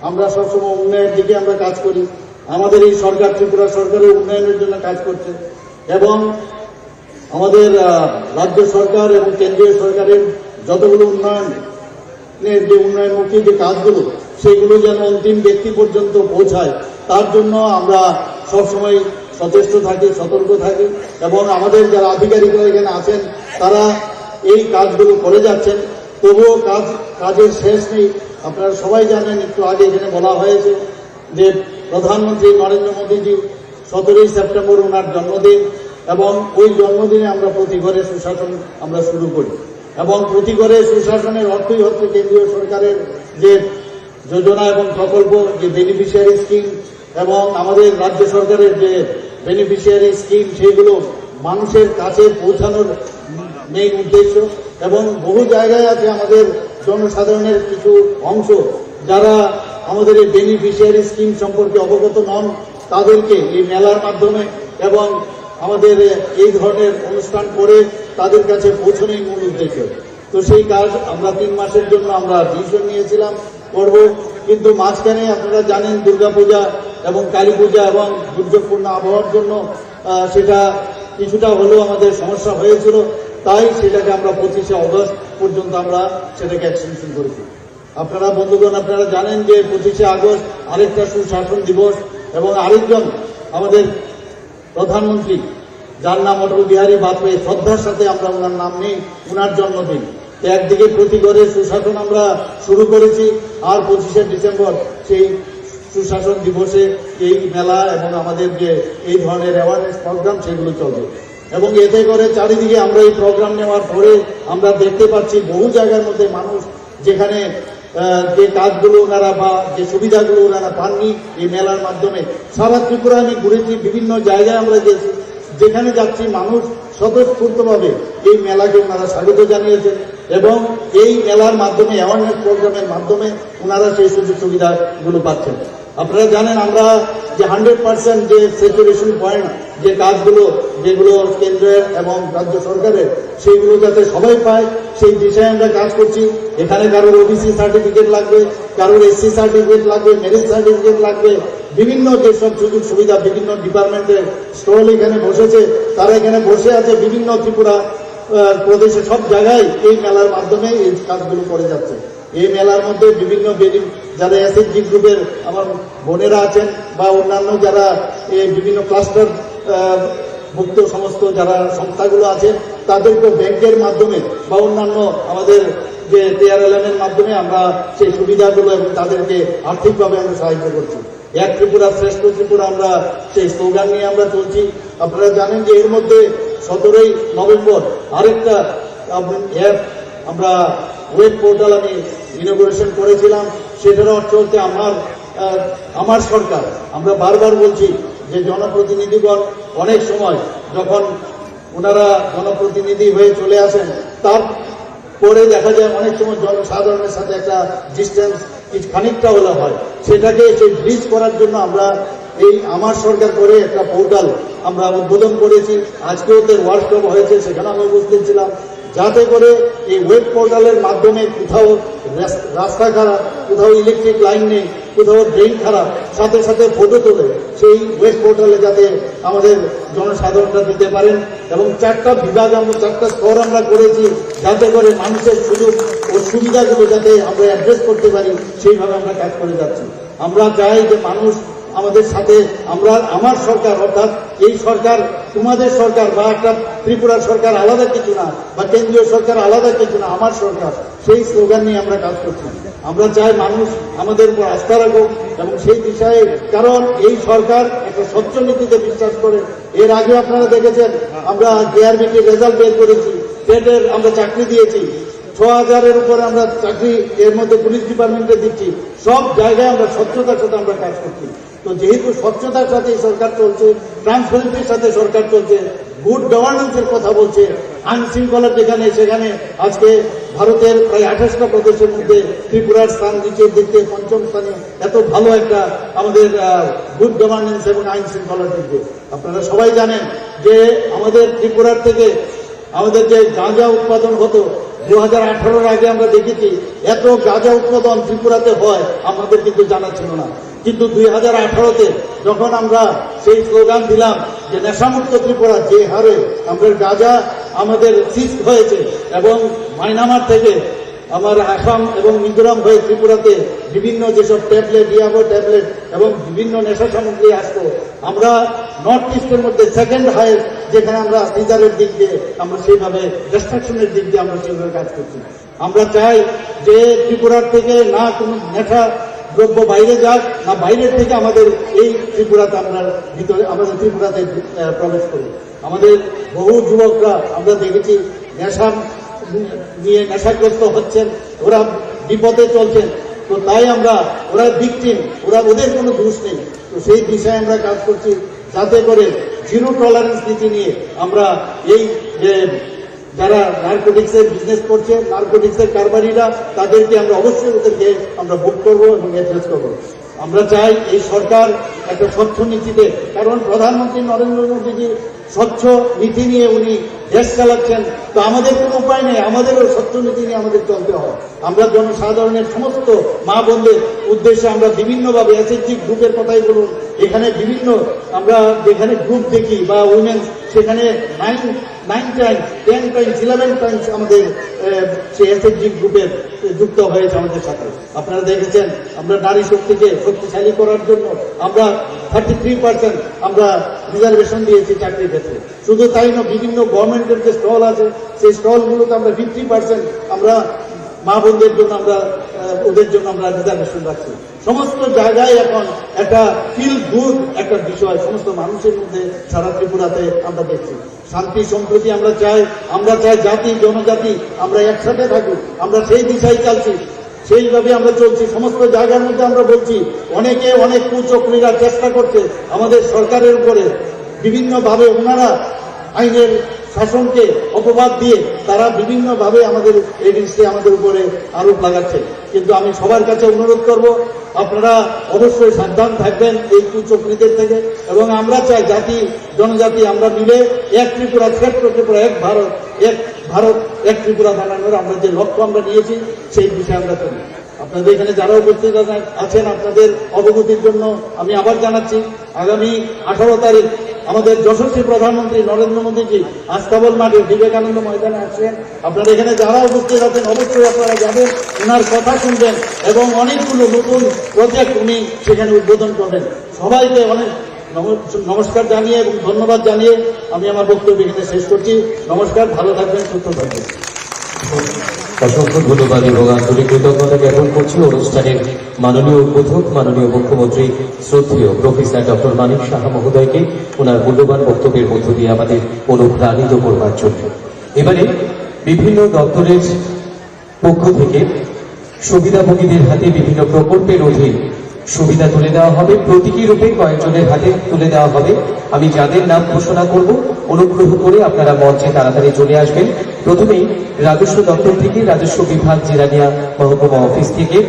আমরা সবসময় উন্নয়নের দিকে আমরা কাজ করি। আমাদের এই সরকার, ত্রিপুরা সরকারও উন্নয়নের জন্য কাজ করছে এবং আমাদের আহ, রাজ্য সরকার এবং কেন্দ্রীয় সরকারের যতগুলো উন্নয়ন যে উন্নয়নমুখী যে কাজগুলো, সেগুলো যেন অন্তিম ব্যক্তি পর্যন্ত পৌঁছায়, তার জন্য আমরা সবসময় সচেষ্ট থাকি, সতর্ক থাকি। এবং আমাদের যারা আধিকারিকরা এখানে আছেন, তারা এই কাজগুলো করে যাচ্ছেন। তবুও কাজ, কাজের শেষ নেই। আপনারা সবাই জানেন, একটু আগে এখানে বলা হয়েছে যে প্রধানমন্ত্রী নরেন্দ্র মোদীজি সতেরোই সেপ্টেম্বর ওনার জন্মদিন, এবং ওই জন্মদিনে আমরা প্রতি ঘরে সুশাসন আমরা শুরু করি। এবং প্রতি ঘরে সুশাসনের অর্থই হচ্ছে কেন্দ্রীয় সরকারের যে যোজনা এবং প্রকল্প, যে বেনিফিশিয়ারি স্কিম, এবং আমাদের রাজ্য সরকারের যে বেনিফিশিয়ারি স্কিম, সেইগুলো মানুষের কাছে পৌঁছানোর মেইন উদ্দেশ্য। এবং বহু জায়গায় আছে আমাদের জনসাধারণের কিছু অংশ, যারা আমাদের এই বেনিফিশিয়ারি স্কিম সম্পর্কে অবগত নন, তাদেরকে এই মেলার মাধ্যমে এবং আমাদের এই ধরনের অনুষ্ঠান করে তাদের কাছে পৌঁছানোই মূল উদ্দেশ্য। তো সেই কাজ আমরা তিন মাসের জন্য আমরা ডিসিশন নিয়েছিলাম করব, কিন্তু মাঝখানে আপনারা জানেন দুর্গাপূজা এবং কালী পূজা এবং দুর্যোগপূর্ণ আবহাওয়ার জন্য আহ, সেটা কিছুটা হলেও আমাদের সমস্যা হয়েছিল, তাই সেটাকে আমরা পঁচিশে অগস্ট পর্যন্ত আমরা সেটাকে এক্সটেনশন করেছি। আপনারা বন্ধুগণ, আপনারা জানেন যে পঁচিশে আগস্ট আরেকটা সুশাসন দিবস এবং আরেকজন আমাদের প্রধানমন্ত্রী, যার নাম অটল বিহারী বাজপেয়ী, শ্রদ্ধার সাথে আমরা ওনার নাম নিই, ওনার জন্মদিন। তো একদিকে প্রতি ঘরে সুশাসন আমরা শুরু করেছি, আর পঁচিশে ডিসেম্বর সেই সুশাসন দিবসে এই মেলা এবং আমাদের যে এই ধরনের অ্যাওয়ারনেস প্রোগ্রাম, সেগুলো চলবে। এবং এতে করে চারিদিকে আমরা এই প্রোগ্রাম নেওয়ার পরে আমরা দেখতে পাচ্ছি বহু জায়গার মধ্যে মানুষ যেখানে আহ, যে কাজগুলো ওনারা বা যে সুবিধাগুলো ওনারা পাননি এই মেলার মাধ্যমে। সারা ত্রিপুরা আমি ঘুরেছি, বিভিন্ন জায়গায় আমরা গেছি, যেখানে যাচ্ছি মানুষ স্বতঃস্ফূর্তভাবে এই মেলাকে ওনারা স্বাগত জানিয়েছেন এবং এই মেলার মাধ্যমে, অ্যাওয়ারনেস প্রোগ্রামের মাধ্যমে ওনারা সেই সুযোগ সুবিধাগুলো পাচ্ছেন। আপনারা জানেন, আমরা যে হান্ড্রেড পার্সেন্ট যে স্যাচুরেশন পয়েন্ট, যে কাজগুলো, যেগুলো কেন্দ্রের এবং রাজ্য সরকারের, সেইগুলো যাতে সবাই পায়, সেই দিশায় আমরা কাজ করছি। এখানে কারোর ওবিসি সার্টিফিকেট লাগবে, কারোর এসসি সার্টিফিকেট লাগবে, মেরিট সার্টিফিকেট লাগবে, বিভিন্ন যেসব সুযোগ সুবিধা বিভিন্ন ডিপার্টমেন্টের স্টল এখানে বসেছে, তারা এখানে বসে আছে বিভিন্ন ত্রিপুরা, আহ, প্রদেশে সব জায়গায় এই মেলার মাধ্যমে এই কাজগুলো করে যাচ্ছে। এই মেলার মধ্যে বিভিন্ন বেনি-, যারা এসএইচজি গ্রুপের আমার বোনেরা আছেন বা অন্যান্য যারা এই বিভিন্ন ক্লাস্টার, আহ, ভুক্ত সমস্ত যারা সংস্থাগুলো আছে, তাদেরকে ব্যাংকের মাধ্যমে বা অন্যান্য আমাদের যে টিআরএলএম এর মাধ্যমে আমরা সেই সুবিধাগুলো এবং তাদেরকে আর্থিকভাবে আমরা সাহায্য করছি। এক ত্রিপুরা শ্রেষ্ঠ ত্রিপুরা আমরা সেই স্লোগান নিয়ে আমরা চলছি। আপনারা জানেন যে এর মধ্যে সতেরোই নভেম্বর আরেকটা অ্যাপ, আমরা ওয়েব পোর্টাল আমি ইনোগ্রেশন করেছিলাম। সেটার অর্থ হচ্ছে আমার, আহ, আমার সরকার। আমরা বারবার বলছি যে জনপ্রতিনিধিগণ অনেক সময় যখন ওনারা জনপ্রতিনিধি হয়ে চলে আসেন, তার পরে দেখা যায় অনেক সময় জনসাধারণের সাথে একটা ডিস্টেন্স কিছু খানিকটা হলে হয়, সেটাকে সেই ব্রিজ করার জন্য আমরা এই আমার সরকার করে একটা পোর্টাল আমরা উদ্বোধন করেছি। আজকেও তার ওয়ার্কশপ হয়েছে, সেখানে আমি উপস্থিত ছিলাম, যাতে করে এই ওয়েব পোর্টালের মাধ্যমে কোথাও রাস-, রাস্তা খারাপ, কোথাও ইলেকট্রিক লাইন নেই, কোথাও ড্রেন খারাপ, সাথে সাথে ফটো তুলে সেই ওয়েব পোর্টালে যাতে আমাদের জনসাধারণরা দিতে পারেন। এবং চারটা বিভাগ আমরা, চারটা স্তর আমরা করেছি, যাতে করে মানুষের সুযোগ ও সুবিধাগুলো যাতে আমরা অ্যাড্রেস করতে পারি, সেইভাবে আমরা কাজ করে যাচ্ছি। আমরা চাই যে মানুষ আমাদের সাথে, আমরা, আমার সরকার, অর্থাৎ এই সরকার, তোমাদের সরকার বা একটা ত্রিপুরার সরকার আলাদা কিছু না, বা কেন্দ্রীয় সরকার আলাদা কিছু না, আমার সরকার, সেই স্লোগান নিয়ে আমরা কাজ করছি। আমরা চাই মানুষ আমাদের উপর আস্থা রাখুক এবং সেই দিশায়, কারণ এই সরকার একটা স্বচ্ছ নীতিতে বিশ্বাস করে। এর আগে আপনারা দেখেছেন, আমরা জেআরবিটি রেজাল্ট বের করেছি, টেটের আমরা চাকরি দিয়েছি, ছ হাজারের উপরে আমরা চাকরি এর মধ্যে পুলিশ ডিপার্টমেন্টে দিচ্ছি। সব জায়গায় আমরা স্বচ্ছতার সাথে আমরা কাজ করছি। তো যেহেতু স্বচ্ছতার সাথে এই সরকার চলছে, ট্রান্সপারেন্সির সাথে সরকার চলছে, গুড গভর্নেন্সের কথা বলছে, আইন শৃঙ্খলা যেখানে সেখানে আজকে ভারতের প্রায় আঠাশটা প্রদেশের মধ্যে ত্রিপুরার স্থান নিচের দিক থেকে পঞ্চম স্থানে, এত ভালো একটা আমাদের গুড গভর্নেন্স এবং আইন শৃঙ্খলার দিক দিয়ে। আপনারা সবাই জানেন যে আমাদের ত্রিপুরার থেকে আমাদের যে গাঁজা উৎপাদন হতো দু হাজার আঠারোর আগে, আমরা দেখেছি এত গাঁজা উৎপাদন ত্রিপুরাতে হয়, আমাদের কিন্তু জানা ছিল না। কিন্তু দুই হাজার আঠারোতে যখন আমরা সেই স্লোগান দিলাম যে নেশামুক্ত ত্রিপুরা, যে হারে আমাদের গাঁজা আমাদের সিজ হয়েছে এবং মায়ানমার থেকে আমার আসাম এবং মিজোরাম হয়ে ত্রিপুরাতে বিভিন্ন যেসব ট্যাবলেট, ইয়াবা ট্যাবলেট এবং বিভিন্ন নেশা সামগ্রী আসতো, আমরা নর্থ ইস্টের মধ্যে সেকেন্ড হায়েস্ট, যেখানে আমরা সিজারের দিক দিয়ে আমরা সেইভাবে, ডিস্ট্রাকশনের দিক দিয়ে আমরা সেইভাবে কাজ করছি। আমরা চাই যে ত্রিপুরার থেকে না কোনো নেশা দ্রব্য বাইরে যাক, না বাইরের থেকে আমাদের এই ত্রিপুরাতে আমরা ভিতরে, আমাদের ত্রিপুরাতে, আহ, প্রবেশ করুক। আমাদের বহু যুবকরা আমরা দেখেছি নেশা নিয়ে নেশাগ্রস্ত হচ্ছেন, ওরা বিপদে চলছেন। তো তাই আমরা, ওরা ভিকটিম, ওরা, ওদের কোনো দোষ নেই। তো সেই দিশায় আমরা কাজ করছি, যাতে করে জিরো টলারেন্স নীতি নিয়ে আমরা এই যে যারা নার্কোটিক্সের বিজনেস করছে, নার্কোটিক্সের কারবারিরা, তাদেরকে আমরা অবশ্যই, ওদেরকে আমরা ভোগ করবো এবং অ্যাড্রেস করবো। আমরা চাই এই সরকার একটা স্বচ্ছ নীতিতে, কারণ প্রধানমন্ত্রী নরেন্দ্র মোদীজি স্বচ্ছ নীতি নিয়ে উনি দেশ চালাচ্ছেন। তো আমাদের কোনো উপায় নেই, আমাদেরও স্বচ্ছ নীতি নিয়ে আমাদের চলতে হয়। আমরা জনসাধারণের সমস্ত মা বোনদের উদ্দেশ্যে আমরা বিভিন্নভাবে, এসএইচজি গ্রুপের কথাই বলুন, এখানে বিভিন্ন, আমরা যেখানে গ্রুপ দেখি বা উইমেন, সেখানে nine nine Times, ten Times, eleven Times আমাদের, আহ, সেই এসএইচজি গ্রুপের যুক্ত হয়েছে আমাদের সাথে। আপনারা দেখেছেন, আমরা নারী শক্তিকে শক্তিশালী করার জন্য আমরা থার্টি থ্রি পার্সেন্ট আমরা রিজার্ভেশন দিয়েছি চাকরির ক্ষেত্রে। শুধু তাই নয়, বিভিন্ন গভর্নমেন্টের যে স্টল আছে, সেই স্টলগুলোতে আমরা ফিফটি পার্সেন্ট আমরা মা বোনদের জন্য আমরা, আহ, ওদের জন্য আমরা রিজার্ভেশন রাখছি। সমস্ত জায়গায় এখন একটা ফিল গুড একটা বিষয় সমস্ত মানুষের মধ্যে সারা ত্রিপুরাতে আমরা দেখছি। শান্তি সম্প্রীতি আমরা চাই, আমরা চাই জাতি জনজাতি আমরা একসাথে থাকুক, আমরা সেই দিশায় চলছি, সেইভাবে আমরা চলছি। সমস্ত জায়গার মধ্যে আমরা বলছি, অনেকে অনেক কুচক্রীরা চেষ্টা করছে আমাদের সরকারের উপরে বিভিন্নভাবে ওনারা আইনের শাসনকে অপবাদ দিয়ে তারা বিভিন্নভাবে আমাদের এগেইনস্টে, আমাদের উপরে আরোপ লাগাচ্ছে। কিন্তু আমি সবার কাছে অনুরোধ করব, আপনারা অবশ্যই সাবধান থাকবেন এই কুচক্রীদের থেকে। এবং আমরা চাই জাতি, জনজাতি আমরা মিলে এক ত্রিপুরা, শ্রেষ্ঠ ত্রিপুরা, এক ভারত, এক ভারত, এক ত্রিপুরা বানানোর আমরা যে লক্ষ্য আমরা নিয়েছি, সেই দিশে আমরা চলি। আপনাদের এখানে যারা উপস্থিত আছেন, আছেন, আপনাদের অবগতির জন্য আমি আবার জানাচ্ছি, আগামী আঠারো তারিখ আমাদের যশস্বী প্রধানমন্ত্রী নরেন্দ্র মোদীজি আস্তাবল মাঠে বিবেকানন্দ ময়দানে আসছেন। আপনারা এখানে যারা উপস্থিত আছেন, অবশ্যই আপনারা যাবেন, ওনার কথা শুনবেন এবং অনেকগুলো নতুন প্রজেক্ট উনি সেখানে উদ্বোধন করবেন। সবাইকে অনেক নম-, নমস্কার জানিয়ে এবং ধন্যবাদ জানিয়ে আমি আমার বক্তব্য এখানে শেষ করছি। নমস্কার, ভালো থাকবেন, সুস্থ থাকবেন। অসংখ্য ধন্যবাদ এবং আন্তরিক কৃতজ্ঞতা জ্ঞাপন করছি অনুষ্ঠানের মাননীয় উদ্বোধক, মাননীয় মুখ্যমন্ত্রী শ্রদ্ধেয় প্রফেসর ডক্টর মানিক সাহা মহোদয়কে ওনার মূল্যবান বক্তব্যের মধ্য দিয়ে আমাদের অনুপ্রাণিত করবার জন্য। এবারে বিভিন্ন দপ্তরের পক্ষ থেকে সুবিধাভোগীদের হাতে বিভিন্ন প্রকল্পের অধীন সুবিধা তুলে দেওয়া হবে। প্রতীকী রূপে কয়েকজনের হাতে তুলে দেওয়া হবে। আমি যাদের নাম ঘোষণা করব, অনুগ্রহ করে আপনারা মঞ্চে তাড়াতাড়ি চলে আসবেন। প্রথমেই রাজস্ব দপ্তর থেকে, রাজস্ব বিভাগ, জিরানিয়া মহকুমা অফিস থেকে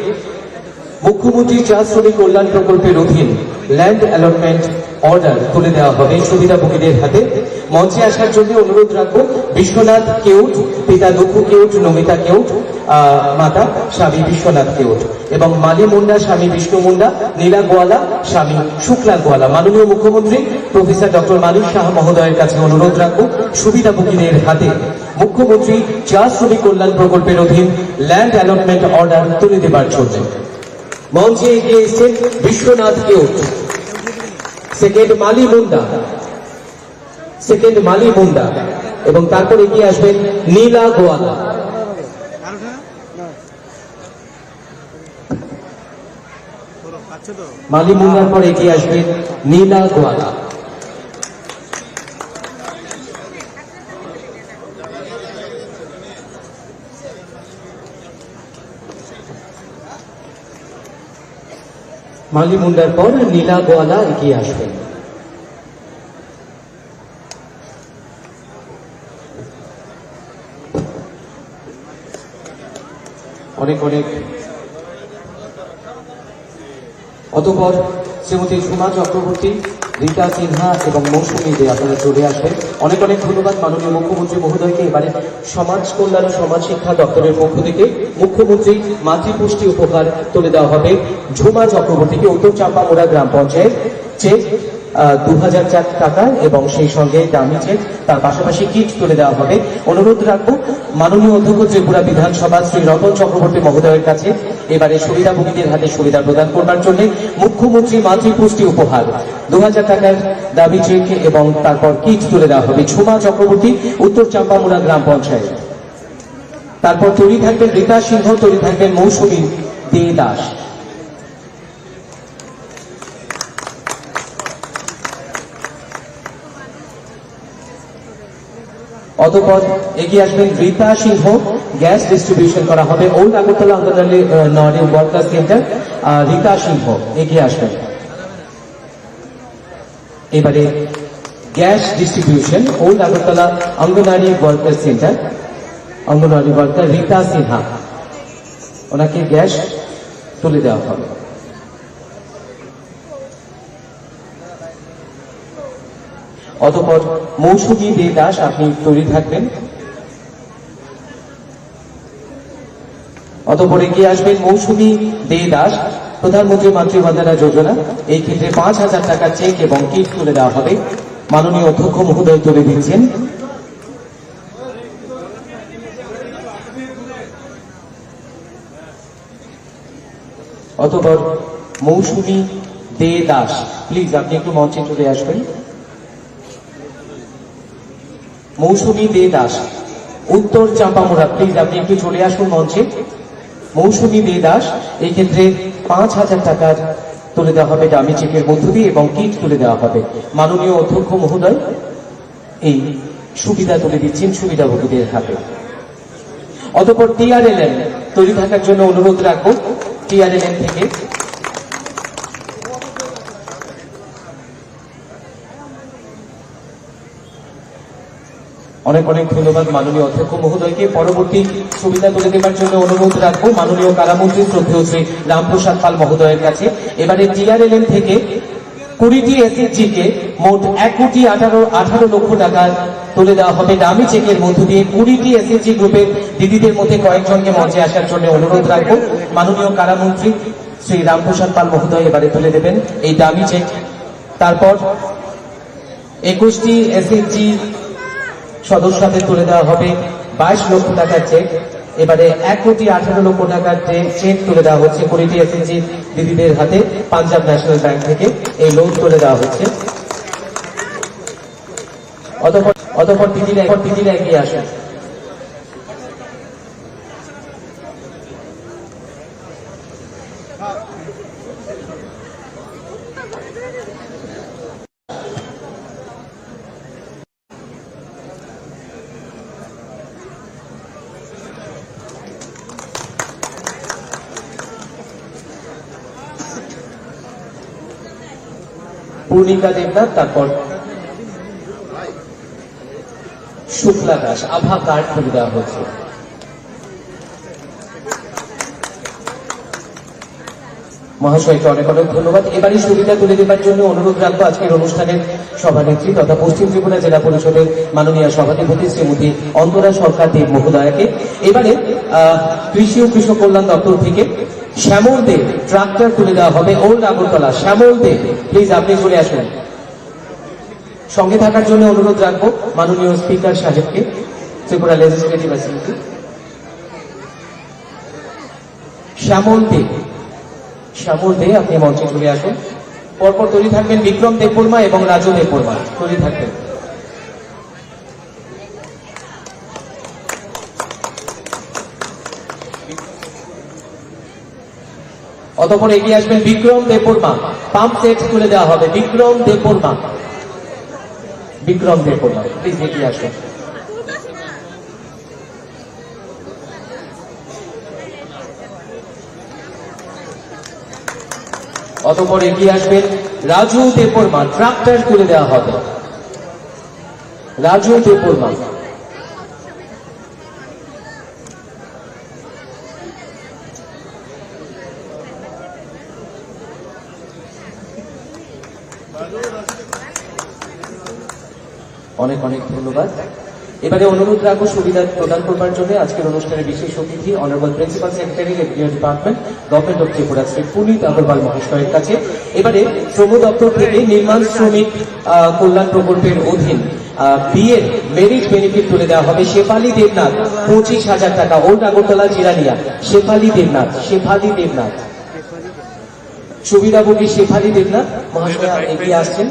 মুখ্যমন্ত্রী চা শ্রমিক কল্যাণ প্রকল্পের অধীন ল্যান্ড অ্যালটমেন্ট অর্ডার তুলে দেওয়া হবে সুবিধাভোগীদের হাতে। মঞ্চে আসার জন্য অনুরোধ রাখবো বিশ্বনাথ কেউট, পিতা দুঃখ কেউট, নমিতা কেউট, আহ, মাতা স্বামী বিশ্বনাথ কেউট, এবং মালি মুন্ডা স্বামী বিষ্ণু মুন্ডা, নীলা গোয়ালা স্বামী শুক্লা গোয়ালা। মাননীয় মুখ্যমন্ত্রী প্রফেসর ডক্টর মানিক সাহা মহোদয়ের কাছে অনুরোধ রাখবো সুবিধাভোগীদের হাতে মুখ্যমন্ত্রী চা শ্রমিক কল্যাণ প্রকল্পের অধীন ল্যান্ড অ্যালটমেন্ট অর্ডার তুলে দেবার জন্য। মঞ্চে এগিয়ে এসছেন বিশ্বনাথ কেউট, সেকেন্ড মালি মুন্ডা, সেকেন্ড মালি মুন্ডা, এবং তারপর এগিয়ে আসবেন নীলা গোয়ালা। মালি মুন্ডার পর এগিয়ে আসবেন নীলা গোয়ালা। মালি মুন্ডার পর নীলা গোয়ালা এগিয়ে আসবেন। অনেক অনেক। অতঃপর শ্রীমতী সুমা চক্রবর্তী, রীতা সিনহা এবং মৌসুমী দে আপনারা চলে আসবেন। অনেক অনেক ধন্যবাদ মাননীয় মুখ্যমন্ত্রী মহোদয়কে। এবারে সমাজ কল্যাণ ও সমাজ শিক্ষা দপ্তরের পক্ষ থেকে মুখ্যমন্ত্রী মাতৃপুষ্টি উপহার তুলে দেওয়া হবে ঝুমা চক্রবর্তীকে, উত্তর চাম্পামুড়া গ্রাম পঞ্চায়েত, চেক, আহ, দু হাজার টাকা এবং সেই সঙ্গে ডামি চেক, তার পাশাপাশি কিট তুলে দেওয়া হবে। অনুরোধ রাখবো মাননীয় অধ্যক্ষ ত্রিপুরা বিধানসভা শ্রী রতন চক্রবর্তী মহোদয়ের কাছে এবারে সুবিধাভোগীদের হাতে সুবিধা প্রদান করবার জন্য মুখ্যমন্ত্রী মাতৃপুষ্টি উপহার দু হাজার টাকার ডামি চেক এবং তারপর কিট তুলে দেওয়া হবে ঝুমা চক্রবর্তী, উত্তর চাম্পামুড়া গ্রাম পঞ্চায়েত। তারপর তৈরি থাকবেন রীতা সিংহ, তৈরি থাকবেন মৌসুমী দে দাস। অতঃপর এগিয়ে আসবেন রীতা সিংহ, গ্যাস ডিস্ট্রিবিউশন করা হবে ওল্ড আগরতলা অঙ্গনওয়াড়ি, আহ, নওয়াড়ি ওয়ার্কার সেন্টার, আহ, রীতা সিংহ এগিয়ে আসবেন। এবারে gas distribution old Agartala anganwadi worker centre, anganwadi worker Rita Sinha, ওনাকে গ্যাস তুলে দেওয়া হবে। অতঃপর মৌসুমী দে দাস, আপনি তৈরি থাকবেন। অতঃপর এগিয়ে আসবেন মৌসুমী দে দাস, প্রধানমন্ত্রী মাতৃ বন্দনা যোজনা, এই ক্ষেত্রে পাঁচ হাজার টাকার চেক এবং কিট তুলে দেওয়া হবে। মাননীয় অধ্যক্ষ মহোদয় তুলে দিচ্ছেন। অতঃপর মৌসুমী দে দাস, প্লিজ আপনি একটু মঞ্চে চলে আসবেন। মৌসুমী দে দাস, উত্তর চাম্পামুড়া, প্লিজ আপনি একটু চলে আসুন মঞ্চে। মৌসুমী দে দাস, এই ক্ষেত্রে পাঁচ হাজার টাকার তুলে দেওয়া হবে ডামি চেকের মধ্য দিয়ে এবং কিট তুলে দেওয়া হবে। মাননীয় অধ্যক্ষ মহোদয় এই সুবিধা তুলে দিচ্ছেন সুবিধাভোগীদের হাতে। অতঃপর টিআরএলএম তৈরি থাকার জন্য অনুরোধ রাখবো, টিআরএলএম থেকে। অনেক অনেক ধন্যবাদ মাননীয় অধ্যক্ষ মহোদয়কে। পরবর্তী সুবিধা তুলে দেবার জন্য অনুরোধ রাখবো মাননীয় কারামন্ত্রী শ্রদ্ধেয় শ্রী রামপ্রসাদ পাল মহোদয়ের কাছে। এবারে টিআরএলএম থেকে কুড়িটি এসএইচজি কে মোট এক কোটি আঠারো, আঠারো লক্ষ টাকা তুলে দেওয়া হবে ডামি চেকের মধ্য দিয়ে। কুড়িটি এসএইচজি গ্রুপের দিদিদের মধ্যে কয়েকজনকে মঞ্চে আসার জন্য অনুরোধ রাখবো। মাননীয় কারামন্ত্রী শ্রী রামপ্রসাদ পাল মহোদয় এবারে তুলে দেবেন এই ডামি চেক। তারপর একুশটি এসএইচজি সদস্য হাতে তুলে দেওয়া হবে বাইশ লক্ষ টাকার চেক। এবারে এক কোটি আঠারো লক্ষ টাকার যে চেক তুলে দেওয়া হচ্ছে কুড়িটি এসএইচজি দিদিদের হাতে পাঞ্জাব ন্যাশনাল ব্যাংক থেকে, এই লোন তুলে দেওয়া হচ্ছে। অতঃপর, অতঃপর দিদিরা, দিদিরা এগিয়ে আসুন। পূর্ণিকা দেবনাথ, তারপর শুক্লা দাস, আভা কার্ড তুলে দেওয়া হচ্ছে। মহাশয়কে অনেক অনেক ধন্যবাদ। এবারে সুবিধা তুলে দেবার জন্য অনুরোধ রাখবো আজকের অনুষ্ঠানের সভানেত্রী তথা পশ্চিম ত্রিপুরা জেলা পরিষদের মাননীয় সভাধিপতি শ্রীমতী অন্তরা সরকার দেব মহোদয়াকে। এবারে, আহ, কৃষি ও কৃষক কল্যাণ দপ্তর থেকে শ্যামল দে ট্রাক্টর তুলে দেওয়া হবে, ওল্ড আগরতলা। শ্যামল দে, প্লিজ আপনি চলে আসুন। সঙ্গে থাকার জন্য অনুরোধ রাখবো মাননীয় স্পিকার সাহেবকে, ত্রিপুরা লেজিসলেটিভ অ্যাসেম্বলি। শ্যামল দে, শ্যামল দে, আপনি মঞ্চে চলে আসুন। পরপর তৈরি থাকবেন বিক্রম দেববর্মা এবং রাজু দেববর্মা, তৈরি থাকবেন। অতঃপর এগিয়ে আসবেন বিক্রম দেববর্মা, পাম্প সেট তুলে দেওয়া হবে। বিক্রম দেববর্মা, বিক্রম দেববর্মা, প্লিজ এগিয়ে আসুন। অতঃপর এগিয়ে আসবেন রাজু দেববর্মা, ট্রাক্টর তুলে দেওয়া হবে। রাজু দেববর্মা। অনেক অনেক ধন্যবাদ। এবারে অনুরোধ রাখবো সুবিধা প্রদান করবার জন্য আজকের অনুষ্ঠানের বিশেষ অতিথি honourable principal secretary revenue department, government of Tripura, Shri Punit Agarwal মহাশয়ের কাছে। এবারে শ্রম দপ্তর থেকে নির্মাণ শ্রমিক, আহ, কল্যাণ প্রকল্পের অধীন, আহ, বিয়ের মেরিট বেনিফিট তুলে দেওয়া হবে শেফালি দেবনাথ, পঁচিশ হাজার টাকা, ওল্ড আগরতলা জিরানিয়া। শেফালি দেবনাথ, শেফালি দেবনাথ। সুবিধাভোগী শেফালি দেবনাথ মহাশয়া এগিয়ে আসছেন।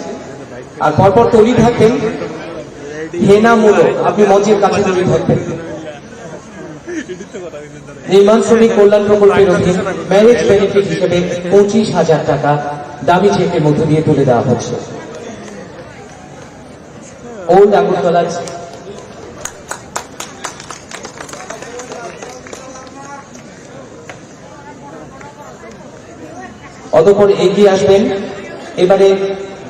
আর পরপর তৈরি থাকবেন হেনা মোদক, আপনি মঞ্চের কাছে তৈরি থাকবেন। নির্মাণ শ্রমিক কল্যাণ প্রকল্পের অধীন ম্যারেজ বেনিফিট হিসেবে পঁচিশ হাজার টাকা দামি চেকের মধ্য দিয়ে তুলে দেওয়া হচ্ছে। ওল্ড আগরতলা। অতঃপর এগিয়ে আসবেন এবারে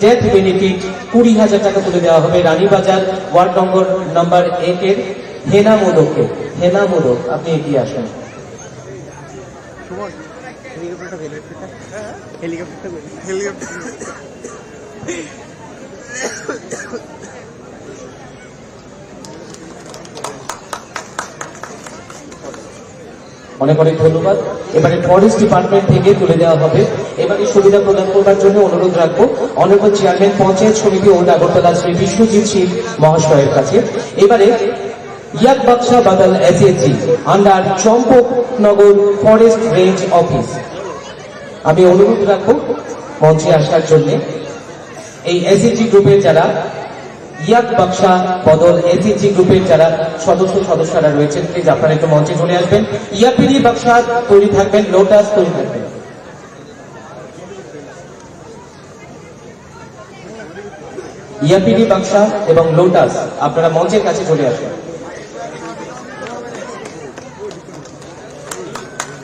ডেথ বেনিফিট কুড়ি হাজার টাকা তুলে দেওয়া হবে রানীবাজার ওয়ার্ড নম্বর, নাম্বার এক এর হেনা মোদককে। হেনা মোদক, আপনি এগিয়ে আসুন। অনেক অনেক ধন্যবাদ। এবারে ফরেস্ট ডিপার্টমেন্ট থেকে তুলে দেওয়া হবে। এবারে সুবিধা প্রদান করবার জন্য অনুরোধ রাখবো honourable chairman panchayat samiti old Agartala Shri Biswajit Shil মহাশয়ের কাছে। এবারে ইয়াক বাক্সা বাদল SSG under Champaknagar forest range office. আমি অনুরোধ রাখবো মঞ্চে আসার জন্য এই এসএসজি গ্রুপের যারা ইয়াক বাক্সা বদল এসএসজি গ্রুপের যারা সদস্য সদস্যরা রয়েছেন, প্লিজ আপনারা একটু মঞ্চে চলে আসবেন। ইয়াপিডি বাক্সা তৈরি থাকবেন, লোটাস তৈরি থাকবেন। ইয়াপিডি বাক্সা এবং লোটাস, আপনারা মঞ্চের কাছে চলে আসুন।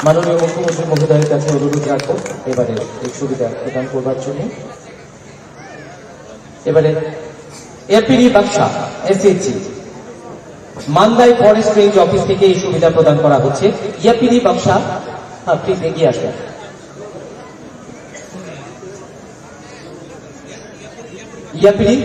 মাননীয় মুখ্যমন্ত্রী মহোদয়ের কাছে অনুরোধ রাখবো এবারে এই সুবিধা প্রদান করবার জন্য। এবারে এপিডি বাক্সা এসএসজি, মান্দাই ফরেস্ট রেঞ্জ অফিস থেকে এই সুবিধা প্রদান করা হচ্ছে। ইয়াপিনি বাক্সা, হ্যাঁ, প্লিজ এগিয়ে আসুন। ইয়াপিনি।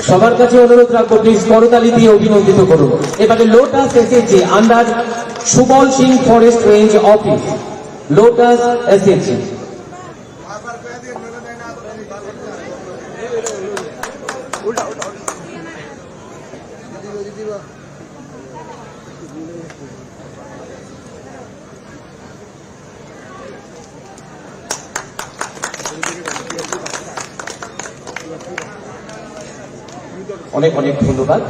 সবার কাছে অনুরোধ রাখবো, প্লিজ করতালি দিয়ে অভিনন্দিত করুন। এবারে lotus SHG under Subal Singh forest range office, lotus SHG. অনেক অনেক ধন্যবাদ।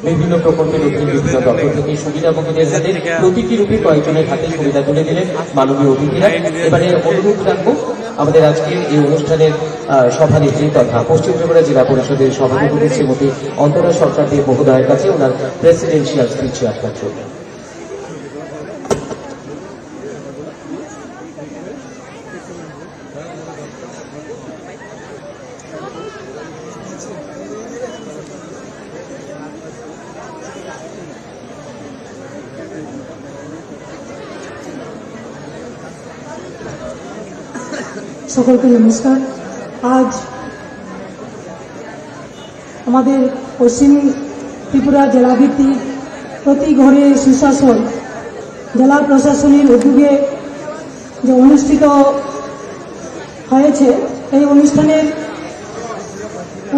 বিভিন্ন প্রকল্পের অধীন বিভিন্ন দপ্তর থেকে সুবিধাভোগীদের হাতে প্রতীকী রূপে কয়েকজনের হাতে সুবিধা তুলে দিলেন মাননীয় অতিথিরা। এবারে অনুরোধ রাখবো আমাদের আজকের এই অনুষ্ঠানের, আহ, সভানেত্রী তথা পশ্চিম ত্রিপুরা জেলা পরিষদের সভাপতি শ্রীমতী অন্তরা সরকার দেব মহোদয়ের কাছে ওনার প্রেসিডেন্সিয়াল স্পিচ রাখার জন্য। সকলকে নমস্কার। আজ আমাদের পশ্চিম ত্রিপুরা জেলা ভিত্তিক প্রতি ঘরে সুশাসন জেলা প্রশাসনের উদ্যোগে যে অনুষ্ঠিত হয়েছে, এই অনুষ্ঠানের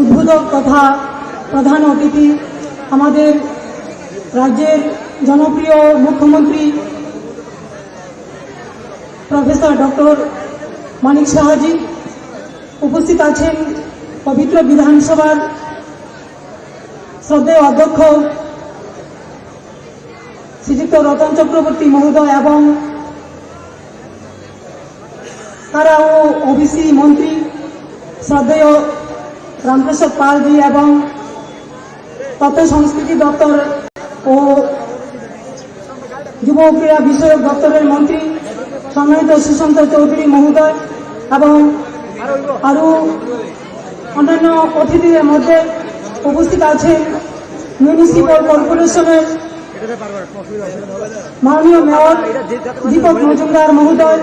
উদ্বোধক তথা প্রধান অতিথি আমাদের রাজ্যের জনপ্রিয় মুখ্যমন্ত্রী প্রফেসর ডক্টর মানিক সাহাজি, উপস্থিত আছেন পবিত্র বিধানসভার শ্রদ্ধেয় অধ্যক্ষ শ্রীযুক্ত রতন চক্রবর্তী মহোদয় এবং তারা ও ওবিসি মন্ত্রী শ্রদ্ধেয় রামপ্রসাদ পালজি এবং তথ্য সংস্কৃতি দপ্তর ও যুব ক্রীড়া বিষয়ক দপ্তরের মন্ত্রী সম্মানিত সুশান্ত চৌধুরী মহোদয় এবং আরও অন্যান্য অতিথিদের মধ্যে উপস্থিত আছেন মিউনিসিপ্যাল কর্পোরেশনের মাননীয় মেয়র দীপক মজুমদার মহোদয়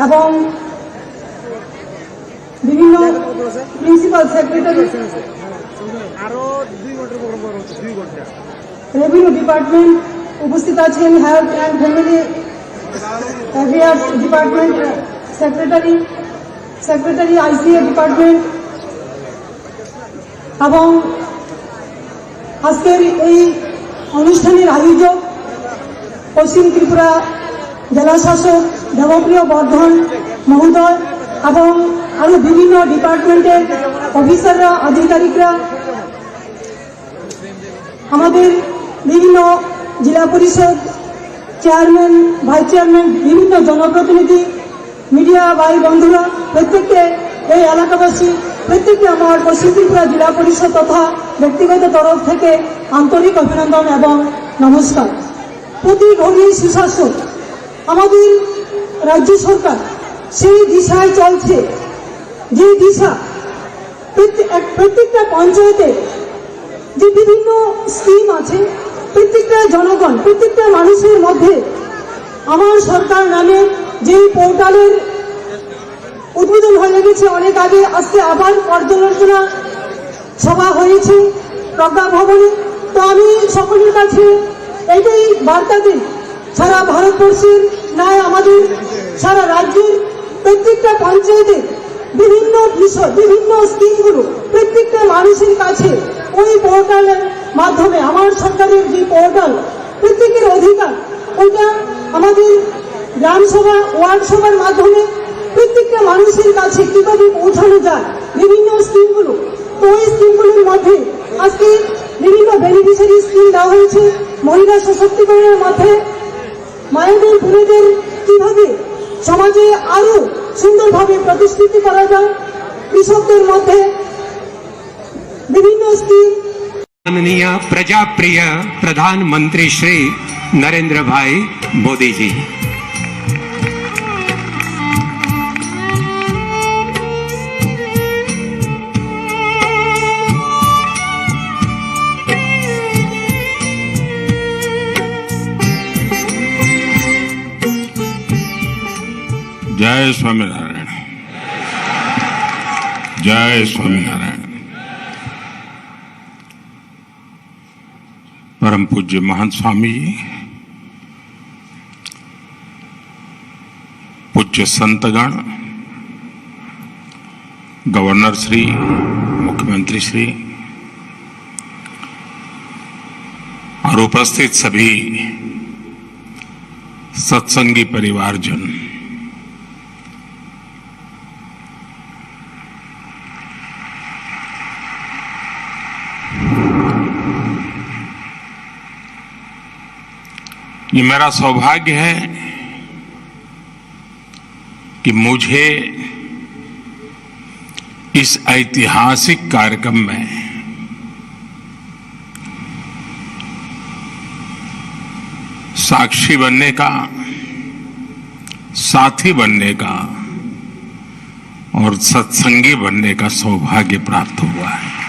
এবং বিভিন্ন প্রিন্সিপাল সেক্রেটারি, আরো দুই ঘন্টার প্রোগ্রাম করা হচ্ছে, দুই ঘন্টা। রেভিনিউ ডিপার্টমেন্ট উপস্থিত আছেন, health and family affairs department secretary, secretary আইসিএ ডিপার্টমেন্ট এবং আজকের এই অনুষ্ঠানের আয়োজক পশ্চিম ত্রিপুরা জেলা শাসক দেবপ্রিয় বর্ধন মহোদয় এবং আরো বিভিন্ন ডিপার্টমেন্টের অফিসাররা, আধিকারিকরা, আমাদের বিভিন্ন জেলা পরিষদ চেয়ারম্যান, ভাইস চেয়ারম্যান, বিভিন্ন জনপ্রতিনিধি, মিডিয়া ভাই বন্ধুরা, প্রত্যেককে, এই এলাকাবাসী, প্রত্যেককে আমার পশ্চিম ত্রিপুরা জেলা পরিষদ তথা ব্যক্তিগত তরফ থেকে আন্তরিক অভিনন্দন এবং নমস্কার। প্রতি ঘরে সুশাসন, আমাদের রাজ্য সরকার সেই দিশায় চলছে, যে দিশা প্রত্যে-, এক-, প্রত্যেকটা পঞ্চায়েতে যে বিভিন্ন স্কিম আছে, প্রত্যেকটা জনগণ, প্রত্যেকটা মানুষের মধ্যে আমার সরকার নামে যেই পোর্টালের উদ্বোধন হয়ে গেছে অনেক আগে, আজকে আবার পর্যালোচনা সভা হয়েছে প্রজ্ঞা ভবনে। তো আমি সকলের কাছে এটাই বার্তা দিই, সারা ভারতবর্ষের ন্যায় আমাদের সারা রাজ্যের প্রত্যেকটা পঞ্চায়েতে বিভিন্ন বিষয়, বিভিন্ন স্কিমগুলো প্রত্যেকটা মানুষের কাছে ওই পোর্টালের মাধ্যমে, আমার সরকারের যে পোর্টাল, প্রত্যেকের অধিকার, ওইটা আমাদের গ্রাম সভা, ওয়ার্ড সভার মাধ্যমে প্রত্যেকটা মানুষের কাছে কিভাবে পৌঁছানো যায় বিভিন্ন স্কিমগুলো। তো ওই স্কিমগুলোর মধ্যে আজকে বিভিন্ন বেনিফিশিয়ারি স্কিম দেওয়া হয়েছে, মহিলা সশক্তিকরণের মধ্যে মায়েদের, বোনেদের কিভাবে সমাজে আরো সুন্দরভাবে প্রতিষ্ঠিত করা যায়, কৃষকদের মধ্যে বিভিন্ন স্কিম, माननीय प्रजा प्रिय प्रधानमंत्री श्री नरेंद्र भाई मोदी जी। जय स्वामीनारायण। जय स्वामीनारायण। परम पूज्य महंत स्वामी जी, पूज्य संतगण, गवर्नर श्री, मुख्यमंत्री श्री और उपस्थित सभी सत्संगी परिवारजन, ये मेरा सौभाग्य है कि मुझे इस ऐतिहासिक कार्यक्रम में साक्षी बनने का, साथी बनने का और सत्संगी बनने का सौभाग्य प्राप्त हुआ है।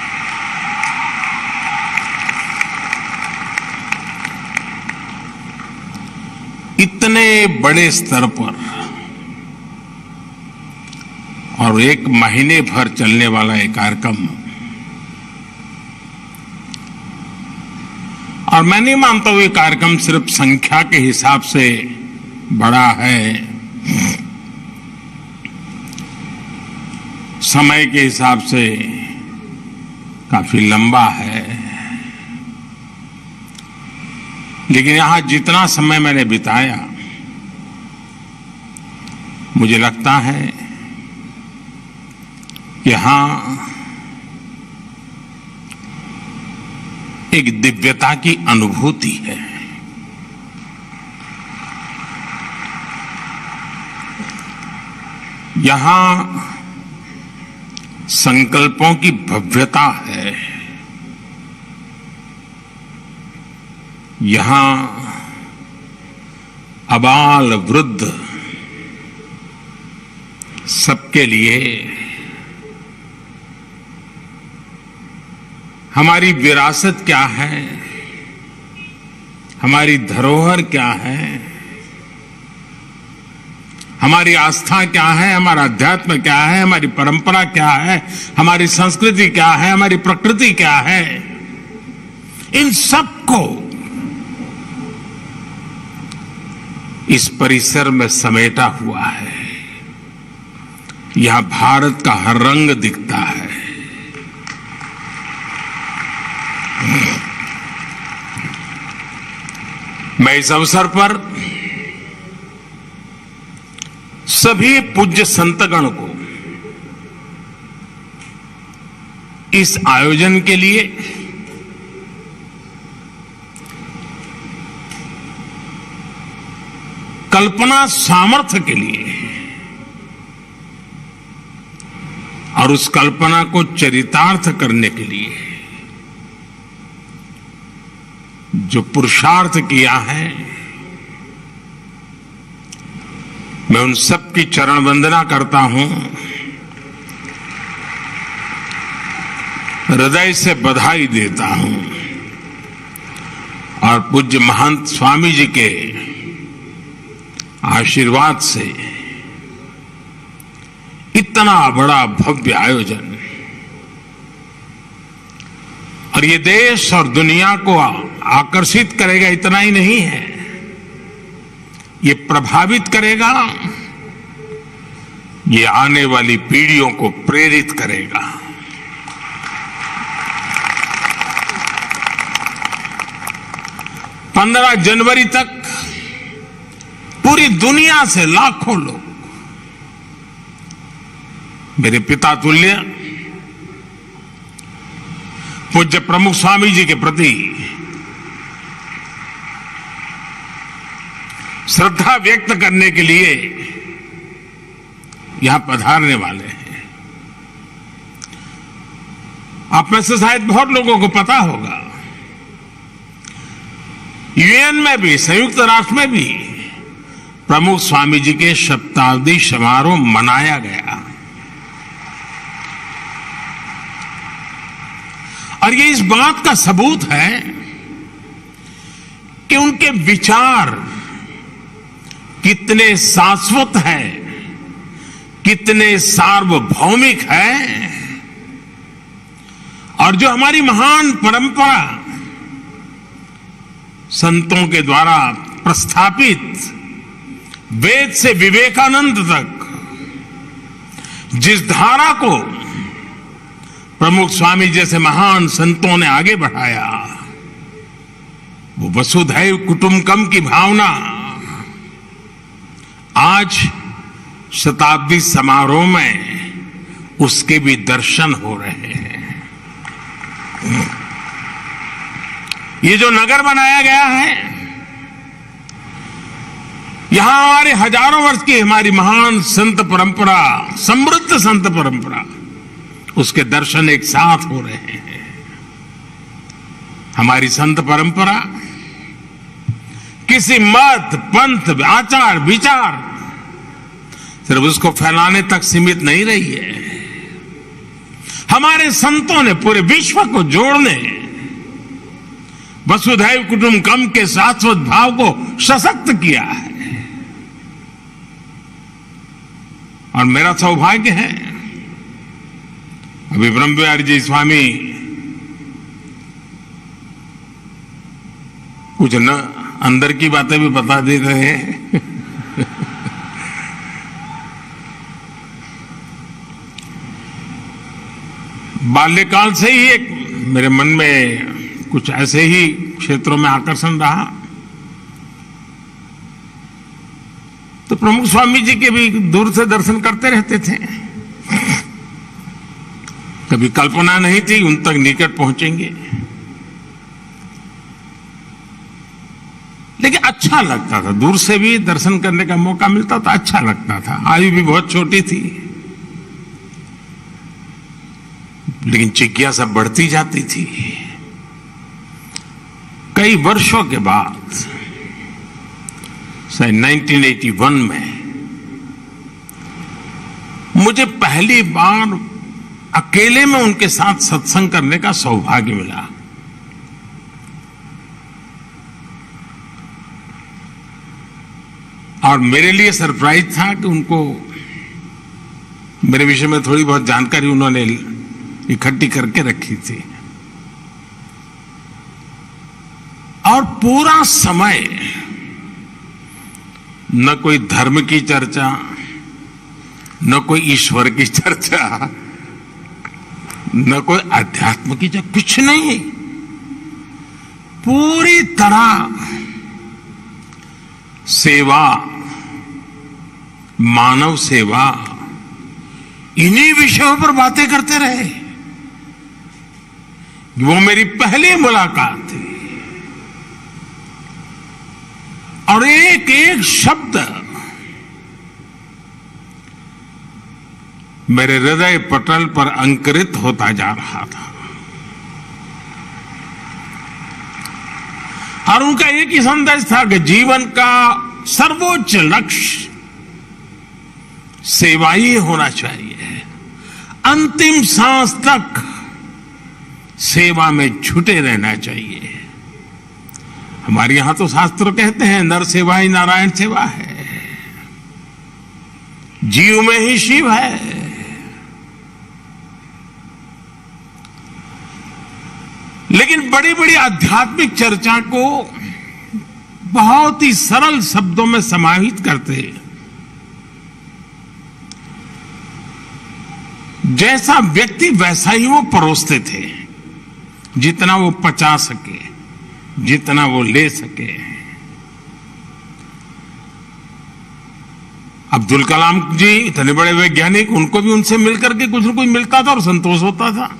इतने बड़े स्तर पर और एक महीने भर चलने वाला ये कार्यक्रम, और मैं नहीं मानता हूं ये कार्यक्रम सिर्फ संख्या के हिसाब से बड़ा है, समय के हिसाब से काफी लंबा है, लेकिन यहां जितना समय मैंने बिताया, मुझे लगता है कि यहां एक दिव्यता की अनुभूति है। यहां संकल्पों की भव्यता है। यहां आबाल वृद्ध सबके लिए हमारी विरासत क्या है, हमारी धरोहर क्या है, हमारी आस्था क्या है, हमारा अध्यात्म क्या है, हमारी परंपरा क्या है, हमारी संस्कृति क्या है, हमारी प्रकृति क्या है, इन सबको इस परिसर में समेटा हुआ है। यहां भारत का हर रंग दिखता है। मैं इस अवसर पर सभी पूज्य संतगण को इस आयोजन के लिए कल्पना सामर्थ्य के लिए और उस कल्पना को चरितार्थ करने के लिए जो पुरुषार्थ किया है, मैं उन सब की चरण वंदना करता हूं, हृदय से बधाई देता हूं। और पूज्य महंत स्वामी जी के आशीर्वाद से इतना बड़ा भव्य आयोजन, और ये देश और दुनिया को आकर्षित करेगा, इतना ही नहीं है, ये प्रभावित करेगा, ये आने वाली पीढ़ियों को प्रेरित करेगा। पन्द्रह जनवरी तक पूरी दुनिया से लाखों लोग मेरे पिता तुल्य पूज्य प्रमुख स्वामी जी के प्रति श्रद्धा व्यक्त करने के लिए यहां पधारने वाले हैं। आप में से शायद बहुत लोगों को पता होगा, यूएन में भी, संयुक्त राष्ट्र में भी प्रमुख स्वामी जी के शताब्दी समारोह मनाया गया। और ये इस बात का सबूत है कि उनके विचार कितने शाश्वत हैं, कितने सार्वभौमिक हैं, और जो हमारी महान परंपरा संतों के द्वारा प्रस्थापित, वेद से विवेकानंद तक जिस धारा को प्रमुख स्वामी जैसे महान संतों ने आगे बढ़ाया, वो वसुधैव कुटुंबकम की भावना आज शताब्दी समारोह में उसके भी दर्शन हो रहे हैं। ये जो नगर बनाया गया है, यहां हमारे हजारों वर्ष की हमारी महान संत परंपरा, समृद्ध संत परंपरा, उसके दर्शन एक साथ हो रहे हैं। हमारी संत परंपरा किसी मत, पंथ, आचार, विचार, सिर्फ उसको फैलाने तक सीमित नहीं रही है। हमारे संतों ने पूरे विश्व को जोड़ने, वसुधैव कुटुंबकम के शाश्वत भाव को सशक्त किया है। और मेरा सौभाग्य है, अभी ब्रह्म बिहारी जी स्वामी कुछ न, अंदर की बातें भी बता दे रहे हैं। बाल्यकाल से ही एक मेरे मन में कुछ ऐसे ही क्षेत्रों में आकर्षण रहा। तो प्रमुख स्वामी जी के भी दूर से दर्शन करते रहते थे। कभी कल्पना नहीं थी उन तक निकट पहुंचेंगे, लेकिन अच्छा लगता था। दूर से भी दर्शन करने का मौका मिलता था, अच्छा लगता था। आयु भी बहुत छोटी थी, लेकिन जिज्ञासा बढ़ती जाती थी। कई वर्षों के बाद, शायद नाइनटीन एटी वन में, मुझे पहली बार अकेले में उनके साथ सत्संग करने का सौभाग्य मिला। और मेरे लिए सरप्राइज था कि उनको मेरे विषय में थोड़ी बहुत जानकारी उन्होंने इकट्ठी करके रखी थी। और पूरा समय न कोई धर्म की चर्चा, न कोई ईश्वर की चर्चा, न कोई अध्यात्म की चर्चा, कुछ नहीं। पूरी तरह सेवा, मानव सेवा, इन्हीं विषयों पर बातें करते रहे। वो मेरी पहली मुलाकात थी और एक एक शब्द मेरे हृदय पटल पर अंकुरित होता जा रहा था। और उनका एक ही संदेश था कि जीवन का सर्वोच्च लक्ष्य सेवा ही होना चाहिए, अंतिम सांस तक सेवा में जुटे रहना चाहिए। हमारे यहां तो शास्त्र कहते हैं, "नर सेवा ही नारायण सेवा है, जीव में ही शिव है।" लेकिन बड़ी-बड़ी आध्यात्मिक चर्चा को बहुत ही सरल शब्दों में समाहित करते, जैसा व्यक्ति वैसा ही वो परोसते थे, जितना वो पचा सके, जितना वो ले सके। अब्दुल कलाम जी इतने बड़े वैज्ञानिक, उनको भी उनसे मिलकर के कुछ न कुछ मिलता था और संतोष होता था।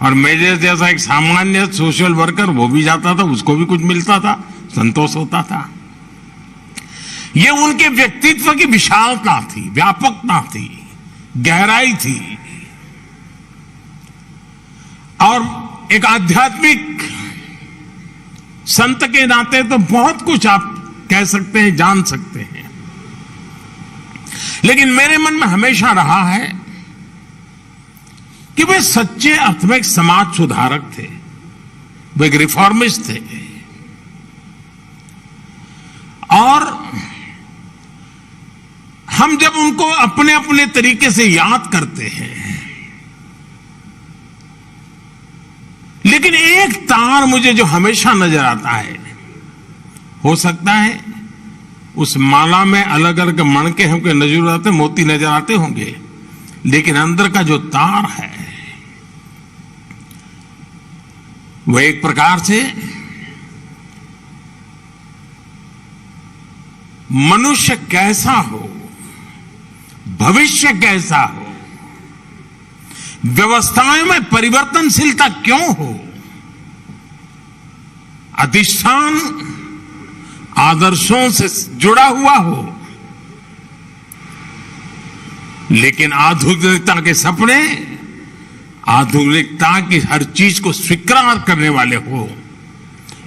और मैं जैसा एक सामान्य सोशल वर्कर, वो भी जाता था, उसको भी कुछ मिलता था, संतोष होता था। ये उनके व्यक्तित्व की विशालता थी, व्यापकता थी, गहराई थी। और एक आध्यात्मिक संत के नाते तो बहुत कुछ आप कह सकते हैं, जान सकते हैं, लेकिन मेरे मन में हमेशा रहा है कि वे सच्चे अर्थ में एक समाज सुधारक थे, वो एक रिफॉर्मिस्ट थे। और हम जब उनको अपने अपने तरीके से याद करते हैं, लेकिन एक तार मुझे जो हमेशा नजर आता है, हो सकता है उस माला में अलग अलग मणके हमको नजर आते, मोती नजर आते होंगे, लेकिन अंदर का जो तार है, वह एक प्रकार से मनुष्य कैसा हो, भविष्य कैसा हो, व्यवस्थाओं में परिवर्तनशीलता क्यों हो, अधिष्ठान आदर्शों से जुड़ा हुआ हो, लेकिन आधुनिकता के सपने, आधुनिकता की हर चीज को स्वीकार करने वाले हो।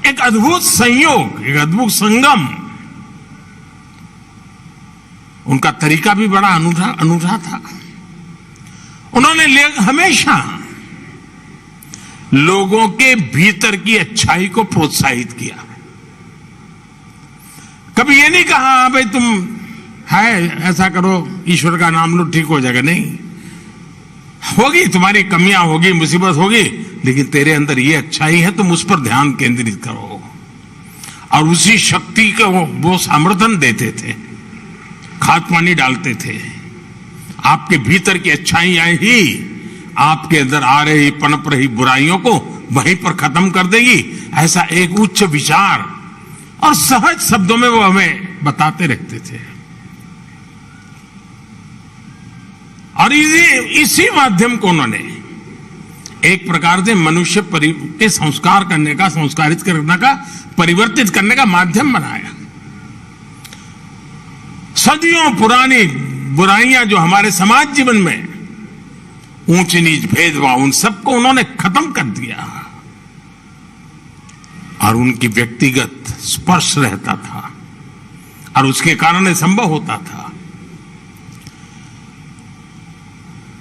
एक अद्भुत संयोग, एक अद्भुत संगम। उनका तरीका भी बड़ा अनूठा, अनूठा था। उन्होंने ले-, हमेशा लोगों के भीतर की अच्छाई को प्रोत्साहित किया। कभी ये नहीं कहा, "हाँ भाई, तुम है, ऐसा करो, ईश्वर का नाम लो, ठीक हो जाएगा।" नहीं, होगी, तुम्हारी कमियां होगी, मुसीबत होगी, लेकिन तेरे अंदर ये अच्छाई है, तुम उस पर ध्यान केंद्रित करो। और उसी शक्ति को वो, वो समर्थन देते थे, खाद पानी डालते थे। आपके भीतर की अच्छाइयां ही आपके अंदर आ रही, पनप रही बुराइयों को वहीं पर खत्म कर देगी। ऐसा एक उच्च विचार और सहज शब्दों में वो हमें बताते रहते थे। और इसी, इसी माध्यम को उन्होंने एक प्रकार से मनुष्य परि-, के संस्कार करने का, संस्कारित करने का, परिवर्तित करने का माध्यम बनाया। सदियों पुरानी बुराइयां जो हमारे समाज जीवन में, ऊंच नीच, भेदभाव, उन सबको उन्होंने खत्म कर दिया। और उनकी व्यक्तिगत स्पर्श रहता था और उसके कारण ये संभव होता था।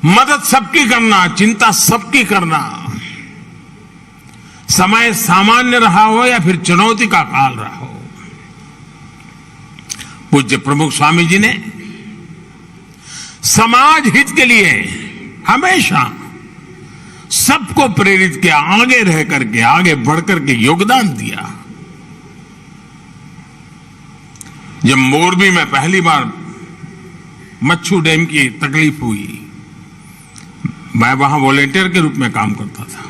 मदद सबकी करना, चिंता सबकी करना, समय सामान्य रहा हो या फिर चुनौती का काल रहा हो, पूज्य प्रमुख स्वामी जी ने समाज हित के लिए हमेशा सबको प्रेरित किया, आगे रह करके, आगे बढ़ करके योगदान दिया। जब मोरबी में पहली बार मच्छू डैम की तकलीफ हुई, मैं वहां वॉलंटियर के रूप में काम करता था।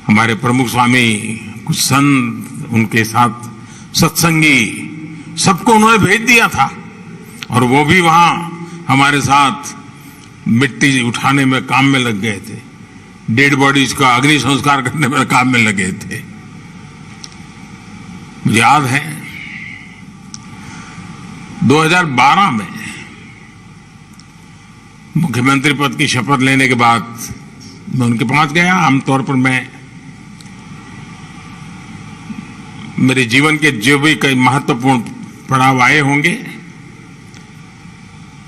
हमारे प्रमुख स्वामी, कुछ संत, उनके साथ सत्संगी, सबको उन्होंने भेज दिया था और वो भी वहां हमारे साथ मिट्टी उठाने में काम में लग गए थे, डेड बॉडीज का अग्नि संस्कार करने में काम में लगे थे। मुझे याद है, दो हज़ार बारह में मुख्यमंत्री पद की शपथ लेने के बाद मैं उनके पास गया। आमतौर पर मैं, मेरे जीवन के जो भी कई महत्वपूर्ण पड़ाव आए होंगे,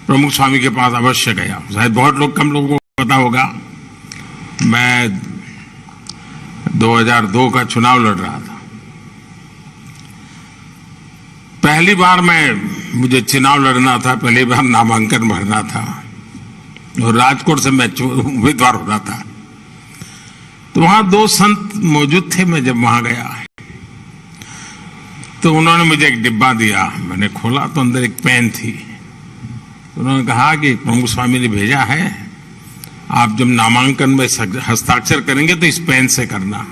प्रमुख स्वामी के पास अवश्य गया। शायद बहुत लोग, कम लोगों को पता होगा, मैं दो हज़ार दो का चुनाव लड़ रहा था। पहली बार मैं, मुझे चुनाव लड़ना था, पहली बार नामांकन भरना था और राजकोट से मैं चु-, उम्मीदवार हो रहा था। तो वहां दो संत मौजूद थे। मैं जब वहां गया तो उन्होंने मुझे एक डिब्बा दिया, मैंने खोला तो अंदर एक पेन थी। उन्होंने कहा कि प्रमुख स्वामी ने भेजा है, आप जब नामांकन में सक-, हस्ताक्षर करेंगे तो इस पेन से करना।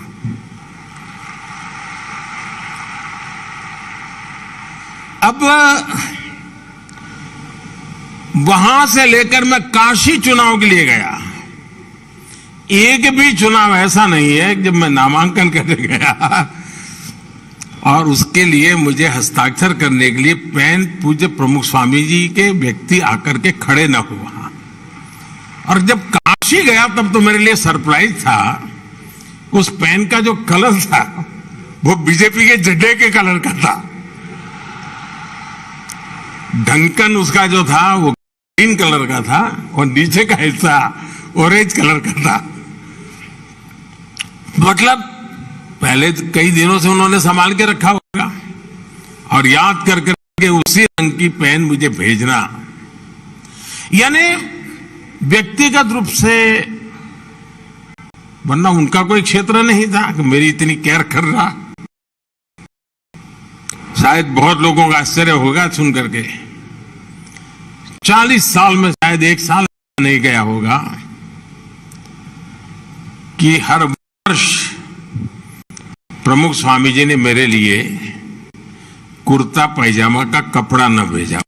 अब वहां से लेकर मैं काशी चुनाव के लिए गया, एक भी चुनाव ऐसा नहीं है कि जब मैं नामांकन करने गया और उसके लिए मुझे हस्ताक्षर करने के लिए पेन पूज्य प्रमुख स्वामी जी के व्यक्ति आकर के खड़े न हुआ। और जब काशी गया तब तो मेरे लिए सरप्राइज था। उस पेन का जो कलर था, वो बीजेपी के झंडे के कलर का था। ढक्कन उसका जो था, वो ग्रीन कलर का था और नीचे का हिस्सा ऑरेंज कलर का था। मतलब, पहले कई दिनों से उन्होंने संभाल के रखा होगा और याद कर करके उसी रंग की पेन मुझे भेजना, यानी व्यक्तिगत रूप से, वरना उनका कोई क्षेत्र नहीं था कि मेरी इतनी केयर कर रहा। शायद बहुत लोगों का आश्चर्य होगा सुन करके, चालीस साल में शायद एक साल नहीं गया होगा कि हर वर्ष प्रमुख स्वामी जी ने मेरे लिए कुर्ता पैजामा का कपड़ा न भेजा।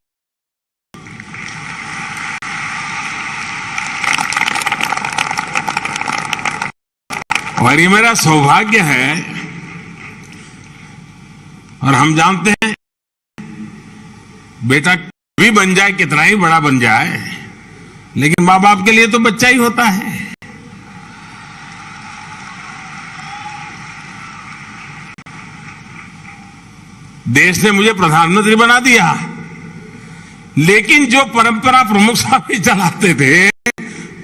और ये मेरा सौभाग्य है। और हम जानते हैं, बेटा भी बन जाए, कितना ही बड़ा बन जाए, लेकिन माँ बाप के लिए तो बच्चा ही होता है। देश ने मुझे प्रधानमंत्री बना दिया, लेकिन जो परंपरा प्रमुख स्वामी चलाते थे,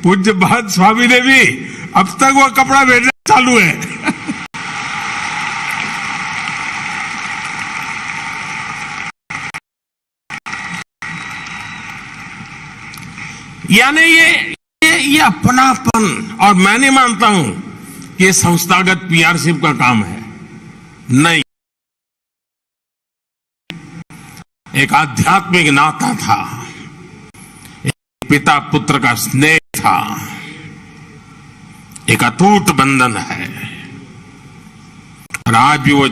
पूज्यपाद स्वामी ने भी, अब तक वो कपड़ा भेजना चालू है। यानी ये, ये, ये अपनापन, और मैं नहीं मानता हूं कि ये संस्थागत पीआरशिप का काम है, नहीं, एक आध्यात्मिक नाता था, एक पिता पुत्र का स्नेह था, एक अटूट बंधन है। और आज भी वो